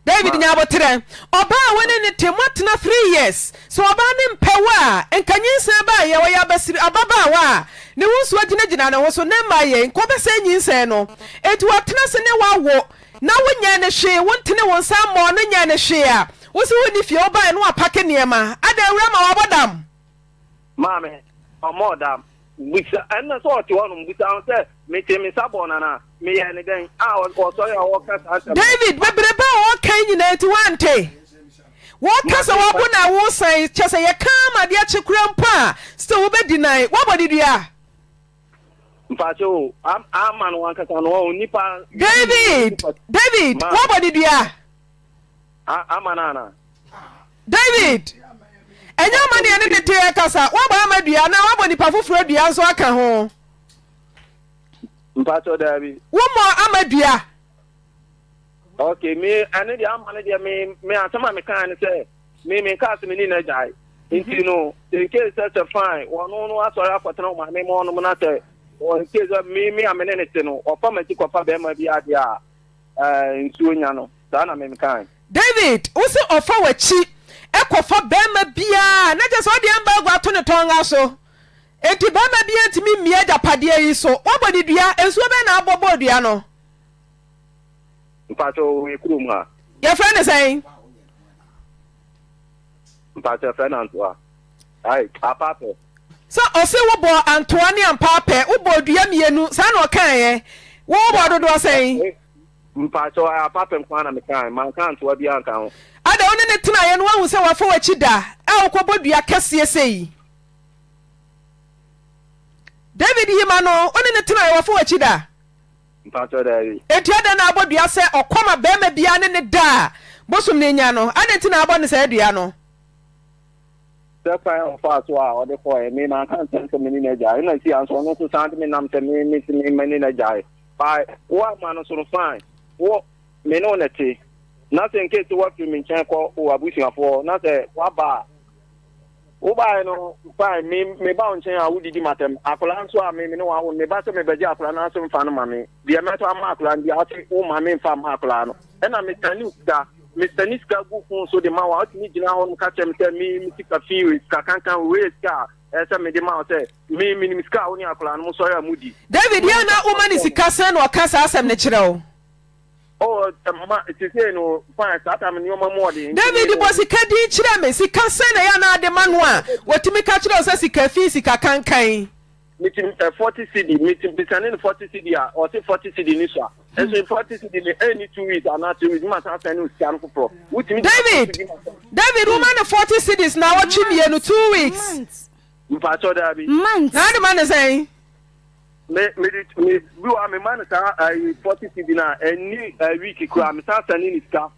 David nya aboterɛ. Ɔbaa a wo ne no te, moatena three years. Sɛ ɔbaa no mpɛ wo a, nka nyinsɛn baeɛ, ɔyɛ abasiri, ababaawa a ne ho nsuo gyinagyina ne ho so, ne mma yei, nka ɔbɛsɛe nyinsɛn no. Enti watena ase ne wo awo, na wonyɛɛ no hwee, wontene wo nsa mmɔɔ no nyɛɛ no hwee a, wo se wonni fie, wobaeɛ no wapake nneɛma. Adɛn, awura ma wabɔ dam? Maame, ɔmmɔɔ dam. Bisa, ɛnna sɛ ɔte hɔnom, bisa no sɛ, Metee me nsa bɔɔ no anaa? Meyɛɛ no dɛn? A ɔsɔre a ɔreka saa asɛm no. David, bebrebe a wɔka yi nyinaa nti woante? Wɔka sɛ wɔabo na wosan, kyerɛ sɛ yɛka ama adeɛ kye koraa mpo a, still wobɛ deny. Woabɔ ne dua? Mpakyɛ o, ama no ankasa no, ɔn nipa. David, David, woabɔ ne dua? Ama no anaa? David, ɛnyɛ ama ne ɛne ne te ɛkasa, woabɔ ama dua anaa woabɔ nipa foforɔ dua nso aka ho? Mpakyɛ daabi. Wommɔ ama dua? Ok, me ɛne deɛ ama no deɛ me me asɛm a mekaa ne sɛ me me nkaa sɛ me ne no agyae. Nti no, in case sɛ sɛ fine, wɔno no asɔre akɔtena wo maame ma ɔnom na sɛ in case sɛ me me a me ne ne te no, ɔfa m'akyi kɔfa bɛrima bi adeɛ a, ɛɛ nsuo nya no. Saa na me mekae. David, wo se ɔfa w'akyi kɔfa bɛrima biara na kyerɛ sɛ ɔde embargo ato ne tɔnga so. Enti barima biara ntumi mmia agyapadeɛ yi so. Woabɔ ne dua? Nsuo bɛn na abɔ bɔɔ dua no? Mpakyɛ ɔwɔ yɛ kurom ha. Yɛfrɛ no sɛn? Mpakyɛ yɛfrɛ no Antoa. Ai, Apaapɛ. Sɛ ɔse wobɔɔ Antoa ne Ampaapɛ, wobɔɔ dua mmienu, saa na ɔkaeɛ. Wo wobɔɔ dodoɔ sɛn? Mpakyɛ Apaapɛ nko ara na mekae, manka Antoa biara anka ho. Ada, wo ne no tenaeɛ no woahu sɛ wafa w'akyi da a wokɔbɔ dua kɛseɛ sei? David yi ma no, wo ne no tenaeɛ, wafa w'akyi da? Mpakyɛw, daabi. Enti adɛn na abɔ dua sɛ ɔkɔm a barima biara ne no da a bosom no nya no? Adɛn nti na abɔ no saa dua no? Sɛ kwan a ɔfaa so a ɔde kɔeɛ, me manka nkyerɛ no sɛ me ne no agyae. Ɛna si a nso ɔno nso san de me nam sɛ me me se me me ne no agyae. But wo ama no so no fine. Wo me ne wo na ɛte. Na sɛ in case woafiri me nkyɛn kɔ wo abusuafoɔ hɔ na sɛ woaba a, Wobaeɛ no, fine, me meba wo nkyɛn a wodidi m'atɛm. Akwadaa nso a me me ne wo awo no, meba sɛ mebɛgye akwadaa no ase mfa no ma me. Deɛ mɛtɔ ama akwadaa no biara, wose womma memfa mma akwadaa no. Ɛna mesane wo sika, mesane sika gu phone so de ma wo a, wotumi gyina hɔ nom ka kyerɛ me sɛ me me sika fi wei, sika kankan wei, wei yɛ sika a ɛsɛ sɛ mede ma wo sɛ me menim sika a wo ne akwadaa no mosɔre a modi. David, yɛ a na woma no sika sɛn na ɔka saa asɛm no kyerɛ wo? Oh, ma sesei no, fine, saa time nneɛma mu ɔden. David bɔ sika din kyerɛ me. Sika sɛn na ɛyɛ a na ade ma no a wɔtumi ka kyerɛ wo sɛ sika fi, sika kankan? Metim ɛ 40 cedi, metim bisane no 40 cedi a, ɔse 40 cedi ni so a. Nso 40 cedi no ɛnni 2 weeks anaa 3 weeks, mma san sɛne wo sika no foforɔ. Wotumi David, David, woma no 40 cedis naawɔtwe mmienu, 2 weeks. Mpakyɛw daabi. Months. Na ade ma ne sɛn? Me me de me bi wɔ ha me ma no saa ayi 40 cedi na ɛni eh, week kura me san sani ne sika.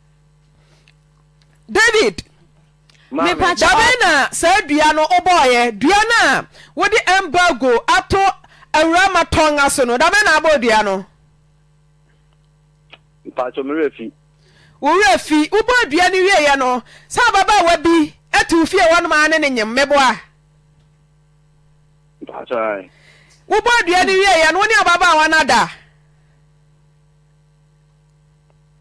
David. Maame. Dabɛn na saa dua no wobɔɔyɛ? Dua no a wode embargo ato awura ma tɔn so no, dabɛn na abɔɔ dua no? Mpakyɛw me werɛ fi. Wo werɛ fi. Wobɔɔ dua no wieeɛ no, sɛ ababaawa bi te wo fie hɔnom ara ne no nyem, meboa? Mpakyɛw ae. Wobɔɔ dua no wieeɛ no, wo ne ababaawa no ada?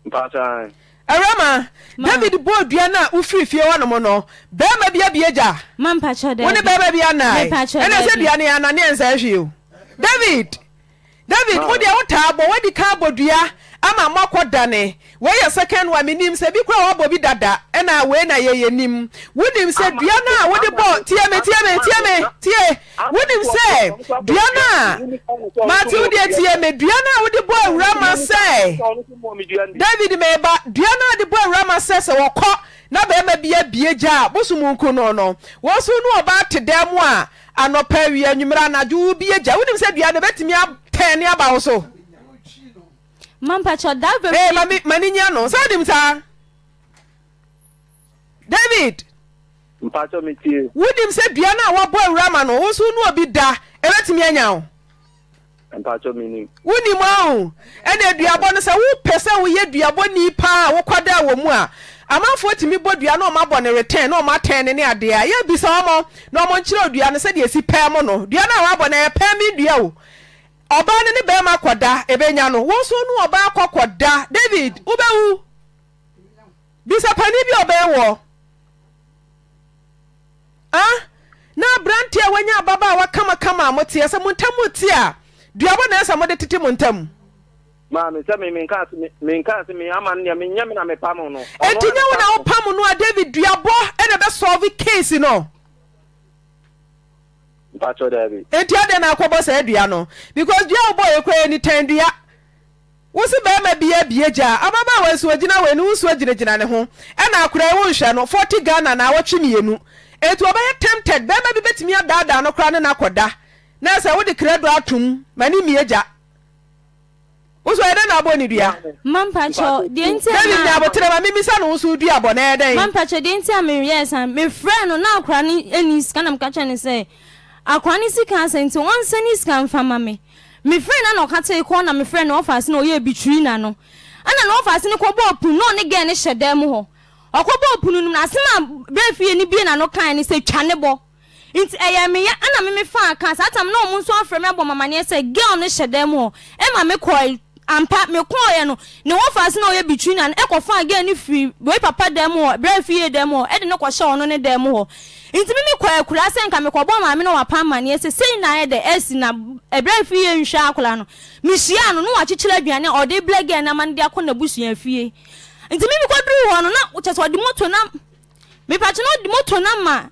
Mpakyɛw ae. Awurama, David bɔɔ dua no a wofiri fie hɔnom no, barima bi abue gya? Ma mpakyɛw daabi. Wo ne barima bi anae? Mepakyɛw Ɛnna sɛ daabi. dua no yɛ anane ɛnsɛe hwee o. David! David, wo deɛ wo taa bɔ, wadi kan abɔ dua ama moakɔ dane. Wei yɛ second one, menim sɛ bi koraa wabɔ bi dada, ɛna wei na yɛ yɛnim. Wonim sɛ dua no a wode bɔ, tie me, tie me, tie me, tie. Wonim sɛ dua no a, mate wo deɛ tie me, dua no a wode bɔ awura ma sɛ, David meba, dua no a wode bɔ awura ma sɛ sɛ wɔkɔ na bɛrima bi abie gya a, bosom nku no no, wɔn nso ne ɔbaa te dan mu a, Anɔpa, awia, anwummere, anadwo, wobie gya. Wonim sɛ dua no ebetumi atɛn ne aba wo so. Ma mpakyɛ that very. Ee, ma mi ma ne nyia no. Sɛ wonim saa? David. Mpakyɛ mi tie. Wonim sɛ dua no a wabɔ awura ma no, wo nso wo ne obi da, ebetumi anya wo. Mpakyɛw minnim. Wonim ahu? Ɛna duabɔ no sɛ wopɛ sɛ woyɛ duabɔni paa a wokwadaa wɔ mu a, amanfoɔ tumi bɔ dua na wɔn abɔ no retɛn na wɔn atɛn no ne adeɛ a, yɛ bisa wɔn na wɔn nkyerɛ wo dua no sɛdeɛ ɛsi pɛɛ mo no. Dua no a wɔabɔ no ɛyɛ pɛɛme dua o. Ɔbaa no ne barima kɔda, ɛbɛnya no. Wo nso wo ne ɔbaa kɔ kɔda. David, wobɛwu. Bisa panin bi a ɔbɛn woɔ. Ah, na aberanteɛ a wanya ababaawa kamakama a moteɛ, sɛ mo ntam rete a, duabɔ na ɛsɛ sɛ mode tete mo ntam. Maame, sɛ me menkaa se me menkaa se me ama no deɛ menyɛ me na mepam no. Enti nyɛ wo na wopam no a David duabɔ na ɛbɛ solve case no. Mpakyɛw daabi. Enti adɛn na akɔbɔ saa dua no? Because dua a wobɔeɛ koraa yɛ nitan dua. Wo se barima bi abie gya a, ababaawa nso ogyina wei no wo nso gyinagyina ne ho ɛna akora yi wo nhwɛ no 40 Ghana naawɔtwe mienu enti ɔbɛyɛ tempted barima bi bɛtumi adaadaa no koraa ne no akɔda na sɛ wode credo atom ma ne mmie gya wo nso ɛyɛ dɛn na abɔ ne dua. Ma mpakyɛw deɛ nti a David na. nya aboterɛ ma memmisa no wo nso wo dua bɔ na ɛyɛ dɛn. Ma mpakyɛw deɛ nti a meyɛɛ saa me frɛɛ no na akora no nni sika na meka kyerɛɛ no sɛ akora no sika asa nti ɔnsɛne sika mfa ma me Mefrɛɛ no na ɔka tee kɔɔ na mefrɛɛ no ɔfaase na ɔyɛɛ bitiri na no ɛna na ɔfaase no kɔbɔɔ punu na ɔne gɛɛ no hyɛ dan mu hɔ ɔkɔbɔɔ punu no mu na asɛm a berɛ fie no bie n'ano kae ne sɛ twa ne bɔ nti ɛyɛɛ me ya ɛna me mefaa kaa saa tam na ɔmo nso afrɛ me abɔ me amaneɛ sɛ girl no hyɛ dan mu hɔ ɛma me kɔe ampa me kɔɔeɛ no ne wɔfaase na ɔyɛ bitiri na no ɛkɔfaa girl no firi wei papa dan mu hɔ berɛ fie dan mu hɔ ɛde no kɔhyɛ ɔno ne dan mu hɔ Nti me mekɔɔ akuraa sɛ nka mekɔbɔɔ maame na wapa amaneɛ sɛ sei na ayɛ dɛ asi na ɛberɛ a fie nhwɛ akwadaa no mehyiaa no na wakyekyere aduane a ɔde brɛ girl no ama no de akɔ n'abusua fie nti me mekɔduruu hɔ no na kyɛ sɛ ɔde moto na mepatwe na ɔde moto na ma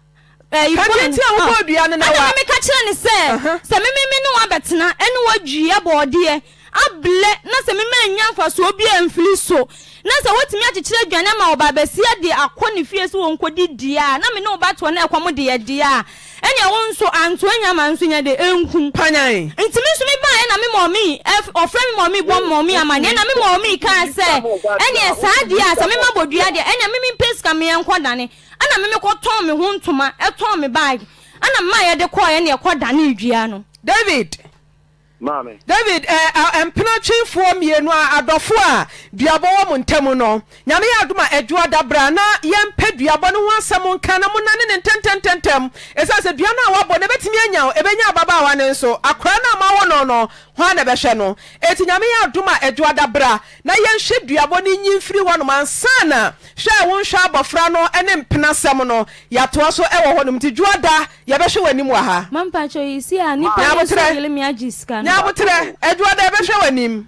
ɛyi Ka boy nti a wobɔɔ dua no na ɛna wa me meka kyerɛ ne sɛ sɛ me me me ne wabɛtena ɛne wadua bɔɔdeɛ ablɛ na sɛ me mannya mfasoɔ biara amfiri so, na sɛ watumi akyekyere aduane ama ɔbaabasia de akɔ ne fie sɛ ɔnkɔdi deɛ a, na me ne wo ba toɔ na ɛkɔm de yɛ deɛ a, ɛnneɛ wo nso anto anya ma nso nya de ɛnkum. Panyan. Nti me nso me baeɛ na me mɔmi ɔfrɛ me mɔmi bɔ mɔmi amaneɛ na me mɔmi kaa sɛ ɛnneɛ saa deɛ a sɛ me ma bɔdua deɛ ɛnneɛ me mempɛ sika me yɛnkɔ dane ɛna me mekɔtɔn me ho ntoma ɛtɔn me bag ɛna me maa yɛde kɔɔ ɛnneɛ kɔ danee dua no. David. Maame. David, eh, ah, mpena twefoɔ mienu a adɔfoɔ a duabɔ wɔ mo ntamu no, Nyame yɛ adom a, Adwoada bra na yɛmpɛ duabɔ no ho asɛm nka na monane no ntɛntɛntɛntɛm, ɛsiane sɛ dua no a woabɔ no ɛbɛtumi anya wo, ɛbɛnya ababaawa no nso, akwadaa no a moawo no no, hwan na ɛbɛhwɛ no? Enti Nyame yɛ adom a, Adwoada bra na yɛnhwɛ duabɔ no nyi mfiri hɔnom ansa na hwɛ a wonhwɛ abɔfra no ne mpena sɛm no, yɛatoa so wɔ hɔnom, nti Dwoada Yɛbɛhwɛ w'anim wɔ ha. Ma mpakyɛw yi si a nipa no nso yere me agye sika no. Nyaboterɛ, Adwoada yɛbɛhwɛ w'anim.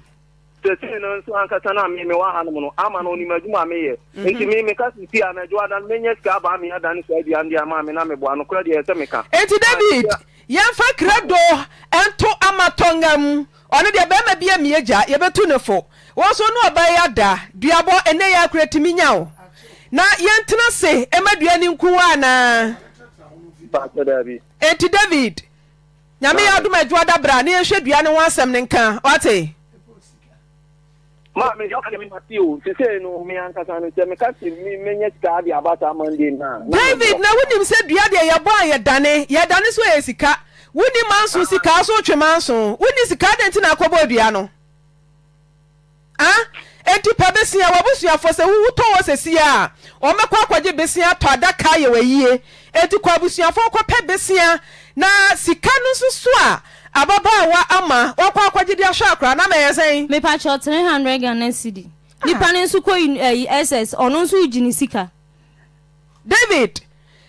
Sesei no nso ankasa no a me mewɔ hanom no, ama no onim adwuma a meyɛ. Nti me meka sesei a na Adwoada no menya sika aba me adane saa aduane de ama me na meboa. Nokorɛ deɛ ɛsɛ meka. Enti David, yɛmfa krado nto amatɔnga mu. Ɔno deɛ barima bi amia gya, yɛbɛtu no fo. Wo nso wo ne ɔbaa yi ada, duabɔ, ɛnnɛ yi ara koraa tumi nya wo. Na yɛntena ase mma dua no nku wo anaa? Mpakyɛ daabi. Enti David, Nyame yɛ adom a Adwoada bra na yɛnhwɛ dua no ho asɛm no nka, wate? Maame, deɛ ɔka deɛ mate o, sesei no me ankasa no sɛ meka se me menya sika de aba saa Monday no a, na David, meboa. na wonim sɛ dua deɛ yɛbɔ a yɛdane, yɛdane nso ɛyɛ sika. Wonni manso sika, wo nso wotwe manso. Wonni sika adɛn nti na akɔbɔɔ dua no? Ah, enti pɛ besia, w'abusuafoɔ sɛ wo wotɔ hɔ sesie a, wɔbɛkɔ akɔgye besia atɔ adaka ayɛ w'ayie. Enti kɔ abusuafoɔ hɔ kɔpɛ besia, na sika no nso so a ababaawa ama wakɔ akɔgye de ahwɛ akwadaa no ama ɛyɛ sɛn? Mepakyɛw 300 Ghana cedi. Nipa no nso kɔ ɛyi SS ɔno nso regye ne sika. David,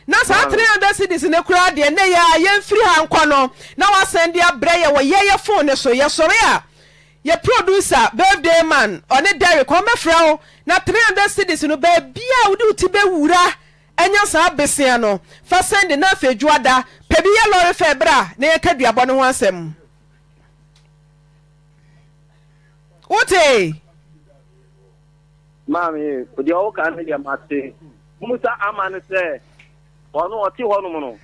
Na saa 300 cedis no koraa deɛ nnɛ yi ara yɛmfiri ha nkɔ no na wasan de abrɛ yɛ wɔ yɛyɛ phone no so. Yɛsɔre a Yɛ producer birthday man ɔne Derrick wɔn bɛfrɛ wo na 300 cedis no baabiaa a wode wo ti bɛwura anya saa besea no fa sɛnde na afei dwoada pɛ bi yɛ lorry fare bra na yɛnka duabɔ no ho asɛm wotee? Maame, deɛ woka no deɛ mate. Musa ama no sɛ ɔno ɔte hɔnom no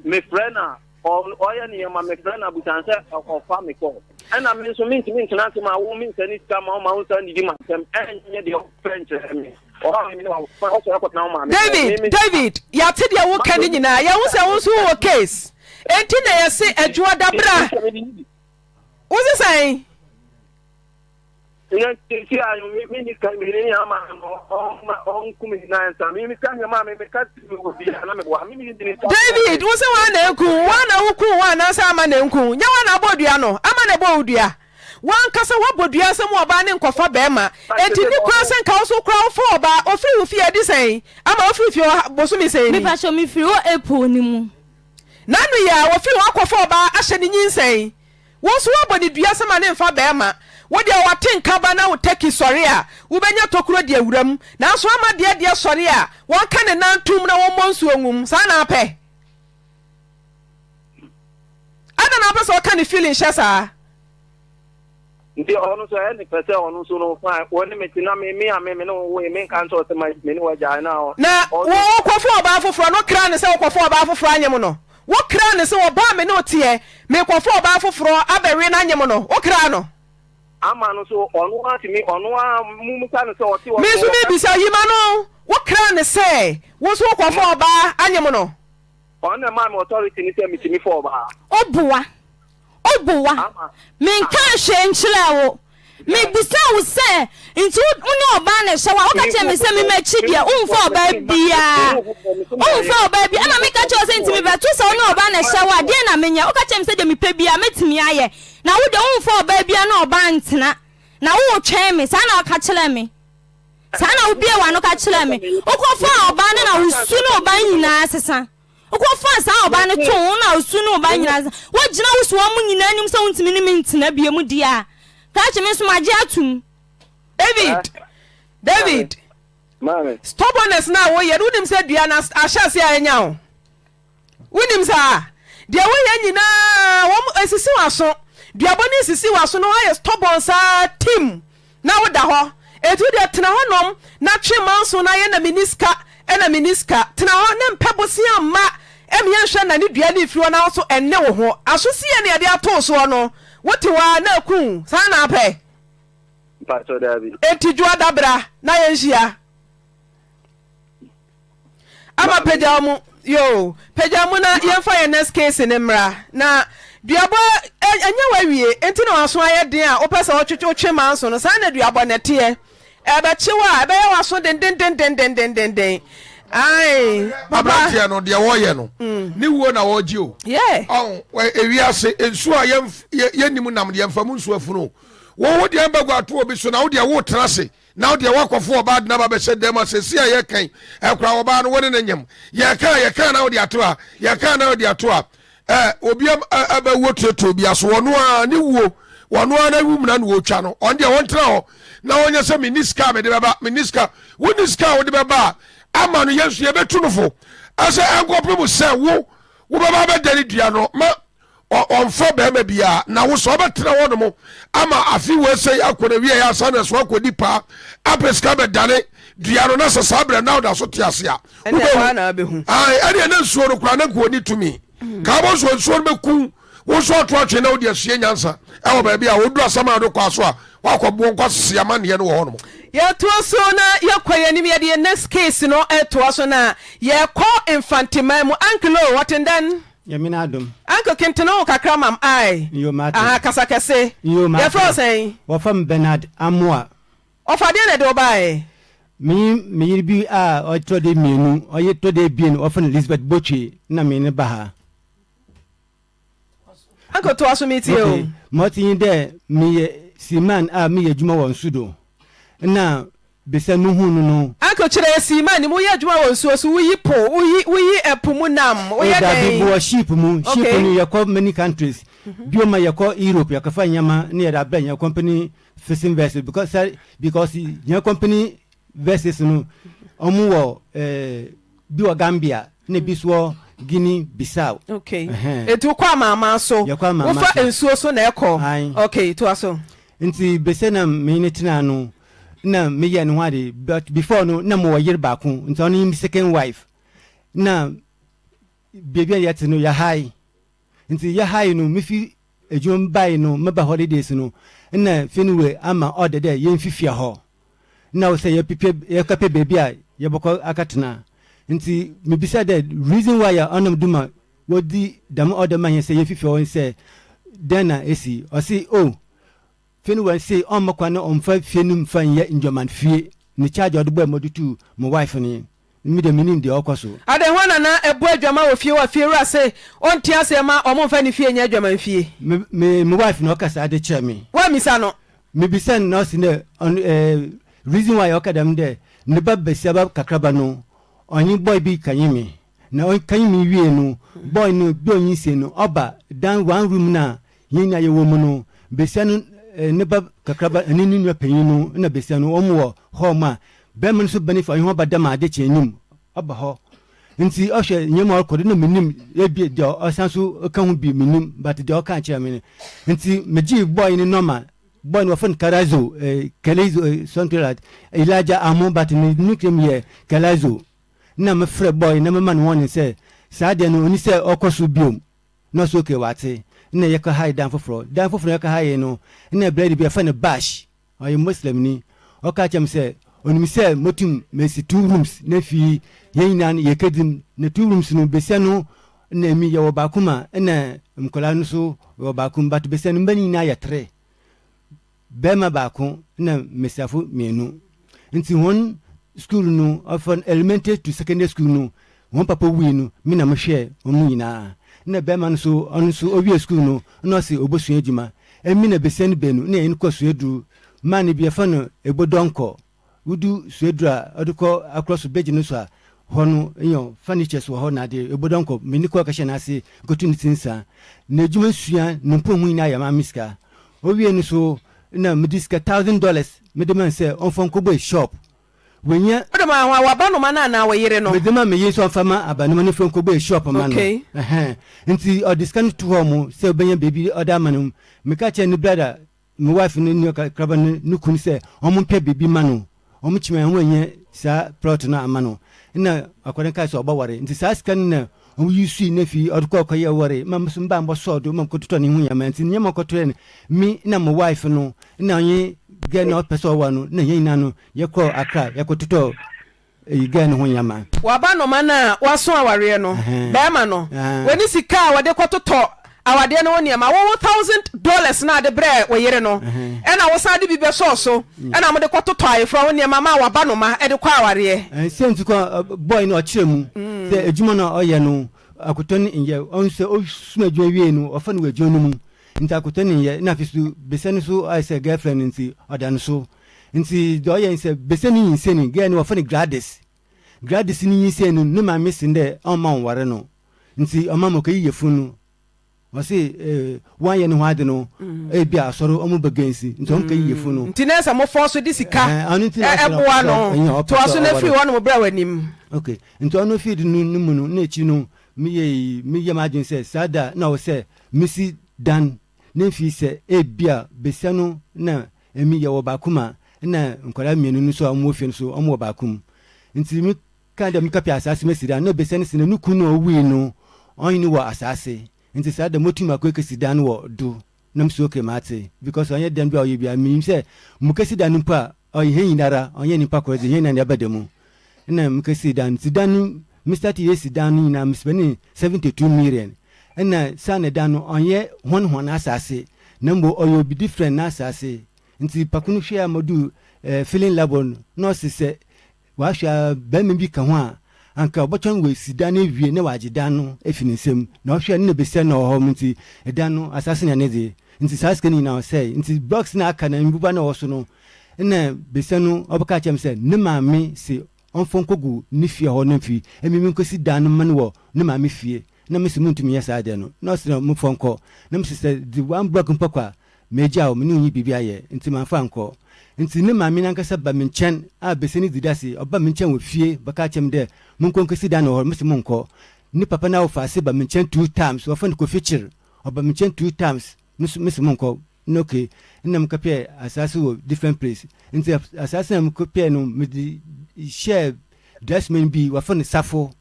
mefrɛ na Ɔyɛ nneɛma mefrɛ no abusan sɛ ɔfa me kɔ. Ɛna me nso mentumi ntena ase ma wo mensa ne sika ma wo ma wo nsa nnidi m'asɛm ɛnyɛ deɛ wopɛ nkyerɛ me. Ɔha me ne wafa ɔsɔre akɔtena wo maame hɔ. David, Me me David, yɛate deɛ woka no nyinaa. Yɛahu sɛ wo nso wowɔ case. Enti na yɛse Adwoada bra. Wo se sɛn? Na sisi a me ni kan me ni ama no ɔma ɔnkum me na nsa me me ka hema me me ka si me obi na me boa me me ni David wo se wan na eku wan na wo ku wan na sɛ ama na enku nyɛ wan na abɔ dua no ama na ɛbɔ wo dua wankasa wabɔ dua sɛ mu ɔbaa ne nkɔfa bɛrima enti ne kwan sɛ nka wo so kora wofa ɔbaa ofiri wo fie adi sɛn ama ofiri fie hɔ bosome sɛn ni. Mepakyɛw mefiri hɔ April no mu. N'ano yɛ a ofiri hɔ akɔfa ɔbaa ahyɛ ne nyinsɛn Wo nso woabɔ no dua sɛ ma no mfa barima. Wo deɛ wate nka ba na wo turkey sɔre a, wobɛnya tokuro de awura mu. Nanso ama deɛ deɛ sɔre a, wɔnka ne nan ntom na wɔmmɔ nsuo ngu mu. Saa na apɛ? Adɛn na wopɛ sɛ ɔka ne feeling hyɛ saa? Nti ɔno nso ɛyɛ ne pɛ sɛ ɔno nso no fine wo ne me te na me me a me me ne wo woe me nka nkyerɛ wo sɛ ma me ne wo agyae na ɔ. Na wo wokɔfa ɔbaa foforɔ no wokra no sɛ wokɔfa ɔbaa foforɔ anyem no wokra no sɛ ɔbaa me ne wo teɛ mekɔfa ɔbaa foforɔ abɛwe no anyem no wokra no. Ama no so ɔno ara tumi ɔno ara mumisa no sɛ ɔte hɔ Me nso mebisa yima no wokra no sɛ wo nso wokɔfa ɔbaa anyem no. Ɔno na ɛmaa me authority no sɛ metumi fa ɔbaa. Woboa Woboa. Menkaa hwee nkyerɛɛ wo. Mebisaa wo sɛ, nti wo ne ɔbaa na ɛhyɛ wo a? Woka kyerɛɛ me sɛ me m'akyi deɛ womfa ɔbaa biara. Womfa ɔbaa biara. Ɛna meka kyerɛɛ wo sɛ nti mebɛto sɛ wo ne ɔbaa na ɛhyɛ wo a, deɛn na menyɛ? Woka kyerɛɛ me sɛ deɛ mepɛ biara mɛtumi ayɛ. Na wo deɛ womfa ɔbaa biara ne ɔbaa ntena. Na woretwɛn me. Saa na woka kyerɛɛ me. Saa na wobuee w'ano ka kyerɛɛ me. Wokɔfaa ɔbaa no na wo su ne wo ban nyinaa sesa. Wokɔfaa saa ɔbaa no too wo na osu ne wo ba nyinaa sɛ wogyina wo so wɔn nyinaa anim sɛ wontumi ne me ntena bio mu deɛ a, krakye me nso magye atom. David, David, stubbornness no a woyɛ no wonim sɛ dua no ahyɛ ase a anya wo. Wonim saa? Deɛ woyɛ nyinaa wɔn esisi w'aso. Duabɔ no sisi w'aso na woayɛ stubborn saa tim. Na wo da hɔ. Enti wo deɛ tena hɔ nom na twe manso na yɛ na menni sika na menni sika. Tena hɔ na mpɛ bosea mma ɛmmeɛ nhwɛ nane dua no mfiri hɔ na wo nso ɛnne wo ho. Aso sie na yɛde ato wo soɔ no, wo te hɔ ara na aku wo. Saa na apɛ? Mpakyɛw daabi. Enti Dwoada bra na yɛnhyia. Ama pagya mu yoo pagya mu na yɛmfa yɛn next case no mmra na duabɔ ɛnyɛ wawie nti na waso ayɛ den a wopɛ sɛ wotwetwe wotwe manso no saa na duabɔ na ɛteɛ ɛbɛkye wo a ɛbɛyɛ waso dendendendendendenden ae papa aberanteɛ no deɛ wɔyɛ no mm. ne wuo na wɔgye o ɔn ewiase nsuo a yɛnnim nam deɛ mfa mu nsuo afunu wo wo deɛ mbɛgu ato obi so na wo deɛ wotena ase Na wo deɛ woakɔfo ɔbaa de no aba bɛhyɛ dan mu a seesei a yɛreka yi ɛkora ɔbaa no wo ne no nyem yɛka a yɛka na wode ato a yɛka na wode ato a ɛ obi ɛbɛwuo tuatua obi aso wɔno a ne wuo wɔno a na wu muna na wɔtwa no ɔno deɛ wɔntena hɔ na wɔnyɛ sɛ menni sika a mede bɛba menni sika wonni sika a wode bɛba a ama no yɛn nso yɛbɛtu no fo ɛsɛ ɛnkɔpem sɛ wo wobɛba bɛda ne dua no ma ɔmfa bɛrima biara na wo sɛ ɔbɛtena hɔ nom ama afe wei sɛ akɔ na wieɛ ansa na so akɔdi paa apɛ sika bɛdane. dua no na sɛ saa berɛ na woda so te ase a wobɛhu. Ɛneɛ na nsuo no koraa na nka ɔni tumi. Ka bɔ nso nsuo no bɛku wo nso ato atwe na wode asua nyansa ɛwɔ baabi a wodu asɛm a wode kɔ aso a woakɔboɔ nkwasese amanneɛ no wɔ hɔ nom. Yɛtoa so na yɛkɔ yɛn anim yɛde yɛn next case no toa so na yɛkɔ Mfanteman mu. Uncle o, ɔten dɛn? Nyame n'adom. Uncle kentene wo kakra mam ai. Nyo mate. Aha kasa kɛse. Nyo mate. Yɛfrɛ wo sɛn? Wɔfrɛ me Bernard Amoah. Ɔfa deɛn na ɛde wo baeɛ? Me nye me yer bi a ɔtɔ do emienu, ɔyɛ tɔ do ebien, wɔfrɛ no Elizabeth Botwe na menye no ba ha. Uncle toa so metie o. Okay, ma ɔtse nye dɛ meyɛ seaman a meyɛ edwuma wɔ nsu do. Nna basia muhun no no. Uncle kyerɛ yɛ seaman nim, woyɛ adwuma wɔ nsuo so, woyi po, woyi woyi ɛpo mu nam, woyɛ Oh dabi, dɛn? mowɔ ship mu, ship Okay. no yɛkɔ many countries, bio ma yɛkɔ Europe yɛkɔfa ndzɛmba na yɛdze abrɛ hɛn company fishing vessel because sɛ because hɛn company vessels no ɔmo wɔ eh, bi wɔ Gambia na bi so wɔ Guinea Bissau. Okay. Ɛhɛn. Eti wokɔ amanaman so. Yɛkɔ amanaman Wofa so. nsuo so na ɛkɔ. Ae. Okay, toa so. Nti bese na menye no tsenaa no na meyɛɛ no ho ade but before no na mowɔ yer baako nti ɔno nye me second wife na beebi a yɛtse no yɛhae Ntsi yɛhae no, mifi edwuma mu bae no, meba holidays no, nna Fenway ama order dɛ yemfi fie hɔ. Nna ɔwɔ sɛ yɛpepɛ yɛkɔpɛ beebi a yɛbɔkɔ akɛtsena. Ntsi mibisaa dɛ reason why a ɔnam do ma wodzi dɛm order ma hɛn sɛ yemfi fie hɔ nye sɛ dɛn na esi? Ɔse oh, Fenway se ɔmma kwan na ɔmmfa fie no mmfa nnyɛ ndwaman fie, ne charge a ɔdze bɔe ma ɔdze tuu mo wife no nye. Me deɛ mennim deɛ ɔkɔ so. Adɛn hwan na na ɛbɔ adwaman wɔ fie hɔ a fiewura se ɔnte aseɛ mma wɔmfa ne fie nyɛ adwaman fie? Me me me wife na ɔka saa de kyerɛ me. Woammisa no? Mebisa no na ɔse dɛ ɔno eh, reason why ɔka dɛm dɛ ne ba basiaba kakraba no ɔnye boy bi kanye me na ɔkanye me wie no boy no bi ɔnyinsɛn no ɔba dan one room no a Hɛn nyina yɛwɔ mu no, basia no ne ba kakraba ne no nua panyin no na basia no wɔn wɔ hɔ ma bɛrima no so bɛn fa ɔnye hɔn ba dɛm ade kye enyim ɔba hɔ ntsi ɔhwɛ ndzɛmba a ɔrokɔ do na minyim ebi deɛ ɔsan so ka ho bi minyim but deɛ ɔka kyerɛ me no ntsi megyee boy no nɔma boy no wɔfrɛ no Karazo eh, Kalizo eh, something like Elijah Amo but ne nickname yɛ Kalazo na mefrɛ boy na mema no warning sɛ saa deɛ no ɔni sɛ ɔkɔ so biom Na ɔse okay wate. Nna yɛkɔ hae dan foforɔ. Dan foforɔ no yɛkɔ hae no, nna brɛde bi yɛfrɛ no Bash, ɔyɛ Muslimni. Ɔkaa kyerɛ me sɛ ɔnim sɛ motum mesi two rooms na afei yɛn nyinaa no yɛkɛdi mu. Na two rooms no besia no na emi yɛwɔ baako mu a nna nkwadaa no nso wɔ baako mu but besia no mba no nyinaa yɛ three. Bɛrima baako na mbesiafo mienu. Ntsi hɔn skuul no, ɔfa no elementary to secondary school no, hɔn papa wui no, me na mohwɛɛ hɔn nyina. Nna bɛrima no so, ɔno so owiee skuul no, nna ɔse obosua edwuma. Emi na besia no beenu nna hɛn kɔ suaduru. Man bi yɛfrɛ no Ebodɔnkɔ. Wodu suaduru a ɔde kɔ akorɔ so bridge no so a, hɔ no nyew, furnitures wɔ hɔ na ade. Ebodɔnkɔ, menye kɔr kɛhyɛɛ n'ase kotuu ne tsir nsa. N'edwuma sua, no mponho nyina yɛ maa me sika. Owiei no so nna medze sika thousand dollars mede ma no sɛ ɔmfa nkɔbue shop. Oennya. Wode maa hwan? W'abanoma no anaa wo yere no? Medze ma me yer sɛ ɔmfa ma abanoma no mfa nkɔbue shop mma no. Okay. Ɛhɛn. Ntsi ɔdze sika no too hɔ mo sɛ obenya beebi ɔdze ama no. Mekaa kyerɛɛ ne brada Me wife ne nua kakraba no ne kunu sɛ ɔmo mpɛ biribi ma no ɔmo kyima ɔmo anyɛ saa plot no ama no ɛna akwadaa no kaa sɛ ɔbɛware nti saa sika no na ɔmo yi sui na fi ɔde kɔ kɔyɛ ware ma mo so mbaa mbɔ sɔɔ do ma kɔtotɔ ne ho nneɛma nti nneɛma ɔkɔtɔɛ no me na mo wife no na ɔnye girl na ɔpɛ sɛ ɔwa no na yɛn nyinaa no yɛkɔ Accra yɛkɔtotɔ Eyi gɛɛ ne ho nyɛ ma. Waba noma no a waso awareɛ no, barima no, wani sika a wɔde kɔtotɔ awadeɛ no ho nneɛma, wo wo thousand dollars no a de brɛɛ wo yere no, ɛna wo san de bi bɛsɔɔ so, ɛna mode kɔtotɔ ayeforɔ ho nneɛma maa waba noma de kɔ awareɛ. Sɛ nti kɔ boy no ɔkyerɛ mu sɛ adwuma no a ɔyɛ no akotɔ no nyɛ, ɔno sɛ ɔsua adwuma wie no ɔfa no wɔ adwuma no mu nti akotɔ no nyɛ, na afei so besɛ no so ayɛ sɛ girlfriend nti ɔda no so. Ntsi dza ɔyɛ nye sɛ, basia no nyinsɛnii, girl no wɔfrɛ no Gladys. Gladys ne nyinsɛn no, ne maame se dɛ ɔmma ɔnnwar no. Ntsi ɔma ma okeyi yafun no. Ɔse eh, wɔannyɛ no ho adze no, ebi a asɔr ɔmo bɛgensi, ntsi ɔmo keyi yafun no. Ntsi na sɛ mo fɔɔ so de sika Ɛhɛn, ɔno ntsi na ɔse boa ɔpɛ no, sɛ ɔpɛ toa sɛ so na ɔwar. firi hɔnom bra w'anim. Okay, ntsi ɔno fii do no no mu no, nna ekyir no, meyɛe, meyɛɛ m'adwen sɛ saa da a nna ɔwɔ sɛ misi dan, na mfii sɛ ebia basia no na Emi yɛwɔ baako ma. Nna nkwadaa mienu no so a wɔwɔ fie no so wɔwɔ baako mu. Ntsi me kaa dɛ mekɛpɛ asaase mesi dan no, nna basia no se na no kun no a owui no ɔnye no wɔ asaase ntsi saa da motum akɔ ekesi dan no wɔ do. Na mese okay matse because ɔnnyɛ dan bi a ɔyɛ biara minyim sɛ mukesi dan no mpo a ɔyɛ hɛn nyinara ɔnnyɛ nyimpa kor dze hɛn nyina na yɛbɛda mu. Nna mekesii dan no ntsi dan no me startee esi dan no nyina me spɛnee 72 million. Nna saana dan no ɔnnyɛ hɔn hɔn asaase na mbom ɔyɛ obi different n'asaase Ntsi pako no hwɛe a ma odur filling level no, nna ɔse sɛ ɔahwɛ a barimba bi ka ho a, anka ɔbɔtweɔn oesi dan no ewie na ɔagye dan no efi ne nsamu. Na ɔhwɛe no nna basia na ɔwɔ hɔ ntsi dan no asaase no yɛ ne dze. Ntsi saa sika no nyina ɔsɛe. Ntsi blocks no a aka na mbuba no a ɔwɔ so no, nna basia no ɔbɛkaa kyerɛ me sɛ ne maame se ɔmfa nkogu ne fie hɔ na mfi emi menkosi dan no mma no wɔ ne maame fie. Na mese munntum nnyɛ saa ade no. Na ɔse dɛ momfa nkɔ. Na mese sɛ dze one block mpo kɔ a, megyaa wo, menye wo nnyi biribi ayɛ. Ntsi mammfa annkɔ. Ntsi ne maame nankasa ba me nkyɛn a basia no dzi dase, ɔba me nkyɛn wɔ fie bɛkaa kyerɛ me dɛ monkɔ nkesi dan no wɔ hɔ. Mese monnkɔ. Ne papa n'awofaase ba me nkyɛn two times, wɔfrɛ no Kofi Kyir, ɔba me nkyɛn two times, no so mese monnkɔ. Nna okay, nna mekɔpɛɛ asaase wɔ different place. Ntsi asaase no a mekɔpɛɛ no medze hyɛɛ dressman bi, wɔfrɛ no Safo.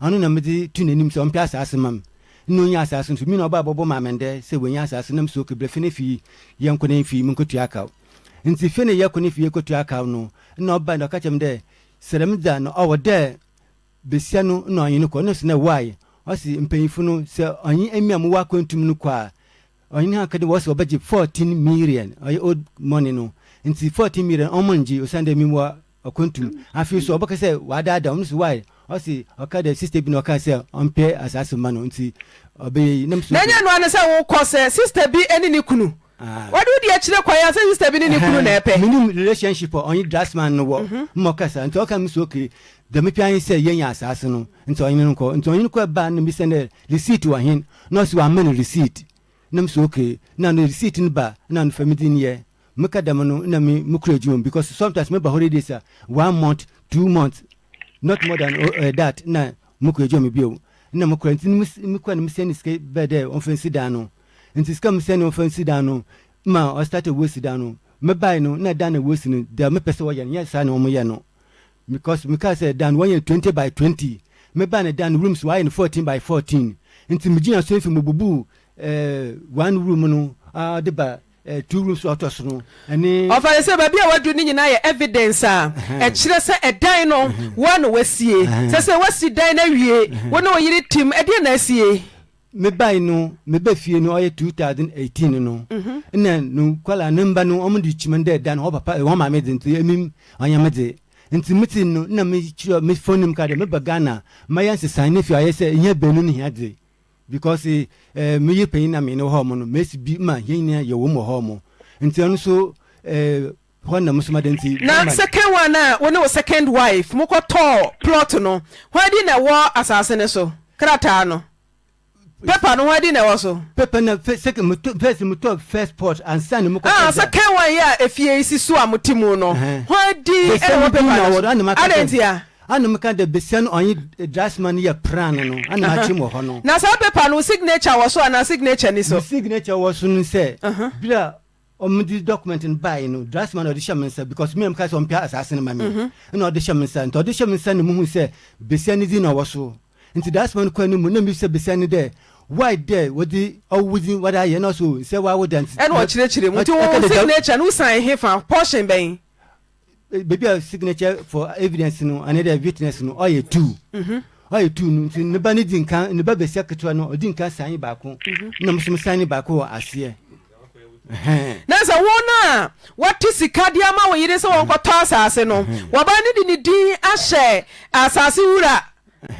Ɔno na medze to n'enyim sɛ ɔmpɛ asaase mma me. Nna onnya asaase no so, mi na ɔbaa bɔbɔ maa me ndɛ sɛ oenya asaase na mese okay brɛ fe ne fi yɛnkɔ ne fi menkotua akaw. Ntsi fe ne yɛkɔ ne fi yekotua akaw no, nna ɔbae na ɔka kyerɛ me dɛ sɛ dɛm dze a na ɔwɔ dɛ basia no na ɔnye no kɔ. Nna ɔse dɛ why? Ɔse mpanyimfo no sɛ ɔnye emi a mowɔ akwantu mu no kɔ a, ɔnye hɔn aka dɛ wɔse wɔbɛgye 14 million, ɔyɛ old money no, ntsi 14 million ɔmo nngye osiandɛ emi mowɔ Ɔkwantu. Afei so ɔbɛka sɛ wadaadaa ɔno so why? Ɔse ɔka dɛ sister bi na ɔkaa sɛ ɔmpɛ asaase mma no nti ɔbɛyɛ yi na me so Na ɛnyɛ ɛno ara ne sɛ wokɔ sɛ sister bi ne ne kunu. Wɔde wo di akyire kwan a sɛ sister bi ne ne kunu na ɛpɛ. Menim relationship a ɔnye drasman no wɔ ma ɔka saa nti ɔka me so okay dza mepɛ ara nye sɛ yenya asaase no nti ɔnye no nkɔ nti ɔnye no kɔe baa na mebisa no dɛ receipt wɔ hen na ɔse ɔamma no receipt na me so okay na no receipt no ba na no fa me dzin yɛ Meka dɛm no nna me mokura edwuma mu because sometimes meba holidays a one month, two months not more than uh, that na mokɔ edwuma mu bio nna mokura nti mekɔ na mesɛn ne sika bɛɛ dɛ ɔmfa nsi dan no nti sika mesɛn no ɔmfa nsi dan no ma ɔstart wosi dan no mebae no na dan na wosi no deɛ mepɛ sɛ wɔyɛ no nyɛ saa na wɔyɛ no because mekaa sɛ dan no wɔyɛ no 20 by 20 mebae no dan no rooms wɔayɛ no 14 by 14 nti megyina so mfi mububu eh, one room no uh, de ba Two rooms a ɔtɔ so no ne. Ɔfa ne sɛ baabi a wadu no nyinaa yɛ evidence a ɛkyerɛ sɛ ɛdan no wo ara na wasie. Sɛ sɛ woasi dan no awie, wo ne wo yere tim, ɛdeɛn na asie? Me bae no, me ba fie no ɔyɛ 2018 no, nna no nkwadaa ne mba no wɔn de kyima no dɛ dan no hɔn papa hɔn maame dze ntsi emi ɔnnyɛ me dze. Ntsi metse no nna me kyerɛ me phone no mu ka dɛ meba Ghana mɛyɛ nsesae ne fie ayɛ sɛ hɛn beenu no hɛn dze. Because eh, me yere panyin na me ne wɔ hɔ mo no, mesi bi ma yɛn nyinaa yɛ wɔ mu wɔ hɔ mo. Nti ɔno nso eh, hɔ na mo nso ma de nti. Na second one a wo ne wo second wife mo kɔ tɔɔ plot no, hwan din na ɛwɔ asase no so? Krataa no, paper no hwan din na ɛwɔ so? Paper na second mo tɔ first mo tɔ first plot ansa na mo kɔ. Ah, second one yi a efie yi si so a mo te mu no, hwan din na ɛwɔ paper no so? Adɛn ntia? Ana meka dɛ basia no ɔnye drasma no yɛ pran no, ana makyerɛ mu wɔ hɔ no. Na saa paper no wo signature wɔ so anaa signature nni so? Me signature wɔ so no sɛ ber a wɔdze document no bae no, drasma no ɔdze hyɛ me nsa because me na mekae sɛ ɔmpɛ asaase no ma me, nna ɔdze hyɛ me nsa, ntsi ɔdze hyɛ me nsa na muhun sɛ basia ne dzin na ɔwɔ so. Ntsi drasma no kɔr no mu na mibisa basia no dɛ why dɛ wɔdze ɔwo wo dzin wɔdze ayɛ na ɔse oh sɛ wɔawo da ntsi. Ɛna ɔkyerɛkyerɛ mu. Ntsi wo signature no wo sign hefa, portion bɛn? Baabi a signature for evidence no anaa dɛ witness no ɔyɛ tuu mhm. ɔyɛ tuu no nti ne ba no di nkan ne ba besia ketewa no ɔdi nkan san baako mhm. na mo nso mo san baako wɔ aseɛ. Na sɛ wo no a wɔte sika de ama wo yere sɛ wɔnkɔtɔ asase no wɔba no de ne din ahyɛ asase wura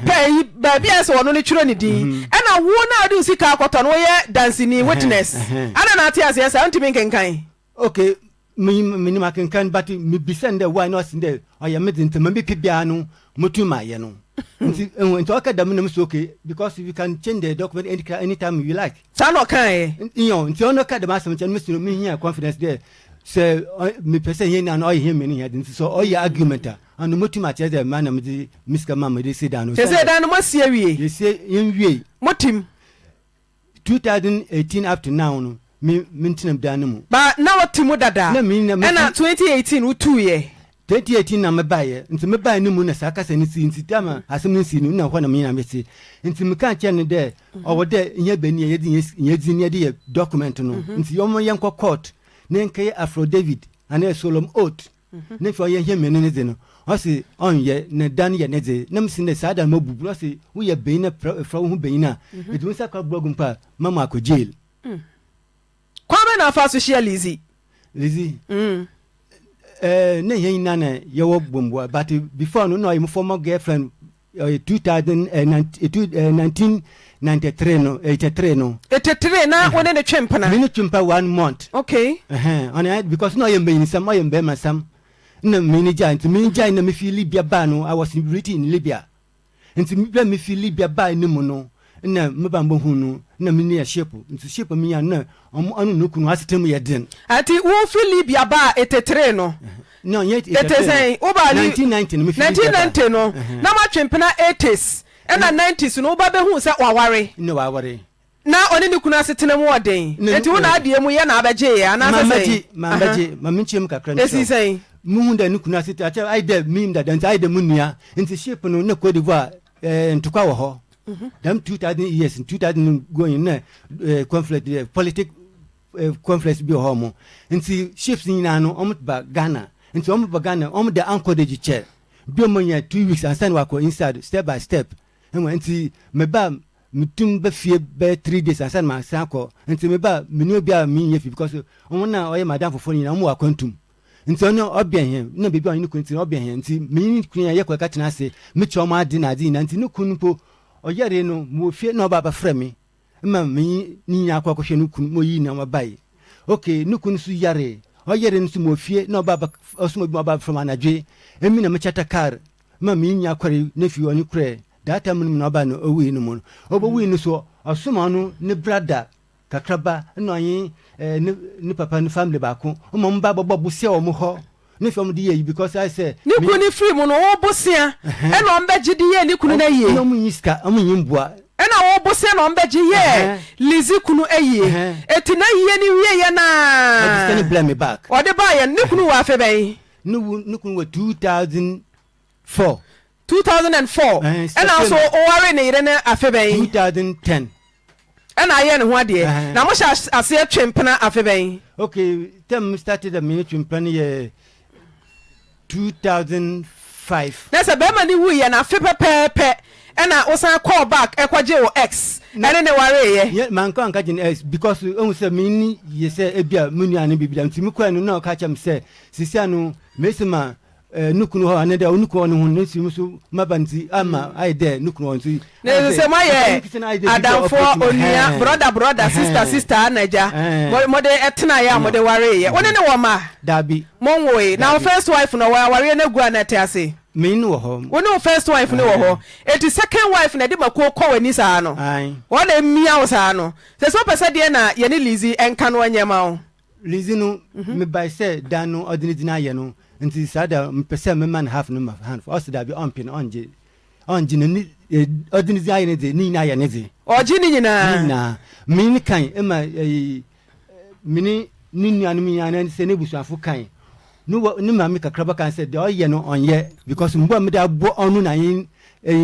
pɛ yi baabi a ɛsɛ ɔno no twerɛ ne din ɛna wo no a wode wo sika akɔtɔ no woyɛ danseni witness ana na ate aseɛ saa wontumi nkenkan. Okay me minyim akenkan but mibisa no dɛ why na ɔse dɛ ɔyɛ me dze ntsi ma mepɛ biara no motum mayɛ no ntsi ehu ntsi ɔka dɛm na mese okay because you can change the document any anytime you like. Saa na ɔkaeɛ. Nyew ntsi ɔno ɔka dɛm asɛm kyerɛ no mese no mehia confidence dɛ sɛ mepɛ sɛ hɛn nyinaa no ɔyɛ hɛn mmienu hɛn dze ntsi sɛ ɔyɛ argument a ɔno motum akyerɛ dɛ mana medze me sika ma mede si dan no. Sesei dan no moasie awie? Yɛsie yɛnwiei. Motim? 2018 up to now no. me mentsena dan no mu. Ba na wote mu dada Na me na ɛna 2018 wotuiɛ. 2018 na mebaeɛ nti mebaeɛ no mu na saa kasa no sii nti tam a asɛm no sii no na hɔ na me nyinaa mete nti mekaa kyerɛ no dɛ ɔwɔ dɛ nyɛ bani a yɛde yɛn dzin yɛde yɛ document no nti ɔmo yɛnkɔ court na yɛnkɛyɛ affidavit anaa solemn oath ne mfe ɔyɛ hɛn mmienu ne dze no, ɔse ɔnnyɛ, na dan yɛ ne dze. Na mese dɛ saa dan mobubu no, ɔse woyɛ banyin na frɛ woho banyin a, edze wo nsa kɔ aboa gu mpo a, mɛma akɔ jail. Kwan bɛn na afaa so hyia Lizzy? Lizzy? Eh, na hɛn nyina na yɛwɔ Bomboa, but before no, nna ɔyɛ mo former girlfriend Ɔyɛ 2000 eh, eh, 1993 no, 83 no. 83 na wo ne ne twe mpena? Me ne twe mpa one month. Okay. Ɛhɛn, ɔne because na ɔyɛ mbanyinsɛm, ɔyɛ mbɛrmasɛm. Na me ne gyae, nti me gyae na me fi Libya baa no, I was written in Libya. Nti me bɛ me fi Libya baa ne mu no, na me ba mbɔ hu no, na me ne yɛ ship, nti ship me nya na ɔmo ɔno no kunu asetena mu yɛ den. Nti wo fi Libya baa 83 no, No, nyɛ Ete sɛn? Wobaa Li 1990 no mefi Libya baa. 1990 no, na moatwe mpena 80s ɛna 90s no woba bɛhuu sɛ waware. Na waware. Na ɔne ne kunu asetena mu wɔ den. Enti wo na adeɛ mu yɛ na abɛgyeeɛ anaasɛ sɛn? Mambɛgye, mambɛgye, ma menkyerɛ mu kakra nkyerɛ wo. Ɛsii sɛn? Muhu dɛ ne kunu asetena, akyɛ ayɛ dɛ menyim dada nti ayɛ dɛ mo nua. Nti ship no na Cote d'Ivoire eh, ntokwa wɔ hɔ. Dɛm 2000 years, 2000 going na eh, conflict, eh, politic conference bi wɔ hɔ ɔmo nti ships nyinaa no ɔmo ba Ghana nti ɔmo ba Ghana ɔmo da anchorage kyɛ bi ɔmo nya two weeks ansa na wakɔ inside step by step ɛwɔ nti me ba me tum ba fie bɛyɛ three days ansa na ma san akɔ nti me ba me ni obi a me nyɛ fi because ɔmo na ɔyɛ madam fofoɔ nyinaa ɔmo wɔ akwantum nti ɔno ɔbɛn hɛn na beebi a ɔnye ne kun tse no ɔbɛn hɛn nti menye ne kun yɛkɔ yɛka tena ase mekyerɛ ɔmo adze na adze nyinaa nti ne kun mpo ɔyaree no mowɔ fie na ɔba abɛfrɛ me ma menye ne nyinaa kɔ akɔhwɛ no kun ma oyii nneɛma bae. Okay, no kun nso yaree. Ɔyaree no nso mowɔ fie na ɔba ɔsoma obi ma ɔba abɛfrɛ me anadwo yi. Emi na mekyata kar ma menye nyinaa kɔree na fi ɔnye korɛɛ. That time no mu na ɔbae na owui no mu no. Obowui no so ɔsoma ɔno ne brada kakraba na ɔnye eh, ne ne papa ne family baako ma ɔmo ba bɛbɔ bosea wɔ mo hɔ. Ne fam de yɛ yi because ayɛ sɛ. Ne kunu no firi mu no, wo bosea ɛna ɔmo bɛgye de yɛɛ ne kunu no ayie. Ɛna ɔmo nyi sika, ɔmo nyi mboa. Ɛna wo bosea na ɔmo bɛgye yɛɛ Lizzy kunu ayie. Eti n'ayie no wieɛ naa. Ɔde sika no brɛɛ me back. Ɔde baeɛ no, ne kunu wɔ afe bɛn? Ne wu, ne kunu wɔ 2004. 2004 ɛna nso wowaree ne yere no afe bɛn? 2010. Ɛna ayɛ ne ho adeɛ. Na mo hyɛ aseɛ twe mpena afe bɛn? Okay, term me started dɛ me twe mpena no yɛ 2005. Na sɛ bɛrima no wuiɛ no afe pɛpɛɛpɛ ɛna wosan kɔɔ back ɛkɔgye wo ex ɛne ne wareeɛ? Yeah, mankɔ anka gye ne ex because ehu sɛ me ni yɛ sɛ ebia me nua ne biribi da nti me kɔɛ no na ɔka kyerɛ me sɛ sisia no mesi ma Eh, no kunu hɔ anaa dɛ ɔno kunu hɔ no ho no nsi so maba nti ama ayɛ dɛ no kunu hɔ nti. Na ɛsɛ sɛ moayɛ adamfoɔ onua brɔda brɔda sista sista ana agya mode ɛtenaeɛ a mode wareeɛ wo ne ne wɔ mma? Daabi. Monwoe. Na wo first wife no ɔwɔ awareɛ no agu ana ɛte ase? Me ne wɔ hɔ. Wo ne wo first wife no wɔ hɔ. Enti second wife na ɛde mako kɔ w'ani saa no? Wɔn na ɛmia wo saa no? Sɛ sɛ wopɛ sɛ deɛ na yɛne Lizzy ɛnka no ɛnyɛ ma wo. Lizzy no mebae sɛ dan no ɔde ne dzin ayɛ no ntsi saa da mepɛ sɛ mema no half no ma half ɔse dabi ɔmmpe no ɔnngye ɔnngye no ne ɔdze ne dzin ayɛ ne dze ne nyinaa yɛ ne dze. Ɔgye ne nyinaa. Ne nyinaa menye no kae ma ɛyi mene ne nuanom nyinaa na sɛ n'ebusuafo kae no wɔ ne maame kakraba kae sɛ deɛ ɔyɛ no ɔnyɛ because mboa mede aboa ɔno na ɛyi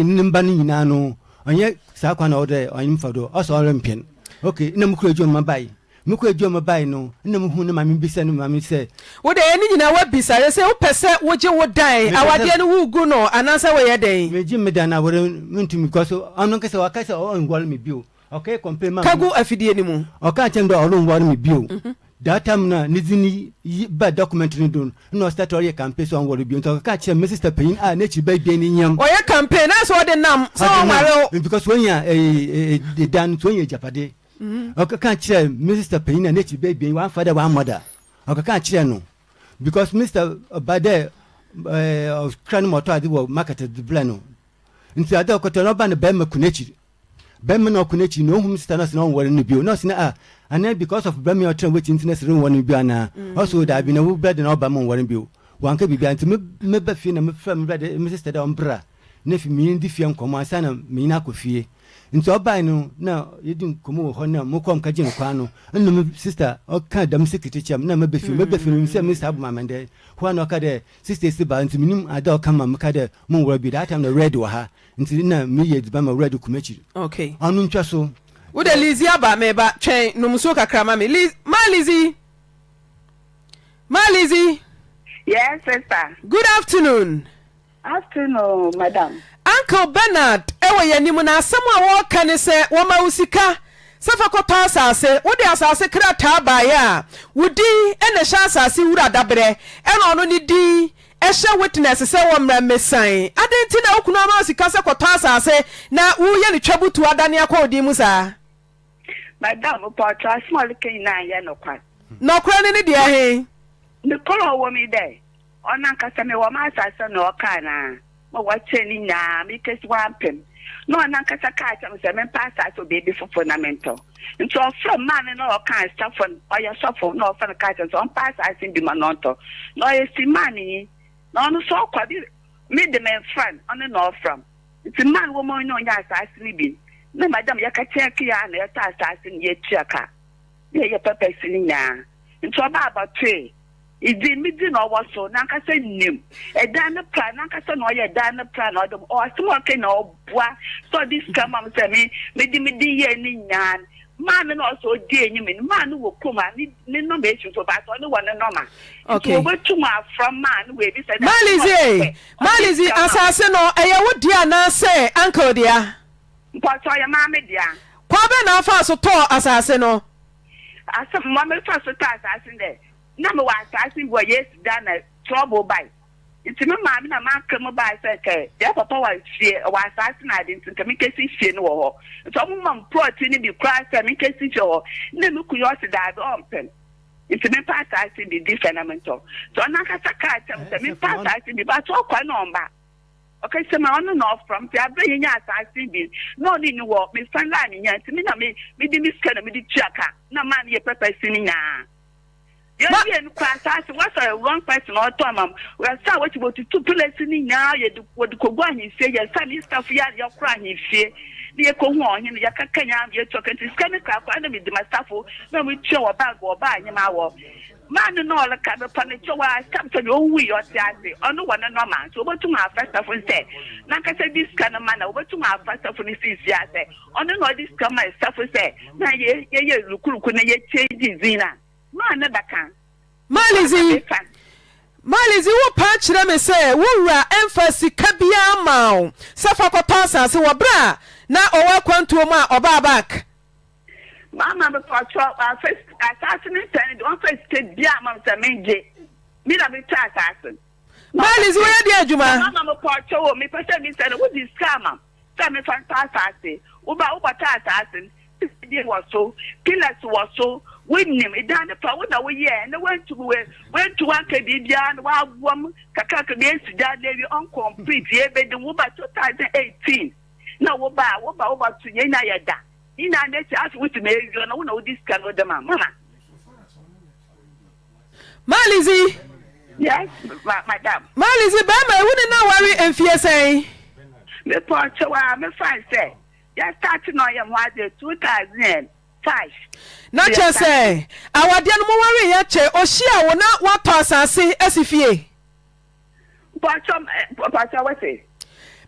ne mba no nyinaa no ɔnyɛ saa kwan na ɔwɔ dɛ ɔnye mfa do ɔsɛ ɔrempen okay na mokura adwuma mabae Mekɔɔ adwuma mu bae no, nna muhu ne maame bisa ne maame sɛ. Wo deɛ ne nyinaa woabisa, yɛ sɛ wopɛ sɛ wogye wo dan awadeɛ no wogu no anaasɛ woyɛ dɛn? Megye me dan aware mentumi because ɔno ankasa waka sɛ ɔnware me bio. Ɔkɔyɛ complain ma me. Ka gu afidie no mu. Ɔkaa kyerɛ me dɛ ɔronnware me bio. That time no a ne dzin yi baa document no do no, nna ɔstart ɔreyɛ campaign sɛ ɔnnware bio ntsi ɔkɔkaa kyerɛɛ me sister panyin a n'ekyir ba ebien no nyiam. Ɔyɛ campaign na sɛ ɔde nam sɛ ɔnnware wo. Because onya dan ntsi onya egyapade. Ɔkɛkã kyerɛɛ minister panyin a n'ekyir bɛ ebien, ɔammfa dɛ ɔammɔ da. Ɔkɛkã kyerɛɛ no because minister ba dɛ ɔkra no ma ɔtɔ adze wɔ market dze brɛ no. Ntsi adze a ɔkɔtɔ no ɔba no barimba ku n'ekyir. Barimba no a ɔku n'ekyir no ohun minister no ɔse no ɔnnwar no bio. Na ɔse no ah anaa because of barimba yi a ɔtsena w'ekyir ntsi na ese eronnwar no bio anaa? Ɔse oh daabi na wo bra de na ɔba ma ɔnnwar no bio. Ɔannka biribiara ntsi me meba fie na mefrɛ me bra dɛ me sister dɛ ɔmbra. na afei menye no dzi fie nkɔmbɔ ansaana menye no akɔ fie. Ntsi ɔbae no nna yedzi nkɔmbɔ wɔ hɔ na mokɔr mekɛgyee no kwan no, nna me sister ɔkaa dɛm secret yi kyerɛ me na meba fie. Meba fie no muhun sɛ me sister abɔ me aman dɛ hɔ a na ɔka dɛ sister esi ba ntsi minnyim adze a ɔka ma meka dɛ monnwar bio. That time na Red wɔ ha ntsi nna mereyɛ edziban ma Red kɔ m'ekyir. Okay. Ɔno ntwa so. Wo de Lizzy aba meba twɛn nom nsuo kakra ma me Liz ma Lizzy ma Lizzy. Yes sister. Good afternoon. Afternoon madam. Uncle Bernard wɔ yɛn anim na asɛm a wɔreka ne sɛ wɔma wo sika sɛ fa kɔtɔ asase, wode asase krataa baeɛ a wo din na ɛhyɛ asase wura daberɛ ɛna ɔno ne din hyɛ witness sɛ wɔmmra mmɛsian. Adɛn nti na wo kunu ama wo sika sɛ kɔtɔ asase na woreyɛ no twabutuo adane akɔ wo din mu saa? Madam, mepɔkyɛw, asɛm a ɔreka nyinaa nnyɛ nokwar. Nɔkorɛ no ne deɛ he? Nokwar a ɔwɔ mu nye dɛ, ɔnankasa mewɔ m'asaase na ɔkaa no a, ma wɔkyɛɛ ne nyinaa, mekesi ɔammpem. Na ɔnankasa kaa kyerɛɛ me sɛ mempɛ asaase wɔ beebi fofor na mentɔ. Ntsi ɔfrɛɛ maame no na ɔkaa sɔfo no, ɔyɛ sɔfo, na ɔfrɛ no kaa kyerɛɛ no sɛ ɔmpɛ asaase no bi ma no ɔntɔ. Na ɔyɛ Simannyi, na ɔno so ɔkɔ a, bi me de memmfrɛ no, ɔno na ɔfrɛ me. Ntsi man wɔ mu na onya asaase no bi, na madam yɛkɛkyɛɛke a na yɛtɔ asaase no yetua ka, na yɛyɛ papers no nyinaa. Ntsi ɔbaa bɔtoe. Idzi me dzi na ɔwɔ so, nankasa nyim dan no pra, nankasa na ɔyɛ dan no pra na ɔde ɔ asɛm a ɔka nyina ɔboa sɛ ɔde sika ma me sɛ me mede me din yɛɛ ne nyinaa no maame na ɔsɛ ɔdi enyim no maa no wɔ kurom a ne ne nɔma ekyi mpo but ɔno wɔ ne nɔma nti Okay. wobotum afrɛ maa no woebisa dɛ asɛm a Malizi ɔka ei, sɛ ɔde Malizi, sika ma asase no, ɛyɛ wo dea anaasɛ uncle dea? Mpakyɛw ɔyɛ maame dea. Kwan bɛn na wofaa so tɔɔ asase no? Asɛm ma mefaa so tɔɔ asase no dɛ Nna mowɔ asaase bi wɔ Yesu dan na trouble bae ntsi me maame na m'akra mu bae sɛ nka yɛn papa wɔ fie ɔwɔ asaase na ade ntsi nka menkesi fie no wɔ hɔ ntsi ɔmo ma me plot no bi koraa sɛ menkesi fie wɔ hɔ nna me kun ɔse daabi ɔmmpɛ ntsi mempɛ asaase bi di fɛ na mentɔ ntsi ɔno ankasa kaa kyerɛ me sɛ mempɛ asaase bi but ɔkɔ na ɔmmba ɔkɛsɛ ma ɔno na ɔfrɛ me ntsi aber a yenya asaase bi na ɔno nni hɔ mesan laa menya ntsi me na me mede me sika na mede tua ka na maa no yɛ pɛpɛsi no nyinaa. Yɛwie no kɔ asaase wɔsɛ wrong person ɔtɔ ama m wɔsa wɔkyi wɔtutu pillars no nyinaa yɛde wɔde kɔgu ahemfie yɛsa ne staff yɛ a yɛkora ahemfie ne yɛkɔhu ɔhene yɛkaka nyinaa yɛtua ka nti sika no krakora na mede ma staff na metua wɔ bank wɔ baa nyema wɔ maa no na ɔreka mepa no kyɛ wɔ asɛm sɛ deɛ ɔwui ɔte ase ɔno wɔ ne nɔma nti wɔbɛtum afa staff no sɛ nankasa di sika no ma na wɔbɛtum afa staff no siisia sɛ ɔno na ɔde sika ma staff sɛ na yɛyɛ lukuruku na yɛkyɛngye dzin a Maa ne bɛka. Malizi, Malizi, wo paa kyerɛ me sɛ wo wura mfaa sika biara mmaa wo sɛ fa kɔtɔ asase wɔ berɛ a na ɔwɔ akwantuo mu a ɔbaa back? Mama mepɔkyɛw, wamfa sika, asase no ntɛn no deɛ wamfa sika biara amma me sɛ mengye, me na metɔ asase no. Malizi, woyɛ deɛ adwuma? Mama mepɔkyɛw o, mepɛ sɛ misa no, wode sika ama me sɛ memfa ntɔ asase, woba wobɔtɔ asase no, Sidi wɔ so, pillars wɔ so, wonim dan no pa, wo na woyɛɛ na woantu woantu anka biribiara na woaboa mu kakraka bi esi dan no awie uncomplete yɛbɛdi wo ba 2018 na wo ba wo ba wo ba to yɛn nyinaa yɛda ne nyinaa n'akyi afei wotumi awie no wo na wode sika no de ma mama. Malizi. Yes, ma madam. Malizi bɛrima ewu ne na ware mfie sɛn? Mepɔ kyɛw a mefa sɛ Yɛ start na ɔyɛ ho adeɛ 2005. Na kyerɛ sɛ awadeɛ no mowareeɛ akyɛ ɔhyiaa wo na woatɔ asase asi fie? Mpakyɛ mpakyɛ wose?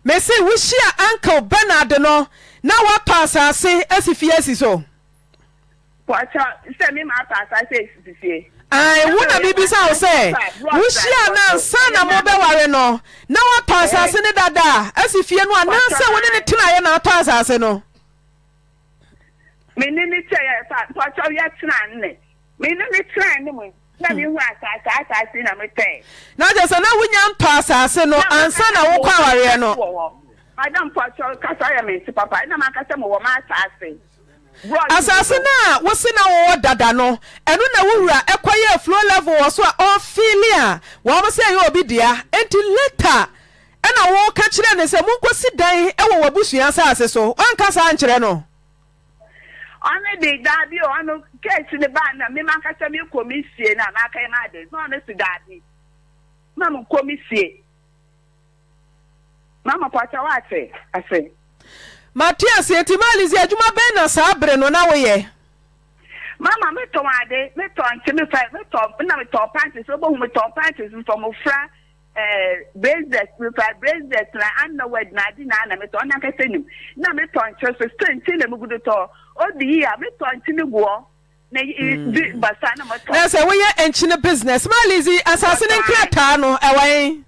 Mese wohyia uncle Bernard no na woatɔ asase asi fie asi so? Pakyɛ sɛ me ma atɔ asaase esisi fie. Ae, wo na mebisa wo sɛ, wohyiaa no ansa na mobɛware no, na watɔ asase no dada a, asi fie no anaasɛ wo ne no tenaeɛ na atɔ asase no? Me ne no tenaeɛ, pakyɛ yɛtena nne. Me ne no tenaeɛ no mu na mehu asase, asase na metɔe. Na kyerɛ sɛ na wonya ntɔ asase no ansa na wokɔ awareɛ no? Madam pakyɛ kasa yɛ me nte papa, ɛna mankasa mewɔ m'asase. Asase no a wose na wowɔ dada no, ɛno na wo wura kɔyɛɛ flow level wɔ so a ɔfeele a wɔn sɛ ɛyɛ obi dea, enti later ɛna woka kyerɛɛ no sɛ monkɔsi dan wɔ w'abusua asase so, woanka saa ankyerɛ no? Ɔno de, daabi o, ɔno case no baa na me mankasa mekɔ me fie na makɛyɛ m'ade, na ɔno se daabi, ma menkɔ me fie. Mama pakyɛ woate ase? Mate aseɛ, nti Ma Lizzy adwuma bɛn na saa bere no na woyɛ? Mama metɔn ade, metɔn nkye, mefa metɔ na metɔn panties, wobɛhu metɔn panties, metɔn mmofra eh, braziers, mefa braziers na underwear na ade nyinaa na metɔn, ɔno ankasa nim. Na metɔn nkye so, still nkye na megu do tɔ, odi yie a metɔn nkye no gu hɔ. Na Na sɛ woyɛ nkyene business. Ma Lizzy, asase no nkrataa no ɛwɔ he?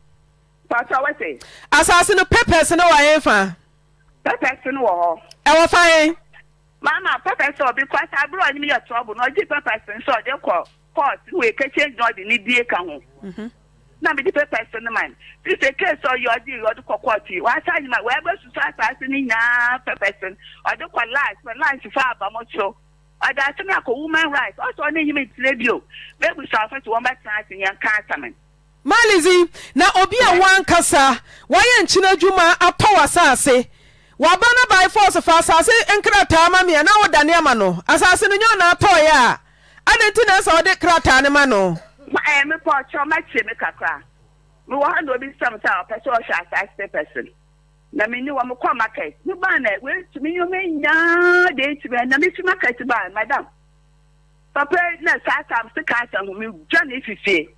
Pastor wese. Asase no papers no wɔ he fa? Papers no wɔ hɔ. Ɛwɔ fa he? Mama papers wɔ because abere a ɔne me yɛ trouble no ɔgye papers no sɛ ɔde kɔ court na wɔ change na ɔde ne die ka ho. Mhm. Na mede papers no ma no. Ti sɛ case ɔyɛ ɔde ɔde kɔ court yi wasa nyima wɔabɛsusu asase no nyinaa papers no ɔde kɔ last last fa aba mo so. Ɔde asɛm no akɔ women rights ɔsɛ ɔne him ntsena bio m'ebusuafo se wɔmbɛtsena ase nye nka asɛm no. Malizi, na obi a wo ankasa wayɛ nkyene adwuma atɔ w'asase, waba na by force fa asase nkrataa ma me a na wodane ama no, asase no nyɛ ɔna atɔeɛ a, adɛn nti na ɛsɛ wode krataa no ma no? Ma ɛɛ mepɔ kyɛw mɛkyere me kakra. Mewɔ ha na obi bisa me sɛ ɔpɛ sɛ ɔhwɛ asase papers no. Na menni hɔ, mekɔɔ market. Mebaa na woetu me nneɛma nyinaa de etu me na mefi market baa madam. Papa yi na saa time sika asa ho medwane fi fie.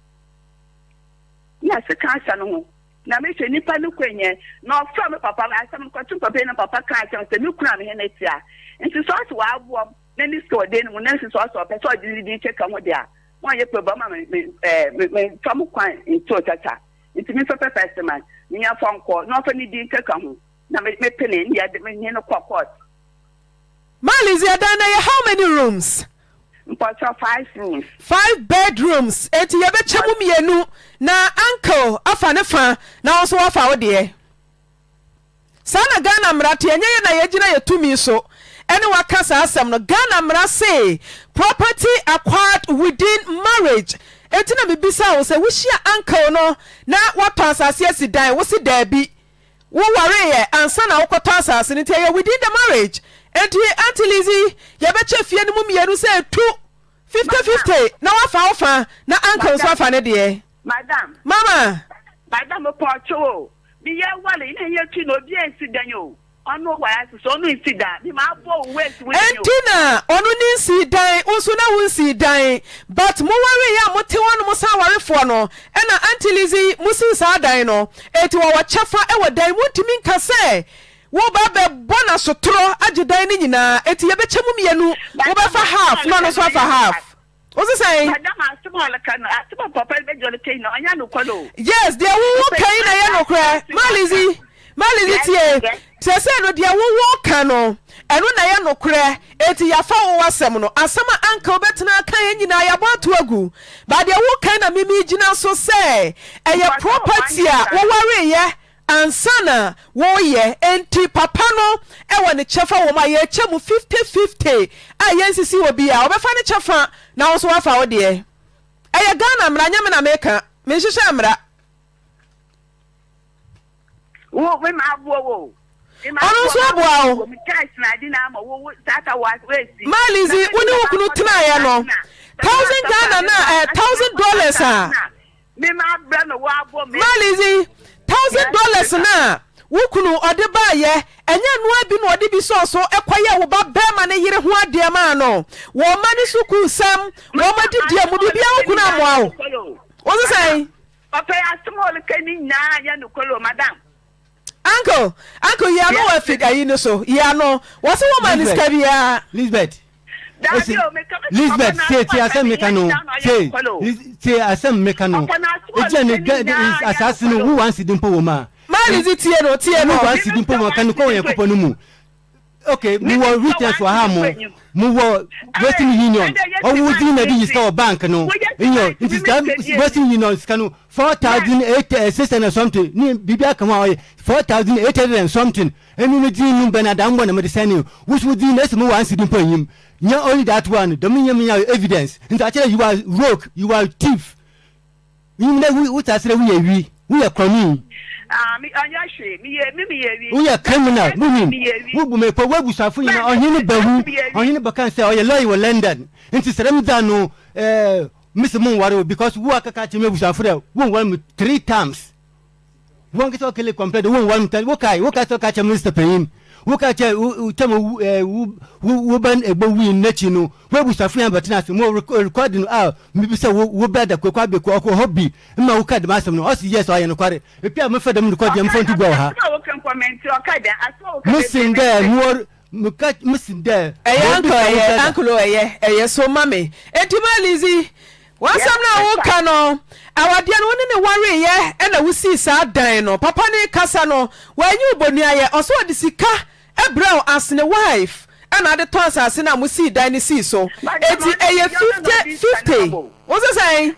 Na sika asa no ho. Na mehwɛ nipa no kɔ nyɛ na ɔfrɛ me papa asɛm no kɔto papa yi na papa kaa kyerɛ sɛ me kunu a me hene tia. Nti sɛ ɔsɛ wɔaboam na ne sika ɔdan no mu na nso sɛ ɔsɛ ɔpɛ sɛ ɔde ne din kyɛ ka ho de a wɔnyɛ pɛ ba ma me me ɛɛ me me fa mo kwan nto tata. Nti me nso pɛpɛ se ma me nya fa nkɔ na ɔfa ne din keka ho na me me pene ne yɛde me ne no kɔ court. Ma Lizzy ɛdan no ɛyɛ how many rooms? Mpakyɛw five rooms. Five bedrooms enti yɛbɛkyɛ mu mmienu na uncle afa ne fa na wo nso woafa wo deɛ. Saa na Ghana mmara te, ɛnyɛ yɛn na yɛgyina yɛn tumi so ne wo aka saa asɛm no. Ghana mmara se property acquired within marriage. Enti na mebisaa wo sɛ wohyia uncle no na watɔ asase asi dan, wo se daabi. Wo wareeɛ ansa na wokɔtɔ asase no nti ɛyɛ within the marriage. Enti Auntie Lizzy, yɛbɛkyɛ fie no mu mmienu sɛ ɛtu fifty fifty na woafa wo fa na uncle nso afa ne deɛ. Madam. Mama. Madam mepɔkyɛw o. Me yɛ wale na yɛ twi na obi ansi dan o ɔno ware ase so ɔno nsi dan me ma abɔ wo waist wo dan o. Ɛnti na ɔno ne nsii dan wo nso na wo nsii dan but mo wareeɛ a mote hɔ nom san awarefoɔ no ɛna auntie Lizzy mo sii saa dan no ɛti wɔwɔ kyɛfa ɛwɔ dan mu wontumi nka sɛ wo ba bɛ bɔ no asotorɔ agye dan no nyinaa ɛti yɛbɛkyɛ mu mienu wobɛfa half na ɔno nso afa half. Wo se sɛn? Madam asem a ɔreka no, asem a papa no bɛgye ɔreka nyinaa ɔnyɛ nokware o. Yes, deɛ wo wo ka yi na ɛyɛ nokorɛ. Ma Lizzy, ma Lizzy tie. Sɛsɛɛ no deɛ wo wo ka no, ɛno na ɛyɛ nokorɛ. Enti yɛafa wo w'asɛm no. Asɛm a anka wobɛtena aka yɛn nyinaa yɛabɔ ato agu. But deɛ wo ka yi na me megyina so sɛ ɛyɛ property a wowareeɛ Ansa na woreyɛ enti papa no wɔ ne kyɛfa wɔ mu a yɛkyɛ mu fifty fifty a yɛnsisi obiara ɔbɛfa ne kyɛfa na wo nso woafa wo deɛ ɛyɛ Ghana mmara nyɛ me na meka menhyehyɛ mmara. Wo me ma aboa wo. Ɔno nso aboa wo. Ma Lizzy wo ne wo kunu tenaeɛ no thousand Ghana na eh, thousand dollars a. Me ma brɛ me wo abɔ me. Ma Lizzy, thousand dollars no a wo kunu ɔde baayɛ, ɛnyɛ ɛno ara bi na ɔde bi sɔɔ so kɔyɛɛ wo ba bɛɛma no yere ho adeɛ maa no, wɔn mma no sukuusɛm, wɔn adidie mu, biribiara wo kunu ammoa wo. Wo se sɛn? Papa yi asɛm a ɔreka ni nyinaa nyɛ nokorɛ o madam. Uncle, uncle yi ano wɔ afid ayi no so, yi ano. Wɔse wo ma no sika biara. Lisbeth. Ese, Lisbeth, tie tie asɛm meka no, tie, tie asɛm meka no. Egyina ne dwa asase no wo wansi di mpo wɔ mu a. Maa Lizzy tie no, tie no. Wo wansi di mpo wɔ mu a, ka no kɔ wɔ Nyankopɔn no mu. Okay, mo wɔ witness wɔ ha mo, mo wɔ Western Union, ɔwɔ din na de yi sika wɔ bank no, nyɛ nti sika Western Union sika no 4800 and something, ne biribi aka ho a ɔyɛ 4800 and something, ɛnu me din no bɛn adammɔ na mede sɛne, wo so wo din na ɛsɛ mo wɔ ansidi mpo anyim, nyɛ only that one, dɛm nyɛ me nya evidence, nti akyerɛ you are rogue, you are thief. Minyim dɛ wo tse ase dɛ woyɛ wi, woyɛ krɔnii. Ah, me ɔnyɛ hwee, meyɛ me meyɛ wi. Woyɛ criminal, munyim. Wobu me pɔ, w'ebusuafo nyina, ɔhen no bɛwu, ɔhen no bɛka sɛ ɔyɛ lawyer wɔ London, ntsi sɛ dɛm dze a no, eh, mese monnwar wo because wo akɛka akyerɛ m'ebusuafo dɛ wonnwar me three times. Wankasa ɔkele complain dɛ wonnwar me tɛn wokae wokae sɛ ɔka kyerɛ minister panyin woka kyerɛ wo tɛm wo eh, wo wo wo ba ebowui no n'ekyir no w'ebusuafo nyinaa bɛtsena ase mo recording a mibisa wo wo brother Kweku Abeku ɔkɔ hɔ bi ma woka dɛm asɛm no ɔse yes ɔyɛ nokwar epɛ a mefa dɛm recording yi mfa nto gua wɔ ha mesen dɛ mowɔ meka mesen dɛ Ɛyɛ uncle mobisa wo ɛyɛ brother uncle o ɛyɛ ɛyɛ so ma me enti ma Lizzy W'asɛm no a woka no, awadeɛ no wo ne no wareeɛ ɛna wosii saa dan no, papa no rekasa no wanyi wo bonuayɛ, ɔse ɔde sika brɛ wo as ne wife ɛna ade tɔn asase no a mosii dan no sii so, enti ɛyɛ 50 50, wose sɛn?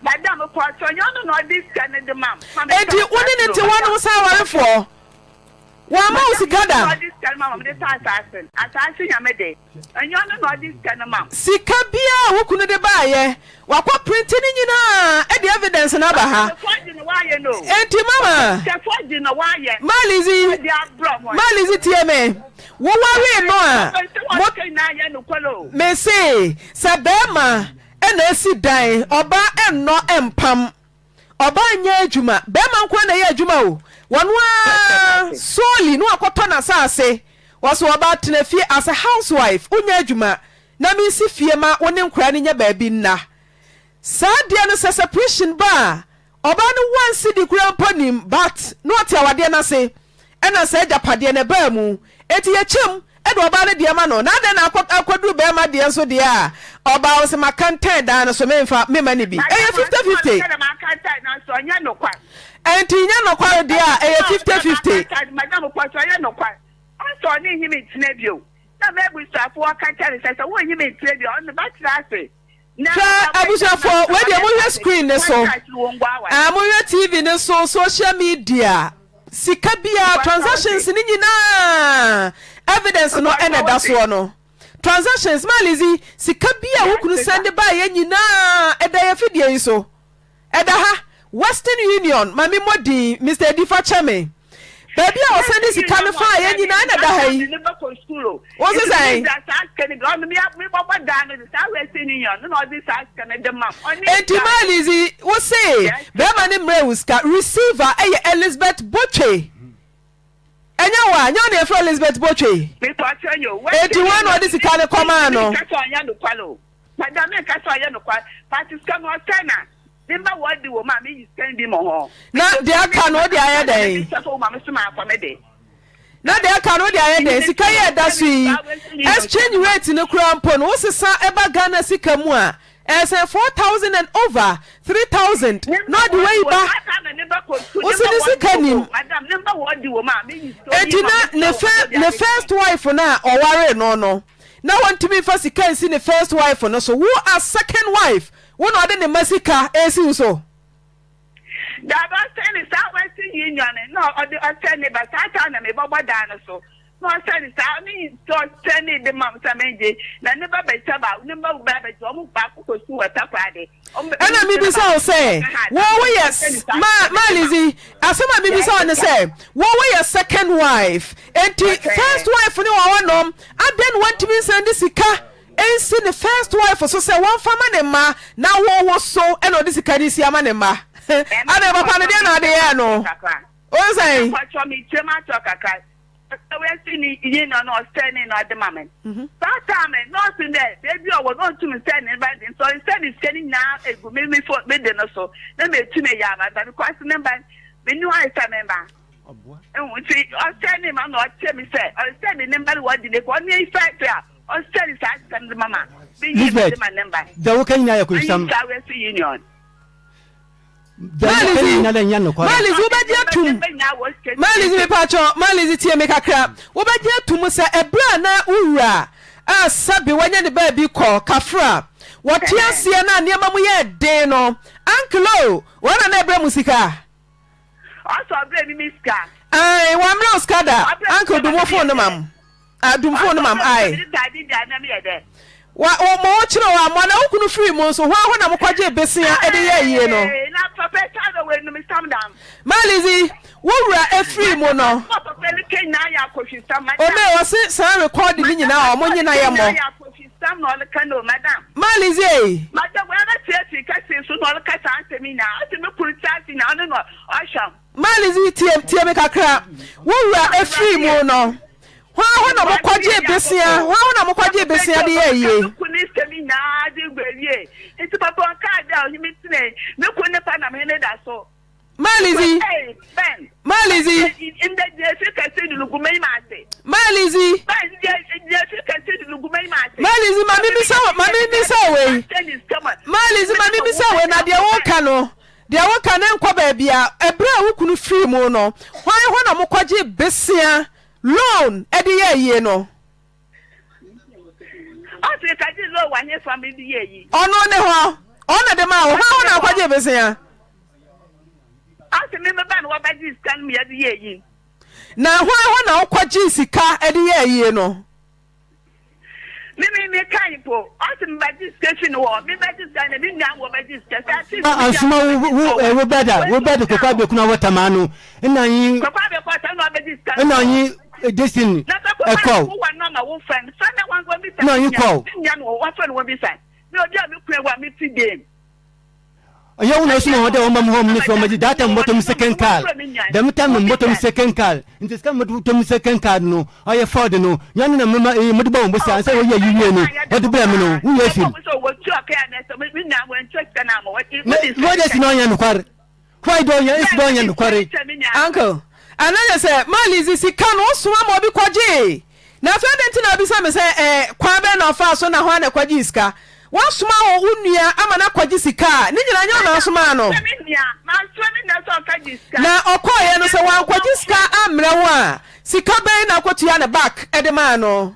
Enti wo ne no te hɔ nom sɛ awarefoɔ? Wamma wo sika da? Sika biara a wo kunu de baeɛ, wakɔ printi ne nyinaa de evidence no aba ha. Enti mama, Ma Lizzy, Ma Lizzy tie me, wo waree no a, mo, mese sɛ barima na asi dan, ɔbaa nnɔ mpam. Ɔbaa nyɛ adwuma, bɛɛma nkoa na ɛyɛ adwuma o, wɔno ara solely na wakɔtɔ n'asaase, wɔse ɔbaa tena fie as a house wife, wonyɛ adwuma na mensi fie ma wo ne nkoraa no nya baabi nna. Saa adeɛ no sɛ separation ba a, ɔbaa no one cedi koraa mpo nnim but na ɔte awadeɛ no ase ɛna saa agyapadeɛ no ɛbaa mu, enti yɛkyɛm de ɔbaa no deɛ ma no na adɛn na akɔ akɔduru bɛrima deɛ nso deɛ a ɔbaa wo sɛ makantan dan no so memfa mema no bi ɛyɛ 50 50 ɛnti nyɛ nɔkware deɛ a ɛyɛ 50 50. Hwɛ abusuafoɔ wei deɛ monhwɛ screen ne so ah monhwɛ TV ne so social media sika biara transactions ne nyinaa evidence no ɛna ɛda soɔ no transactions maa Lizzy sika bi a wo kunu send baeɛ nyinaa ɛda yɛ fidie yi so. Ɛda ha, Western Union, ma me mmɔ din, Mister Edi fa kyɛ me. Baabi a wɔsan de sika no faa yɛ nyinaa na ɛda ha yi. Wo se sɛn? Enti maa Lizzy, wo se bɛrima no mmerɛ wo sika, receiver ɛyɛ Elizabeth Botwe. Ɛnyɛ wo a, nyɛ wo na yɛfrɛ Elizabeth Botwe? Enti hwan na ɔde sika no kɔmaa no? Madam me nka sɛ ɔyɛ nokwar but sika no ɔsɛe na me mma wɔdi wɔ mu a meyi sika no bi mɔ hɔn. Na deɛ aka no wode ayɛ dɛn? Na deɛ aka no wode ayɛ dɛn? Sika yi a ɛda so yi, exchange rate no koraa mpo no, wosesa ɛba Ghana sika mu a, ɛyɛ sɛn 4000 and over 3000 na ɔde wei ba. Wose ne sika nim. Enti na ne first wife no a ɔwaree no no, na wɔntumi nfa sika nsi ne first wife no so, wo as second wife wo na ɔde ne mma sika resi wo so? Daabi ɔsɛe ne saa western union no na ɔde ɔsɛe ne ba saa time na mebɔbɔ dan no so na ɔsɛe ne saa ne sɛ ɔsɛe ne de ma me sɛ mengye na ne ba bɛkyɛ ba ne ba ba bɛkyɛ ɔmo baako kɔ sukuu wɔ Takoradi. Ɛna mebisa wo sɛ, wo woyɛ ma ma Lizzy, asɛm a mebisa wo ne sɛ, wo woyɛ second wife, enti first wife ne wɔ hɔnom, adɛn na wantumi nsan de sika nsi ne first wife so sɛ wɔmfa ma ne mma, na wo wo so ɛna ɔde sika no si ama ne mma? Adɛn papa no deɛ na ade yɛɛ no? Wo sɛn? Sɛ oesi ne yie na ɔno ɔsɛɛ ne na ɔde ma me. Saa time no na ɔse dɛ beebi a ɔwɔ no onntum nsɛɛ ne ba dze ntsi ɔresɛɛ ne sika no nyinaa egu me me fo me de no so na meetum eyi ama ba because ne mba menni hɔ ayɛ sɛ me mba. Ehu ntsi ɔsɛɛ ne ma na ɔkyerɛ me sɛ ɔresɛɛ me ne mba no wɔdze ne kɔ ɔno eyi fɛfɛ a ɔsɛɛ ne saa sika no dze ma ma me yie me Lisbeth, dze ma ne mba. dza woka nyina yɛ korsam. Ɔnye saa Western Union. Malizi, Malizi, wobɛgye atum. Malizi, mepakyɛ, Malizi tie me kakra. Wobɛgye atum sɛ ɛberɛ a na wo wura a sɛbe wanya ne baabi kɔ Kafra, wɔte aseɛ na nneɛma mu yɛɛ den no, Uncle o, wɔn na na ɛbrɛ mo sika? Ɔsɛ ɔbrɛ mi mi sika. Ae, wɔammerɛ wo sika da. Uncle, dum wo phone no ma m. Ah, dum phone no ma m, ae. Wa, wo, mo ho kyerɛ wo amoa na wo kunu firi mu nso, hwan hɔ na mokɔgyee besea de yɛɛ yie no? Ma Lizzy, wo wura efiri mu no. Ome, ɔse saa recording no nyinaa ɔmo nye na yɛ mɔ. Ma Lizzy ei. Malizi, tie, tie me kakra. Wo wura efiri mu no, hwan hɔ na mokɔgyee besea? Hwan hɔ na mokɔgyee besea de yɛɛ yie? Me kun ne sika mi nyinaa de gu awie. Nti papa ɔnkaa da a ɔhene tene. Me kun ne pa na mehene da so. Malizi, Malizi. Malizi. Malizi, ma memmisa wo, ma memmisa wo wei. Malizi, ma memmisa wo wei, na deɛ woka no, deɛ woka no nkɔ baabi a, ɛberɛ a wo kunu firii mu no, hwan hɔ na mokɔgye besea, loan, de yɛɛ yie no? Ɔse kagye loan wɔ hefa mede yɛɛ yi? Ɔno ne hɔ, ɔno na de maa wo, hwan hɔ na wokɔgyee besea? Ɔse me meba na wɔbɛgye sika no meyɛde yɛɛ yi. Na hwan hɔ na wokɔgyee sika de yɛɛ yie no? Me me me kan mpo. Ɔse me bɛgye sika fi no hɔ. Me bɛgye sika na me nua wɔ bɛgye sika. Sɛ ate Ah, ansoma wo wo eh, wo brother, wo brother kɔkɔ abɛkunu awɔ tamaa no. Ɛna anyi Kɔkɔ abɛkɔ ɔtɛ na ɔbɛgye sika no ɛna hɔ. anyi eh, Jason Na sɛ kɔkɔ ɛkɔw. abɛkɔ wɔ nɔma wo fɛn. Fɛn na wɔn wɔn bisa Ɛna me anyi nua. kɔw. Me nua no wɔ wɔfɛn wɔn bisa. Me obi a me kura wɔ a me ti dem. Ɔyɛ wo na ɔsoma hɔn dɛ wɔmba mo hɔ ne fie ɔmbɛgye that time mobɔtɔ me second car dɛm time no mobɔtɔ me second car ntsi sika mobɔtɔ me second car no ɔyɛ Ford no nyɛ ɔno na mema ee mode bɔ hɔn bosea ansa wɔyɛ yi wie no wɔde brɛ me no wo werɛ fir na wɔde si na ɔnyɛ nokwar why dɛ ɔnyɛ esi dɛ ɔnyɛ nokware. Uncle, ana kyerɛ sɛ ma Lizzy sika no wosoma ma obi kɔgyee? Na afei adɛn nti na wobisa me sɛ ɛɛ kwan bɛn na ɔfaa so na hwan na ɛkɔgyee sika? Woasoma wo wo nua ama no akɔgye sika a, ne nyinaa nyɛ wo na wosomaa no. Na ɔkɔeɛ no sɛ wankɔgye sika ammrɛ wo a, sika bɛn na wokɔtua no back de maa no?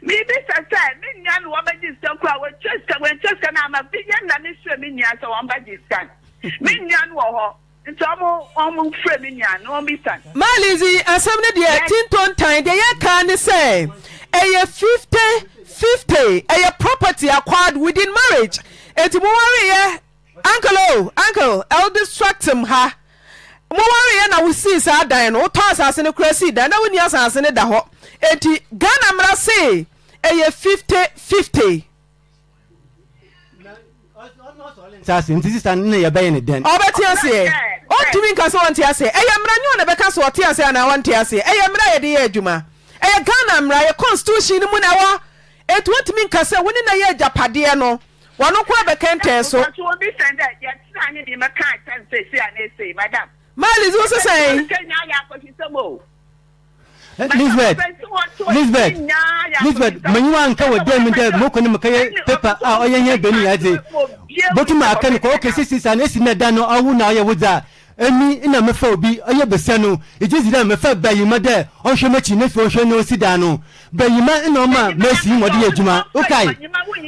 Mebisa sɛ, me nua no wɔbɛgye sika koraa, wɔtua sika, wɔantua sika no amma, bi yɛ na mesrɛ me nua sɛ wɔmbɛgye sika no. Me nua no wɔ hɔ, nti ɔmo ɔmo frɛ me nua no wɔmbisa no. Maa Lizzy, asɛm no deɛ tintontan, deɛ yɛka ara ne sɛ ɛyɛ 50, 50, ɛyɛ property acquired within marriage, enti mowareeɛ Uncle oh, uncle, Eldestructum ha. Mo wareeɛ na wo sii saa dan no, wo tɔɔ asase no koraa sii dan na wo nni asase no da hɔ. Enti Ghana mmara se ɛyɛ 50 50. Nsase nti sista no na yɛbɛyɛ ne dɛn? Ɔbɛte aseɛ. Ɔntumi nka sɛ ɔnte aseɛ. Ɛyɛ mmara nyɛ ɔna bɛka sɛ ɔte aseɛ anaa ɔnte aseɛ. Ɛyɛ mmara a yɛde yɛ adwuma. Ɛyɛ Ghana mmara, yɛ constitution no mu na ɛwɔ. Enti wontumi nka sɛ wo ne no yɛ agyapadeɛ no. Wɔno nko ara bɛkɛntɛn so. Maa Lizzy wo se sɛn? Lisbeth, Lisbeth, Lisbeth, m'enyiwa annka wɔ dan mu dɛ mokɔ na mekɛyɛ paper a ɔyɛ hɛn bɛn nyina dze. Botum aka no kwa, okay, sesei saa no esi ndɛ da no ɔwo na ɔyɛ wo dze a, emi nna mefa obi ɔyɛ basia no, egye dzi dɛ mefa bayima dɛ ɔnhwɛ m'ekyir na afei ɔnhwɛ na onsi dan no. Bayima nna ɔma Mercy ma ɔde yɛ edwuma, okae?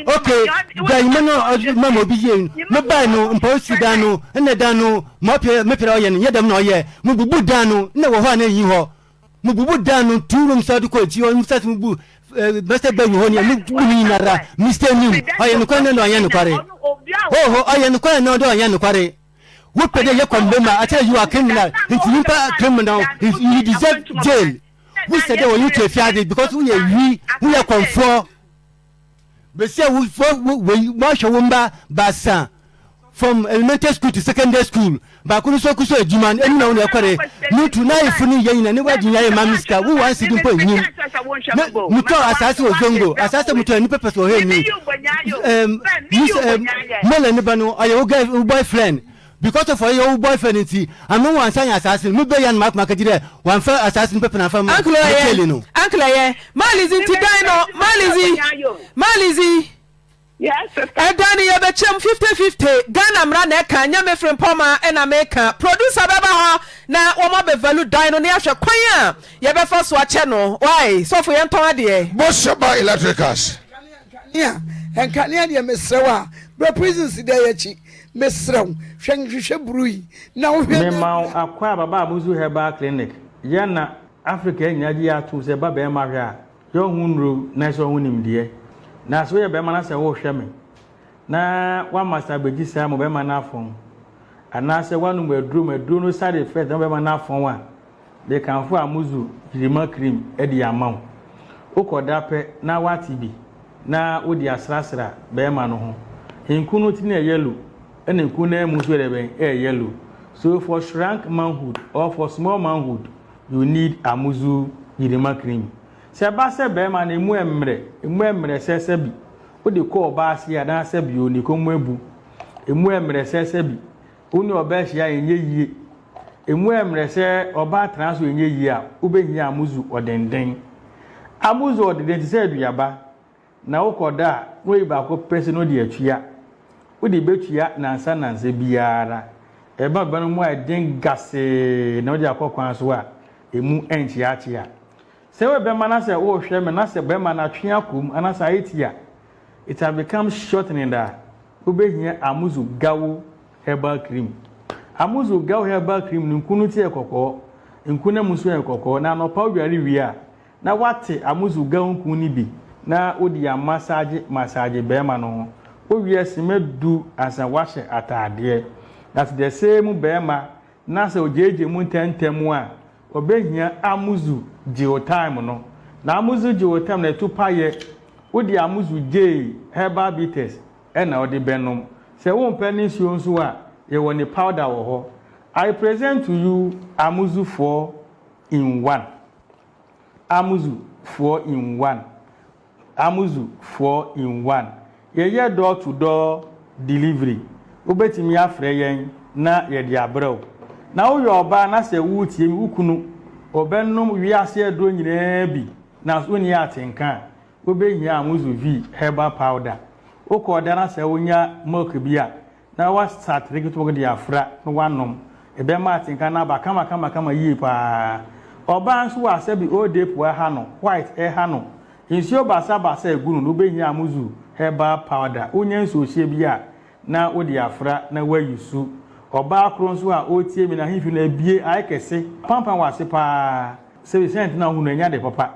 Okay, bayima no a ɔdze ma ma obi yie no, mebae no mpa osi dan no, nna dan no ma ɔpɛ mepɛ dɛ ɔyɛ no, nnyɛ dɛm na ɔyɛɛ, mububu dan no, nna wɔ hɔ a na nnyi hɔ. Mububu dan no, two rooms a ɔde kɔ ekyir hɔ, mesa so mubu eh, master bedroom hɔ ne mubu ne nyinara, Mister Nim, ɔyɛ nokware na ɔnnyɛ nokware? Oho, ɔyɛ nokware na ɔdɛ ɔnnyɛ nokware? Wo pɛ dɛ yɛ kɔ mbɛ ma akyerɛ you are criminal nti nyimpa criminal you deserve jail wo sɛ dɛ wɔnye to efiadze because wo yɛ wi wo yɛ kɔnfoɔ besia wo fo wo wei wɔahwɛ wo mba baasa from elementary school to secondary school baako no so kɔ so adwuma no ɛnu na wo na ɛkɔre ne tu na ayefo ne yɛ nyina ne wagye nyina yɛ maame sika wo wansi bi mpo nyim ne mutɔ asaase wɔ zongo asaase mutɔ nipa pɛ sɛ ɔhɛ ni ɛm mis ɛm mɔlɛ ne ba no ɔyɛ wo girl wo boyfriend because of ɔyɛ wo boyfriend nti ano wansa nya asaase no mebɛ yan ma akoma kagye dɛ wanfa asaase no pɛpɛ na afa ma Uncle ɛyɛ Michelle no. Uncle ɛyɛ Malizi nti dan no Malizi Malizi Ɛdan no yɛbɛkyɛm 50 50 Ghana mmara na ɛka nyɛ me Frimpɔma na meka Producer bɛba hɔ na wɔn abɛ value dan no na yɛahwɛ kwan a yɛbɛfa so akyɛ no Wai sɔfo yɛntɔn adeɛ. Bɔhyɛ Electricals. Nkanea nkanea deɛ mesrɛ wo a brɛ prisons deɛ yɛkyi mesrɛ wo hwɛ nhwehwɛ buru yi na wohwɛ Mema wo akwaaba ba Abuzu Herbal Clinic. Yɛn na Africa nyinaa gye yɛ atom sɛ ba bɛɛma hwɛ a, yɛ ɔho nnuro na ɛsɛ ɔho nimdeɛ. Na sɛ woyɛ bɛɛma na sɛ wohwɛ me na woamasa abɛgyi saa ma bɛɛma no afɔn anaasɛ woanom aduro ma aduro no side effect ma bɛɛma no afɔn a, mekamfo Amuzu Gyirima Cream de ama wo. Wokɔda pɛ na woate bi na wode asrasra bɛɛma no ho. Nku no ti no yɛ yellow ɛna nku no amu nso yɛ dɛbɛn ɛyɛ yellow. So for shrunk manhood or for small manhood, you need Amuzu Yirima cream. Sɛ ɛba sɛ barima no emu ɛmmerɛ, emu ɛmmerɛ sɛ sɛbi wode kɔ ɔbaa ase anaa sɛbi o ne kɔn mu abu, emu ɛmmerɛ sɛ sɛbi wo ne ɔbaa hyia a ɛnyɛ yie, emu ɛmmerɛ sɛ ɔbaa tena so ɛnyɛ yie a, wobɛhia Amuzu ɔdenden. Amuzu ɔdenden te sɛ aduaba. Na wokɔ da a, na wayi baako pɛ sɛ na ɔde atua. Wode bɛtua nnansa nnansa biara. Ɛba ba no mu ayɛ den gasee na wode akɔ kwan so a, ɛmu nkyeakyea. Sɛ woyɛ bɛma na sɛ worehwɛ me na sɛ bɛma no atwe akɔ mu anaasɛ ayɛ ti a, it has become shortened a, wobɛhia Amuzu Gawo Herbal Cream. Amuzu Gawo Herbal Cream no nku no ti yɛ kɔkɔɔ, nku no amu nso yɛ kɔkɔɔ, na anɔpa wodware wie a, na woate amuzu gaonku no bi na wode amasaagye masaagye barima no ho. Wowie a sima du ansa woahyɛ ataadeɛ. Na sɛ the same barima na sɛ ogyeegye mu ntɛmntɛm a, ɔbɛhia amuzu gye time no. Na amuzu gye time no ɛto payɛ. Wode amuzu gyee herbal bitters ɛna wode bɛnom. Sɛ wompɛ ne nsuo nso a, yɛwɔ ne powder wɔ hɔ. I present to you amuzu 4 in 1. Amuzu four in one Amuzu four in one Yɛyɛ door to door delivery Wobɛtumi afrɛ yɛn na yɛde abrɛ wo Na woyɛ ɔbaa na sɛ woretie me wo kunu ɔbɛnom wiase aduro nyinaa bi nanso wonni atenka a wobɛhia Amuzu V herbal powder Wokɔ ɔda na sɛ wonya milk bi a na wasa atere ketewa de afra na wanom. Ɛbɛma atenka no aba kamakamakama yie pa ara. Ɔbaa nso a sɛbi odepu ɛha no, white ɛha no, nsuo basabasa ɛgu no no, wobɛhia Amuzu herbal powder. Wonya nsuohyeɛ bi a, na wode afra na woayi su. Ɔbaa koro nso a ɔretie me no, ahemfie no abue, ayɛ kɛse, pampan wɔ ase pa ara. Sɛbi sɛnti na wohu no, ɛnyɛ ade papa.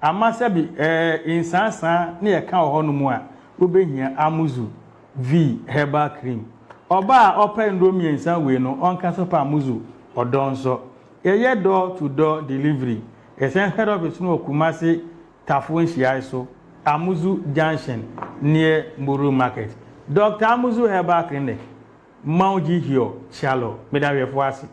Ama sɛbi ɛɛ nsaansaa ne ɛka wɔ hɔ nom a, wobɛhia Amuzu V herbal cream. Ɔbaa a ɔpɛ nnuro mmiɛnsa wei no, ɔnka sɛ ɔpɛ Amuzu ɔdɔ nsɔ. Yɛyɛ door to door delivery. Yɛsɛn head office no wɔ Kumasi Tafo nhyiae so, Amuzu junction near Moro market. Doctor Amuzu Herbal Clinic, Mawji Hiɔ, Chialo. Meda ahwɛfoɔ ase.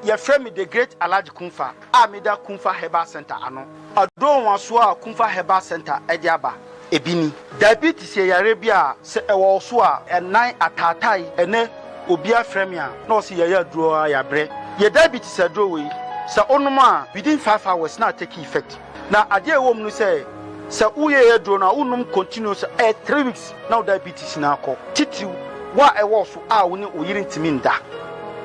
Yɛfrɛ me The Great Alhaji Kumfa a meda Kumfa Herbal Centre ano. Aduro nwanwasoɔ a Kumfa Herbal Centre de aba, ebi ni. Diabetes yɛ yareɛ bi a sɛ ɛwɔ wo so a, ɛnan ataatae. Ɛnnɛ obiara frɛ me a na ɔse yɛyɛ aduro a yɛabrɛ. Yɛ diabetes aduro wei, sɛ wonom a within five hours na atake effect. Na adeɛ a ɛwɔ mu ne sɛ, sɛ woyɛ aduro no a wonom continuous a, ɛyɛ three weeks na wo diabetes no akɔ. Titiriw, wo a ɛwɔ wo so a wo ne wo yere ntumi nda,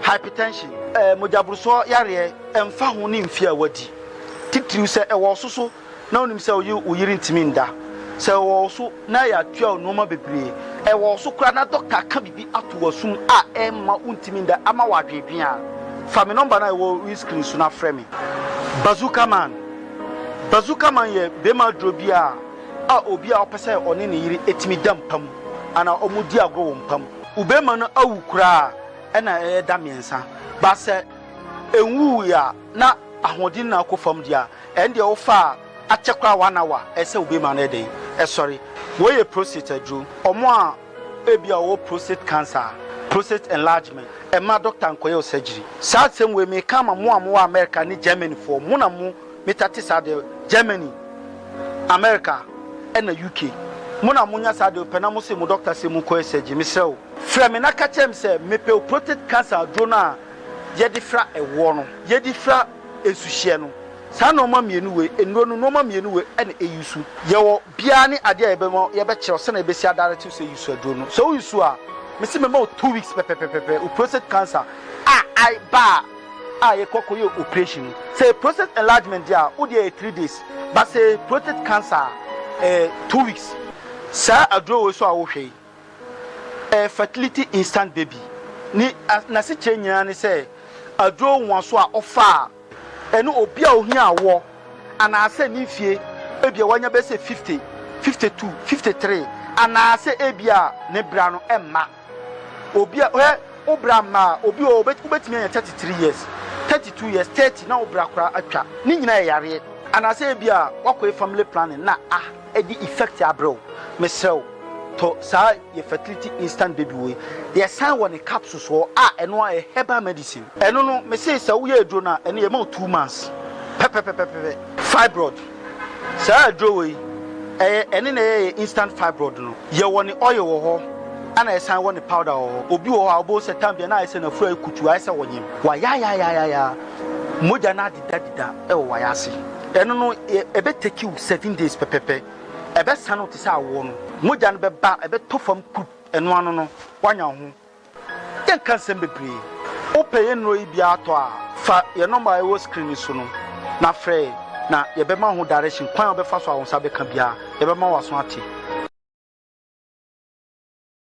hypertension, mogyaborosoɔ yareɛ, ɛmfa ho ne mfeɛ a woadi. Titiriw, sɛ ɛwɔ wo so so na wonim sɛ wo wo yere ntumi nda, sɛ ɛwɔ wo so na yɛatua wo nnoɔma bebree, ɛwɔ wo so koraa na dɔkta aka biribi ato w'asom a ɛmma wontumi nda ama wo adwendwen a, fa me nɔmba no a ɛwɔ wo screen so no frɛ me. Bazooka Man Bazooka Man yɛ barima aduro bi a a obi a ɔpɛ sɛ ɔne ne yere tumi da mpa mu anaa wɔdi agorɔ wɔ mpa mu. Wo barima no awu koraa a, ɛna ɛyɛ da mmiɛnsa. But sɛ ɛnwuui a na ahoɔden no na akɔ fam deɛ a, ɛno deɛ wofa a akyɛ koraa one hour ɛsɛ sɛ wo barima no yɛ dɛn? Ɛsɔre. Wei yɛ prostate aduro. Wɔn a ebia ɔwɔ prostate cancer, prostate enlargement, ɛmma doctor nkɔyɛ wo surgery. Saa asɛm wei meka ama mo a mowɔ America ne Germany foɔ, mo na mo metate saa adeɛ, Germany, America ɛna UK, mo na monya saa adeɛ pɛ na mo se mo doctor se monkɔyɛ surgery, mesrɛ wo, frɛ me na ka kyerɛ me sɛ mepɛ wo prostate cancer aduro no a yɛde fra ɛwoɔ no, yɛde fra nsuhyeɛ no, saa nnoɔma mmienu wei, nnuro no nnoɔma mmienu wei ɛna ɛyusu. Yɛwɔ. Biara ne adeɛ a yɛbɛma yɛbɛkyerɛ wo sɛnea yɛbɛsi adirect wo sɛ use aduro no. Sɛ wo use a, mese mema wo two weeks pɛpɛpɛpɛpɛ, wo prostate cancer a ai ba a a yɛkɔ kɔyɛ operation no. Sɛ ɛyɛ prostate enlargement deɛ a, wo deɛ ɛyɛ three days, but sɛ ɛyɛ prostate cancer a, ɛyɛ two weeks. Saa aduro wei so a wohwɛ yi, ɛyɛ fertility instant baby. Ne n'asekyerɛ nyinaa ne sɛ aduro nwaso a ɔfa a, Ɛne obi a ohia awoɔ anaasɛ ne mfie ebia wanya bɛyɛ sɛ 50, 52, 53 anaasɛ ebia ne bra no mma. Obi a hwɛ wo bra mma a, obi wɔ hɔ wobɛtumi anya 33 years, 32 years, 30 na wo bra koraa atwa. Ne nyinaa yɛ yareɛ. Anaasɛ ebia woakɔyɛ family planning na a ɛde effect abrɛ wo. Mesrɛ wo. Tɔ saa yɛ fertility instant baby wei. Yɛsan wɔ ne capsules wɔ hɔ a ɛno ara yɛ herbal medicine. Ɛno no mese sɛ woyɛ aduro no a ɛno yɛma wo 2 months pɛpɛpɛpɛpɛ. Fibroid, saa aduro wei ɛyɛ ɛne na ɛyɛ yɛ instant fibroid no. Yɛwɔ ne oil wɔ hɔ ɛna yɛsan wɔ ne powder wɔ hɔ. Obi wɔ hɔ a wobɛhu sɛ time biara na ayɛ sɛ n'afuru ayɛ kutuu ayɛ sɛ ɔnyem. Wayaayaayaayaa mogya no adedadeda wɔ wayase. Ɛno no ɛbɛ take you 7 days pɛpɛpɛ. Ɛbɛsane wo te sɛ awoɔ no. Mogya no bɛba, ɛbɛtɔ fam kup, ɛno ano no, woanya wo ho. Yɛnka nsɛm bebree. Wopɛ yɛn nnuro yi biara tɔ a, fa yɛn nɔmba a ɛwɔ screen no so no na frɛ yɛn, na yɛbɛma wo ho direction, kwan a wobɛfa so a wo nsa bɛka biara, yɛbɛma w'aso ate.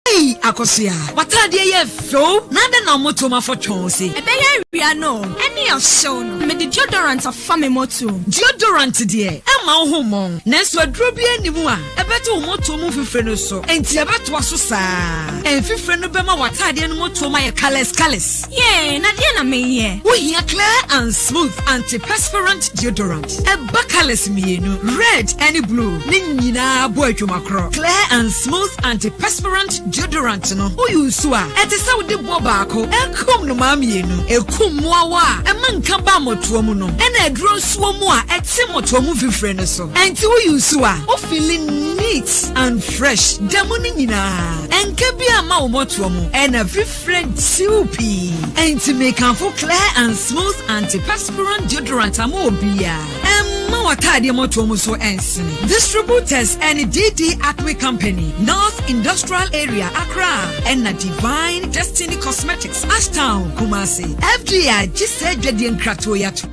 Ei Akosua, w'ataadeɛ yɛ fɛ o, na adɛn na wo motoom afɔ twɔn se? Ɛbɛyɛ awia no o, ɛne ɔhyew no, mede deodorant afa me motoom. Deodorant deɛ, ɛmma wo ho mmɔn, nanso aduro biara nni mu a ɛbɛte wo motoom mfifire no so, enti ɛbɛtoa so saa. Mfifire no bɛma w'ataadeɛ no motoom ayɛ colours colours. Yee, na deɛn na menyɛ? Wohia Clear and Smooth Antiperspirant Deodorant. Ɛba colours mmienu, red ɛne blue, ne nyinaa bɔ adwuma korɔ. Clear and Smooth Antiperspirant Deodorant no, wo use a, ɛte sɛ wode bɔ baako ɛkum nnomaa mmienu. Ɛkum mmoawa a ɛma nka ba mmɔtoa mu no, ɛna aduro nso wɔ mu a ɛte mmɔtoa mu mfifire no so. Ɛnti wo use a, wo feeli neat and fresh da mu no nyinaa. Ɛnka biara mma wo mmɔtoa mu, ɛna fifire. Frɛ nsiw pii. Enti mekamfo Clear and Smooth Antiperspirant Deodorant ama obiara. Ɛmma w'ataadeɛ mmɔtoɔ mu so ɛnsene. Distributors ɛne DD Acme Company, North Industrial Area, Accra, ɛna Divine Destiny Cosmetics, Ashtown, Kumasi. FDA agye saa adwadie nkratoɔ yi atom.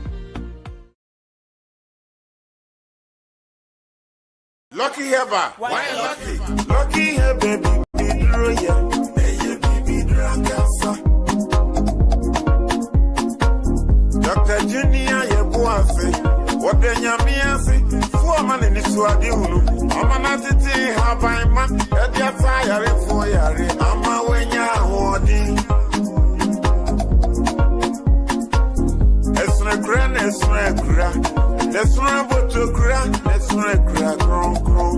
Lucky Heba, why lucky? Lucky Heba, baby, duro yeah. Eye baby drakasa. Dr. Junior ye buase. Wode nyame ase. Fu ama ne nisu ade hunu. Ama na tete haban ma. Edi asa yare fo yare. Ama wenya ahoɔden. Ɛsono akura na ɛsono akura. Ɛsono abotokura na ɛsono akura kronkron.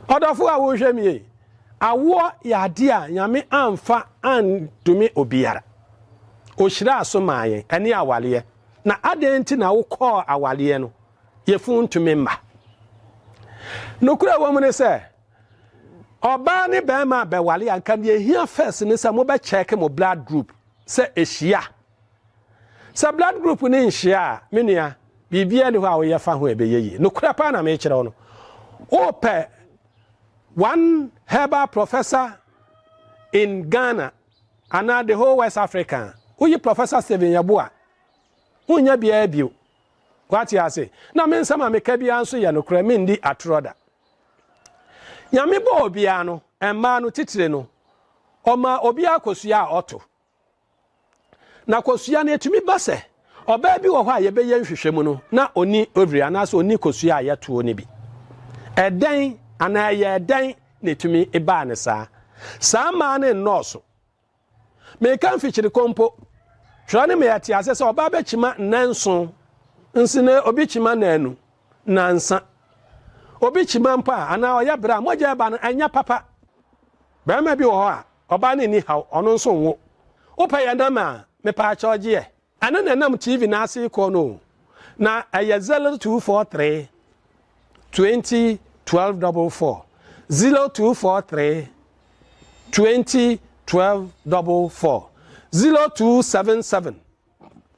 Ɔdɔfo a wohwɛ me yi, awoɔ yɛ adeɛ a Nyame amfa andome obiara. Ɔhyiraa so maa yɛn, ɛne awareɛ. Na adɛn nti na wokɔɔ awareɛ no, yɛfunu ntumi mma? Nokorɛ wɔ mu ne sɛ, Ɔbaa ne bɛɛma bɛware a nka deɛ ɛhia first ne sɛ mobɛ check mo blood group sɛ ɛhyia. Sɛ blood group no nhyia a me nua biribiara nni hɔ a woyɛ fa ho a ɛbɛyɛ yie. Nokorɛ paa na mekyerɛ wo no. Wopɛ one herbal professor in Ghana anaa the whole West Africa a, woyi Professor Stephen Yeboah a, wonnya biara bio. Wate ase? Na me nsɛm a meka biara nso yɛ nokorɛ, menni atorɔ da. Nyame bɔɔ obiara no, mmaa no titire no, ɔmaa obiara kosua a ɔto. Na kosua no ɛtumi ba sɛ ɔbaa bi wɔ hɔ a yɛbɛyɛ nhwehwɛmu no na ɔni ovary anaasɛ ɔni kosua a yɛtoɔ no bi. Ɛdɛn anaa ɛyɛ ɛdɛn na ɛtumi baa no saa? Saa mmaa no nnɔɔso. Meka mfikyirikɔ mpo. Twerɛ no ma yɛte aseɛ sɛ ɔbaa bɛkyima nnanson, nsene obi kyima nnanu, nnansa. Obi kyima mpo a, anaa ɔyɛ berɛ a, mogya ɛba no ɛnyɛ papa. Barima bi wɔ hɔ a, ɔbaa no nni haw, ɔno nso nwo. Wopɛ yɛ nam a, mepaakyɛw gyeɛ. Ɛno na ɛnam TV no ase rekɔ no o. Na ɛyɛ 0243 20 12 44. 0243 20 12 44. 0277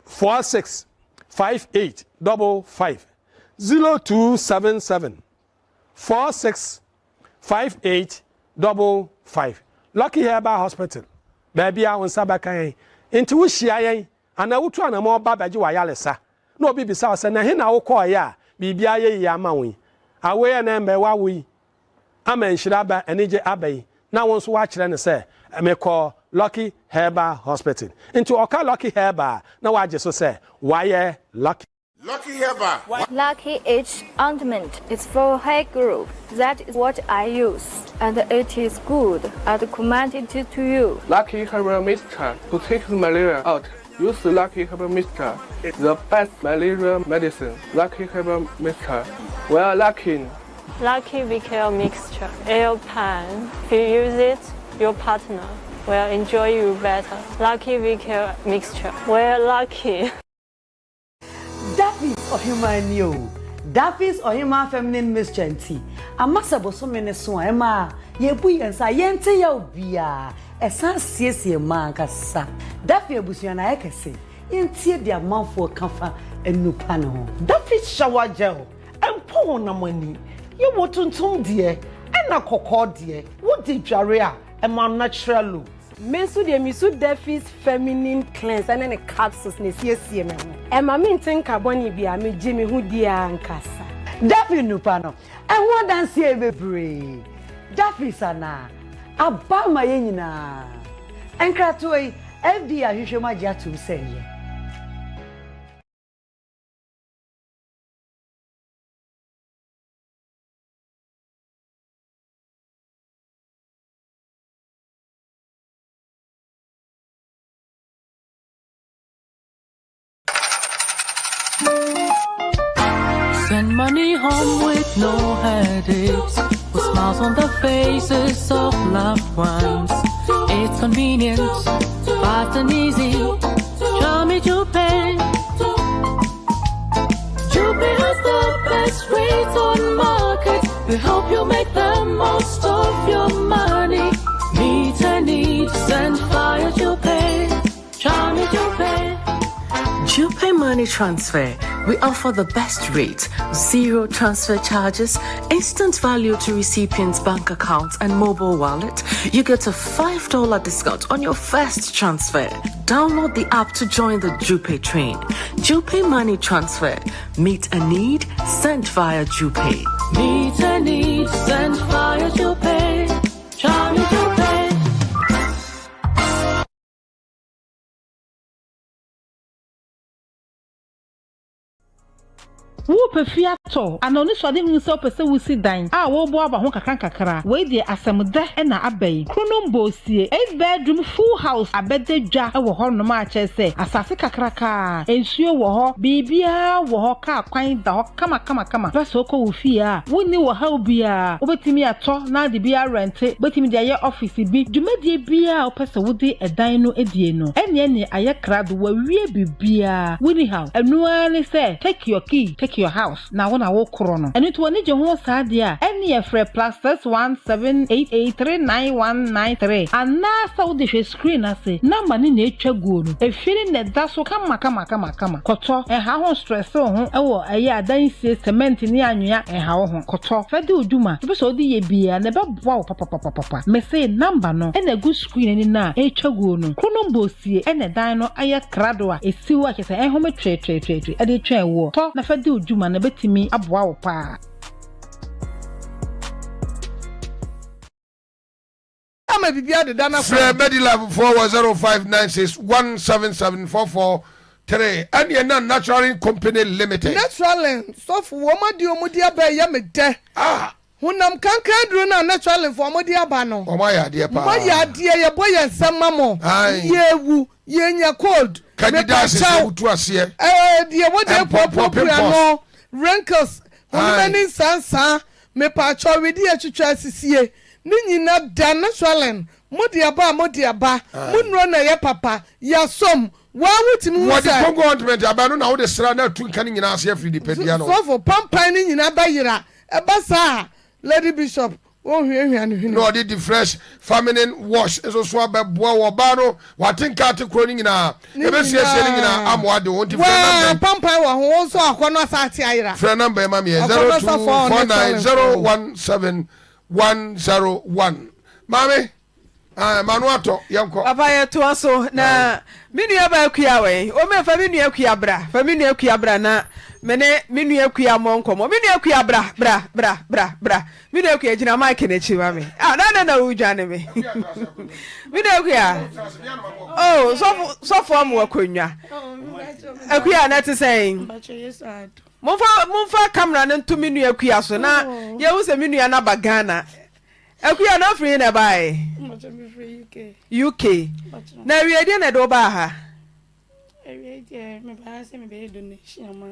46 58 55. 0277 46 58 55. Lucky Herbal Hospital, baabi a wo nsa bɛka yɛn. Nti wohyia yɛn anaa wotu anamɔn ba bɛgye w'ayaresa na obi bisa wo sɛ, na he na wokɔɔeɛ a biribiara ayɛ yie ama wo yi? Awoe a na ɛmmɛn w'awo yi ama nhyira aba, anigye aba yi, na wo nso woakyerɛ no sɛ, mekɔɔ Lucky Herbal Hospital. Nti ɔka Lucky Herbal a, na woagye so sɛ wayɛ lucky. Lucky Herbal. Lucky H ointment is for hair growth. That is what I use, and it is good. I recommend it to you. Lucky Herbal Mixture to take the malaria out. Use Lucky Herbal Mixture, the best malaria medicine. Lucky Herbal Mixture. We are lucky. Lucky VKL mixture, Air Pan. If you use it, your partner will enjoy you better. Lucky VKL mixture. We're lucky. Daffy's Ɔhemaa nie o. Daffy's Ɔhemaa Feminine Mixture nti, ama sɛ bosome no so a, ɛma yɛbu yɛn nsa a, yɛnte yaw biara. Ɛsan siesie mmaa ankasa. Daffy abusua no ayɛ kɛse. Yɛntie deɛ amanfoɔ ka fa nnupa no ho. Daffy's Shower Gel mpo honam ani. Yɛwɔ tuntum deɛ ɛna kɔkɔɔ deɛ. Wode dware a, ɛma natural look. Me nso deɛ me su Daffy's Feminine Cleanse ɛne ne capsules na esiesie me ho. Ɛma me nte nka bɔne biara, me gye me ho di ankasa. Daffy nnupa no, ɛho adanseɛ yɛ bebree. Daffy's anaa? Aba ama yɛn nyinaa. Nkratoɔ yi, FDA ahwehwɛ mu agye atom sɛ ɛyɛ. Send money home with no headaches, with smiles on the faces of loved ones. It's convenient, fast and easy. Try me to pay. Jupe has the best rates on market. We help you make the most of your money. Meet a need, send fire to pay. Try me to pay. Jupe Money Transfer. We offer the best rate, zero transfer charges, instant value to recipients' bank accounts and mobile wallet. You get a $5 discount on your first transfer. Download the app to join the Jupe train. Jupe Money Transfer. Meet a need, send via Jupe. Meet a need, send via Jupe. Try me Jupe. Worepɛ fie atɔ anaa onisoadehunu sɛ wopɛ sɛ wusi dan a woreboaboa ho nkakrankakra? Wei deɛ asɛm dɛ na aba yi. Kronom Bosie eight-bedroom full house abɛda dwa wɔ hɔnom a kyerɛ sɛ asase kakraka, nsuo wɔ hɔ, biribiara wɔ hɔ, kaa kwan da hɔ kamakamakama. Wopɛ sɛ wokɔ wo fie a, wonni ɔhaw biara. Wobɛtumi atɔ na ade bi arɛnte, wobɛtumi de ayɛ ɔfese bi. Dwumadie biara a wopɛ sɛ wode dan no die no, ɛnneɛ neɛ ayɛ krado, wɔawie biribiara, wonni haw. Ɛno ara ne sɛ take your key, take your house na wo na wokorɔ no. Ɛno nti w'ani gye ho saa deɛ a, ɛnneɛ frɛ +6178839193 anaasɛ wode hwɛ screen no ase, number no na ɛtwa guo no. Efie no na ɛda so kama kama kama kama. Kɔtɔ, ɛnha ho nstrɛse wo ho wɔ ɛyɛ adansie, cement ne anwea, ɛnha wo ho. Kɔtɔ, fa di wo dwuma, deɛ wopɛ sɛ wode yɛ biara no ɛbɛboa wo papapapapa. Mese number no na ɛgu screen ani no a ɛretwa guo no. Kronom Bosie na ɛdan no ayɛ krado a ɛsi hɔ a kyerɛ sɛ ɛnhome tweetweetwee de retwɛn woɔ. Tɔ na fa di wo dwuma na ɛbɛtumi aboa wo paa. Ama biribi adeda no Frɛ Medilife foɔ wɔ 0596 177 443 ɛneɛ na Naturalin Company Limited. Naturalin sɔfo wɔn adeɛ wɔn de aba ɛyɛ me dɛ. Ah. Honam kankan aduro no a Naturalin foɔ wɔn de aba no. Wɔn ayɛ adeɛ paa. Mo ayɛ adeɛ yɛ bɔ yɛn nsam ma mo. Aye. Yɛ wu yɛ nya cold. Kadidas sɛ wotu aseɛ. Ɛɛ deɛ wɔde Mpɔmpɔ apuapua pimples. ano wrinkles honam Aye. ani nsansaa mepaakyɛw wedeɛ twitwa asisie Ne nyina da ne swelling mo de aba a mo de aba mo nnuro na ɛyɛ papa yasom waa wo tumi hu Wɔde sɛ. Congo ointment aba ɛno na wode sra na atu nka no nyinaa ase afiri nipadua no ho. Sɔfo pampan no nyina bɛ yera ɛba saa a lady bishop wo hwiahwia ne hwene. Na ɔde Defresh Feminine Wash nso so abɛboa wɔ ɔbaa no wate nka ate korɔ no nyinaa Ne ɛbɛsiesie ne nyinaa nyinaa ama wade wo nti frɛ waa number yi. pampan wɔ ho wo nso akɔnɔ asa ate ayera Frɛ number yi ma me yɛ akɔnɔ sɔfo a ɔne swelling foɔ. 0249017 101 maame ah, ma no atɔ yɛnkɔ. Papa yɛtoa so na me nua baa Akua wɛn ome fa me nua Akua bra fa me nua Akua bra na me ne me nua Akua mmɔ nkɔmmɔ me nua Akua bra bra bra bra bra me nua Akua gyina mic n'akyi ma me ah na na na wodwane me me nua Akua oh sɔfo sɔfo amu akonnwa Akua na te sɛn Momfa momfa camera no nto me nua Akua so na yɛhu sɛ me nua no aba Ghana. Akua na wofiri he na ɛbaeɛ? UK. Na awie deɛ na ɛde wo baa ha? Awie deɛ mebaa sɛ mebɛyɛ donation ama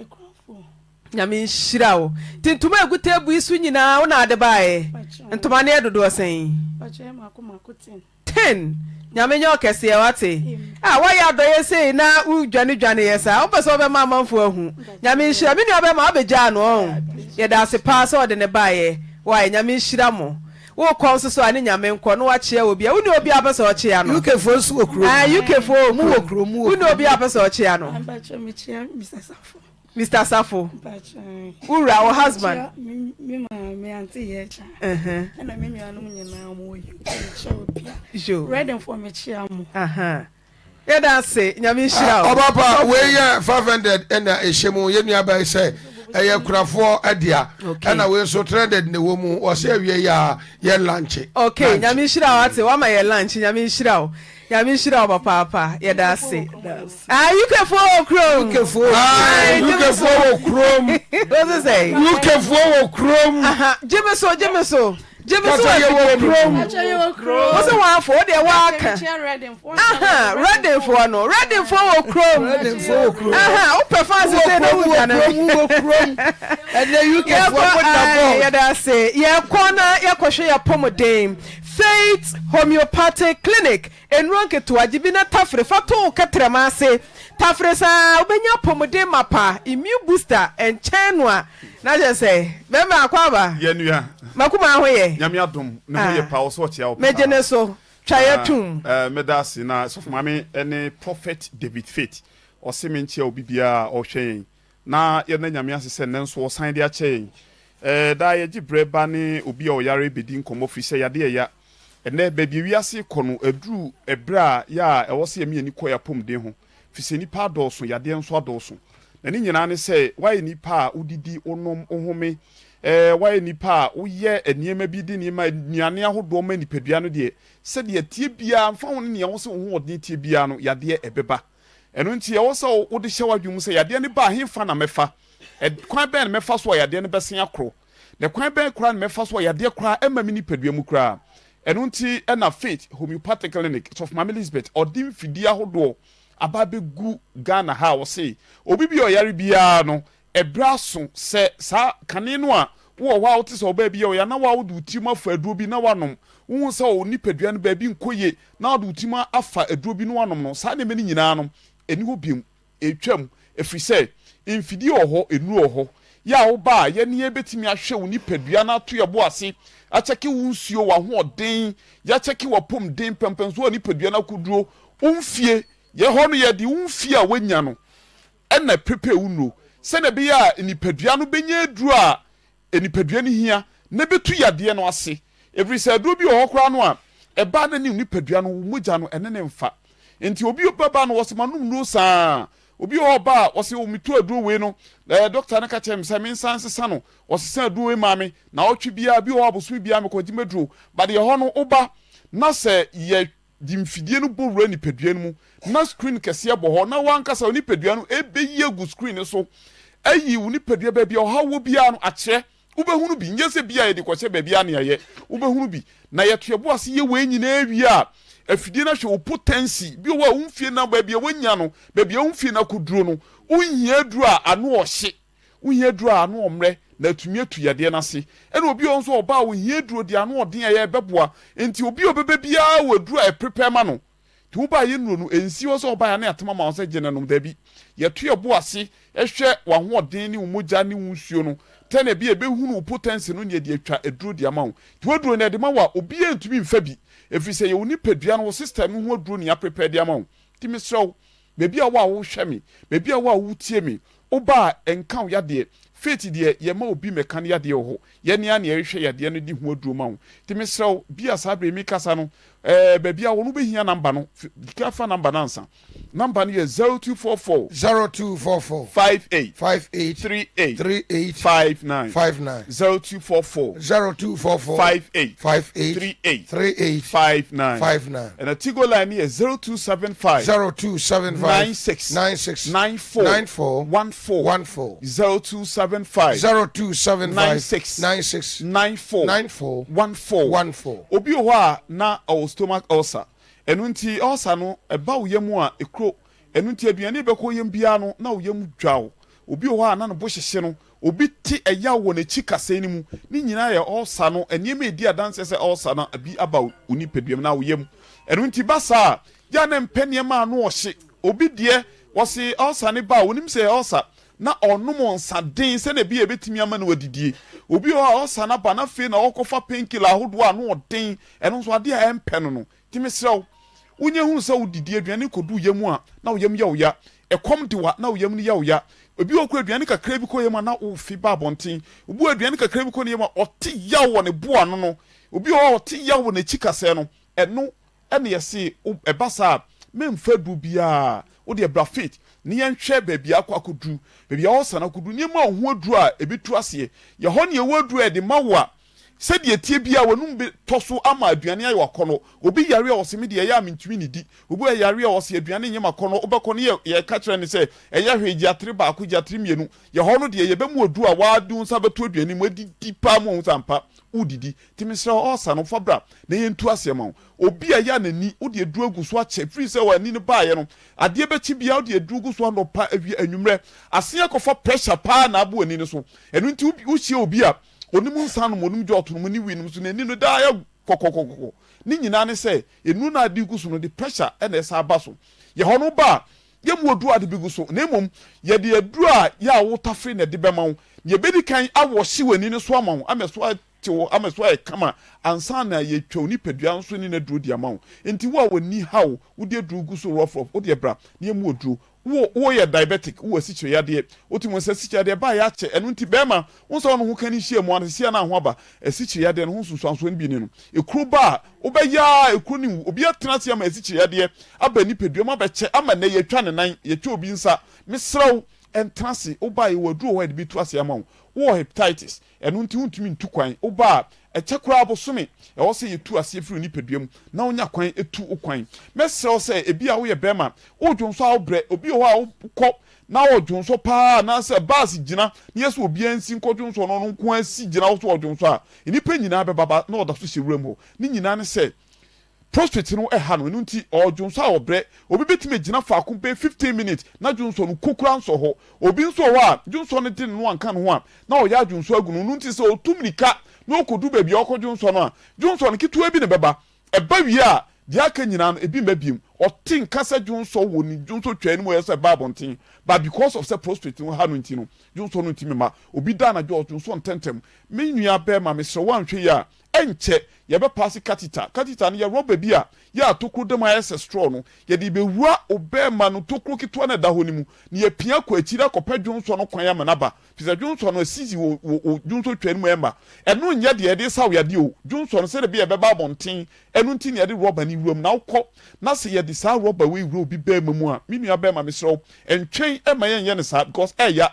akuafoɔ. Nyame nhyira wo. Nti ntoma a egu table yi so nyinaa wo na ade baeɛ? Ntoma no yɛ dodoɔ sɛn? Ten! Nyame nyɛ ɔkɛseɛ wate. Ah woayɛ adɔeɛ sei na wo dwane dwane yɛ saa wopɛ sɛ wobɛma amanfoɔ ahu. Nyame nhyira me nua bɛma wabɛgyaa no ɔn. Yɛda ase paa sɛ ɔde no baeɛ wai Nyame nhyira mo. Wokɔ nso so a ne Nyame nkɔ na wakyea obia. Wonni obia wopɛ sɛ ɔkyea no? UK foɔ nso wɔ kurom. Ah UK foɔ wɔ Mo wɔ kurom, mo wɔ Wonni kurom. obia wopɛ sɛ ɔkyea no? Mpakyɛ mekyea Mr. Safo. Mister Safo, wo wura, wo husband. Me maame ante yɛ kya. Ɛna me nuanom nyinaa wɔn wɔ UK mekyia obia. Yo. Reading for mekyia mo. Yɛda ase, nyame nhyira wo. Ɔba pa, wei yɛ 500 ɛna ɛhyɛ mu, yɛn nua bɛyɛ sɛ ɛyɛ kurafoɔ ɛdea, ɛna wei nso 300 na ɛwɔ mu, wɔsɛ awie yɛ a yɛ lunch. Okay, nyame nhyira wo ate, wama yɛ lunch, nyame nhyira wo. Nyame nhyira wo papaapa yɛda ase. Ah UK foɔ wɔ kurom. UK foɔ wɔ kurom. UK foɔ wɔ kurom. Wọ́n sɛ. UK foɔ wɔ kurom. Gye me so gye me so gye me so wɔ kurom. Wọ́n sɛ wɔn afɔ o deɛ wɔaka. Reading foɔ no Reading foɔ wɔ kurom. Reading foɔ wɔ kurom. Wopɛ fans sɛ na wogya no. Wɔ kurom. Ɛnɛ UK foɔ mo da bɔɔl. Yɛda ase yɛkɔ na yɛkɔhwɛ yɛ pɔmuden. Faith Homeopathic Clinic, Nnuro nketewa, gye bi na tafere fa to wo kɛtrɛma ase. Tafere saa a, wobɛnya apɔmuden mapa, immune booster, nkyɛn no a, na kyerɛ sɛ, bɛrima akɔ aba. Yɛ nua. Makuma ho yɛ. Nyame adom, ne ho yɛ paa, ɔsɛ ɔkyea wo paa. Megye ne so, twa yɛ tom. Ah, meda ase na sɔfo maame ne Prophet David Faith, ɔse menkyea obi biara a ɔhwɛ yɛn. Na yɛda Nyame ase sɛ nnɛ nso ɔsan de akyɛ yɛn. Ɛɛ, daa yɛgye berɛ ba ne obi a ɔyare bɛdi nkɔmmɔ firi sɛ yadeɛ ɛya. Ɛnnɛ, baabi a wiase rekɔ no, aduru ɛberɛ a yɛ a ɛwɔ sɛ yɛma yɛn ani kɔ yɛn apɔmuden ho, firi sɛ nnipa adɔɔso, yadeɛ nso adɔɔso. Na ne nyinaa ne sɛ, woayɛ nipa a wodidi, wonom, wohome, ɛɛ, woayɛ nipa a woyɛ nneɛma bi de nneɛma, nnuane ahodoɔ ma nipadua no deɛ, sɛdeɛ ɛteɛ biara, mfa ho ne nea wo sɛ wo hoɔden teɛ biara no, yadeɛ ɛbɛba. Ɛno nti, ɛwɔ sɛ wode hyɛ w'adwene mu sɛ, 'Yadeɛ no ba a, hefa na mɛfa? Kwan bɛn na mɛfa so a yadeɛ no bɛsen akoro? Na kwan bɛn koraa na mɛfa so a yadeɛ koraa ɛmma me nipadua mu koraa? Ɛno nti na Faith Homeopathic Clinic, Sɔfo Maame Elizabeth, ɔde mfidie ahodoɔ aba abɛgu Ghana ha a ɔse obi bi a ɔyare biara no, ɛberɛ aso sɛ saa kane no a wowɔ hɔ a wote sɛ ɔbaa bi yɛ ɔya na wo a wode wo tirim afa aduro bi na woanom, wohu sɛ wo nipadua no baabi nkɔ yie na wode wo tirim afa aduro bi na woanom no, saa nneɛma no nyinaa no, ɛnni hɔ bio. Ɛretwam, ɛfiri sɛ mfidie wɔ hɔ, nnuro wɔ hɔ. Yɛ a woba a, yɛne yɛn bɛtumi ahwɛ wo nipadua no ato yɛn bo ase, akyɛke wo nsuo, w'ahoɔden, yɛakyɛke w'apɔmuden, pɛmpɛnsoɔ a nipadua no akɔduro, wo mfie. Yɛ hɔ no, yɛde wo mfie a woanya no na ɛprepare wo nnuro, sɛdeɛ ɛbɛyɛ a nipadua no bɛnya aduro a nipadua no hia na ɛbɛtu yadeɛ no ase. Ɛfiri sɛ aduro bi wɔ hɔ koraa no a, ɛba na ne nipadua no, wo mogya no, ɛne no mfa. Nti obi bɛba no, wɔse manom nnuro saa. Obi wɔ hɔ ɔba a, wɔse o metu aduro wei no, ɛɛ dɔkta no ka kyerɛɛ me sɛ mensan nsesa no, ɔsesa aduro wei maa me, naawɔtwe biara, bi wɔ hɔ a bosome biara mekɔgye m'aduro. But deɛ ɛhɔ no, woba na sɛ yɛ de mfidie no bɔ wura nipadua no mu na screen kɛseɛ bɔ hɔ na w'ankasa wo nipadua no ɛbɛyi agu screen no so ayi wo nipadua baabi a ɔhaw wɔ biara no akyerɛ wobɛhunu bi nyɛ sɛ bi a yɛde kɔhyɛ baabi a ne ayɛ wobɛhunu bi na yɛto yɛbo ase yɛ wei nyinaa wie a afidie no ahwɛ wo potency bi wɔ a wo mfie na baabi a woanya no baabi a wo mfie no akɔduro no wonhia aduro a ano ɔhye Wohia aduro a ano ɔmmerɛ na atumi atu yadeɛ no ase. Ɛna obi wɔ hɔ nso ɔba a ɔhia aduro deɛ ano ɔden a ɛyɛ ɛbɛboa. Nti obi a ɔbɛba biara wɔ aduro a ɛprepare ma no. Nti woba a yɛ nnuro no ɛnsi hɔ sɛ ɔbaeɛ a na yɛatem ama wo sɛ gye na nom. Dabi. Yɛto yɛn bo ase hwɛ w'ahoɔden ne wo mogya ne wo nsuo no tɛnea bi a ɛbɛhunu wo potency no na yɛde atwa aduro de ama wo. Nti w'aduro no yɛde ma wo a obiara ntumi mfa bi ɛfiri sɛ ɛyɛ wo nipadua no wo system no ho aduro na yɛaprepare de ama wo. Nti mesrɛ wo Baabi a wo a wohwɛ me, baabi a wo a wotie me, woba a ɛnka wo yadeɛ. Faith deɛ yɛmma obi mmɛka ne yadeɛ wɔ hɔ. Yɛn ara na yɛhwehwɛ yadeɛ no de ho aduro ma wo. Nti mesrɛ wo, bi a saa berɛ yi mekasa no, ɛɛ baabi a wɔ no wobɛhia number no. Di kan fa number no ansa. Number no yɛ 0244. 0244. 58. 58. 38. 38. 59. 59. 0244. 0244. 58. 58. 38. 38. 59. 59. Ɛna Tigo line no yɛ 0275. 0275. 96. 96. 94. 94. 14. 14. 0275. 0275. 96. 96. 94. 94. 14. 14. Obi wɔ hɔ a na ɔwɔ stomach ulcer. Ɛno nti ulcer no ɛba wo yam a ekuro. Ɛno nti aduane a ɛbɛkɔ wo yam biara no na wo yam dwa wo. Obi wɔ hɔ a na ne bo hyehye no. Obi te ɛyaw wɔ n'akyi kasɛɛ no mu. Ne nyinaa yɛ ulcer no nneɛma a ɛdi adanseɛ sɛ ulcer no bi aba wo nipadua mu na wo yam. Ɛno nti ba saa a, yɛ a na mpɛ nneɛma a ano ɔhye. Obi deɛ, wɔse ulcer no ba a, ɔnim sɛ ɛyɛ ulcer, na ɔnom nsa den sɛdeɛ ɛbɛyɛ a ɛbɛtumi ama no adidie. Obi wɔ hɔ a ulcer no aba na afei na ɔrekɔfa painkiller ahodoɔ a ano ɔden, ɛno nso adeɛ a ɛmpɛ no no. Nti mesrɛ wo, wonya hunu sɛ wodidi aduane kɔdu wo yam a, na wo yam yɛ wo ya. Ɛkɔm de wo a, na wo yam no yɛ wo ya. Obi wɔ hɔ koraa aduane kakra bi kɔ yam a, na wofi ba abɔnten. Obi wɔ hɔ aduane kakra bi kɔ ne yam a, ɔte yaw wɔ ne bo ano no. Obi wɔ hɔ a ɔte yaw wɔ n'akyi kasɛɛ no. Ɛno na yɛse ɛba saa a, memfa aduro biara. Wo deɛ bra faith na yɛnhwɛ baabi a akɔ akɔduru, baabi a ɔresane akɔduru, nneɛma a wo ho aduro a ɛbɛtu aseɛ. Yɛ hɔ na yɛwɔ aduro a yɛde ma wo a, Sɛdeɛ ɛteɛ biara, w'anum bɛtɔ so ama aduane ayɛ wo akɔnnɔ. Obi yare a, ɔse, Me deɛ, ɛyɛ a mentumi nnidi. Obi wɔ yare a, ɔse, Aduane nyɛ m'akɔnnɔ. Wobɛkɔ no, yɛka kyerɛ no sɛ, Ɛnyɛ hwee, gye atere baako, gye atere mmienu. Yɛ hɔ no deɛ, yɛbɛma wo aduro a wode wo nsa bɛto aduane mu adidi paa ma wahu sɛ ampa woredidi. Nti mesrɛ wo, ɔɔsa no, fa bra na yɛntu aseɛ ma wo. Obi a ɛyɛ a n'ani, wode aduro agu so akyɛ, firi sɛ w'ani no baeɛ no, adeɛ bɛkye biara wode aduro gu so anɔpa, awia, anwummerɛ. Asen akɔfa pressure paa na abɔ w'ani no so. Ɛno nti wohyia obi a, Onim nsa nom, onim dwɔɔto nom ne wii nom nso n'ani no daa yɛ kɔkɔkɔkɔkɔ. Ne nyinaa ne sɛ nnuru no a ade gu so no de pressure na ɛsan ba so. Yɛ hɔ no ba a, yɛmmu aduru a ade begu so na mmom yɛde aduru a yɛ a wotafere na ɛde bɛma wo. Nea ebedi kan awɔhye w'ani no so ama wo ama ɛso atew ama ɛso ayɛ kama ansa na yɛatwa wo nipadua nso ne n'aduro de ama wo. Enti wo a w'ani haw wode aduru gu so rɔfrɔf wo deɛ bra na yɛmmu aduro. Wo wo yɛ diabetic, wo wɔ asikyire yadeɛ, wote mu sɛ asikyire yadeɛ baeɛ akyɛ, ɛno nti bɛɛma, wo nsa wo ne ho ka ne nhyia mu a, sesia na ho aba, asikyire yadeɛ no ho nsunsuansoɔ no bi ne no, ekuro ba a, wobɛyɛ ara ekuro no nwu, obi atena ase ama asikyire yadeɛ aba nipadua mu abɛkyɛ ama nnɛ yɛtwa ne nan, yɛtwa obi nsa, mesrɛ wo, ntena ase, wo ba a yɛwɔ aduro wɔ hɔ a yɛde bɛtu aseɛ ama wo, wo wɔ hepatitis, Ɛno nti wontumi ntu kwan. Woba a, ɛkyɛ koraa bosome. Ɛwɔ sɛ yɛtu aseɛ firi wo nipadua mu na wonya kwan tu wo kwan. Mɛsrɛ wo sɛ, ebia woyɛ barima, wodwonsɔ a wobrɛ. Obi wɔ hɔ a wokɔ na ɔdwonsɔ pa ara anaasɛ bus gyina na yɛ sɛ obiara nsi nkɔdwonsɔ na ɔno nko ara si gyina hɔ sɛ ɔdwonsɔ a, nnipa nyinaa bɛba ba na ɔda so hyɛ wuram hɔ. Ne nyinaa ne sɛ Prostate no ha no, ɛno nti ɔredwonsɔ a ɔbrɛ. Obi bɛtumi agyina faako bɛyɛ 15 minutes na dwonsɔ no ko koraa nsɔ hɔ. Obi nso wɔ hɔ a, dwonsɔ no de ne no anka ne ho a, na ɔyɛ adwonsɔ agu no. Ɛno nti sɛ ɔtu mmirika na ɔkɔdu baabi a ɔrekɔdwonsɔ no a, dwonsɔ no ketewa bi na ɛbɛba. Ɛba wie a, deɛ aka nyinaa no, ebi mma bio. Ɔte nka sɛ dwonsɔ wɔ ne dwonsɔ twaa no mu a ɛyɛ sɛ ɛba abɔnten, but because of sɛ prostate no ha no nti no, dwonsɔ no ntumi mma. Obi da anadwo a, ɔdwonsɔ ntɛmntɛm. Me nua barima, mesrɛ wo anhwɛ yie a, Ɛnkyɛ, yɛbɛpaase catheter. Catheter no yɛ rɔba bi a yɛ a tokuro da mu ayɛ sɛ straw no. Yɛde rebɛwura wo bɛɛma no tokuro ketewa no a ɛda hɔ no mu, na yɛapia akɔ akyiri akɔpɛ dwonsɔ no kwan ama no aba. Firi sɛ dwonsɔ no asisi wɔ wo wo dwonsɔ twa no mu ɛmma. Ɛno nyɛ deɛ yɛde resa wo yadeɛ o. Dwonsɔ no sɛdeɛ ɛbɛyɛ a ɛbɛba abɔnten, ɛno nti na yɛde rɔba no wura mu. Na wokɔ na sɛ yɛde saa rɔba wei wura obi bɛɛma mu a, me nua bɛɛma mesrɛ wo, ntwɛn mma yɛnyɛ no saa because ɛɛya.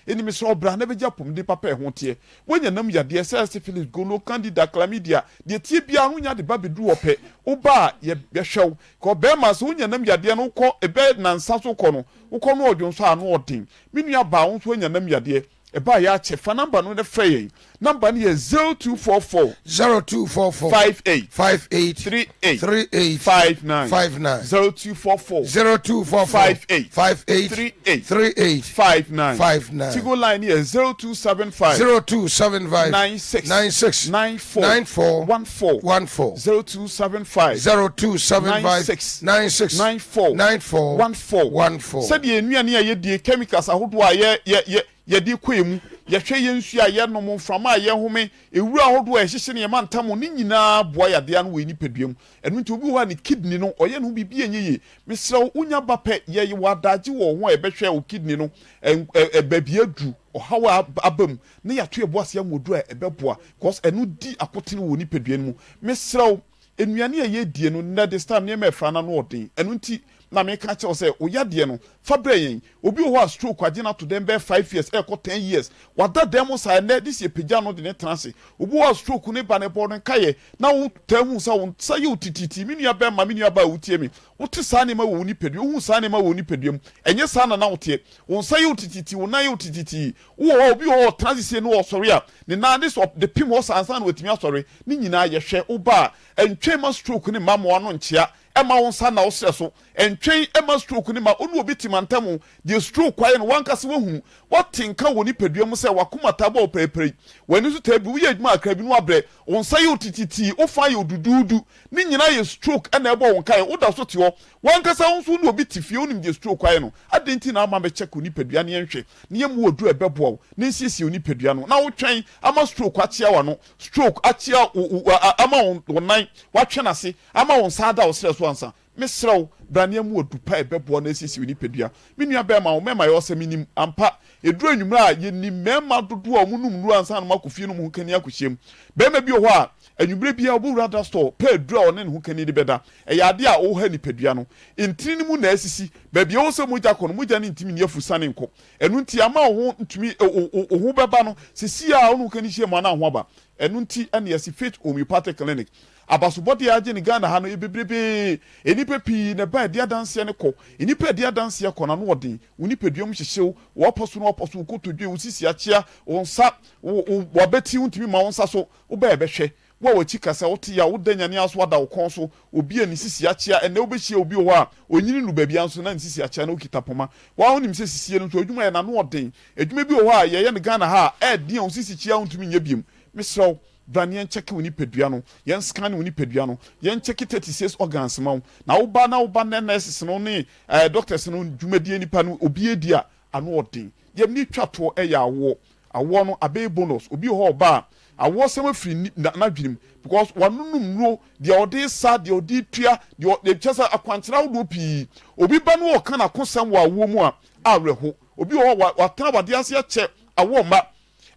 Enti mesrɛ wo bra na bɛgye apɔmuden papa a ɛho teɛ. Woanya nam yadeɛ sɛ syphilis, gono, candida, chlamydia, deɛ ɛteɛ biara no wonya de ba bɛduru hɔ pɛ, woba a yɛbɛhwɛ wo. Kɔ barima sɛ wonya nam yadeɛ no wokɔ ɛbɛ nansa so kɔ no, wokɔ no ɔdwonsɔ a ano ɔden. Me nua baa wo nso woanya nam yadeɛ, ɛbaa yɛ akyɛ, fa number no na frɛ yɛn. Number no yɛ 0244. 0244. 58. 58. 38. 38. 59. 59. 0244. 0244. 58. 58. 38. 38. 59. 59. Tigo line yɛ 0275. 0275. 96. 96. 94. 94. 14. 14. 0275. 0275. 96. 96. 94. 94. 14. 14. Sɛdeɛ nnuane a yɛdie chemicals ahodoɔ a yɛ yɛ yɛ Yɛde kɔ emu, yɛhwɛ yɛn nsuo a yɛnom, mframa a yɛhome, nwura ahodoɔ a ɛhyehye ne yɛn mantam, ne nyinaa boa yadeɛ ano wɔ yɛn nipadua mu. Ɛno nti obi wɔ hɔ a ne kidney no, ɔyɛ ne ho biribi a ɛnyɛ yie. Mesrɛ wo, wonya ba pɛ, yɛ wɔ adagye wɔ wo ho a yɛbɛhwɛ wo kidney no baabi aduru, ɔhaw a aba mu, na yɛato yɛn bo ase ama aduru a ɛbɛboa, because ɛno di akotene wɔ wo nipadua no mu. Mesrɛ wo, Nnuane a yɛdie no nnɛ this time nneɛma a ɛfra no ano ɔden ɛno nti na meka akyerɛ wo sɛ wo yadeɛ no fa brɛ yɛn. Obi wɔ hɔ a stroke agye no ato dɛm bɛyɛ five years ɛrekɔ ten years wada dɛm mu saa ɛnnɛ this year pagya no de no tena ase. Obi wɔ hɔ a stroke no ba no ɛbɔ no nkaeɛ na wo taa hu sɛ wo nsa yɛ wo tititi me nua bɛrima me nua baa a wotie me wote saa nneɛma wɔ wo nipadua wohu saa nneɛma wɔ wo nipadua mu ɛnyɛ saa na na woteɛ wo nsa yɛ wo tititi wo nan yɛ wo tititi Wowɔ hɔ a, obi wɔ hɔ a ɔtena ase sei na ɔsɔre a, ne nan de sɛ ɔde pem hɔ saa ansa na watumi asɔre. Ne nyinaa yɛhwɛ. Wo ba a, ɛntwɛn mma stroke no mma mmoa no nkyea. Mma wo nsa nna wo serɛ so. Ntwɛn mma stroke no mma. Wo ne obi te mantam, deɛ stroke ayɛ no, w'ankasa woahunu. Woate nka wɔ nipadua mu sɛ w'akoma taa bɔ wo paripari, w'ani so taa biri, woyɛ adwuma kakra bi na woabrɛ, wo nsa yɛ wo tititi, wo fa yɛ wo duduudu. Ne nyinaa yɛ stroke na ɛbɔ wo nkaeɛ. Woda so te hɔ. W'ankasa wo nso wo ne obi te fie, wonim deɛ stroke ayɛ no. Adɛn nti na womma bɛkyɛke wo nipadua na yɛnhwɛ na yɛmmu wo aduro a ɛbɛboa wo na nsiesie wo nipadua no na wotwɛn ama stroke akyea w'ano, stroke akyea wo, wo, ama wo nan, woatwe n'ase ama wo nsa ada wo serɛ so ansa? Mesrɛ wo, bra na yɛmmu adu pa a ɛbɛboa na asiesie wo nipadua. Me nua bɛrima, wo mmarima yɛ ɔsɛ, menim. Ampa, ɛduru anwummerɛ a, yɛnim mmarima dodoɔ a wɔnom nnuro ansa na wɔakɔ fie no wɔn ho kani akɔhyiam. Barima bi wɔ hɔ a, anwummerɛ biara ɔbɛwura drugstore pɛ aduro a ɔne ne ho kani de bɛda. Ɛyɛ adeɛ a ɔreha nipadua no. Ntini no mu na asisi. Baabi a ɛwɔ sɛ mogya kɔ no, mogya no ntumi nni afusane nkɔ. Ɛno nti, ama wo ho ntumi, wo ho bɛba no, seesei ara wo ne wo kani hyia mu a na wo ho aba. Ɛno nti na yɛasi Faith Homeopathic Clinic. Abasobɔdeɛ a agye no Ghana ha no yɛ bebrebee. Nnipa pii na ɛba ɛde adanseɛ no kɔ. Nnipa a ɛde adanseɛ kɔ no, ano ɔden. Wo nipadua mu hyehye wo, w'apɔ so na w'apɔ so, wo kotodwe, wo sisi akyea, wo nsa, wo, wo, w'abati, wontumi mma wo nsa so. Woba a ɛbɛhwɛ. Wo a w'akyi kasa, wote yaw, woda nyane ara so ada wo kɔn so. Obi a ne sisi akyea, ɛnnɛ wobɛhyia obi wɔ hɔ a, ɔnyini nnuru baabiara nso na ne sisi akyea na ɔkita poma. Wo ara wonim sɛ sisie no nso adwuma yɛ no ano ɔden. Adwuma bi wɔ hɔ a yɛyɛ no Ghana ha a, ɛyɛ den a wo sisi kyea a wontumi nyɛ biom. Mesrɛ wo, Bra na yɛnkyɛke wo nipadua no, yɛn scan wo nipadua no, yɛnkyɛke 36 organs ma wo. Na wo ba na wo ba nɛ nurses no ne eh, doctors no dwumadie nipa no obi edi a ano ɔden. Deɛ mene twa toɔ ɛyɛ awoɔ. Awoɔ no abɛyɛ bonus. Obi wɔ hɔ ɔba a awoɔ sɛm afiri ni, na, n'adwene mu because wanonom nnuro, deɛ ɔde sa, deɛ ɔde tua, deɛ ɔ, kyɛ sɛ akwankyerɛ ahodoɔ pii. Obi ba no ɔka n'akosɛm wɔ awoɔ mu a awerɛho. Obi wɔ hɔ a watena awadeɛ ase akyɛ awoɔ mma.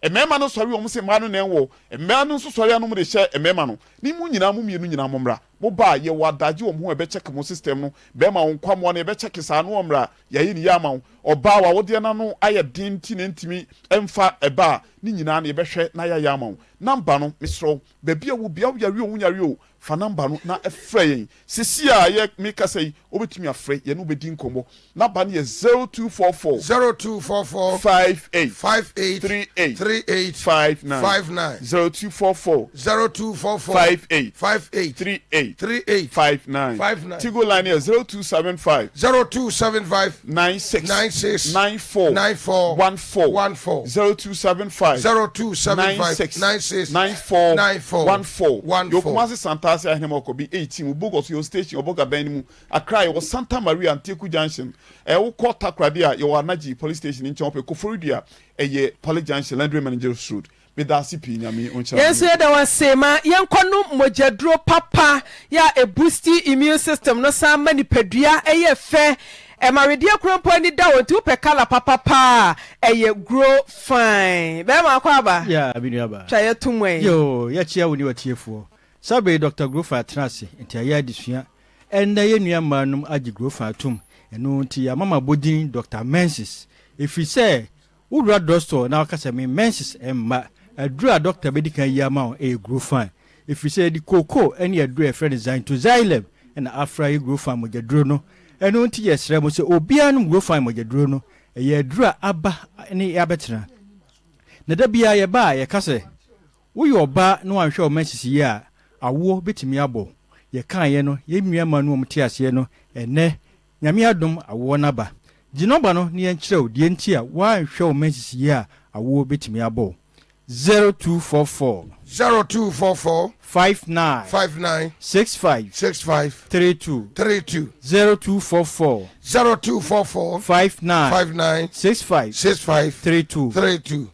Mmarima no sɔre wɔn se mmaa no na ɛnwɔ, mmaa no nso sɔre anom de hyɛ mmarima no. Ne mo nyinaa mo mmienu nyinaa mo mmra. Mo ba a, yɛwɔ adagye wɔ mo ho a ɛbɛkyɛke mo system no. Barima wo nkwamoa no yɛbɛkyɛke saa na wɔmmra, yɛayɛ ne yie ama wo. Ɔbaa w'awodeɛ no ano ayɛ den nti na ɛntumi mfa ɛba a, ne nyinaa no yɛbɛhwɛ na yɛayɛ ama wo. Number no, mesrɛ wo, baabi a wɔ biara woyare o wonyare o, Fa number no na frɛ yɛn sesei a yɛ me kasa yi wobɛtumi afrɛ yɛne wo bɛdi nkɔmmɔ number no yɛ 0244 0244 58 58 38 38 59 59 0244 0244 58 58 38 38 59 59 Tigo line yɛ 0275 0275 96 96 94 94 14 14 0275 0275 96 96 94 94 14 14 Yɛwɔ Kumasi Santase Ahenema Ɔkɔbi 18 wɔ Bogos yɛwɔ station wɔ Boga dan no mu Accra yɛwɔ Santa Maria Antieku Junction Ɛɛ wokɔ Takoradi a yɛwɔ Anaji Police Station nkyɛn wopɛ Koforidua ɛyɛ Police Junction Landry Managers Road Medaase pii Nyame ɔnhyira Yɛn nso mo. yɛda wo ase ma yɛnkɔ nom mogyaduro papa yɛ a ɛbusti immune system no san ma nipadua yɛ fɛ ɛma wedeɛ koro mpo ani da hɔ nti wopɛ colour papa paa a ɛyɛ grow fine bɛɛma akɔ aba Yeah, me nua baa. twa yɛ to mu ɛ. Yoo, yɛkyea wo ne w'atiefoɔ. Saa berɛ yi Dɔkta Grofa atena ase nti ayɛ adesua. Ɛnnɛ yɛn nua mmaa nom agye Grofa atom, ɛno nti yɛama mo abɔdin Dɔkta Menses. Ɛfiri sɛ Wo wura drugstore na waka sɛ me menses mma, aduru a dɔkta bɛdi kan ayi ama wo yɛ Grofan, ɛfiri sɛ yɛde kooko ne aduru a yɛfrɛ no Xanthoxylem na afra yɛ Grofan mogyaduro no. Ɛno nti yɛsrɛ mo sɛ obiara nom Grofan mogyaduro no, ɛyɛ aduru a aba ne abɛtena. Na da biara yɛba a yɛka sɛ Woyɛ ɔbaa na wanhwɛ wo menses yie a, awoɔ bɛtumi abɔ wo. Yɛkaeɛ no, yɛn nua mmaa no a wɔte aseɛ no, ɛnnɛ, Nyame adom, awoɔ no aba. Gye nɔmba no na yɛnkyerɛ wo deɛ nti a woanhwɛ wo menses yie a, awoɔ bɛtumi abɔ wo. 0244. 0244. 59. 59. 65. 65. 32. 32. 0244. 0244. 59. 59. 65. 65. 32. 32.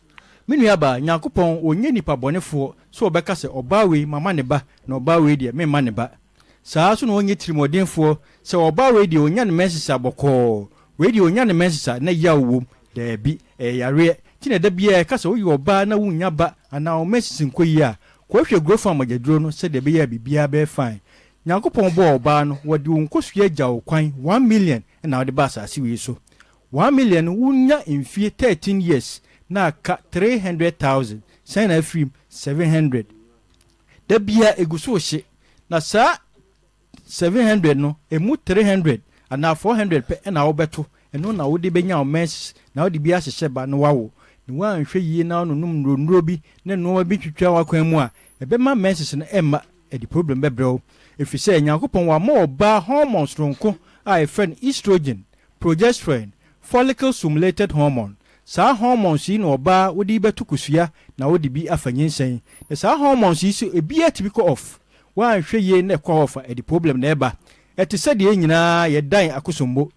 Me nuabaa, Nyankopɔn ɔnyɛ nipa bɔnefoɔ sɛ ɔbɛka sɛ ɔbaa wei mama ne ba na ɔbaa wei deɛ memma ne ba. Saa ara nso na ɔnyɛ tirimuɔdenfoɔ sɛ ɔbaa wei deɛ ɔnya ne mɛnsesa bɔkɔɔ, wei deɛ ɔnya ne mɛnsesa na yaw wom. Daabi, ɛyɛ yareɛ. Nti na da biara yɛka sɛ woyɛ ɔbaa na wonnya ba anaa wo mɛnsese nkɔ yie a, kɔhwɛ Grofan mogyaduro no sɛdeɛ ɛbɛyɛ a biribiara bɛyɛ fine. Nyankopɔn bɔɔ ɔbaa no, wɔde wo nkosua gya wo kwan, 1,000,000 na wode ba asase wei so. 1,000,000 no wo nya mfie 13 years na aka 300,000 sɛn na afiri mu 700 da biaa egu so rehye na saa 700 no emu 300 anaa 400 pɛ na wobɛto ɛno na wode bɛnya wo menses na wode bi ahyehyɛ ba na wawo na woanhwɛ yie na wononom nnuro nnuro bi ne nnoɔma bi twitwa w'akwan mu a ɛbɛma menses no ɛmma. ɛde problem bɛbrɛ wo. Ɛfiri sɛ Nyankopɔn wama ɔbaa hormone soronko a yɛfrɛ no estrogen, progesterone, follicle stimulated hormone. Saa hormones yi na ɔbaa wode bɛto kosua na wode bi afa nyinsɛn. Na saa hormones yi so ebiara tumi kɔ off. Woanhwɛ yie na ɛkɔ off a ɛde problem na ɛba. Ɛte sɛ deɛ yɛn nyinaa yɛdan akosombo.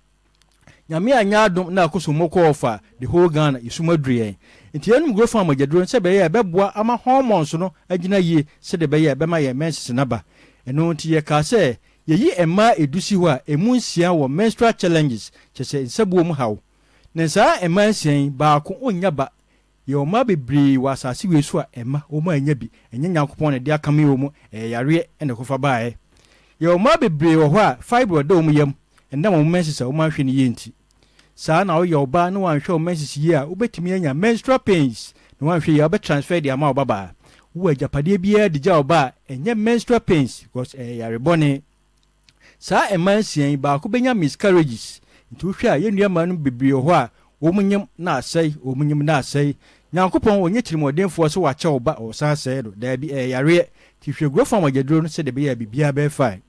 Nyame anyɛ adom na akosombo kɔ off a the whole Ghana yɛsum aduru yɛn. Nti yɛnom growth farm mogyaduro no sɛ ɛbɛyɛ a ɛbɛboa ama hormones no agyina yie sɛdeɛ ɛbɛyɛ a ɛbɛma yɛn menses no aba. Ɛno nti yɛkaa sɛ yɛyi mmaa ɛdu si hɔ a ɛmu nsia wɔ menstrual challenges kyerɛ sɛ nsabuo mu haw. Na saa mmaa nsia yi baako ɔnnya ba Yɛwɔ mmaa bebree wɔ asase wei so a ɛmma wɔn annya bi, ɛnyɛ Nyankopɔn na ɛde akame wɔn, ɛyɛ yareɛ na ɛkɔfa baeɛ. Yɛwɔ mmaa bebree wɔ hɔ a fibroid da wɔn yam, ɛnam wɔn menses a wɔn anhwɛ no yie nti. Saa na woyɛ ɔbaa na wanhwɛ wo menses yie a, wobɛtumi anya menstrual pains, na wanhwɛ yie a wobɛ transfer de ama wo babaa. Wowɔ agyapadeɛ biara de gya wo ba a, ɛnyɛ menstrual pains because ɛyɛ yare bɔne. Saa mmaa nsia yi, baako bɛnya miscarriages. Nti wohwɛ a, yɛn nua mmaa no bebree wɔ hɔ a, wɔn nyem na asɛe, wɔn nyem na asɛe. Nyankopɔn, ɔnyɛ tirimuɔdenfoɔ sɛ wakyɛ wo ba, ɔsan asɛe no. Daabi, ɛyɛ yareɛ. Nti hwɛ growth hormone agyaduro no sɛdeɛ ɛbɛyɛ a biribiara bɛyɛ fine.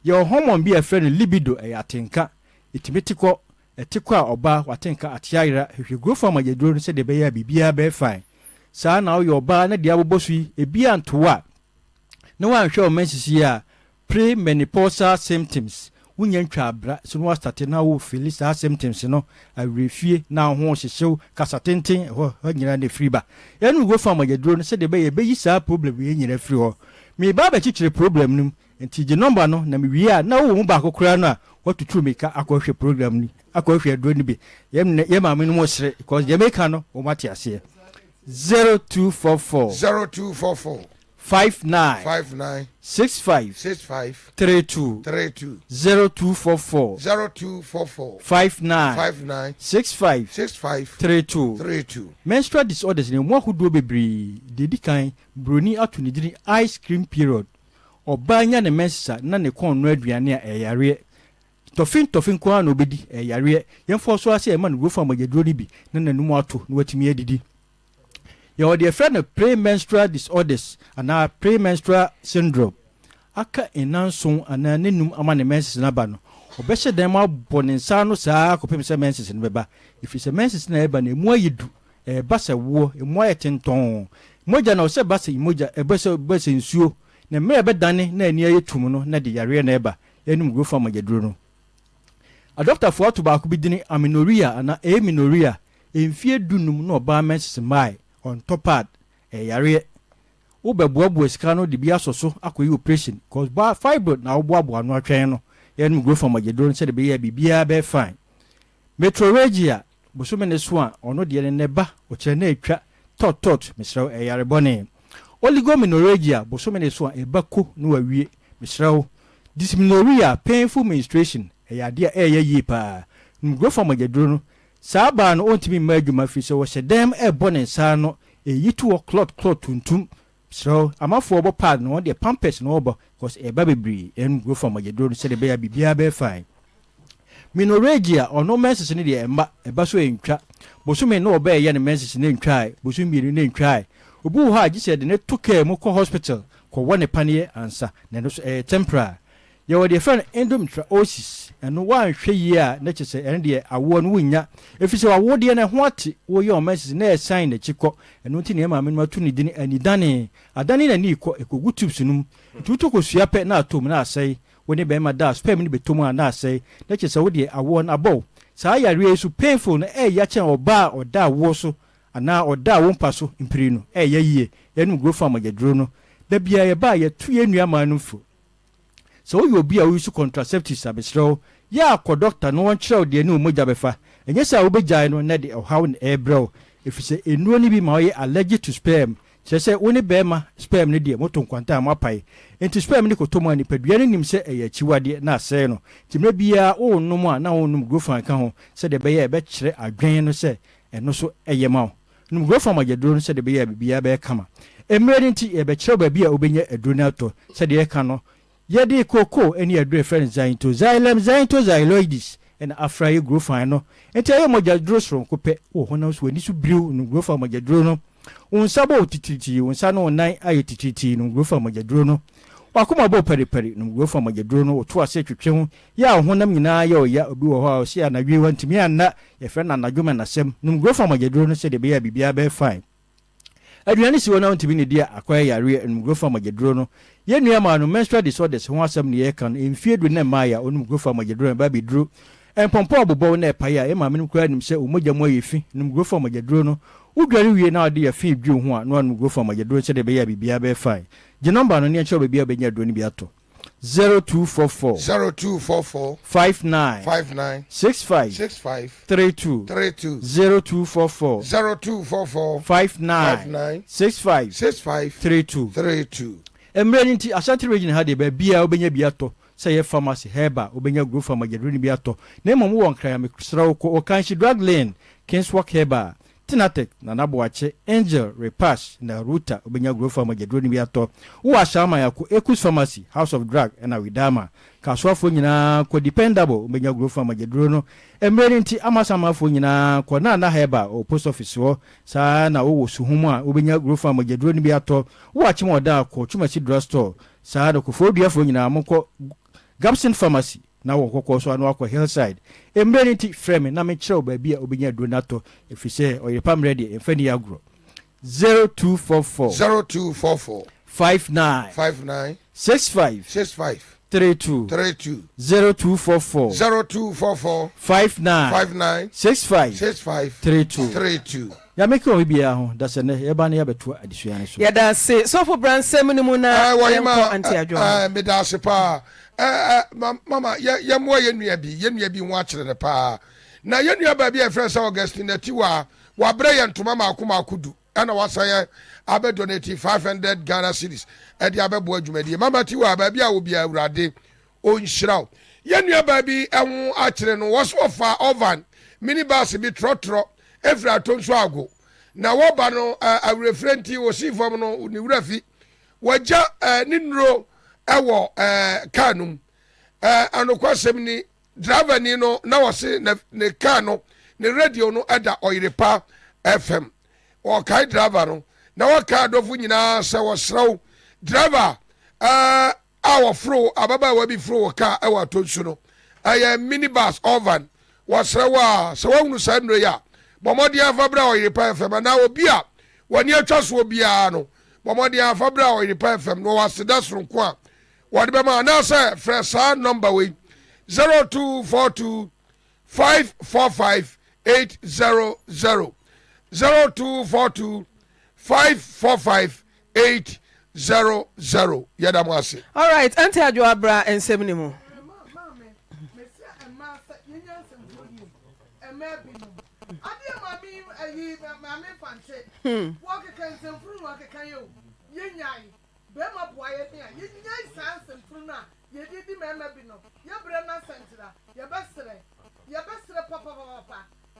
Yɛwɔ hormone bi a yɛfrɛ no libido, ɛyɛ atenka. Ɛtumi te kɔ, ɛte kɔ a ɔbaa, w'atenka ate ayera. Hwehwɛ growth hormone agyaduro no sɛdeɛ ɛbɛyɛ a biribiara bɛyɛ fine. Saa na woyɛ ɔbaa na deɛ abobɔ so yi, ebi anto wo a, na woanhwɛ wo menses yie a, Pre-menopausal symptoms, Wonnya ntwaa bra so na woastate na wo feeli saa symptoms no, awerɛfie na wo ho hyehyew, kasa tenten, ɛhɔ hɔ nyinaa na ɛfiri ba. Yɛnom Gofa mogyaduro no sɛdeɛ ɛbɛyɛ ɛbɛyi saa problem wei nyinaa afiri hɔ. Mereba abɛkyekyere problem no mu, nti gye number no na mewie a na wowɔ mu baako koraa no a woatutu mmirika akɔhwɛ program no, akɔhwɛ aduro no bi. Yɛn yɛn maame nom resere because deɛ meka no wɔn ate aseɛ. 0244. 0244. 59 59 65 65 32 32 0244 0244 59 59 65 65 32 32. Menstrual disorders no ɛmu ahodoɔ bebree. Deɛ ɛdi kan, buroni ato ne dini ice cream period. Ɔbaa nya ne menses a na ne kɔn nnɔ aduane a ɛyɛ yareɛ. Tɔfe ntɔfe nko ara na ɔbɛdi, ɛyɛ yareɛ. Yɛmfa ɔso ara sɛ yɛma no Rofa mogyaduro no bi na n'anum ato na watumi adidi. Yɛwɔ deɛ yɛfrɛ no premenstrual disorders anaa premenstrual syndrome. Aka nnanson anaa nnanum ama ne menses no aba no, ɔbɛhyɛ dan mu abɔ ne nsa ano saa ara kɔpem sɛ menses no bɛba. Ɛfiri sɛ menses no a ɛreba no, ɛmu ayɛ du, ɛreba sɛ woɔ, ɛmu ayɛ tentɔn. Mogya no, ɛwɔ sɛ ɛba sɛ mogya, ɛba sɛ, ɛba sɛ nsuo. Na mmerɛ a ɛbɛdane na ani ayɛ tumm no, na ɛde yareɛ na ɛreba. Yɛnom Grofa mogyaduro no. Adɔkotafoɔ ato baako bi dini amenorrhea anaa amenorrhea. Mfie du num na ɔbaa menses mmae, ɔntɔ pad, ɛyɛ yareɛ. Wo bɛ boa boa sika no de bi asɔ so akɔ yɛ operation cos ba fibroid na wo boa boa ano atwɛn no. Yɛ nom growth hormone aduro no sɛdeɛ ɛbɛyɛ a biribiara bɛyɛ fine. Metrorrhagia, bosome no so a ɔno deɛ ne nɛ ba, ɔkyerɛ na ɛtwa, tɔt tɔt, mesrɛ wo ɛyɛ yare bɔne. Oligomenorrhagia, bosome no so a ɛba ko na wawie, mesrɛ wo. Dysmenorrhea, painful menstruation, ɛyɛ adeɛ a ɛyɛ yie paa. Nom growth hormone aduro no Saa baa no ɔntumi mma adwuma firi sɛ ɔhyɛ dɛm ɛbɔ ne nsa ano ɛyi to hɔ clot clot tuntum mesrɛ wo amafoɔ bɔ pad no wɔn deɛ pampers na wɔbɔ cause ɛba bebree ɛnom guro fam agyaduro no sɛdeɛ ɛbɛyɛ a biribiara bɛyɛ fine Menorrhagia ɔno menses no deɛ ɛmma ɛba so ɛntwa bosome no ɔbɛ ɛyɛ no menses no ɛntwae bosome mmienu no ɛntwae obi wɔ hɔ a gye sɛ yɛde no to kaa mu kɔ hospital kɔwɔ ne paneɛ ansa na ɛno so ɛyɛ temporary Yɛwɔ deɛ yɛfrɛ no endometriosis, ɛno woanhwɛ yie a na kyerɛ sɛ ɛno deɛ awoɔ no wonnya, ɛfiri sɛ w'awodeɛ no ɛho ate, woyɛ wo menses na ɛresan n'akyi kɔ, ɛno nti na yɛn maame nom ato ne dini anidane, adane n'ani rekɔ, ɛkɔgu tubes no mu, nti wotɔ kosua pɛ na atɔ mu na asɛe, wo ne barima da a sperm no bɛtɔ mu a na asɛe, na kyerɛ sɛ wo deɛ awoɔ no abɔ wo. Saa yareɛ yi nso painful no ɛɛya kyɛn ɔbaa a ɔda awoɔ so anaa ɔda wo mpa so mpire no, ɛɛya yie, yɛnom Grofan mogyaduro no da biara yɛba a yɛto yɛn nua maa nom fo. Sɛ woyɛ obi a wo use contraceptives a mesrɛ wo yɛ a kɔ doctor na wɔnkyerɛ wo deɛ ɛne wo mogya bɛfa. Ɛnyɛ sɛ a wobɛgyae no na ɛde ɔhaw na ɛrebrɛ wo ɛfiri sɛ nnuro no bi ma woyɛ allergic to sperm kyerɛ sɛ wo ne barima sperm no deɛ moto nkwanta a moapae enti sperm no kɔtɔ mu a nipadua no nim sɛ ɛyɛ akyiwadeɛ na asɛe no nti mmerɛ biara worenom a na worenom Grofan ka ho sɛdeɛ ɛbɛyɛ a ɛbɛkyerɛ adwene no sɛ ɛno nso ɛyɛ ma wo. Nom Grofan mogyaduro no sɛdeɛ ɛbɛyɛ a biribiara bɛyɛ kama. Mmerɛ no nti, yɛbɛkyerɛ wo baabi a wobɛnya aduro no atɔ. Sɛdeɛ yɛka no, yɛde kookoo ne aduro a yɛfrɛ no Xanthoxylum xanthoxyloides na afra yɛ Grofan no. Enti ɛyɛ mogyaduro soronko pɛ wɔ honam so, w'ani so biriw, nom Grofan mogyaduro no. Wo nsa bɔ wo titiritii, wo nsa ne wo nan ayɛ titiritii, nom Grofan mogyaduro no. W'akoma bɔ paripari, nom Grofa mogyaduro no, woto ase twetwe ho, yɛ a wo honam nyinaa yɛ wo ya, obi wɔ hɔ a ɔse anadwo yi wantumi anna, yɛfrɛ no anadwo manasɛm, nom Grofa mogyaduro no sɛdeɛ ɛbɛyɛ a biribiara bɛyɛ fine. Aduane si hɔ na wontumi nnidi a, akɔyɛ yareɛ, nom Grofa mogyaduro no. Yɛn nua maa no menstrual disorders ho asɛm na yɛreka no, mfie du na mmaeɛ a ɔnom Grofa mogyaduro no ɛba abɛduru. Mpɔmpɔ a ɔbobɔw na ɛpae a, yɛn maamenom koraa nim sɛ wo mogya mu ayɛ fi, nom Grofa mogyaduro no. Wodware wie na wode afi dwiw ho a, na woanom Grofa mogyaduro no sɛdeɛ ɛbɛyɛ a biribiara bɛyɛ fine. Gye nɔmba no na yɛnkyerɛ wo baabi a wobɛnya aduro no bi atɔ. 0244. 0244. 59. 59. 65. 65. 32. 32. 0244. 0244. 59. 59. 65. 65. 32. 32. Mmerɛ no nti, Ashanti Region ha deɛ baabiara wobɛnya bi atɔ, sɛ ɛyɛ pharmacy, herbal, wobɛnya Grofa mogyaduro no bi atɔ. Na mmom wowɔ Nkran a, mesrɛ wo kɔ Okanshi Drug Lane, Kingswalk Herbal, Tinatek, Nana Boakye, Angel, Repash, na Ruta wobɛnya Grofa mogyaduro no bi atɔ. Wowɔ Ashaiman a, kɔ Ekus Pharmacy, House of Drug, ɛna Widama. Kasoafoɔ nyinaa kɔ Dependable wobɛnya Grofa mogyaduro no. Mmerɛ no nti, Amasamanfoɔ nyinaa kɔ Nana Herbal wɔ Post Office hɔ. Saa ara na wowɔ Suhum a, wobɛnya Grofa mogyaduro no bi atɔ. Wowɔ Akyem Ɔda a, kɔ Twumasi Drug Store. Saa ara na Kofoɔduafoɔ nyinaa monkɔ Gabson Pharmacy. Na wɔ kɔkɔɔ so ano akɔ Hillside. Mmerɛ no nti, frɛ me na menkyerɛ wo baabi a wobɛnya aduro no atɔ, ɛfiri sɛ ɔyere pa mmerɛ deɛ, yɛmfa nni agorɔ. 0244. 0244. 59. 59. 65. 65. 32. 32. 0244. 0244. 59. 59. 65. 65. 32. 32. Nyame ka obi biara ho, da sɛ nnɛ yɛba na yɛabɛtoa adesua no so. Yɛda ase sɔfo bra nsɛm no mu na Eh, yɛnkɔ Wɔhema, Auntie eh, Adwoa hɔ. eh, meda ase paa. Eh, eh, ma, mama, yɛ, yɛmmoa yɛn nua bi, yɛn nua bi ho akyere no paa. Na yɛn nua baa bi a yɛfrɛ no sɛ Augustine Atiwa, wabrɛ yɛn ntoma maako maako du, ɛna wasan yɛ abɛ donate 500 Ghana cedis ɛde abɛboa dwumadie. Mama Atiwa, baabi a wɔ biara, Awurade Ɔnhyira wo. Yɛn nuabaa bi ho akyere no, wɔso wɔfaa ovan mini bus bi trɔtrɔ firi Atonsu Ago. Na wɔba no awerɛfirɛ nti wɔsii fam no ne wura fi. Wɔagya ne nnuro wɔ kaa no mu. Anokwasɛm ni, driver ni no na wɔse ne kaa no ne radio no da Ɔyerepa FM. Wɔkae driver no na wɔkae adɔfo nyinaa sɛ wɔsrɛ wo driver a wɔforo ababaawa bi foro wɔ kaa wɔ Atonsu no, ɛyɛ minibus or van. Wɔsrɛ wo a, sɛ woahunu saa nnuro yi a, bɔ mmɔden ara fa bra Ɔyerepa FM anaa obi a w'ani atwa soɔ biara no, bɔ mmɔden ara fa bra Ɔyerepa FM na wɔwɔ aseda soronko a wɔde bɛma anaasɛ frɛ saa nɔmba wei 0242 545 800 0242 545 800 yɛda mo ase. Alright auntie Adwoa bra nsɛm no mu. Hmm.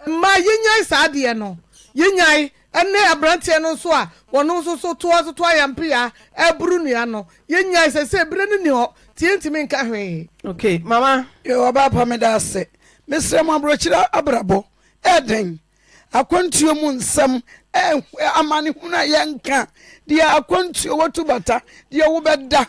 Mma yɛnnyae saa adeɛ no. Yɛnnyae. Ɛne aberanteɛ no nso a wɔno nso so toa so toa yɛn mpea ɛreboro nnua no. Yɛnnyae. Seesei berɛ no nni hɔ nti yɛntumi nka hwee. Okay, mama. Yoo ɔbaa pa meda ase. Mesrɛ mo aburokyire abrabɔ ɛɛden akwantuo mu nsɛm ɛɛ amanehunu a yɛnka deɛ akwantuo watu bata deɛ wobɛda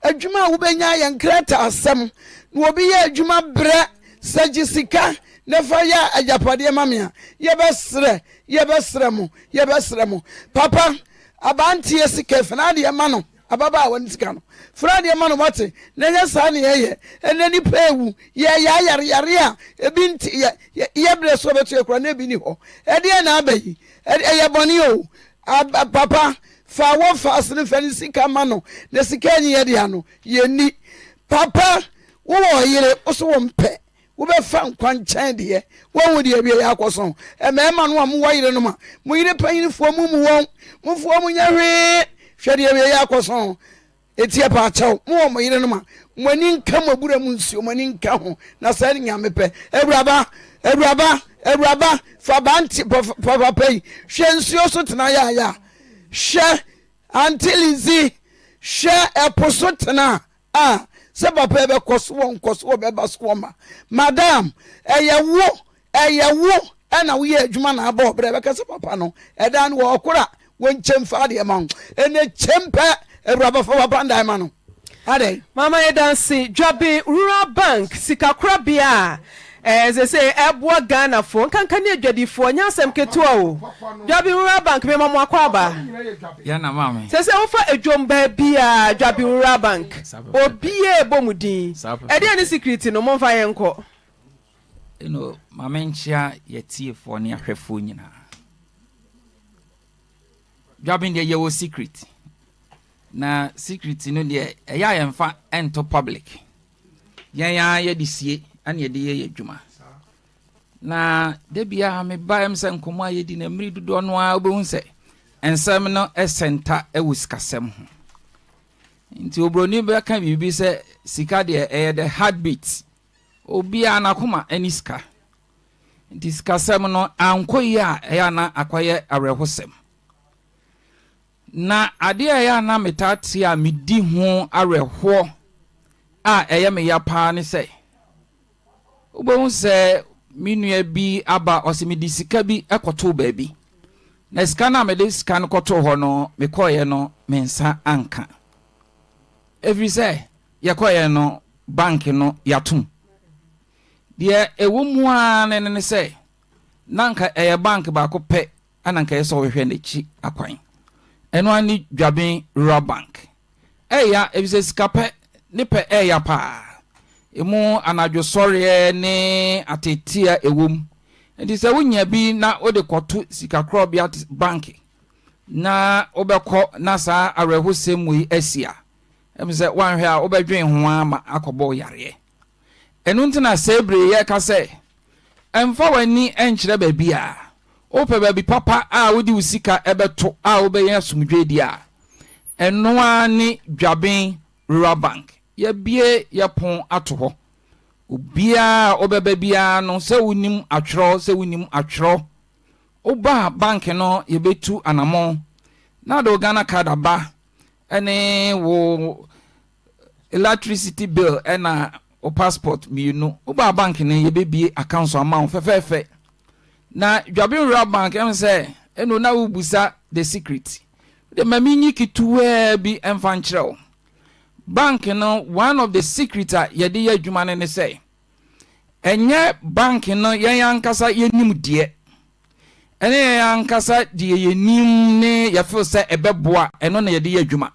Adwuma a wobɛnya ayɛ nkrataasɛm na obi yɛ adwuma brɛ sɛ gye sika na fa yɛ agyapadeɛ ma me a, yɛbɛsrɛ, yɛbɛsrɛ mo, yɛbɛsrɛ mo. Papa, abanteɛ sika, firi adeɛ ma no, ababaawa no sika no, firi adeɛ ma no, wate, na ɛnyɛ saa na yɛyɛ. Ɛnnɛ nnipa rewu, yɛyɛ ayareyare a ebi nte, yɛ, yɛ, yɛ berɛ so ɔbɛto yɛ koraa na ebi nni hɔ. Ɛdeɛn na aba yi? Ɛyɛ bɔne o. Ab, papa, Fa wo faase no fa ne sika ma no na sika nyi yɛ dea no yɛnni. Papa wowɔ ɔyere wo so wo mpɛ wobɛfa nkwankyɛn deɛ woahu deɛ awie yɛ akɔso. Mmarima no a mowɔ yerenom a mo yere panyinifoɔ mo mmu wɔn mofoɔ mo nyɛ hwee hwɛ deɛ awie yɛ akɔso. Enti yɛpaakyɛw, mowɔ mo yerenom a, mo ani nka mo abura mu nsuo, mo ani nka ho, na saa ne Nyame pɛ. Awuraba, awuraba, awuraba, fa bante papa yi, hwɛ nsuo so tena yaaya, hwɛ Auntie Lizzie, hwɛ ɛpo so tena a, sɛ papa yi bɛkɔ so wɔ nkɔ so wɔ bɛba so wɔ ma. Madam, ɛyɛ wo, ɛyɛ wo ɛna woyɛ adwuma na abɔ ɔbrɛ bɛka sɛ papa no ɛdan no wɔ ɔkora wɔnkyɛm fa adeɛ ma wo ɛnɛ kyɛm pɛ awuraba fa papa ndan ma no. Adɛn? Mama yɛdanse Dwaben Rural Bank sikakorabea a ɛɛ sese ɛboa Ghanafoɔ nkanka ne adwadifoɔ nyɛ asɛm ketewa o. Dwaben Rural Bank mema mo akwaaba. Yɛn na maame. Sese wofa edwom baabiara Dwaben Rural Bank obiara ɛbɔ mo din. Ɛdeɛn ne secret no momfa yɛn nkɔ. Eno ma menkyea yɛtiefoɔ ne ahwɛfoɔ nyinaa. Dwaben deɛ yɛwɔ secret. Na secret no deɛ ɛyɛ a yɛmfa nto public. Yɛn ara yɛde sie ɛna yɛde yɛ yɛ adwuma. Na da biara meba ɛm sɛ nkɔmmɔ a yɛdi na mmiri dodoɔ no ara wobɛhu sɛ nsɛm no ɛsɛnta ɛwɔ sikasɛm ho. Nti oburoni bɛka biribi sɛ sika deɛ ɛyɛ the heartbeat. Obiara n'akoma ne sika. Nti sikasɛm no ankɔ yie a ɛyɛ a na akɔyɛ awerɛhosɛm. Na adeɛ a ɛyɛ a na metaa te a medi ho awerɛhoɔ a ɛyɛ me ya paa ne sɛ, wobɛhu sɛ me nua bi aba ɔsɛ mede sika bi kɔtoo baabi. Na sika no a mede sika no kɔtoo hɔ no, mekɔeɛ no me nsa anka. Ɛfiri sɛ yɛkɔeɛ no bank no yɛatom. Deɛ ɛwɔ mu ara ne ne sɛ, na anka ɛyɛ bank baako pɛ na anka ɛyɛ sɛ ɔhwehwɛ n'akyi akwan. Ɛno ara ne Dwaben Rural Bank. Ɛya efisɛ sika pɛ ne pɛ ɛya paa. Emu anadwo sɔreɛ ne ateetee a ɛwɔ mu. Nti sɛ wonya bi na wode kɔto sikakorɔbea te bank na wobɛkɔ na saa awerɛhosɛm wei asi a, ɛm sɛ woanhwɛ a wobɛdwen ho ara ma akɔbɔ wo yareɛ. Ɛno nti na sɛɛ bere yi yɛreka sɛ, Mfa w'ani nkyerɛ baabiara. Wopɛ baabi papa a wode wo sika bɛto a wobɛnya asomdwoe di a, ɛno ara ne Dwaben Rural Bank. Yɛabue yɛn pon ato hɔ. Obiara a wobɛba biara no, sɛ wunim atwerɛ sɛ wunnim atwerɛ, woba a bank no yɛbɛtu anammɔn na wode wo Ghana card aba ne wo Electricity bill ɛna wo passport mienu. Wo baa bank no yɛbɛbie accounts ama wo fɛfɛɛfɛ. Na Dwaben Rural Bank ɛhu sɛ ɛno na wobusa the secret. Wode ma menyi ketewaa bi ɛmfa nkyerɛ wo. Bank no one of the secret a yɛde yɛ adwuma no ne sɛ ɛnyɛ bank no yɛn ankasa yɛnim deɛ ɛne yɛn ankasa deɛ yɛnim ne yɛfeel sɛ ɛbɛboa ɛno na yɛde yɛ adwuma.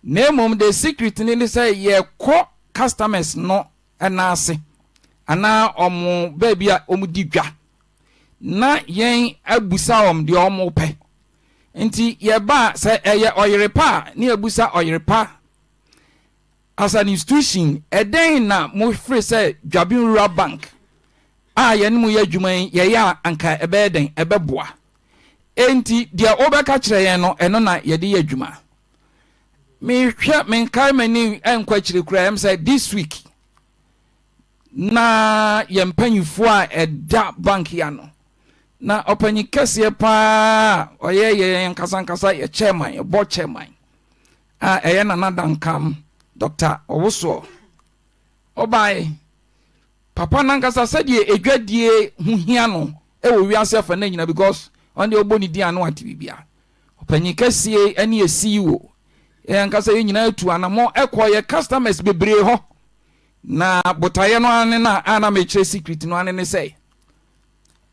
Na mmom the secret no ne sɛ yɛkɔ customers no nan ase anaa wɔn baabi a wɔdi dwa na yɛn abusa wɔn deɛ wɔn pɛ. Nti yɛba a sɛ ɛyɛ ɔyere pa a ne yɛbusa ɔyere pa as an institution ɛdɛn na mofiri sɛ Dwabin Rural Bank a yɛne mo yɛ adwuma yi yɛyɛ a anka ɛbɛyɛ dɛn ɛbɛboa. Enti deɛ wobɛka kyerɛ yɛn no, ɛno na yɛde yɛ adwuma. Mehwɛ, menkae m'ani nkɔ akyire koraa, ɛm sɛ this week na yɛn mpanyinfoɔ a ɛda bank yi ano, na ɔpanyin kɛseɛ paa a ɔyɛ yɛn ankasa ankasa yɛ chairman, yɛbɔ chairman a ɛyɛ Nana Dankam, Dr. Ɔwosoɔ, ɔbae. Papa no ankasa sɛdeɛ adwadie ho hia no wɔ wiase afa no nyina because ɔno deɛ ɔbɔ ne din a na wate biribia. Ɔpanyin kɛseɛ ɛne yɛ CEO yɛn ankasa yɛn nyinaa tu anamɔ ɛkɔ yɛ customers bebree hɔ na botaeɛ no ara ne na a na mekyerɛ secret no ara ne sɛ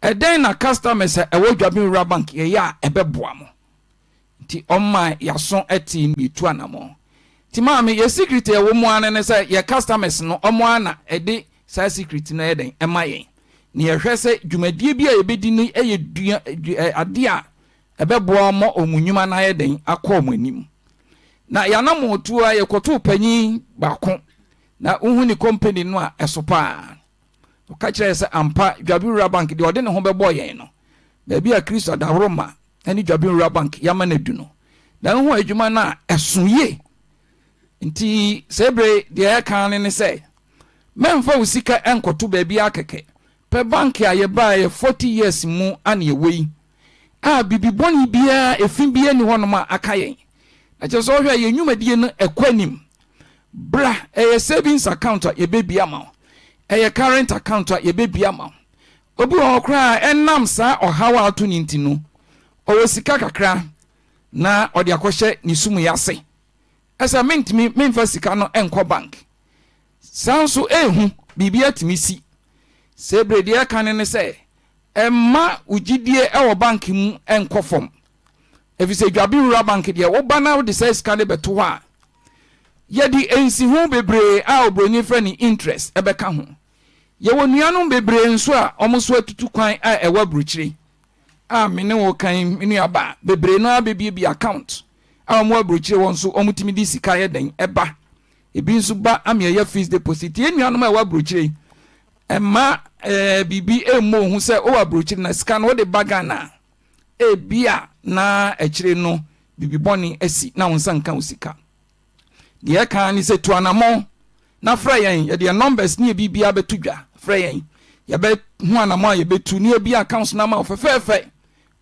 ɛdɛn na customers a ɛwɔ Dwabin Rural Bank yɛyɛ a ɛbɛboa mo. Nti ɔma yaso tee no yɛtu anamɔn. Nti maame yɛ secret a ɛwɔ mu ara ne sɛ yɛ customers no ɔmo ara na ɛde saa secret no yɛ dɛn ɛma yɛn. Na yɛhwɛ sɛ dwumadie bi a yɛbɛdi no yɛ dua adeɛ a ɛbɛboa ɔmo ɔmo nnwuma no ayɛ dɛn akɔ ɔmo anim. Na yɛanamɔn tuo a yɛkɔtoo panyin baako na wohu ne company no a ɛso paa. Ɔka kyerɛɛ sɛ ampa Dwabi Rural Bank deɛ ɔde ne ho bɛbɔɔ yɛn no baabi a Kristo adahoro ma ne Dwabin Rural Bank yɛama no adu no, na ɛho adwuma no a ɛso yie. Nti sɛ bere deɛ ɛka ne ne sɛ mɛmfa wo sika nkɔto baabi a kɛkɛ. Pɛ bank a yɛbaa yɛ 40 years mu ana ɛwɔ yi a bibi bɔne biara efi biara ni hɔnom a aka yɛn. Na kyerɛ sɛ ɔhwɛ yɛn nnwumadie no ɛkɔ anim. Bra ɛyɛ savings account a yɛbɛbia ama wo. Ɛyɛ current account a yɛbɛbia ama wo. Obi wɔ hɔ koraa a, ɛnam saa ɔhaw a ato no nti no, ɔwɔ sika kakra na ɔde akɔhyɛ ne sumii ase. Ɛsɛ mentumi memfa sika no nkɔ bank. Saa nso ehu, biribi atumi si. Sɛ bere deɛ ɛka no ne sɛ, mma wo gyidie wɔ bank mu nkɔ fam. Ɛfiri sɛ Dwabe Rural Bank deɛ, woba na wode saa sika no bɛto hɔ a, yɛde nsiho bebree a oburoni frɛ no interest bɛka ho. Yɛwɔ nuanom bebree nso a wɔn nso atutu kwan a ɛwɔ aburokyire a me ne wo kan yi, me nuabaa, bebree no ara bɛbiebie account a wɔn wɔ aburokyire hɔ nso wɔtumi de sika yɛ dɛn ɛba. Ebi nso ba ama yɛyɛ fixed deposit. Yɛn nuanom a ɛwɔ aburokyire yi, ɛma ɛɛ biribi ɛmmɔ ohun sɛ wowɔ aburokyire na sika no wode ba Ghana a, ebia na akyire no biribi bɔne asi na wo nsa nka wo sika. Deɛ ɛka ne sɛ tu anammɔn na frɛ yɛn, yɛde yɛn numbers ne yɛ biribiara bɛto dwa. Frɛ yɛn, yɛbɛhu anammɔn a yɛbɛtu ne yɛbi accounts no ama wo fɛfɛɛfɛ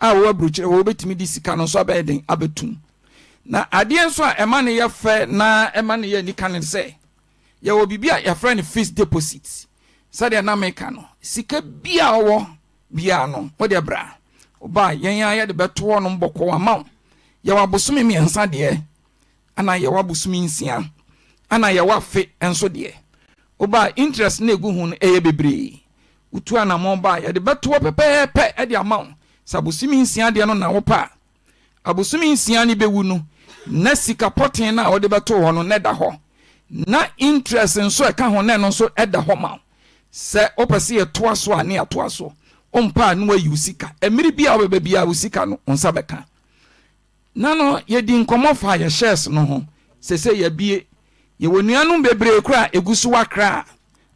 a wɔwɔ aburokyire hɔ wobɛtumi de sika no nso abɛyɛ den abɛtum. Na adeɛ nso a ɛma no yɛ fɛ na ɛma no yɛ anika ne sɛ yɛwɔ biribi a yɛfrɛ no fixed deposit. Sɛdeɛ na meka no, sika bi a ɔwɔ biara no, wode bra. Woba a, yɛn ara yɛde bɛto hɔnom bɔkɔɔ ama wo. Yɛwɔ abosome mmiɛnsa deɛ, ɛna yɛwɔ abosome nsia, ɛna yɛwɔ afe nso deɛ. Woba a, interest no a ɛgu ho no, ɛyɛ bebree. Wotu anammɔn ba a, yɛde bɛto hɔ pɛpɛɛpɛ de ama wo. Sɛ abosome nsia deɛ no na wopɛ a, Abosome nsia no bɛwu no, na sika pɔtee no a wode bɛtoo hɔ no, na ɛda hɔ. Na interest nso a ɛka ho no, ɛno nso ɛda hɔ ma wo. Sɛ wopɛ sɛ yɛtoa so a, ne yɛatoa so. Wompɛ a, na woayi wo sika. Mmere bi a wobɛba biara, wo sika no, wo nsa bɛka. Na no, yɛdi nkɔmmɔ faa yɛn shares no ho. Seesei yɛabue. Yɛwɔ nuanom bebree koraa a ɛgu so wɔ Accra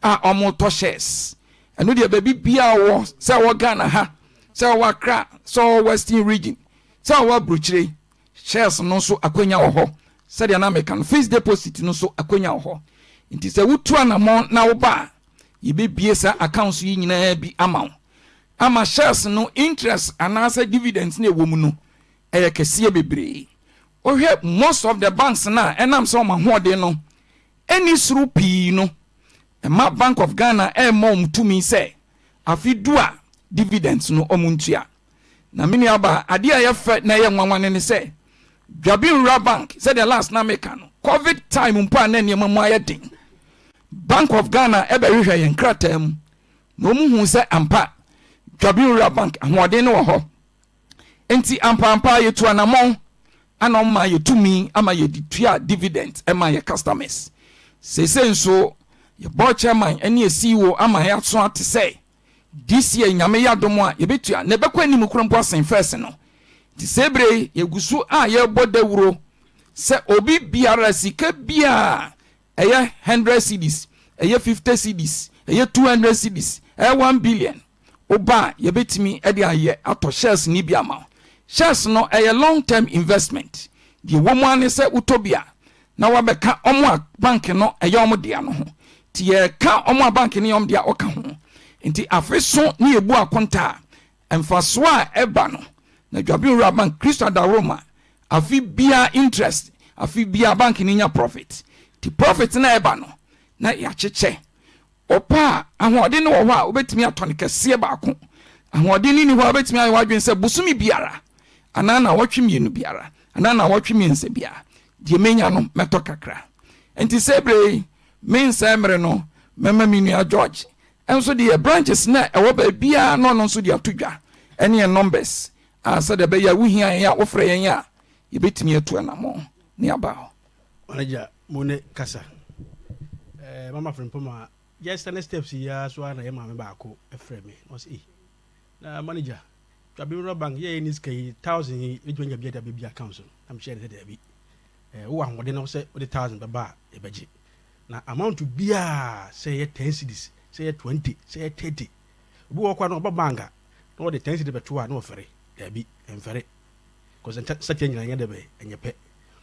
a wɔretɔ shares. Ɛno deɛ baabi biara wɔ, sɛ ɛwɔ Ghana ha, sɛ ɔwɔ Accra, sɛ ɔwɔ Western Region, sɛ ɔwɔ aburokyire, shares no nso akwanya wɔ hɔ. Sɛdeɛ na meka no, fixed deposit no nso akwanya wɔ hɔ. Nti sɛ wotu anamɔn na woba a, yɛbɛbie saa accounts yi nyinaa bi ama wo. Ama shares no interest anaasɛ dividends no ɛwɔ mu no, ɛyɛ kɛseɛ bebree. Wohwɛ most of the banks no a, ɛnam sɛ wɔn ahoɔden no ɛnni soro pii no, ɛma Bank of Ghana ɛrema wɔn tumi sɛ afe du a dividends no wɔn ntua. Na me nua baa, adeɛ a ɛyɛ fɛ na ɛyɛ nwanwa no ne sɛ, Dwabi Rural Bank, sɛdeɛ last na meka no, covid time mpo a na nneɛma mu ayɛ den, Bank of Ghana ɛbɛhwehwɛ yɛn krataa mu na wɔn huu sɛ ampa Dwabi Rural Bank ahoɔden no wɔ hɔ. Enti ampaampa yɛtu anamɔn ana ɔma yɛ tumi ama yɛde tua dividend ma yɛ customers. Seesei nso yɛ board chairman ne yɛ CEO ama yɛaso ate sɛ this year Nyame yɛ adom a yɛbɛtua na ɛbɛkɔ anim koraa mpo asen first no. Nti saa berɛ yi yɛgu so a yɛrebɔ dawuro sɛ obi biara sika biara ɛyɛ hundred cedis, ɛyɛ 50 cedis, ɛyɛ 200 cedis, ɛyɛ 1 billion Woba a, yɛbɛtumi de ayɛ atɔ shares no bi ama wo. Shares no, ɛyɛ long term investment. Deɛ ɛwɔ mu ara ne sɛ wotɔ bi a, na woabɛka wɔn a bank no ɛyɛ wɔn dea no ho. Nti yɛreka wɔn a bank no yɛ wɔn dea a, woka ho. Nti afe so ne yɛbu akonta a, mfasoɔ a ɛba no, na Dwaben Rural Bank, Kristo adaworoma, afe biara interest, afe biara bank no nya profit. Nti profit no a ɛba no, na yɛakyekyɛ. Wopɛ a, ahoɔden no wɔ hɔ a wobɛtumi atɔ no kɛseɛ baako. Ahoɔden no nni hɔ a wobɛtumi ayɛ w'adwene sɛ bosome biara anaa nnawɔtwe mmienu biara anaa nnawɔtwe mmiɛnsa biara, deɛ mɛnya no mɛtɔ kakra. Nti sɛ berɛ yi mensɛe mmere no, mɛma me nua George nso de yɛ branches no a ɛwɔ baabiara na ɔno nso de ato dwa ɛne yɛn numbers a sɛdeɛ ɛbɛyɛ a wohia yɛn a wofrɛ yɛn a yɛbɛtumi atu anammɔn ne aba hɔ. Manager mo ne kasa. Eh, mama Frimpong just ne steps yi ara so ara na yɛ maame baako frɛ me. Na ɔsɛ, eh, na manager, Twabi Rural Bank yɛ ne sika yi thousand yi ebetumi anya bi de abɛbi account so. Na mehyɛ ne sɛ daabi. Eh, wowɔ ahoɔden na sɛ wode thousand bɛba a yɛbɛgye. Na amount biara sɛ ɛyɛ ten cedis, sɛ ɛyɛ 20, sɛ ɛyɛ 30. Obi wɔ hɔ koraa na ɔba bank a na ɔde ten cedis bɛto a na ɔfɛre. Daabi, ɛmfɛre. Cause nsateaa nyinaa nyɛ dɛ bɛ, ɛnyɛ pɛ.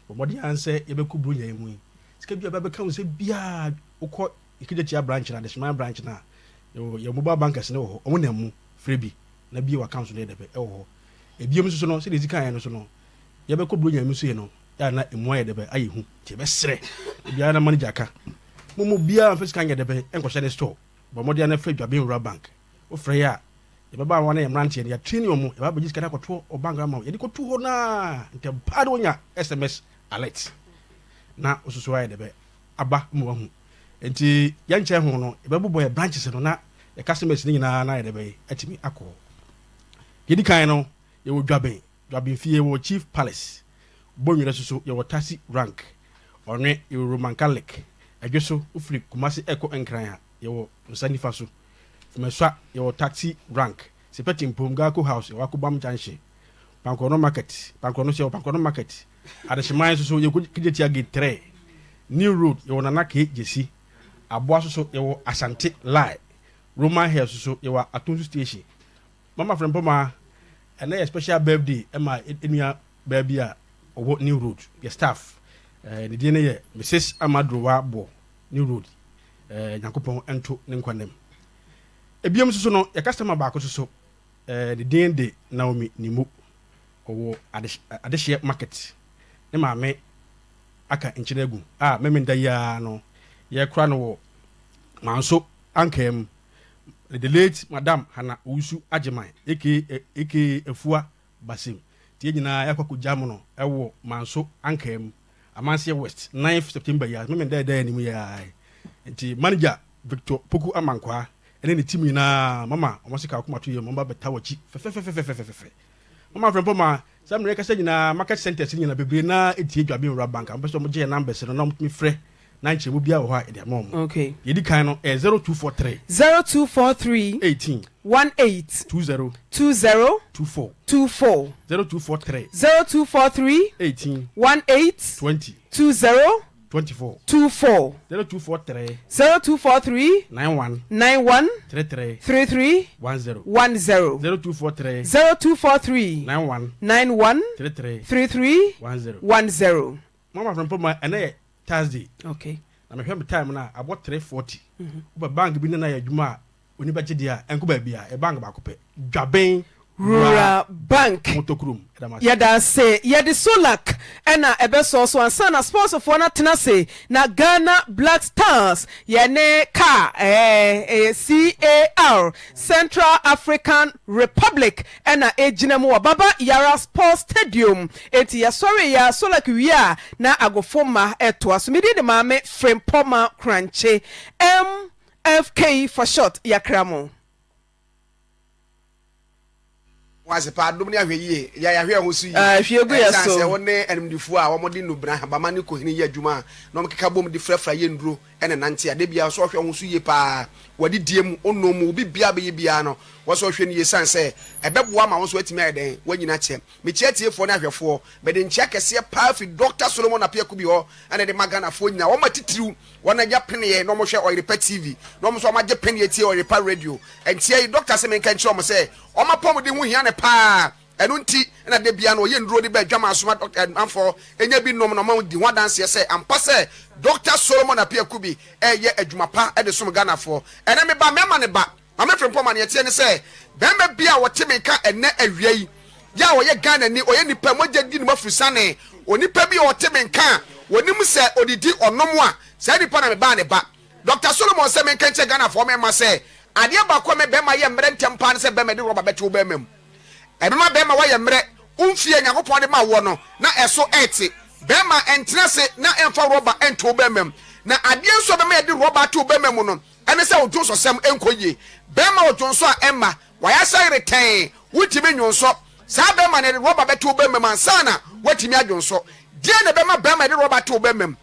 Bɔ mmɔden ara sɛ yɛbɛkɔ Buronya yi mu yi, sika bi a ɛbɛka wo sɛ biara, wokɔ Kejetia branch no, Adehyeman branch no a, yɛwɔ yɛn mobile bankers no wɔ hɔ, wɔn nam mu, frɛ bi na bue w'account no yɛ dɛ bɛ, ɛwɔ hɔ. Ebiem nso so no, sɛdeɛ yɛsi kaeɛ no so no, yɛbɛkɔ Buronya yi mu sei no, yɛ a na emu ayɛ dɛ bɛ, ayɛ hu, nti yɛbɛsrɛ obiara na manager ka, mo mu biara mfa sika nyɛ dɛ bɛ nkɔhyɛ ne store, bɔ mmɔden ara na frɛ Dwaben Rural Bank, wofrɛ yɛ a, Yɛbɛba wɔn a yɛ mmeranteɛ no, yɛatraini wɔn, yɛba abɛgye sika no akɔto wɔ bank no ama wɔn. Yɛde kɔto hɔ no ara, ntɛm paa na wɔnya SMS alert. Na wo soso ayɛ dɛ bɛ aba ma wahu. Nti yɛnkyɛ ho no yɛbɛbobɔ yɛ branches no na yɛ customers no nyinaa na ayɛ dɛ bɛ atumi akɔ hɔ. Deɛ ɛdi kan no yɛwɔ Dwaben, Dwaben fie yɛwɔ Chief Palace, Bonwire soso yɛwɔ Taxi Rank, Ɔnwe yɛwɔ Roman Catholic, Ɛdwe so wofiri Kumasi ɛkɔ Nkran a yɛwɔ nsa nifa so, Fumasua yɛwɔ Taxi Rank, Sepɛti Mpom, Garko House yɛwɔ Akobam Junction, Pankorɔno Market, Pankorɔno so yɛwɔ Pankorɔno Market, Adehyeman nso so yɛwɔ Kejetia Gate 3, New Road yɛwɔ Nana K Gyesi, Aboa nso so yɛwɔ Asante Line, Roman Hill nso so yɛwɔ Atonsu Station. Mama Frempoma, ɛnɛ yɛ special birthday ɛma yɛn nua baa bi a ɔwɔ New Road, yɛ staff. Eh, ne din no yɛ Mrs. Amadrowa Boɔ, New Road. Eh, Nyankopɔn nto ne nkwa nna mu. Ebiom nso so no, yɛ customer baako nso so, eh, ne din de Naomi Nimo. Ɔwɔ Adehyeɛ market. Ne maame aka nkyene agu a Memenda yi ara no yɛrekora no wɔ Manso Ankaa mu. The late Madam Hannah Owusu Agyeman aka aka Afua Basem. Nti yɛn nyinaa yɛakɔ akɔgya mo no wɔ Manso Ankaa mu, Amanseɛ West, 9th September yi ara, Memenda a ɛda yɛn anim yi ara yi. Nti manager Victor Poku Amankwaa ne ne team nyinaa mama wɔn sika akoma to yam, wɔn ba bɛta w'akyi fɛfɛfɛfɛfɛfɛ. Mama Frempong ma saa mmerɛ kasa nyinaa market centers no nyinaa bebree naa etie Dwaben Rural Bank a wɔpɛ sɛ wɔgye yɛn numbers no na wɔtumi frɛ na nkyerɛmu biara wɔ hɔ a yɛde ama wɔn. Okay. Deɛ edi kan no ɛyɛ 0243. 0243. 18. 18. 20. 20. 24. 24. 0243. 0243. 18. 18. 20. 20. 24. 24. 0243. 0243. 91. 91. 33. 33. 10. 10. 0243. 0243. 91. 91. 33. 33. 10. 10. Mama Frempong ma ɛnɛ yɛ Thursday. Okay. Na mehwɛ me time no a abɔ 3:40. Wopɛ bank bi ne na yɛ adwuma a W'ani bɛgye deɛ a, ɛnkɔ baabi a, yɛ bank baako pɛ. Dwaben Rural Bank. Motokurom. Yɛda mo ase. Yɛda ase. Yɛde Solac na ɛbɛsɔɔ so ansa na sportsfoɔ no atena ase na Ghana Black Stars yɛne car ɛɛ CAR, Central African Republic, na ɛgyina mu wɔ Baba Yara Sports Stadium. Enti yɛsɔreeɛ a Solac wie a na agofomma ɛtoa so. Me din de Maame Frimpɔma Korankye. M. FK for short yakra mo. Wo ase paa adom ne ahwɛyie yɛ yɛahwɛ yɛn ho so yie Ah, hwie gu yɛ ɛsiane so. sɛ wo ne animdefoɔ a wɔde nnubena habama ne kohene yɛ adwuma a na wɔkeka bom de frafra yɛ nnuro ne nante a da biara sɛ ɔhwɛ wo ho so yie paa w'adidie mu wo nom mu wo biribiara bɛyɛ biara no wɔ sɛ ɔhwɛ no yie ɛsiane sɛ ɛbɛboa ma wo nso atumi ayɛ dɛn woanyini akyɛ Mekyia atiefoɔ ne ahwɛfoɔ mede nkyea kɛseɛ paa firi Dɔkta Solomon Appiah Kubi hɔ na ɛde ma Ghanafoɔ nyinaa wɔn atitiriw Wɔn agya peneɛ na wɔhwɛ Ɔyerepa TV na wɔn nso wɔn agye peneɛ tie Ɔyerepa Radio. Ntia yi dɔkta se menka nkyerɛ wɔn sɛ wɔn apɔmuden ho hia no paa. Ɛno nti na da biara no ɔyɛ nnuro de ba adwaman so ma dɔkta amanfoɔ nya bi nom na wɔn di ho adanseɛ sɛ ampa sɛ Dɔkta Solomon Appiah Kubi reyɛ adwuma pa de som Ghanafoɔ. Ɛnɛ me ba mɛma ne ba Maame Frimpong ma nea ɛteɛ ne sɛ barima bi a ɔte me nka ɛnnɛ awia yi yɛ a ɔyɛ Ghanani, ɔyɛ nipa, mogya di ne mu afurusane, onipa bi a ɔte me nka a wɔnim sɛ ɔdidi ɔnom a, saa nipa na mebaa ne ba. Doctor Solomon sɛ menka nkyerɛ Ghanafoɔ mmarima sɛ adeɛ baako a ɛma barima yɛ mmerɛ ntɛm paa ne sɛ barima de rɔba bɛto wo barima mu. Ɛbɛma barima woayɛ mmerɛ, wo mfeɛ a Nyankopɔn de ma woɔ no na ɛso ɛte. Barima ɛntena ase na ɛmfa rɔba nto wo barima mu. Na adeɛ nso a ɛbɛma yɛde rɔba ato wo barima mu no, Ɛne sɛ wo dwonsɔsɛm nkɔ yie. Bɛrima wɔ dwonsɔ a ɛmma, wayɛ sɛ yere tɛnn, wontumi nnwonsɔ. Saa bɛrima no yɛde rɔba bɛto wo bɛrima mu ansa na woatumi adwonsɔ. Deɛn na ɛbɛma bɛrima yɛde rɔba ato wo bɛrima mu?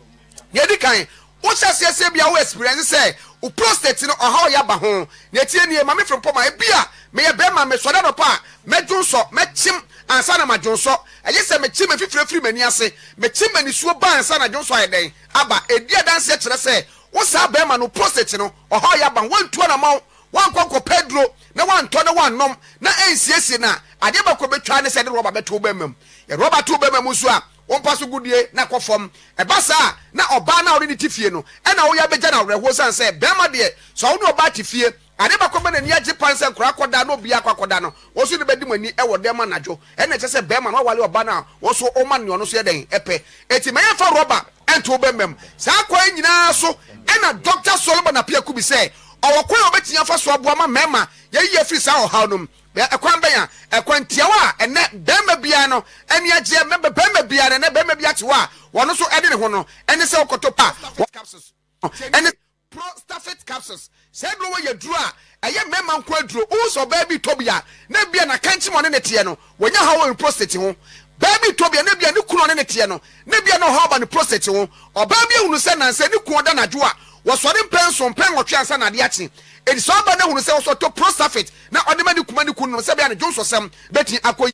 Nea ɛdi kan, wohyɛ aseɛ sɛ ebia wo experience sɛ wo prostate no ɔhaw yɛ aba ho. Nea ɛteɛ nie, Maame Frimpong, ebia meyɛ bɛrima, mesɔre anɔpa a, mɛdwonsɔ, mɛkyem ansa na madwonsɔ. Ɛgye sɛ mekyem mfifire firi m'ani ase, mekyem m'anisuo ba ansa na dwonsɔ ayɛ dɛn? Aba. Ɛdi adanseɛ kyerɛ sɛ Wo saa bɛɛma no prostate no ɔhaw yɛ aba ho wantu anamɔn wankɔ nkɔpɛ aduro na wantɔ na wannom na ɛnsiesie no a adeɛ baako ɛbɛtwa ne sɛ yɛde rɔba bɛto wo bɛɛma mu yɛde rɔba to wo bɛɛma mu nso a wo mpa so gudie na kɔ fam ɛba saa a na ɔbaa no a wode no te fie no ɛna woyɛ abɛgya no awerɛhoɔ sane sɛ bɛɛma deɛ sɛ wo ne ɔbaa te fie Ade baako a ɛma n'ani agye paa ne sɛ nkwadaa akɔda na obiara akɔ akɔda no, wɔn nso ne bɛdi mo ani wɔ dɛm anadwo. Ɛnna ɛkyerɛ sɛ barima no waware ɔbaa no a, wo nso woma no nea ɔno nso yɛ dɛn pɛ. Enti ma yɛmfa rɔba nto wo bɛmma mu. Saa kwan yi nyinaa so na Dɔkta Solomon Appiah Kubi sɛ. Ɔwɔ kwan a obetumi afa so aboa ma mmarima yɛayi afiri saa ɔhaw no mu. Ɛkwan bɛn a? Ɛkwan tiawa a ɛnnɛ barima biara no ani agyeɛ, barima biara no, ɛnnɛ barima bi ate hɔ a ɔno nso de ne ho no, ɛne sɛ wokɔtɔ pa capsules no, ɛne Prostafit capsules. Saa aduro wei yɛ aduro a ɛyɛ mmarima nko aduro. Wohu sɛ ɔbaa bi retɔ bi a, na ebia n'akankye mu a ɔne no teɛ no, wanya haw wɔ ne prostate ho. Baa bi retɔ bi a, na ebia ne kunu a ɔne no teɛ no, na ebia na ɔhaw aba ne prostate ho. Ɔbaa bi ahunu sɛ nnansa yi ne kunu ɔda anadwo a, wɔsɔre mpɛn nson, mpɛn nwɔtwe ansa na adeɛ akye. Enti saa ɔbaa no ahunu sɛ ɔsɛ ɔtɔ Prostafit na ɔde ma ne kuma ne kunu nom sɛ ɛbɛyɛ a ne dwonsɔsɛm bɛtumi akɔ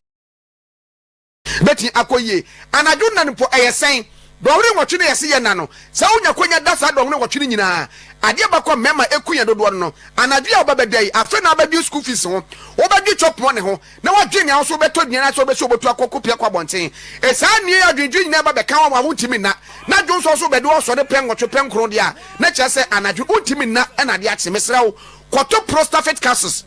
Bɛtumi akɔ yie. Anadwo nna no mpo, ɛyɛ sɛn? Dɔnhwere nwɔtwe no a yɛse yɛnna no, sɛ wonya kwanya da saa dɔnhwere nwɔtwe no nyinaa a, adeɛ baako a mmarima ɛku yɛn dodoɔ no no, anadwo yi a wobɛbɛda yi, afei na wobɛdwen school fees ho, wobɛdwen chop money ho, na woadwen nea wo nso wobɛtɔ aduane anaasɛ wobɛsi obotu akɔ kɔpie akɔ abɔnten. E Saa nneɛ yi adwendwen nyinaa ba bɛka wo ama wontumi nna. Na dwonsɔ nso wobɛde wo asɔre pɛ nwɔtwe pɛ nkron deɛ a, na kyerɛ sɛ anadwo wontumi nna na adeɛ akye. Mesrɛ wo, kɔtɔ Prostafit capsules.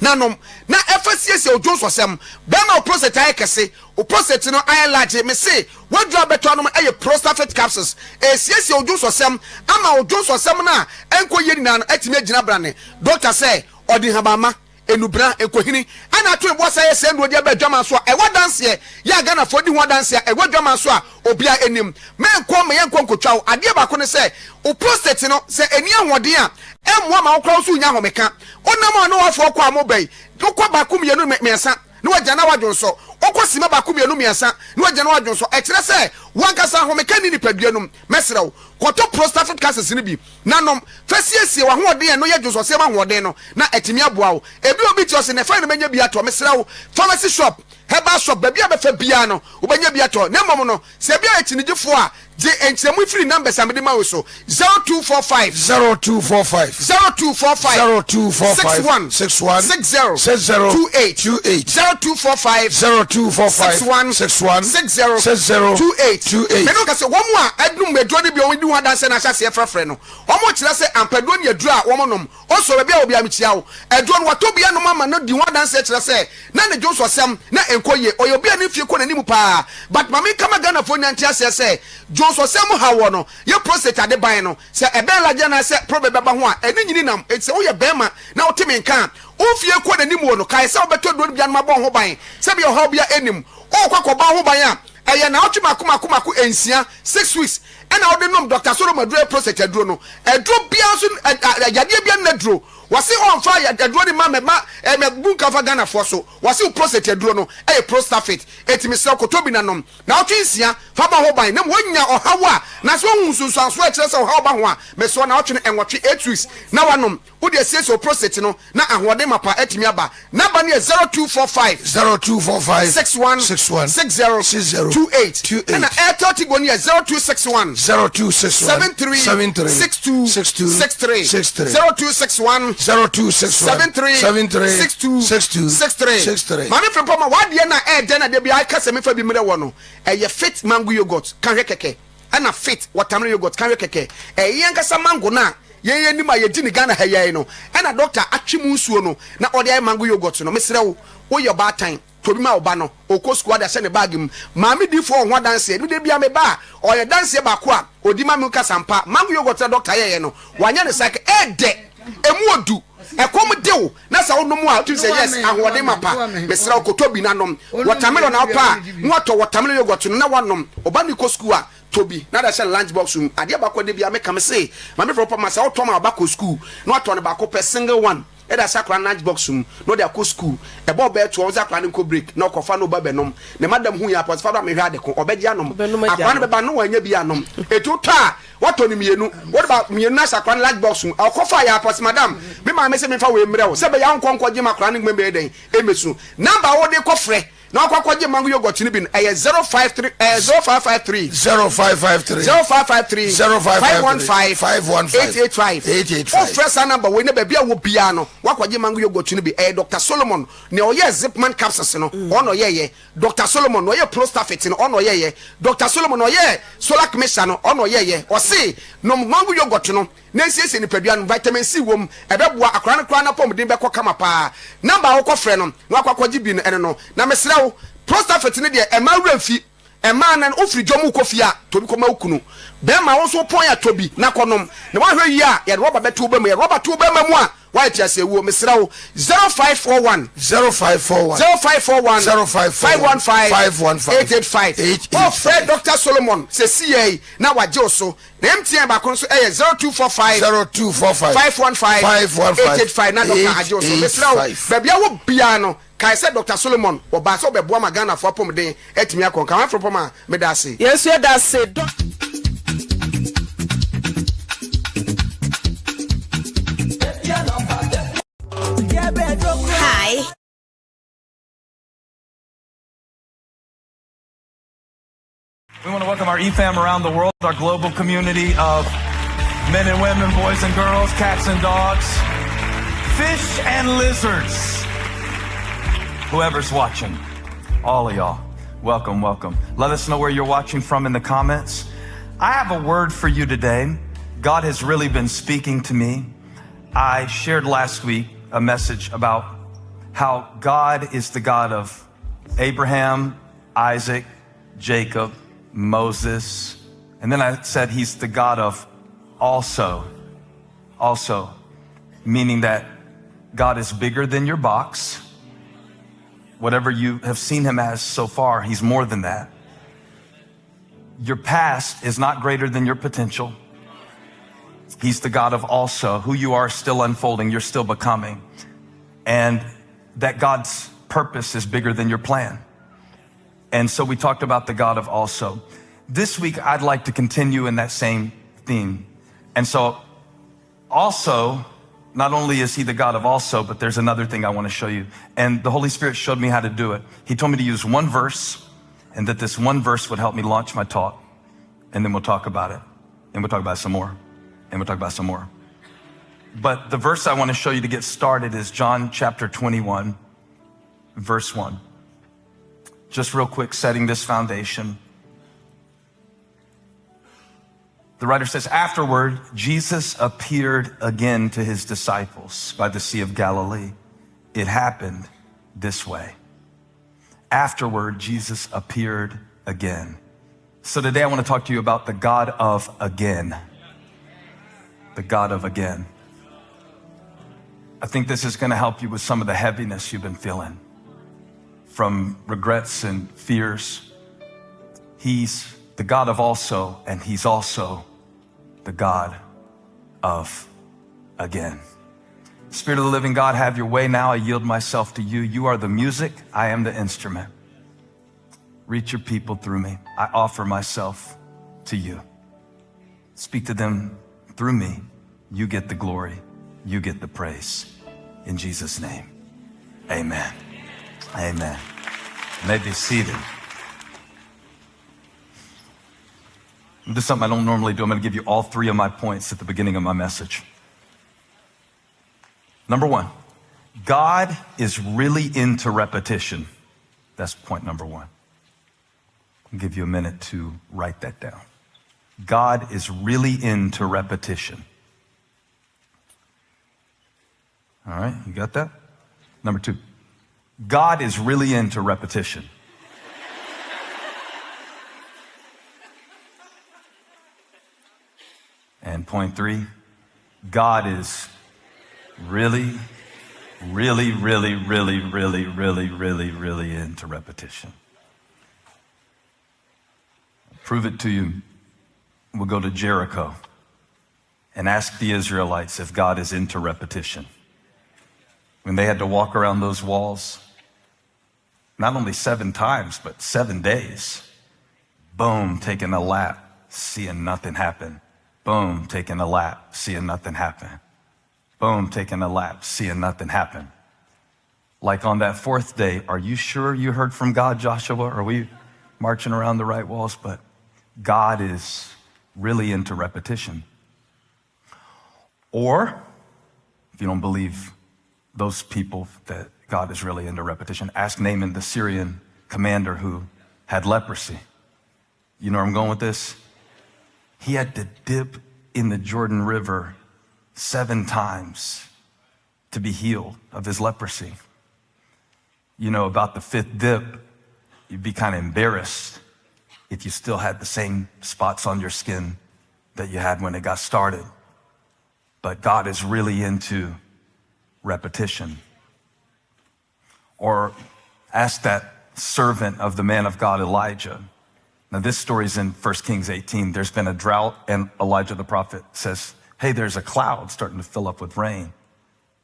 na nom na ɛfa siesie wo dwonsɔsɛm. Bɛrima wo prostate ayɛ kɛse, wo prostate no ayɛ large, me se w'aduru a bɛtɔ anom ɛyɛ Prostafit capsules. Ɛsiesie wo dwonsɔsɛm ama wo dwonsɔsɛm no a ɛnkɔ yie nyinaa no atumi agyina brane. Doctor sɛ ɔde nhabamma, nnubena, nkohini ɛna ato ne bo ase ayɛ saa nnuro de aba adwaman so a ɛwɔ adanseɛ yɛ a Ghanafoɔ di ho adanseɛ a ɛwɔ adwaman so a obiara nnim. Mɛnkɔ ma yɛnkɔ nkotwa wo. Adeɛ baako ne sɛ, wo prostate no, sɛ ɛnni ahoɔden a, ɛmmoa ma wo koraa wo nso nnya ahomeka. Wonam a ne w'afoɔ kɔ a moba yi, wokɔ baako mmienu mmiɛnsa na wagya na wadwonsɔ. Wokɔ sima baako mmienu mmiɛnsa na wagya na wadwonsɔ. Ɛkyerɛ sɛ w'ankasa ahomeka nni nipadua no mu. Mɛsrɛ wo, kɔtɔ Prostafit capsules no bi na nom. Fa siesie w'ahoɔden a ɛno yɛ dwonsɔsɛm ahoɔden no na atumi aboa wo. Ebi obi te ɔse, Nɛfɛn na mɛnya bi atɔ. Mesrɛ wo, pharmacy shop, Herbal shop, baabi a bɛfa biara no, wobɛnya bi atɔ. Na mmom no, sɛ ebia yɛ kyinigyefoɔ a, gye nkyerɛmu yi firi numbers a mede ma wo yi so, 0245. 0245. 0245. 0245. 61. 61. 60. 60. 28. 28. 0245. 0245. 61. 61. 60. 60. 28. 28. Mene wo ka sɛ, wɔn a adum aduro no bi a wɔdi ho adanseɛ na ahyɛ aseɛ frɛfrɛ no, wɔkyerɛ sɛ ampa aduro no yɛ aduro a wɔnom. Ɔsɔ baabi a obiara mekyia wo. Aduro no watɔ bi anom ama no di ho adanseɛ kyerɛ sɛ na ne dwonsɔsɛm na ɛnkɔ yie. Ɔyɛ obi a ne mfie kɔ n'anim paa but ma menka ma Ghanafoɔ nyinaa nte aseɛ sɛ dwonsɔsɛm mu haw wɔ no yɛ prostate ade ban no sɛ ɛbɛn large anaa sɛ problem bɛba ho a ɛne nyini nam enti sɛ woyɛ barima na wote me nka a wo mfie kɔ n'anim o no kae sɛ wobɛtɔ aduro no bi anom abɔ wo ho ban sɛdeɛ ɔhaw biara nnim. Wokɔ akɔbɔ wo ho ban a Ɛyɛ naawɔtwe mako mako mako nsia, six weeks, ɛna wode nom Doctor Solomon aduro yɛ prostate aduro no. Aduro biara nso ɛ ɛ yadeɛ biara nna aduro. Wɔse ɔnfa aduro no mma mɛma ɛ mɛ bu nka fa Ghanafoɔ so. Wɔse wo prostate aduro no ɛyɛ Prostafit. Eti mesrɛ wo kɔtɔ bi na nom. Naawɔtwe nsia fa bɔ ho ban. Na mmom wonya ɔhaw a na sɛ wohu nsunsuansoɔ a ɛkyerɛ sɛ ɔhaw ba ho a, mesrɛ wo naawɔtwe no nwɔtwe, eight weeks, na wanom. Wode asiesie wo prostate no na ahoɔden mapa atumi aba. Number no yɛ 0245. 0245. 61. 61. 60. 60. 28. 28. Ɛna Airtel Tigo no yɛ 0261. 0261. 73. 73. 62. 62. 63. 63. 0261. 0261. 73. 73. 62. 62. 63. 63. Maame Frimpong ma w'adeɛ no a ɛɛdɛ na da biara ɛka sɛ mefa bi mmerɛ wɔ no ɛyɛ fit mango yogurt ka hwɛ kɛkɛ ɛna fit watermelon yogurt ka hwɛ kɛkɛ ɛyɛ yɛn ankasa mango no a Yɛn anim a yɛdi no Ghana ha yi ara yi no ɛna doctor atwe mu nsuo no na ɔde ayɛ mango yoghurt no. Mesrɛ wo, woyɛ ɔbaatan, tɔ bi ma wo ba no, ɔkɔ sukuu ade ahyɛ ne bag mu. Maame diifoɔ wɔ ho adanseɛ, me da biara meba a, ɔyɛ adanseɛ baako a ɔdi ma me kasa ampa. Mango yoghurt na doctor yɛeɛ no, wanyɛ no saa kɛ, ɛɛdɛ, ɛmu ɔdu, ɛkɔm de wo na sɛ wonom a wotumi sɛ yes, ahoɔden mapa. Mesrɛ wo kɔtɔ bi na nom. Watermelon na wopɛ a, na watɔ watermelon yoghurt no na wanom. Wo ba no rekɔ sukuu a, Tɔ bi na de ahyɛ ne lunch box mu. Adeɛ baako a da biara meka, mese maame frɛ wo papa ma sɛ wotɔ ma wo ba kɔ sukuu na watɔ no baako pɛ, single one, de ahyɛ akwadaa no lunch box mu na ɔde akɔ sukuu. Ɛbɔ bɛyɛ toɔ, wosɛ akwadaa no nkɔ break na ɔkɔfa na ɔba bɛnom. Ne madam hu yɛ a, ɔse fa bra mehwɛ ade ko, ɔbɛgye anom. Akwadaa no bɛba no na wanya bi anom. Enti wotɔ a, watɔ no mmienu, wode ba mmienu no ahyɛ akwadaa no lunch box mu. Ɔkɔfa yɛ a, ɔse madam, me maame se memfa wei mmrɛ wo sɛ ɛbɛyɛ a wonkɔ nkɔgye ma akwadaa no mmɛyɛ dɛn, mmɛsu. Number a wode kɔfrɛ Na wakɔ akɔgye mango yogurt no bi no, ɛyɛ 053 ɛɛ 0553. 0553. 0553. 0553. 515. 515. 885. 885. Wofrɛ saa number wei na baabi a wɔ biara no, wakɔgye mango yogurt no bi. Ɛyɛ Doctor Solomon, nea ɔyɛɛ Zipman capsules no, ɔno na ɔyɛeɛ. Doctor Solomon, nea ɔyɛɛ Prostafit no, ɔno na ɔyɛeɛ. Doctor Solomon, nea ɔyɛɛ Solac mixture no, ɔno na ɔyɛeɛ. Ɔse, nom mango yogurt no. na nsiesie nipadua no, vitamin C wom, ɛbɛboa akwadaa no koraa n'apɔmuden bɛkɔ kama paa. Number a wokɔ frɛ no na wakɔ akɔgye bi no ɛno no. Na mesrɛ wo, Prostafit no deɛ ɛmma wo werɛ mfi. Mmaa nan, wofiri dwam rekɔ fie a, tɔ bi kɔma wo kunu. Barima, wo nso wopɔn a, tɔ bi na kɔnom. Na woanhwɛ yie a, yɛde rɔba bɛto wo ba mu. Yɛde rɔba to wo barima mu a, woayɛ teaseawuo. Mesrɛ wo, 0541. 0541. 0541. 0541. 515. 515. 885. 885. Wofrɛ Dɔkta Solomon seesei yi na wagye wo so. Na MTN baako nso yɛ 0245. 0245. 515. 515. 885 na dɔkta agye wo so. Mesrɛ wo, baabi a wɔ biara no, Kae sɛ Dɔkta Solomon wɔ baa sɛ ɔbɛboa ma Ghanafoɔ apɔmuden atumi akɔ nka. Waforo pɔm a, meda ase. Yɛn nso yɛda ase Dɔ. Hi. We want to welcome our EFAM around the world, our global community of men and women, boys and girls, cats and dogs, fish and lizards. Whoever's watching, all of y'all, welcome, welcome. Let us know where you're watching from in the comments. I have a word for you today. God has really been speaking to me. I shared last week a message about how God is the God of Abraham, Isaac, Jacob, Moses. And then I said he's the God of also. Also, meaning that God is bigger than your box. Whatever you have seen him as so far, he's more than that. Your past is not greater than your potential. He's the God of also. Who you are still unfolding, you're still becoming. And that God's purpose is bigger than your plan. And so we talked about the God of also. This week, I'd like to continue in that same theme. And so, also, not only is he the God of also, but there's another thing I want to show you. And the Holy Spirit showed me how to do it. He told me to use one verse, and that this one verse would help me launch my talk. And then we'll talk about it. And we'll talk about it some more. And we'll talk about it some more. But the verse I want to show you to get started is John chapter 21, verse 1. Just real quick, setting this foundation. The writer says, Afterward, Jesus appeared again to his disciples by the Sea of Galilee. It happened this way. Afterward, Jesus appeared again. So today I want to talk to you about the God of again. The God of again. I think this is going to help you with some of the heaviness you've been feeling from regrets and fears. He's the God of also, and He's also the God of again. Spirit of the living God, have your way now. I yield myself to you. You are the music, I am the instrument. Reach your people through me. I offer myself to you. Speak to them through me. You get the glory, you get the praise. In Jesus' name, amen. Amen. You may be seated. This is something I don't normally do. I'm going to give you all three of my points at the beginning of my message. Number one, God is really into repetition. That's point number one. I'll give you a minute to write that down. God is really into repetition. All right, you got that? Number two, God is really into repetition. And point three, God is really, really, really, really, really, really, really, really into repetition. I'll prove it to you. We'll go to Jericho and ask the Israelites if God is into repetition. When they had to walk around those walls, not only 7 times, but 7 days. Boom, taking a lap, seeing nothing happen. Boom, taking a lap, seeing nothing happen. Boom, taking a lap, seeing nothing happen. Like on that fourth day, are you sure you heard from God, Joshua? Are we marching around the right walls? But God is really into repetition. Or, if you don't believe those people that God is really into repetition, ask Naaman, the Syrian commander who had leprosy. You know where I'm going with this? He had to dip in the Jordan River 7 times to be healed of his leprosy. About the 5th dip, you'd be kind of embarrassed. if you still had the same spots on your skin that you had when it got started. But God is really into repetition. Or ask that servant of the man of God, Elijah. Now, this story is in 1 Kings 18. There's been a drought, and Elijah the prophet says, Hey, there's a cloud starting to fill up with rain.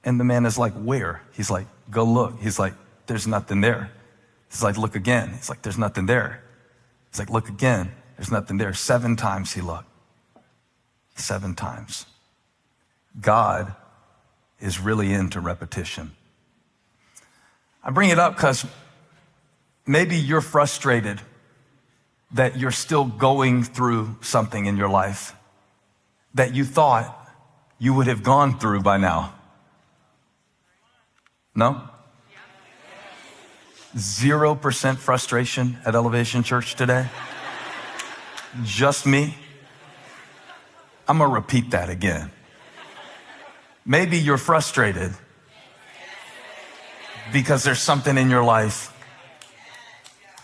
And the man is like, Where? He's like, Go look. He's like, There's nothing there. He's like, Look again. He's like, There's nothing there. He's like, Look again. There's nothing there. Seven times he looked. Seven times. God is really into repetition. I bring it up because maybe you're frustrated that you're still going through something in your life that you thought you would have gone through by now. No? 0% frustration at Elevation Church today? Just me? I'm going to repeat that again. Maybe you're frustrated because there's something in your life.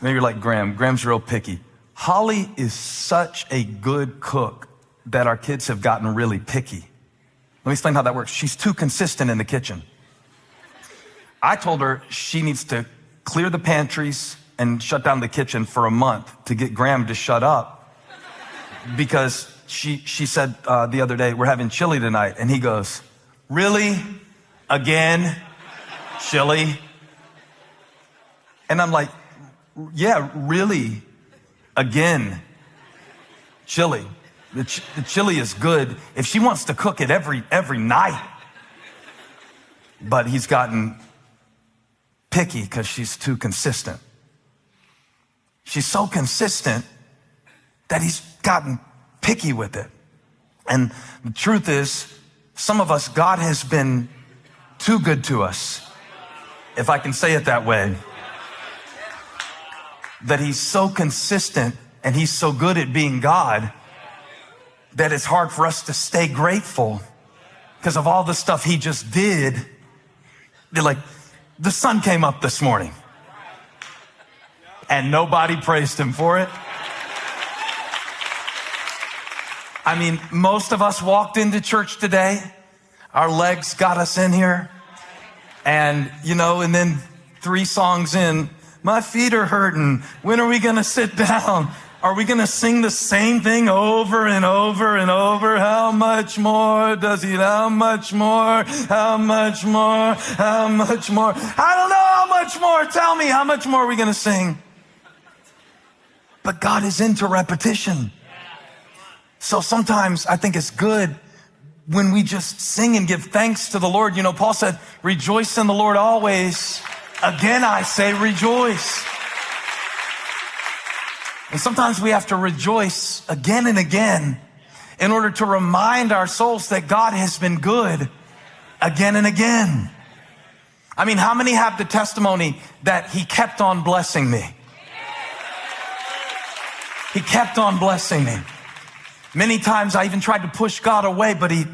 Maybe you're like Graham. Graham's real picky. Holly is such a good cook that our kids have gotten really picky. Let me explain how that works. She's too consistent in the kitchen. I told her she needs to clear the pantries and shut down the kitchen for a month to get Graham to shut up because she, she said uh, the other day, We're having chili tonight. And he goes, Really? Again? Chili? And I'm like, Yeah, really? Again? Chili. The, ch- the chili is good if she wants to cook it every, every night. But he's gotten picky because she's too consistent. She's so consistent that he's gotten picky with it. And the truth is, some of us, God has been too good to us, if I can say it that way. That he's so consistent and he's so good at being God that it's hard for us to stay grateful because of all the stuff he just did. They're like, the sun came up this morning and nobody praised him for it. I mean, most of us walked into church today. Our legs got us in here. And, you know, and then three songs in, my feet are hurting. When are we going to sit down? Are we going to sing the same thing over and over and over? How much more does he? How much more? How much more? How much more? I don't know how much more. Tell me, how much more are we going to sing? But God is into repetition. So sometimes I think it's good when we just sing and give thanks to the Lord. You know, Paul said, rejoice in the Lord always. Again, I say rejoice. And sometimes we have to rejoice again and again in order to remind our souls that God has been good again and again. I mean, how many have the testimony that he kept on blessing me? He kept on blessing me. Many times I even tried to push God away, but he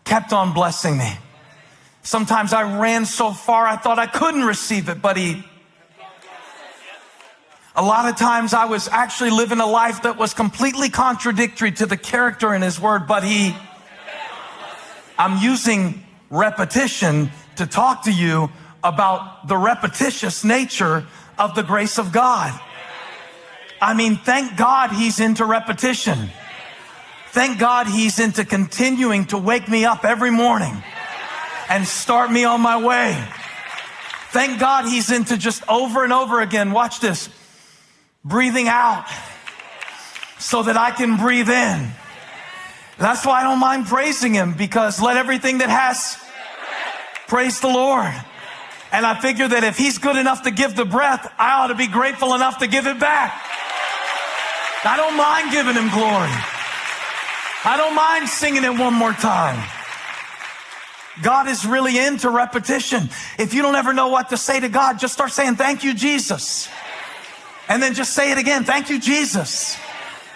kept on blessing me. Sometimes I ran so far I thought I couldn't receive it, but he a lot of times I was actually living a life that was completely contradictory to the character in his word, but he, I'm using repetition to talk to you about the repetitious nature of the grace of God. I mean, thank God he's into repetition. Thank God he's into continuing to wake me up every morning and start me on my way. Thank God he's into just over and over again. Watch this breathing out so that I can breathe in. That's why I don't mind praising him because let everything that has praise the Lord. And I figure that if he's good enough to give the breath, I ought to be grateful enough to give it back. I don't mind giving him glory. I don't mind singing it one more time. God is really into repetition. If you don't ever know what to say to God, just start saying, Thank you, Jesus. And then just say it again. Thank you, Jesus.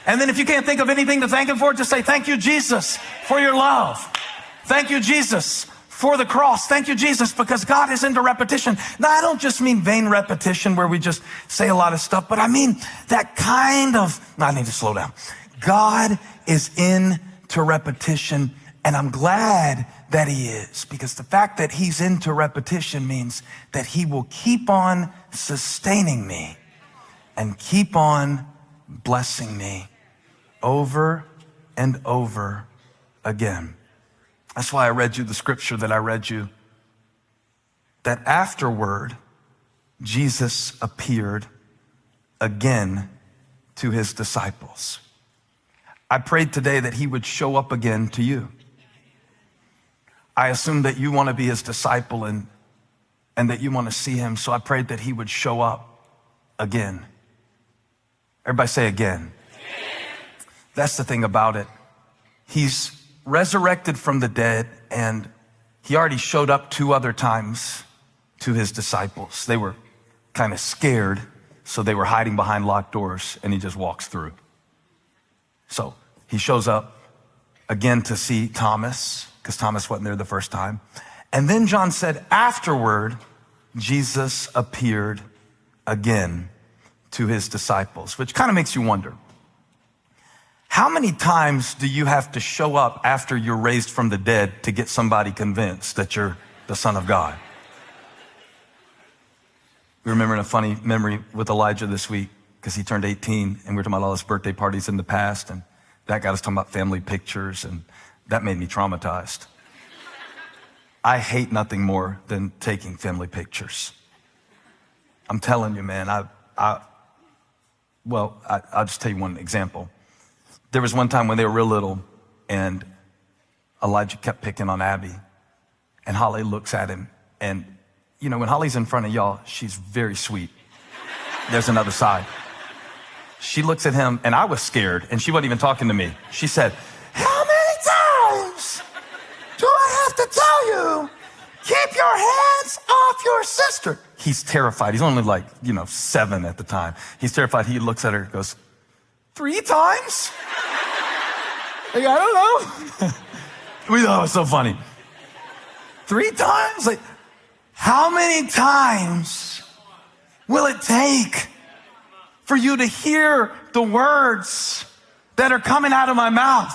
And then if you can't think of anything to thank him for, just say, Thank you, Jesus, for your love. Thank you, Jesus, for the cross. Thank you, Jesus, because God is into repetition. Now, I don't just mean vain repetition where we just say a lot of stuff, but I mean that kind of, I need to slow down. God is into repetition, and I'm glad that he is, because the fact that he's into repetition means that he will keep on sustaining me and keep on blessing me over and over again. That's why I read you the scripture that I read you, that afterward, Jesus appeared again to his disciples. I prayed today that he would show up again to you. I assume that you want to be his disciple and that you want to see him, so I prayed that he would show up again. Everybody say again. That's the thing about it. He's resurrected from the dead, and he already showed up 2 other times to his disciples. They were kind of scared, so they were hiding behind locked doors, and he just walks through. So he shows up again to see Thomas, because Thomas wasn't there the first time. And then John said, afterward, Jesus appeared again to his disciples, which kind of makes you wonder, how many times do you have to show up after you're raised from the dead to get somebody convinced that you're the Son of God? We remember a funny memory with Elijah this week, because he turned 18, and we were talking about all his birthday parties in the past, and that got us talking about family pictures, and that made me traumatized. I hate nothing more than taking family pictures. I'm telling you, man, I'll just tell you one example. There was one time when they were real little, and Elijah kept picking on Abby, and Holly looks at him, and when Holly's in front of you all, she's very sweet. There's another side. She looks at him, and I was scared, and she wasn't even talking to me. She said, How many times do I have to tell you, keep your hands off your sister? He's terrified. He's only 7 at the time. He's terrified. He looks at her and goes, 3 times? I don't know. We thought it was so funny. 3 times? How many times will it take for you to hear the words that are coming out of my mouth?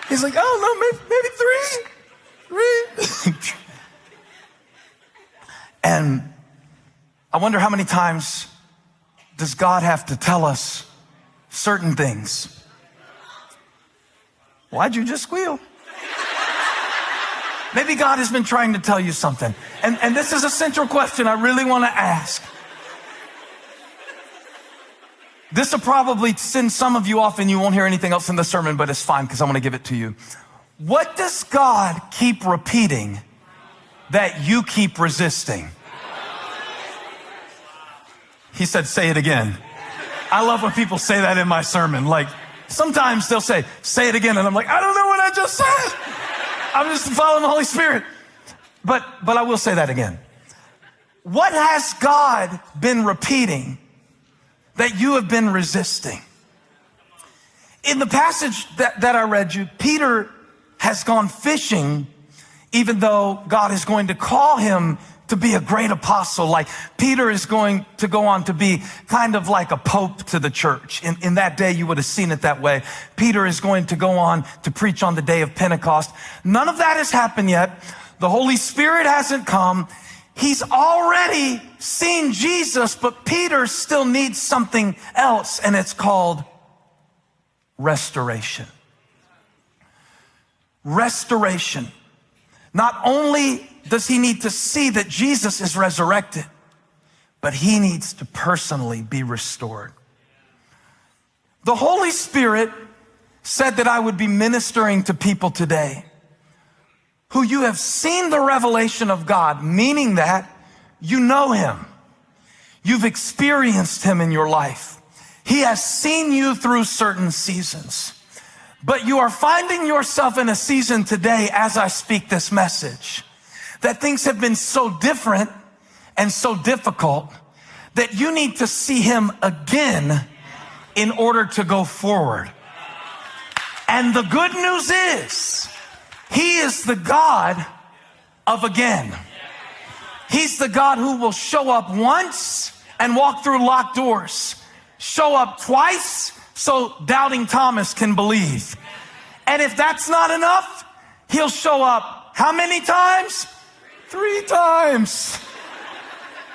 He's like, oh, no, maybe 3. 3. And I wonder how many times does God have to tell us certain things? Why'd you just squeal? Maybe God has been trying to tell you something. And this is a central question I really want to ask. This will probably send some of you off and you won't hear anything else in the sermon, but it's fine because I want to give it to you. What does God keep repeating that you keep resisting? He said, say it again. I love when people say that in my sermon. Sometimes they'll say, say it again. And I'm like, I don't know what I just said. I'm just following the Holy Spirit. But I will say that again. What has God been repeating that you have been resisting? In the passage that I read you, Peter has gone fishing, even though God is going to call him to be a great apostle. Peter is going to go on to be kind of like a pope to the church. In that day, you would have seen it that way. Peter is going to go on to preach on the day of Pentecost. None of that has happened yet. The Holy Spirit hasn't come. He's already seen Jesus, but Peter still needs something else, and it's called restoration. Restoration. Not only does he need to see that Jesus is resurrected, but he needs to personally be restored. The Holy Spirit said that I would be ministering to people today who you have seen the revelation of God, meaning that you know him. You've experienced him in your life. He has seen you through certain seasons. But you are finding yourself in a season today as I speak this message that things have been so different and so difficult that you need to see him again in order to go forward. And the good news is, he is the God of again. He's the God who will show up once and walk through locked doors, show up twice so doubting Thomas can believe. And if that's not enough, he'll show up how many times? 3 times.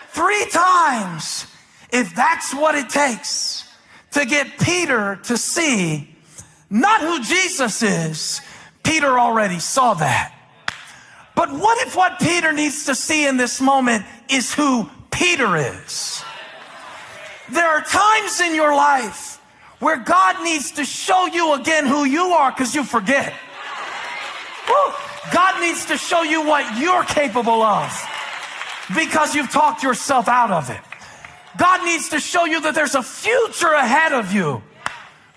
3 times. If that's what it takes to get Peter to see not who Jesus is, Peter already saw that. But what if what Peter needs to see in this moment is who Peter is? There are times in your life where God needs to show you again who you are because you forget. Woo. God needs to show you what you're capable of because you've talked yourself out of it. God needs to show you that there's a future ahead of you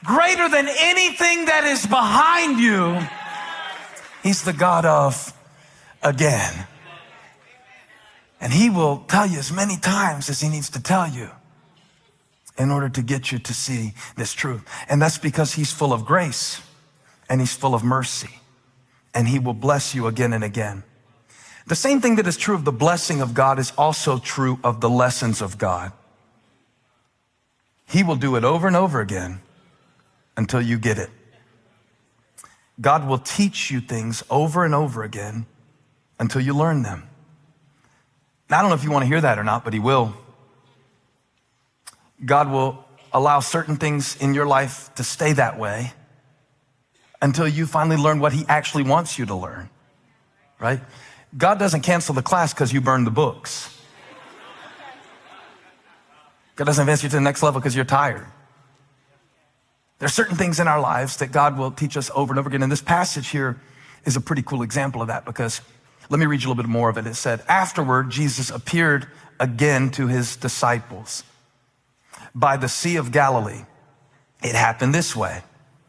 greater than anything that is behind you. He's the God of again. And he will tell you as many times as he needs to tell you in order to get you to see this truth. And that's because he's full of grace and he's full of mercy, and he will bless you again and again. The same thing that is true of the blessing of God is also true of the lessons of God. He will do it over and over again until you get it. God will teach you things over and over again until you learn them. Now, I don't know if you want to hear that or not, but he will. God will allow certain things in your life to stay that way until you finally learn what he actually wants you to learn, right? God doesn't cancel the class because you burned the books. God doesn't advance you to the next level because you're tired. There are certain things in our lives that God will teach us over and over again. And this passage here is a pretty cool example of that, because let me read you a little bit more of it. It said, afterward, Jesus appeared again to his disciples by the Sea of Galilee. It happened this way.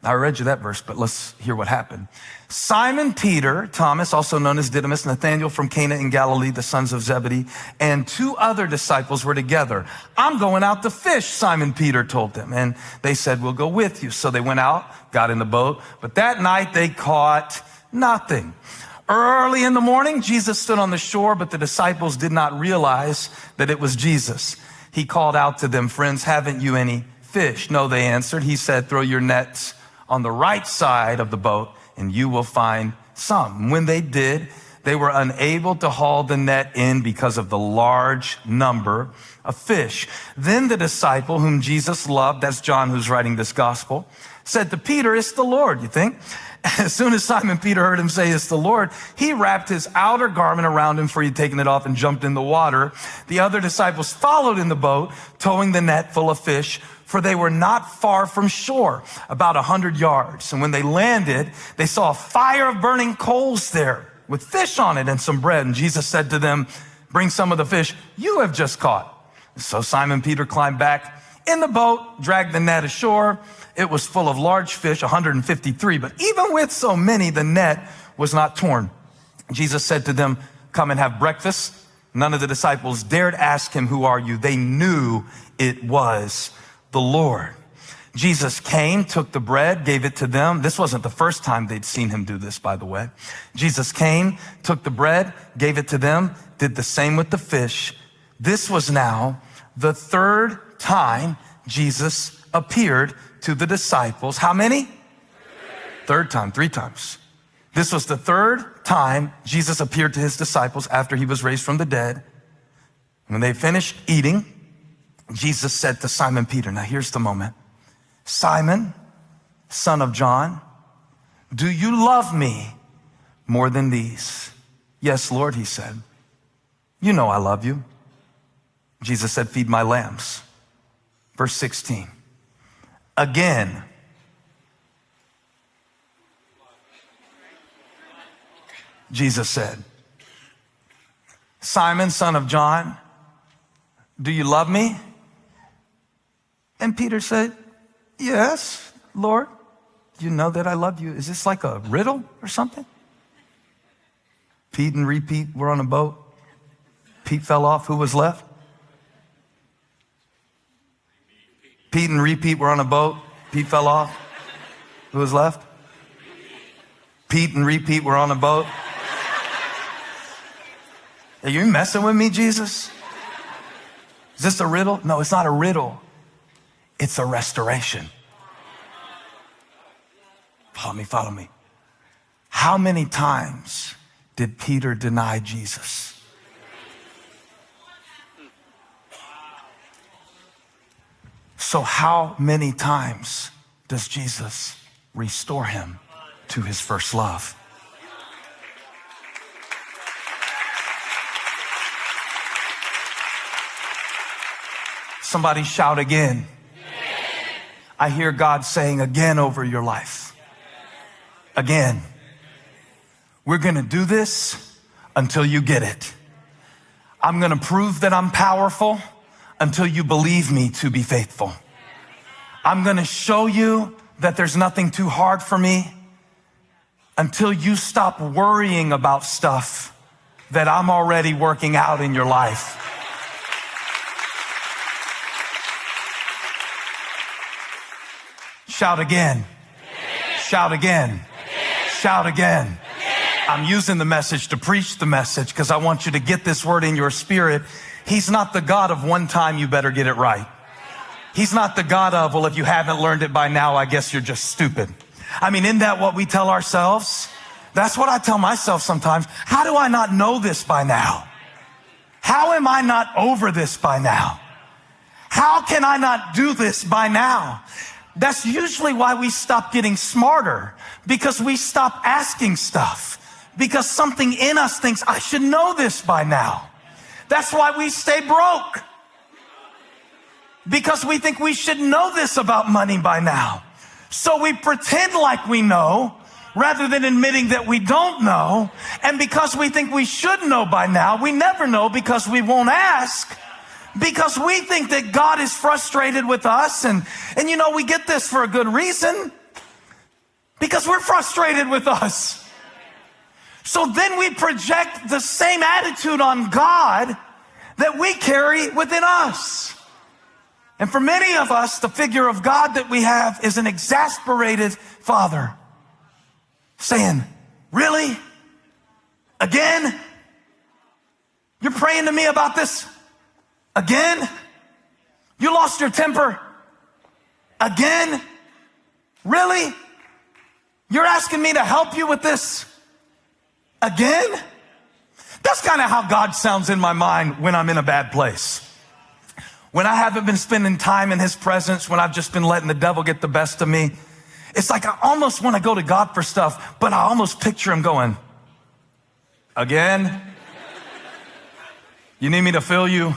I read you that verse, but let's hear what happened. Simon Peter, Thomas, also known as Didymus, Nathanael from Cana in Galilee, the sons of Zebedee, and 2 other disciples were together. I'm going out to fish, Simon Peter told them. And they said, we'll go with you. So they went out, got in the boat, but that night they caught nothing. Early in the morning, Jesus stood on the shore, but the disciples did not realize that it was Jesus. He called out to them, friends, haven't you any fish? No, they answered. He said, throw your nets on the right side of the boat and you will find some. When they did, they were unable to haul the net in because of the large number of fish. Then the disciple whom Jesus loved, that's John who's writing this gospel, said to Peter, it's the Lord, you think? As soon as Simon Peter heard him say, it's the Lord, he wrapped his outer garment around him, for he'd taken it off, and jumped in the water. The other disciples followed in the boat, towing the net full of fish, for they were not far from shore, about 100 yards. And when they landed, they saw a fire of burning coals there with fish on it and some bread. And Jesus said to them, bring some of the fish you have just caught. So Simon Peter climbed back in the boat, dragged the net ashore. It was full of large fish, 153. But even with so many, the net was not torn. Jesus said to them, come and have breakfast. None of the disciples dared ask him, who are you? They knew it was the Lord. Jesus came, took the bread, gave it to them. This wasn't the first time they'd seen him do this, by the way. Jesus came, took the bread, gave it to them, did the same with the fish. This was now the third time Jesus appeared to the disciples. How many? Third time, 3 times. This was the third time Jesus appeared to his disciples after he was raised from the dead. When they finished eating, Jesus said to Simon Peter, now here's the moment. Simon, son of John, do you love me more than these? Yes, Lord, he said. You know I love you. Jesus said, feed my lambs. Verse 16. Again, Jesus said, Simon, son of John, do you love me? And Peter said, yes, Lord, you know that I love you. Is this like a riddle or something? Pete and repeat were on a boat. Pete fell off. Who was left? Pete and repeat were on a boat. Pete fell off. Who was left? Pete and repeat were on a boat. Are you messing with me, Jesus? Is this a riddle? No, it's not a riddle. It's a restoration. Follow me, follow me. How many times did Peter deny Jesus? So, how many times does Jesus restore him to his first love? Somebody shout again. I hear God saying again over your life. Again. We're going to do this until you get it. I'm going to prove that I'm powerful until you believe me to be faithful. I'm going to show you that there's nothing too hard for me until you stop worrying about stuff that I'm already working out in your life. Shout again. Shout again. Shout again. I'm using the message to preach the message because I want you to get this word in your spirit. He's not the God of one time, you better get it right. He's not the God of, well, if you haven't learned it by now, I guess you're just stupid. I mean, isn't that what we tell ourselves? That's what I tell myself sometimes. How do I not know this by now? How am I not over this by now? How can I not do this by now? That's usually why we stop getting smarter because we stop asking stuff because something in us thinks I should know this by now. That's why we stay broke because we think we should know this about money by now. So we pretend like we know rather than admitting that we don't know. And because we think we should know by now, we never know because we won't ask. Because we think that God is frustrated with us. And, and you know, we get this for a good reason. Because we're frustrated with us. So then we project the same attitude on God that we carry within us. And for many of us, the figure of God that we have is an exasperated father saying, Really? Again? You're praying to me about this again? You lost your temper again? Really? You're asking me to help you with this again? That's kind of how God sounds in my mind when I'm in a bad place. When I haven't been spending time in his presence, when I've just been letting the devil get the best of me, it's like I almost want to go to God for stuff, but I almost picture him going, Again? You need me to fill you?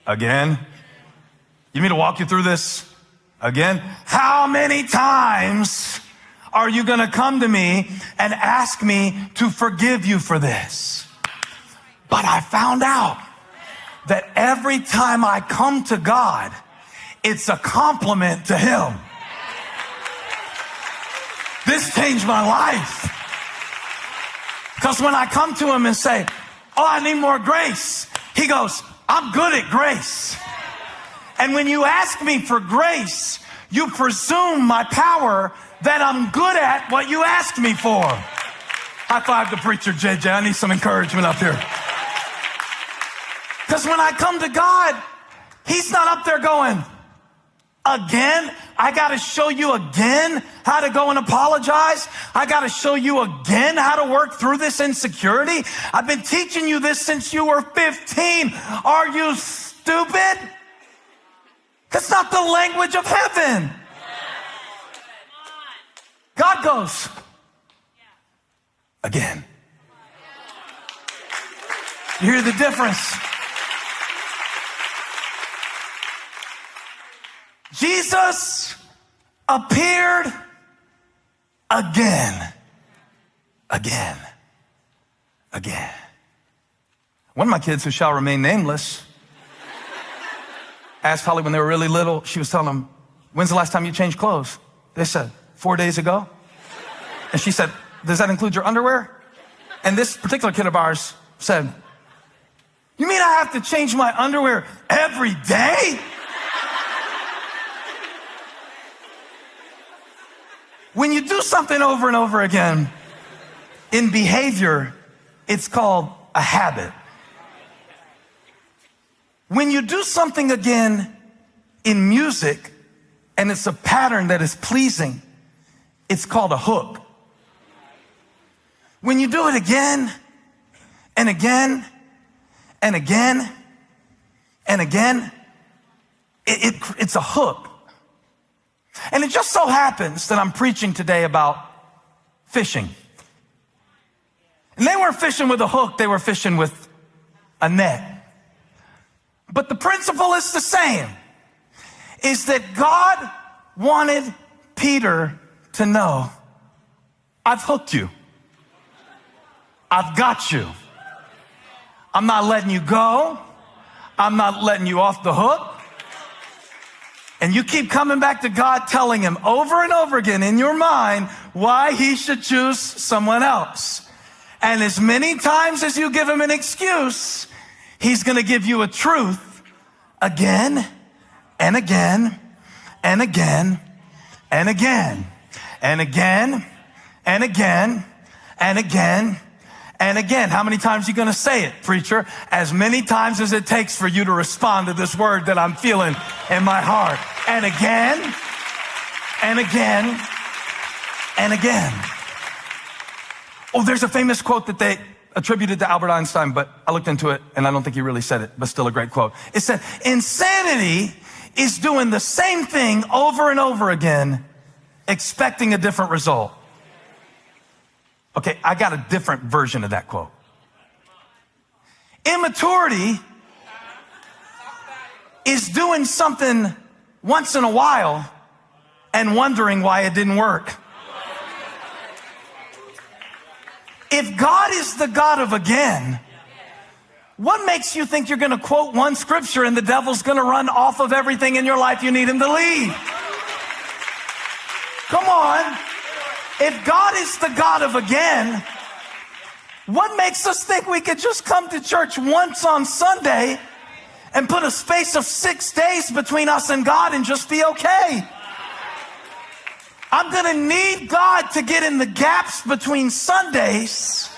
Again? You need me to walk you through this? Again? How many times are you going to come to me and ask me to forgive you for this? But I found out that every time I come to God, it's a compliment to Him. This changed my life. Because when I come to Him and say, Oh, I need more grace, He goes, I'm good at grace. And when you ask me for grace, you presume my power that I'm good at what you asked me for. High five the preacher, JJ. I need some encouragement up here. Because when I come to God, He's not up there going, Again? I got to show you again how to go and apologize. I got to show you again how to work through this insecurity. I've been teaching you this since you were 15. Are you stupid? That's not the language of heaven. God goes, again. You hear the difference? Jesus appeared again, again, again. One of my kids, who shall remain nameless, asked Holly when they were really little, she was telling them, When's the last time you changed clothes? They said, Four days ago. And she said, Does that include your underwear? And this particular kid of ours said, You mean I have to change my underwear every day? When you do something over and over again in behavior, it's called a habit. When you do something again in music and it's a pattern that is pleasing, it's called a hook. When you do it again and again and again and again, it, it, it's a hook. And it just so happens that I'm preaching today about fishing. And they weren't fishing with a hook, they were fishing with a net. But the principle is the same is that God wanted Peter to know I've hooked you. I've got you. I'm not letting you go. I'm not letting you off the hook. And you keep coming back to God telling him over and over again in your mind why he should choose someone else. And as many times as you give him an excuse, he's going to give you a truth again and again and again and again and again and again and again and again. How many times are you going to say it, preacher? As many times as it takes for you to respond to this word that I'm feeling in my heart. And again, and again, and again. Oh, there's a famous quote that they attributed to Albert Einstein, but I looked into it and I don't think he really said it, but still a great quote. It said, Insanity is doing the same thing over and over again, expecting a different result. Okay, I got a different version of that quote. Immaturity is doing something once in a while and wondering why it didn't work. If God is the God of again, what makes you think you're going to quote one scripture and the devil's going to run off of everything in your life you need him to leave? Come on. If God is the God of again, what makes us think we could just come to church once on Sunday and put a space of six days between us and God and just be okay? I'm going to need God to get in the gaps between Sundays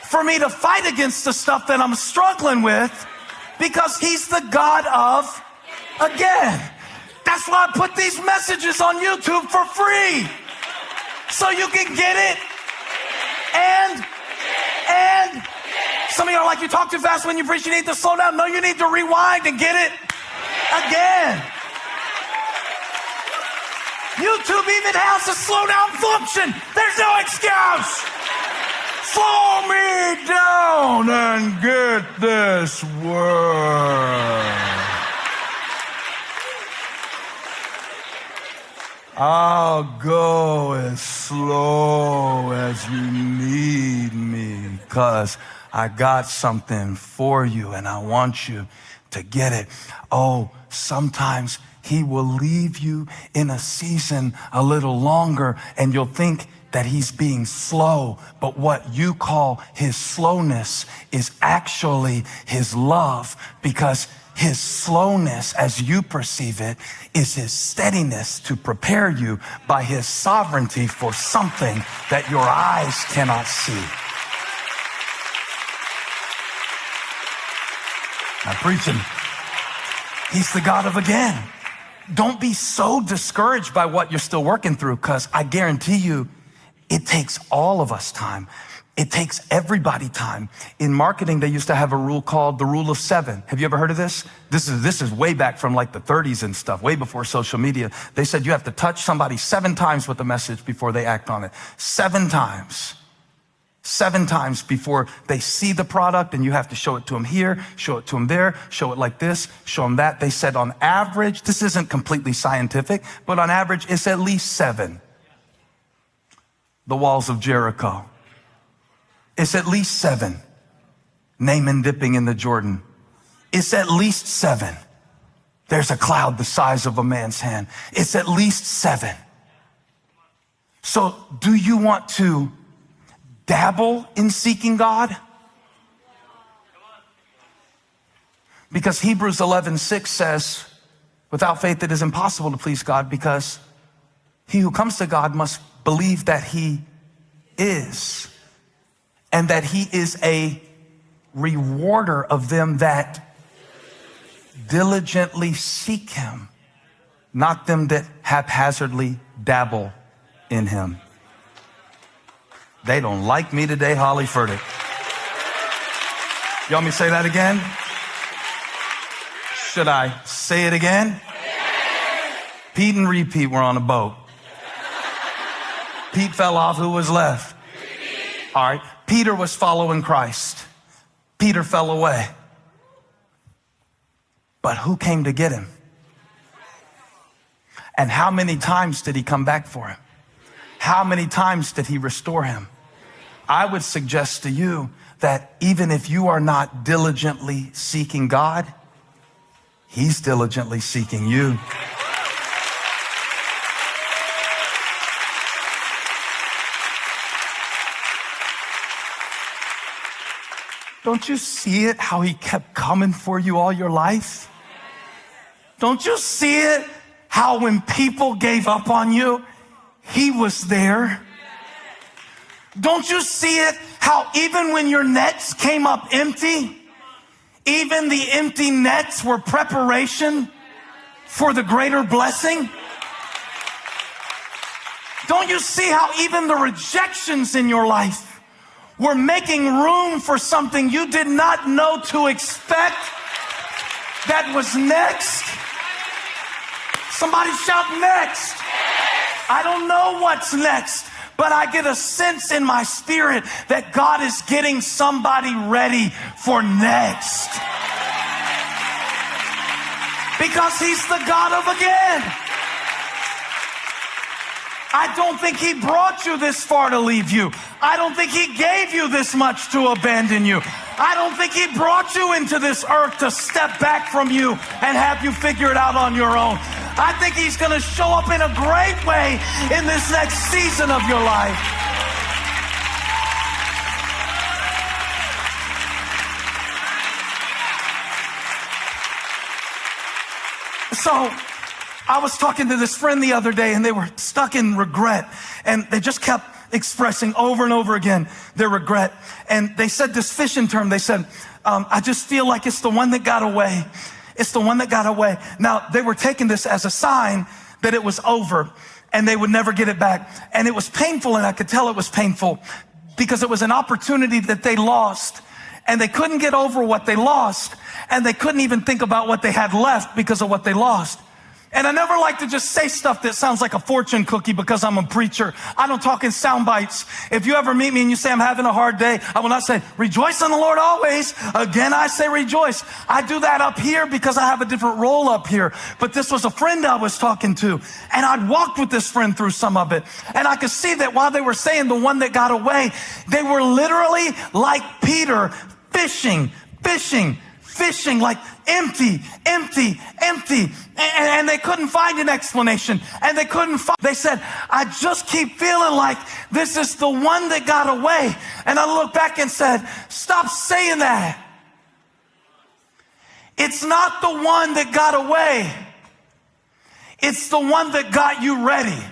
for me to fight against the stuff that I'm struggling with because He's the God of again. That's why I put these messages on YouTube for free so you can get it. And, and, some of you are like, you talk too fast when you preach, you need to slow down. No, you need to rewind and get it again. YouTube even has a slow down function. There's no excuse. Slow me down and get this word. I'll go as slow as you need me because I got something for you and I want you to get it. Oh, sometimes he will leave you in a season a little longer and you'll think that he's being slow, but what you call his slowness is actually his love because his slowness, as you perceive it, is his steadiness to prepare you by his sovereignty for something that your eyes cannot see. I'm preaching. He's the God of again. Don't be so discouraged by what you're still working through, because I guarantee you, it takes all of us time. It takes everybody time. In marketing, they used to have a rule called the rule of seven. Have you ever heard of this? This is, this is way back from like the 30s and stuff, way before social media. They said you have to touch somebody seven times with a message before they act on it. Seven times. Seven times before they see the product, and you have to show it to them here, show it to them there, show it like this, show them that. They said on average, this isn't completely scientific, but on average, it's at least seven. The walls of Jericho. It's at least seven. Naaman dipping in the Jordan. It's at least seven. There's a cloud the size of a man's hand. It's at least seven. So, do you want to dabble in seeking God? Because Hebrews 11:6 says, without faith it is impossible to please God because he who comes to God must believe that he is and that he is a rewarder of them that. Diligently seek him, not them that haphazardly dabble in him. They don't like me today, Holly Furtick. You want me to say that again? Should I say it again? Pete and Repeat were on a boat. Pete fell off. Who was left? All right. Peter was following Christ. Peter fell away. But who came to get him? And how many times did he come back for him? How many times did he restore him? I would suggest to you that even if you are not diligently seeking God, he's diligently seeking you. Don't you see it how he kept coming for you all your life? Don't you see it how when people gave up on you, he was there? Don't you see it how even when your nets came up empty, even the empty nets were preparation for the greater blessing? Don't you see how even the rejections in your life were making room for something you did not know to expect that was next? Somebody shout next. I don't know what's next, but I get a sense in my spirit that God is getting somebody ready for next. Because he's the God of again. I don't think he brought you this far to leave you. I don't think he gave you this much to abandon you. I don't think he brought you into this earth to step back from you and have you figure it out on your own. I think he's going to show up in a great way in this next season of your life. So I was talking to this friend the other day, and they were stuck in regret, and they just kept expressing over and over again their regret. And they said this fishing term. They said, I just feel like it's the one that got away. It's the one that got away. Now, they were taking this as a sign that it was over and they would never get it back. And it was painful, and I could tell it was painful because it was an opportunity that they lost, and they couldn't get over what they lost, and they couldn't even think about what they had left because of what they lost. And I never like to just say stuff that sounds like a fortune cookie because I'm a preacher. I don't talk in sound bites. If you ever meet me and you say I'm having a hard day, I will not say, rejoice in the Lord always. Again, I say rejoice. I do that up here because I have a different role up here. But this was a friend I was talking to, and I'd walked with this friend through some of it. And I could see that while they were saying the one that got away, they were literally like Peter, fishing, fishing, fishing, like empty, empty, empty. And they couldn't find an explanation. And they couldn't find, they said, I just keep feeling like this is the one that got away. And I looked back and said, stop saying that. It's not the one that got away. It's the one that got you ready.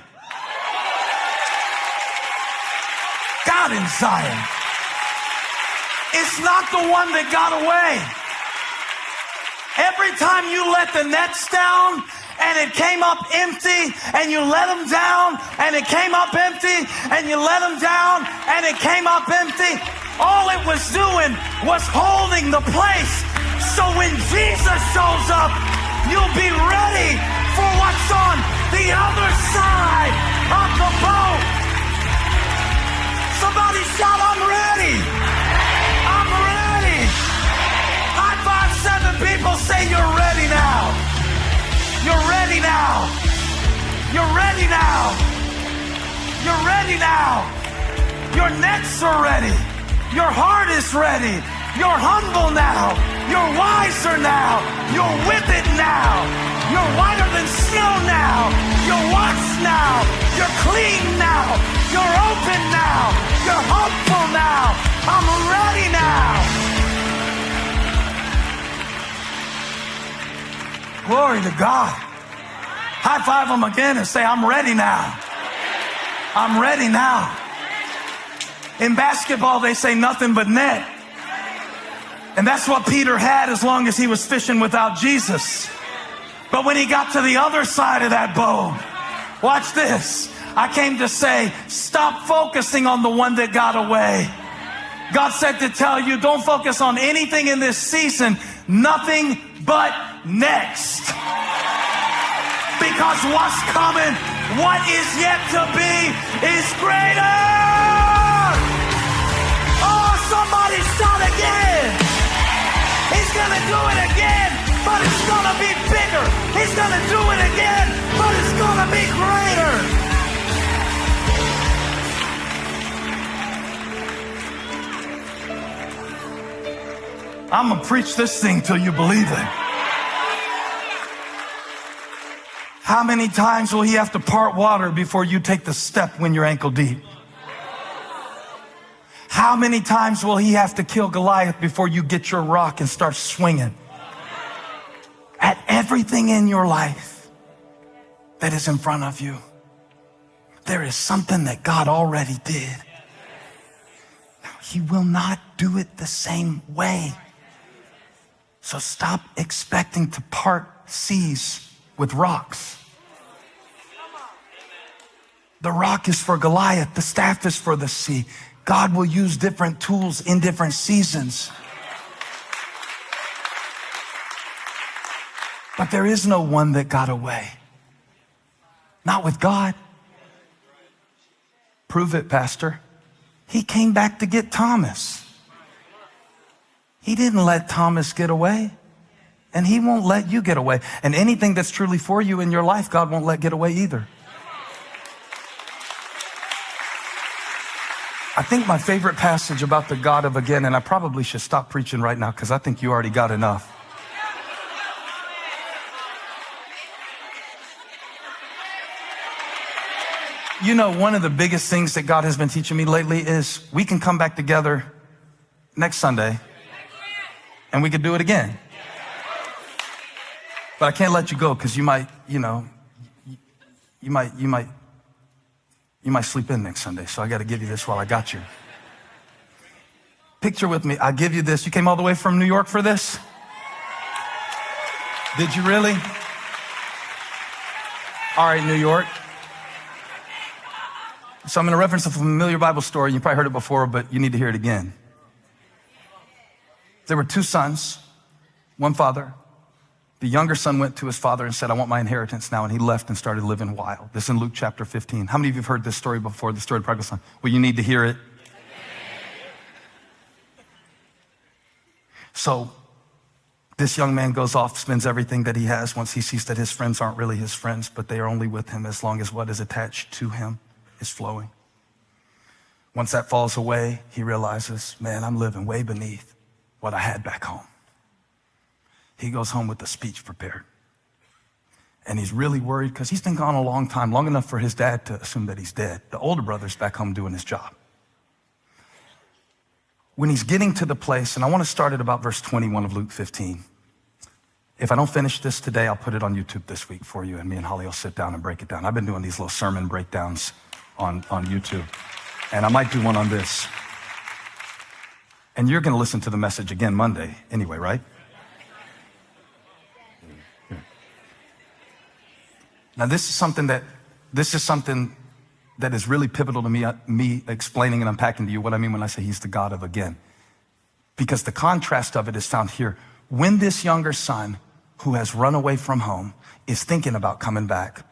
God in Zion. It's not the one that got away. Every time you let the nets down and it came up empty, and you let them down and it came up empty, and you let them down and it came up empty, all it was doing was holding the place. So when Jesus shows up, you'll be ready for what's on the other side of the boat. Somebody shout, I'm ready. I'm ready. High five 7 people, say you're ready now. You're ready now. You're ready now. You're ready now. Your nets are ready. Your heart is ready. You're humble now. You're wiser now. You're with it now. You're whiter than snow now. You're washed now. You're clean now. You're open now. You're hopeful now. I'm ready now. Glory to God. High five them again and say, I'm ready now. I'm ready now. In basketball, they say nothing but net. And that's what Peter had as long as he was fishing without Jesus. But when he got to the other side of that boat, watch this. I came to say, stop focusing on the one that got away. God said to tell you, don't focus on anything in this season, nothing but next. Because what's coming, what is yet to be, is greater. Oh, somebody shout again. He's going to do it again, but it's going to be bigger. He's going to do it again, but it's going to be greater. I'm going to preach this thing till you believe it. How many times will he have to part water before you take the step when you're ankle deep? How many times will he have to kill Goliath before you get your rock and start swinging? At everything in your life that is in front of you, there is something that God already did. Now, he will not do it the same way. So stop expecting to part seas with rocks. The rock is for Goliath, the staff is for the sea. God will use different tools in different seasons. But there is no one that got away. Not with God. Prove it, Pastor. He came back to get Thomas. He didn't let Thomas get away. And he won't let you get away. And anything that's truly for you in your life, God won't let get away either. I think my favorite passage about the God of again, and I probably should stop preaching right now because I think you already got enough. You know, one of the biggest things that God has been teaching me lately is we can come back together next Sunday and we could do it again. But I can't let you go because you might, you know, you might, you might, you might sleep in next Sunday. So I got to give you this while I got you. Picture with me. I give you this. You came all the way from New York for this? Did you really? All right, New York. So I'm going to reference a familiar Bible story. You probably heard it before, but you need to hear it again. There were two sons, one father. The younger son went to his father and said, I want my inheritance now. And he left and started living wild. This is in Luke chapter 15. How many of you have heard this story before, the story of the prodigal son? Well, you need to hear it. So this young man goes off, spends everything that he has once he sees that his friends aren't really his friends, but they are only with him as long as what is attached to him is flowing. Once that falls away, he realizes, man, I'm living way beneath what I had back home. He goes home with a speech prepared. And he's really worried because he's been gone a long time, long enough for his dad to assume that he's dead. The older brother's back home doing his job. When he's getting to the place, and I want to start at about verse 21 of Luke 15. If I don't finish this today, I'll put it on YouTube this week for you, and me and Holly will sit down and break it down. I've been doing these little sermon breakdowns on, on YouTube, and I might do one on this. And you're going to listen to the message again Monday anyway, right? Now, this is something that this is something that is really pivotal to me, uh, me explaining and unpacking to you what I mean when I say he's the God of again. Because the contrast of it is found here. When this younger son who has run away from home is thinking about coming back,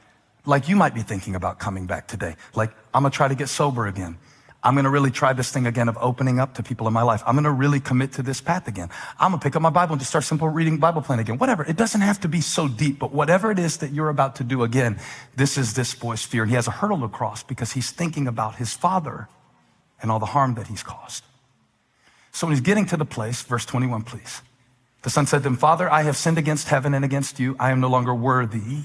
like you might be thinking about coming back today, like I'm gonna try to get sober again. I'm gonna really try this thing again of opening up to people in my life. I'm gonna really commit to this path again. I'm gonna pick up my Bible and just start simple reading Bible plan again. Whatever. It doesn't have to be so deep, but whatever it is that you're about to do again, this is this boy's fear. And he has a hurdle to cross because he's thinking about his father and all the harm that he's caused. So when he's getting to the place, verse 21, please. The son said to him, Father, I have sinned against heaven and against you. I am no longer worthy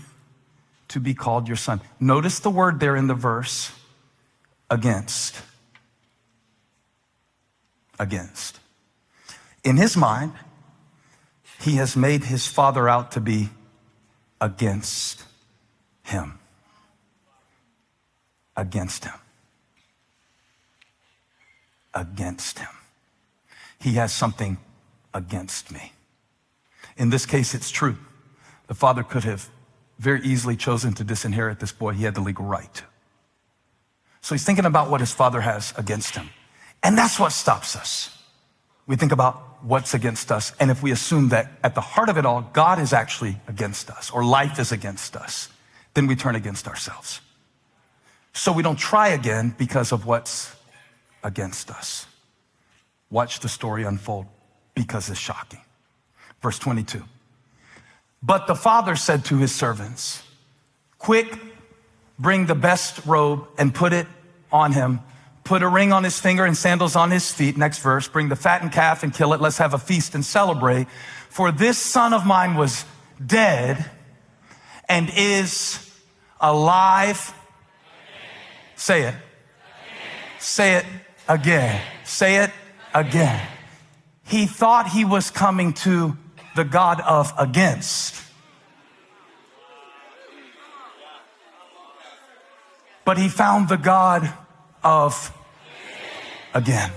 to be called your son. Notice the word there in the verse, against. Against. In his mind, he has made his father out to be against him. Against him. Against him. He has something against me? In this case, it's true. The father could have very easily chosen to disinherit this boy. He had the legal right to. So he's thinking about what his father has against him. And that's what stops us. We think about what's against us. And if we assume that at the heart of it all, God is actually against us or life is against us, then we turn against ourselves. So we don't try again because of what's against us. Watch the story unfold because it's shocking. Verse 22. But the father said to his servants, Quick, bring the best robe and put it on him. Put a ring on his finger and sandals on his feet. Next verse. Bring the fattened calf and kill it. Let's have a feast and celebrate. For this son of mine was dead and is alive. Say it. Say it again. Say it again. He thought he was coming to the God of against. But he found the God of again.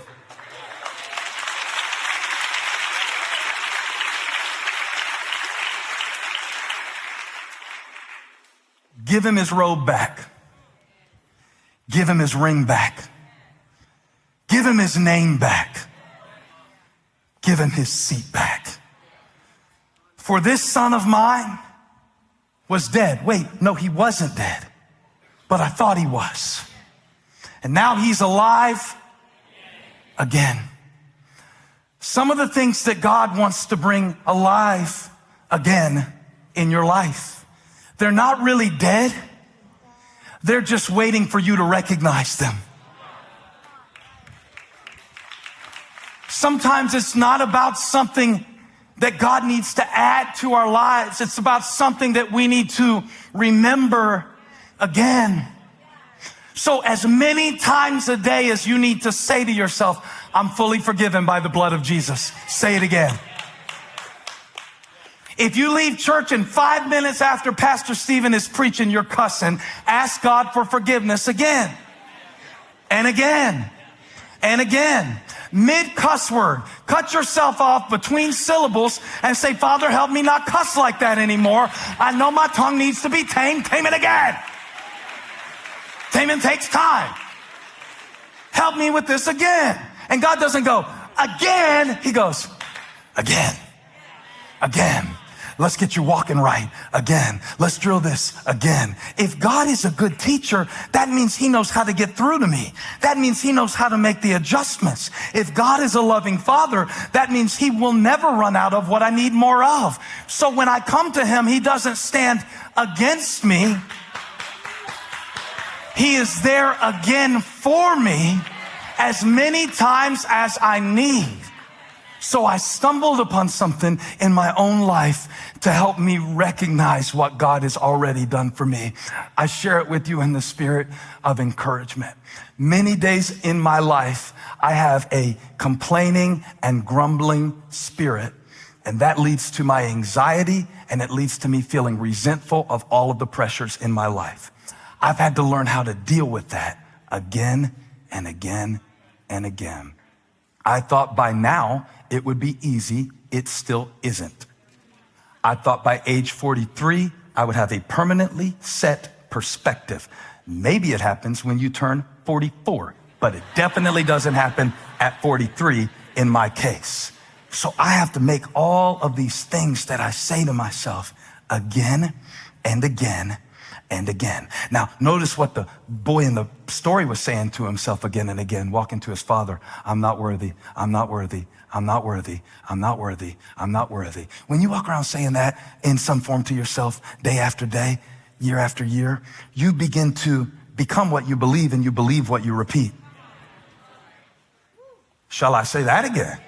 Give him his robe back. Give him his ring back. Give him his name back. Give him his seat back. For this son of mine was dead. Wait, no, he wasn't dead, but I thought he was. And now he's alive again. Some of the things that God wants to bring alive again in your life, they're not really dead. They're just waiting for you to recognize them. Sometimes it's not about something that God needs to add to our lives. It's about something that we need to remember again. So as many times a day as you need to say to yourself, I'm fully forgiven by the blood of Jesus. Say it again. If you leave church and 5 minutes after Pastor Stephen is preaching, you're cussing, ask God for forgiveness again and again and again. Mid cuss word, cut yourself off between syllables and say, Father, help me not cuss like that anymore. I know my tongue needs to be tamed. Tame it again. Taming takes time. Help me with this again. And God doesn't go, again. He goes, again, again. Let's get you walking right again. Let's drill this again. If God is a good teacher, that means he knows how to get through to me. That means he knows how to make the adjustments. If God is a loving father, that means he will never run out of what I need more of. So when I come to him, he doesn't stand against me. He is there again for me as many times as I need. So I stumbled upon something in my own life to help me recognize what God has already done for me. I share it with you in the spirit of encouragement. Many days in my life, I have a complaining and grumbling spirit, and that leads to my anxiety, and it leads to me feeling resentful of all of the pressures in my life. I've had to learn how to deal with that again and again and again. I thought by now it would be easy. It still isn't. I thought by age 43, I would have a permanently set perspective. Maybe it happens when you turn 44, but it definitely doesn't happen at 43 in my case. So I have to make all of these things that I say to myself again and again and again. Now, notice what the boy in the story was saying to himself again and again, walking to his father. I'm not worthy. I'm not worthy. I'm not worthy. I'm not worthy. I'm not worthy. When you walk around saying that in some form to yourself day after day, year after year, you begin to become what you believe, and you believe what you repeat. Shall I say that again?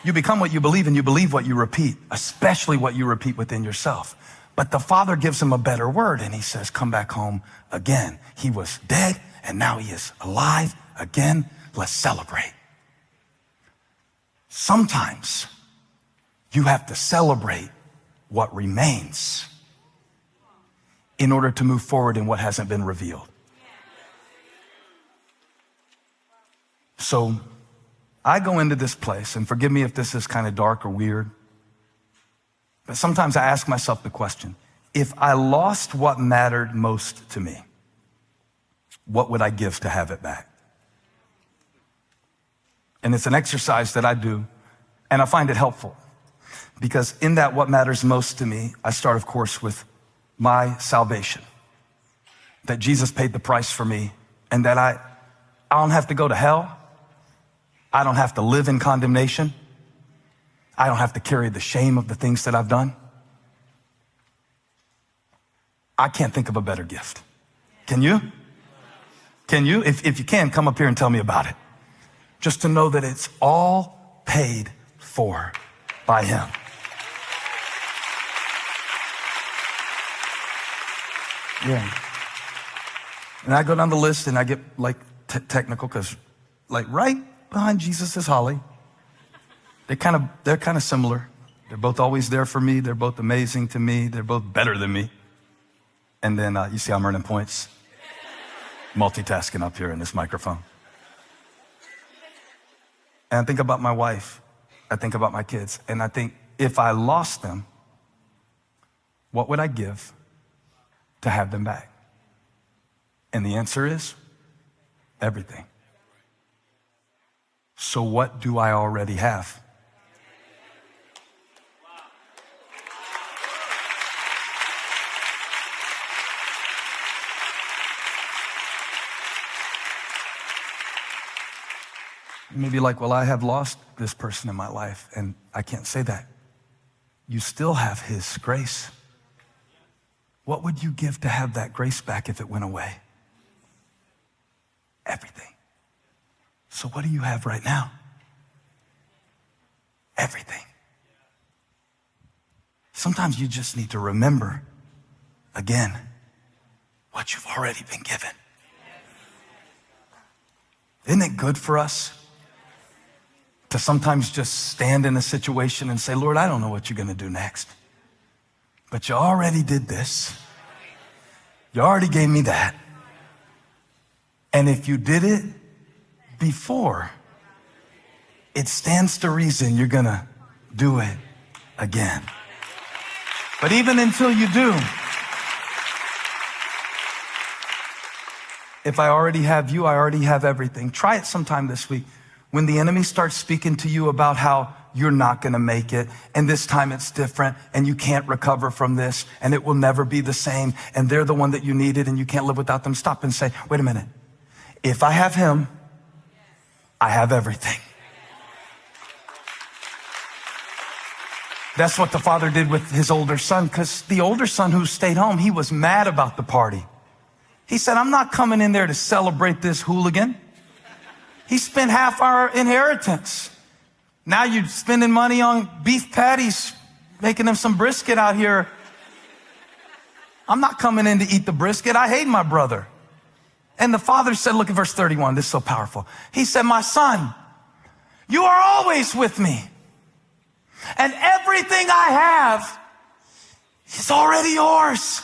You become what you believe, and you believe what you repeat, especially what you repeat within yourself. But the father gives him a better word, and he says, come back home again. He was dead, and now he is alive again. Let's celebrate. Sometimes you have to celebrate what remains in order to move forward in what hasn't been revealed. So I go into this place, and forgive me if this is kind of dark or weird, but sometimes I ask myself the question if I lost what mattered most to me, what would I give to have it back? And it's an exercise that I do, and I find it helpful because in that, what matters most to me, I start, of course, with my salvation that Jesus paid the price for me and that I, I don't have to go to hell. I don't have to live in condemnation. I don't have to carry the shame of the things that I've done. I can't think of a better gift. Can you? Can you? If, if you can, come up here and tell me about it. Just to know that it's all paid for by Him. Yeah. And I go down the list and I get like t- technical because, like, right behind Jesus is Holly. They kind of, they're kind of similar. They're both always there for me. They're both amazing to me. They're both better than me. And then uh, you see, I'm earning points, multitasking up here in this microphone. And I think about my wife, I think about my kids, and I think if I lost them, what would I give to have them back? And the answer is everything. So, what do I already have? You may be like, well, I have lost this person in my life, and I can't say that. You still have his grace. What would you give to have that grace back if it went away? Everything. So, what do you have right now? Everything. Sometimes you just need to remember again what you've already been given. Isn't it good for us to sometimes just stand in a situation and say, Lord, I don't know what you're going to do next, but you already did this. You already gave me that. And if you did it before, it stands to reason you're going to do it again. But even until you do, if I already have you, I already have everything. Try it sometime this week. When the enemy starts speaking to you about how you're not going to make it, and this time it's different, and you can't recover from this, and it will never be the same, and they're the one that you needed, and you can't live without them, stop and say, wait a minute. If I have him, I have everything. That's what the father did with his older son, because the older son who stayed home, he was mad about the party. He said, I'm not coming in there to celebrate this hooligan. He spent half our inheritance. Now you're spending money on beef patties, making them some brisket out here. I'm not coming in to eat the brisket. I hate my brother. And the father said, Look at verse 31. This is so powerful. He said, My son, you are always with me, and everything I have is already yours.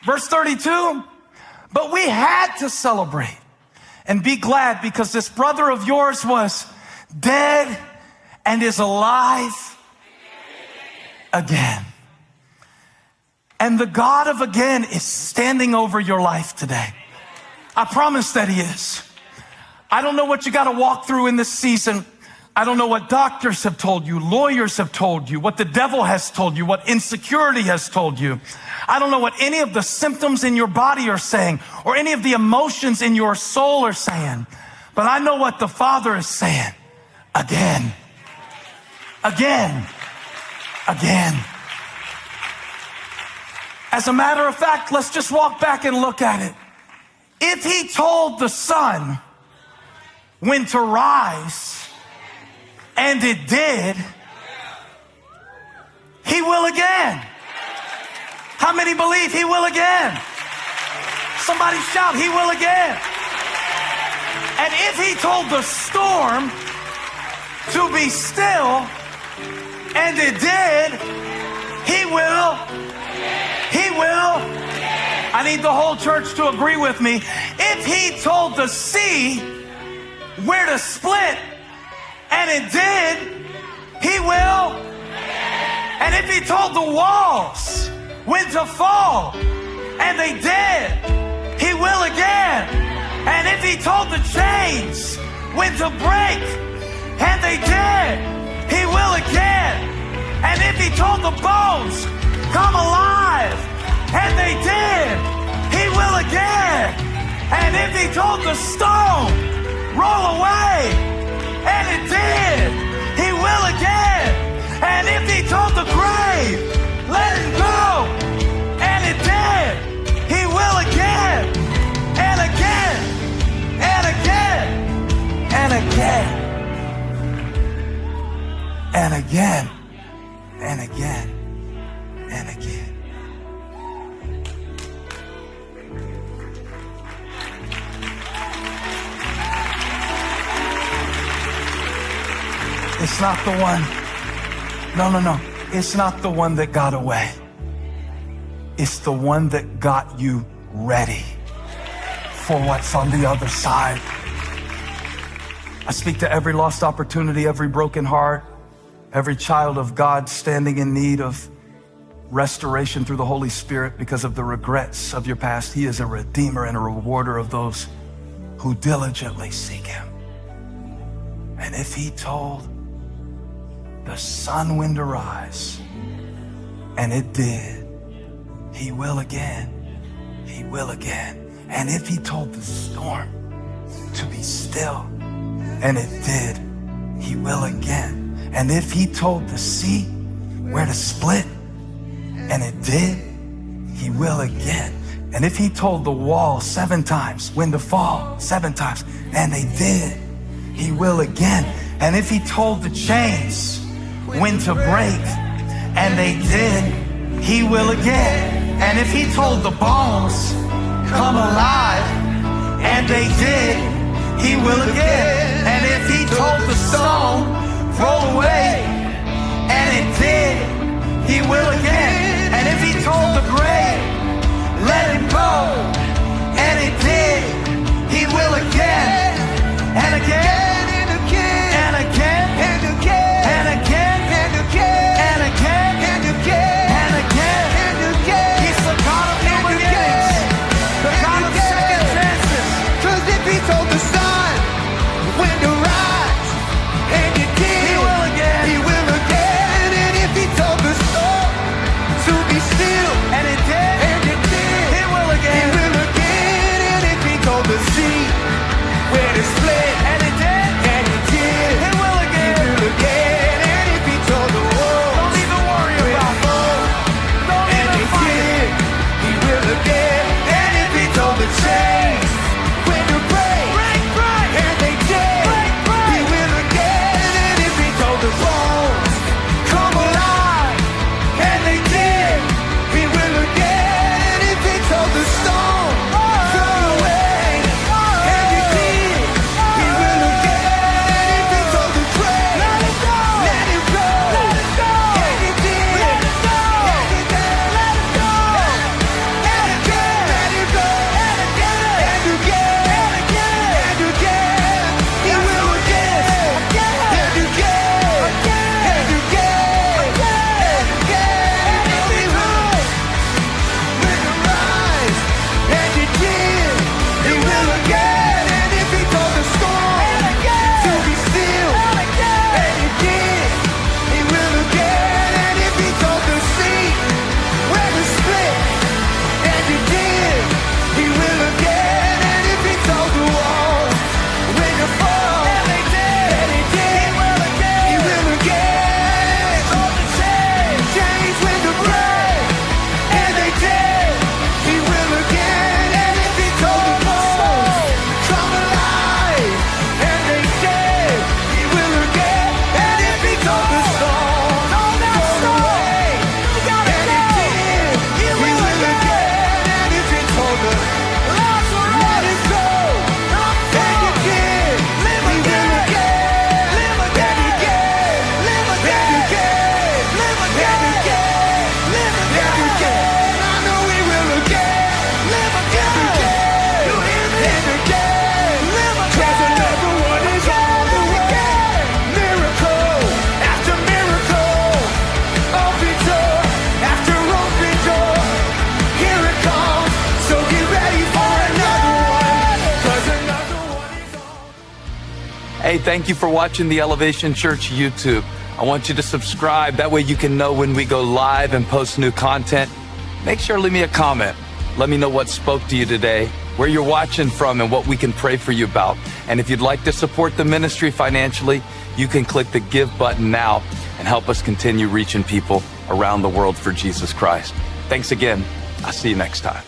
Verse 32 But we had to celebrate and be glad because this brother of yours was dead and is alive again. And the God of again is standing over your life today. I promise that He is. I don't know what you got to walk through in this season. I don't know what doctors have told you, lawyers have told you, what the devil has told you, what insecurity has told you. I don't know what any of the symptoms in your body are saying or any of the emotions in your soul are saying, but I know what the Father is saying again, again, again. As a matter of fact, let's just walk back and look at it. If he told the sun when to rise, and it did, he will again. How many believe he will again? Somebody shout, he will again. And if he told the storm to be still, and it did, he will. He will. I need the whole church to agree with me. If he told the sea where to split, and it did, he will. And if he told the walls when to fall, and they did, he will again. And if he told the chains when to break, and they did, he will again. And if he told the bones, come alive, and they did, he will again. And if he told the stone, roll away, and it did, he will again. And if he told the grave, let it go, and it did, he will again, and again, and again, and again, and again, and again, and again. It's not the one. No, no, no. It's not the one that got away. It's the one that got you ready for what's on the other side. I speak to every lost opportunity, every broken heart, every child of God standing in need of restoration through the Holy Spirit because of the regrets of your past. He is a redeemer and a rewarder of those who diligently seek him. And if he told the sun when to rise, and it did, he will again. He will again. And if he told the storm to be still, and it did, he will again. And if he told the sea where to split, and it did, he will again. And if he told the wall seven times when to fall, seven times, and they did, he will again. And if he told the chains when to break, and they did, he will again. And if he told the bones, come alive, and they did, he will again. And if he told the stone, roll away, and it did, he will again. And if he told the grave, let him go, and it did, he will again. And again, and again, and again, and again, and again, and again, and again, and again, and again, and again. He's the God of new beginnings, the God of second chances. Cause if he told the sun when to rise, and it did, he will again. He will again. And if he told the storm to be still, and it did, and it did, he will Hey, thank you for watching the Elevation Church YouTube. I want you to subscribe. That way you can know when we go live and post new content. Make sure to leave me a comment. Let me know what spoke to you today, where you're watching from, and what we can pray for you about. And if you'd like to support the ministry financially, you can click the give button now and help us continue reaching people around the world for Jesus Christ. Thanks again. I'll see you next time.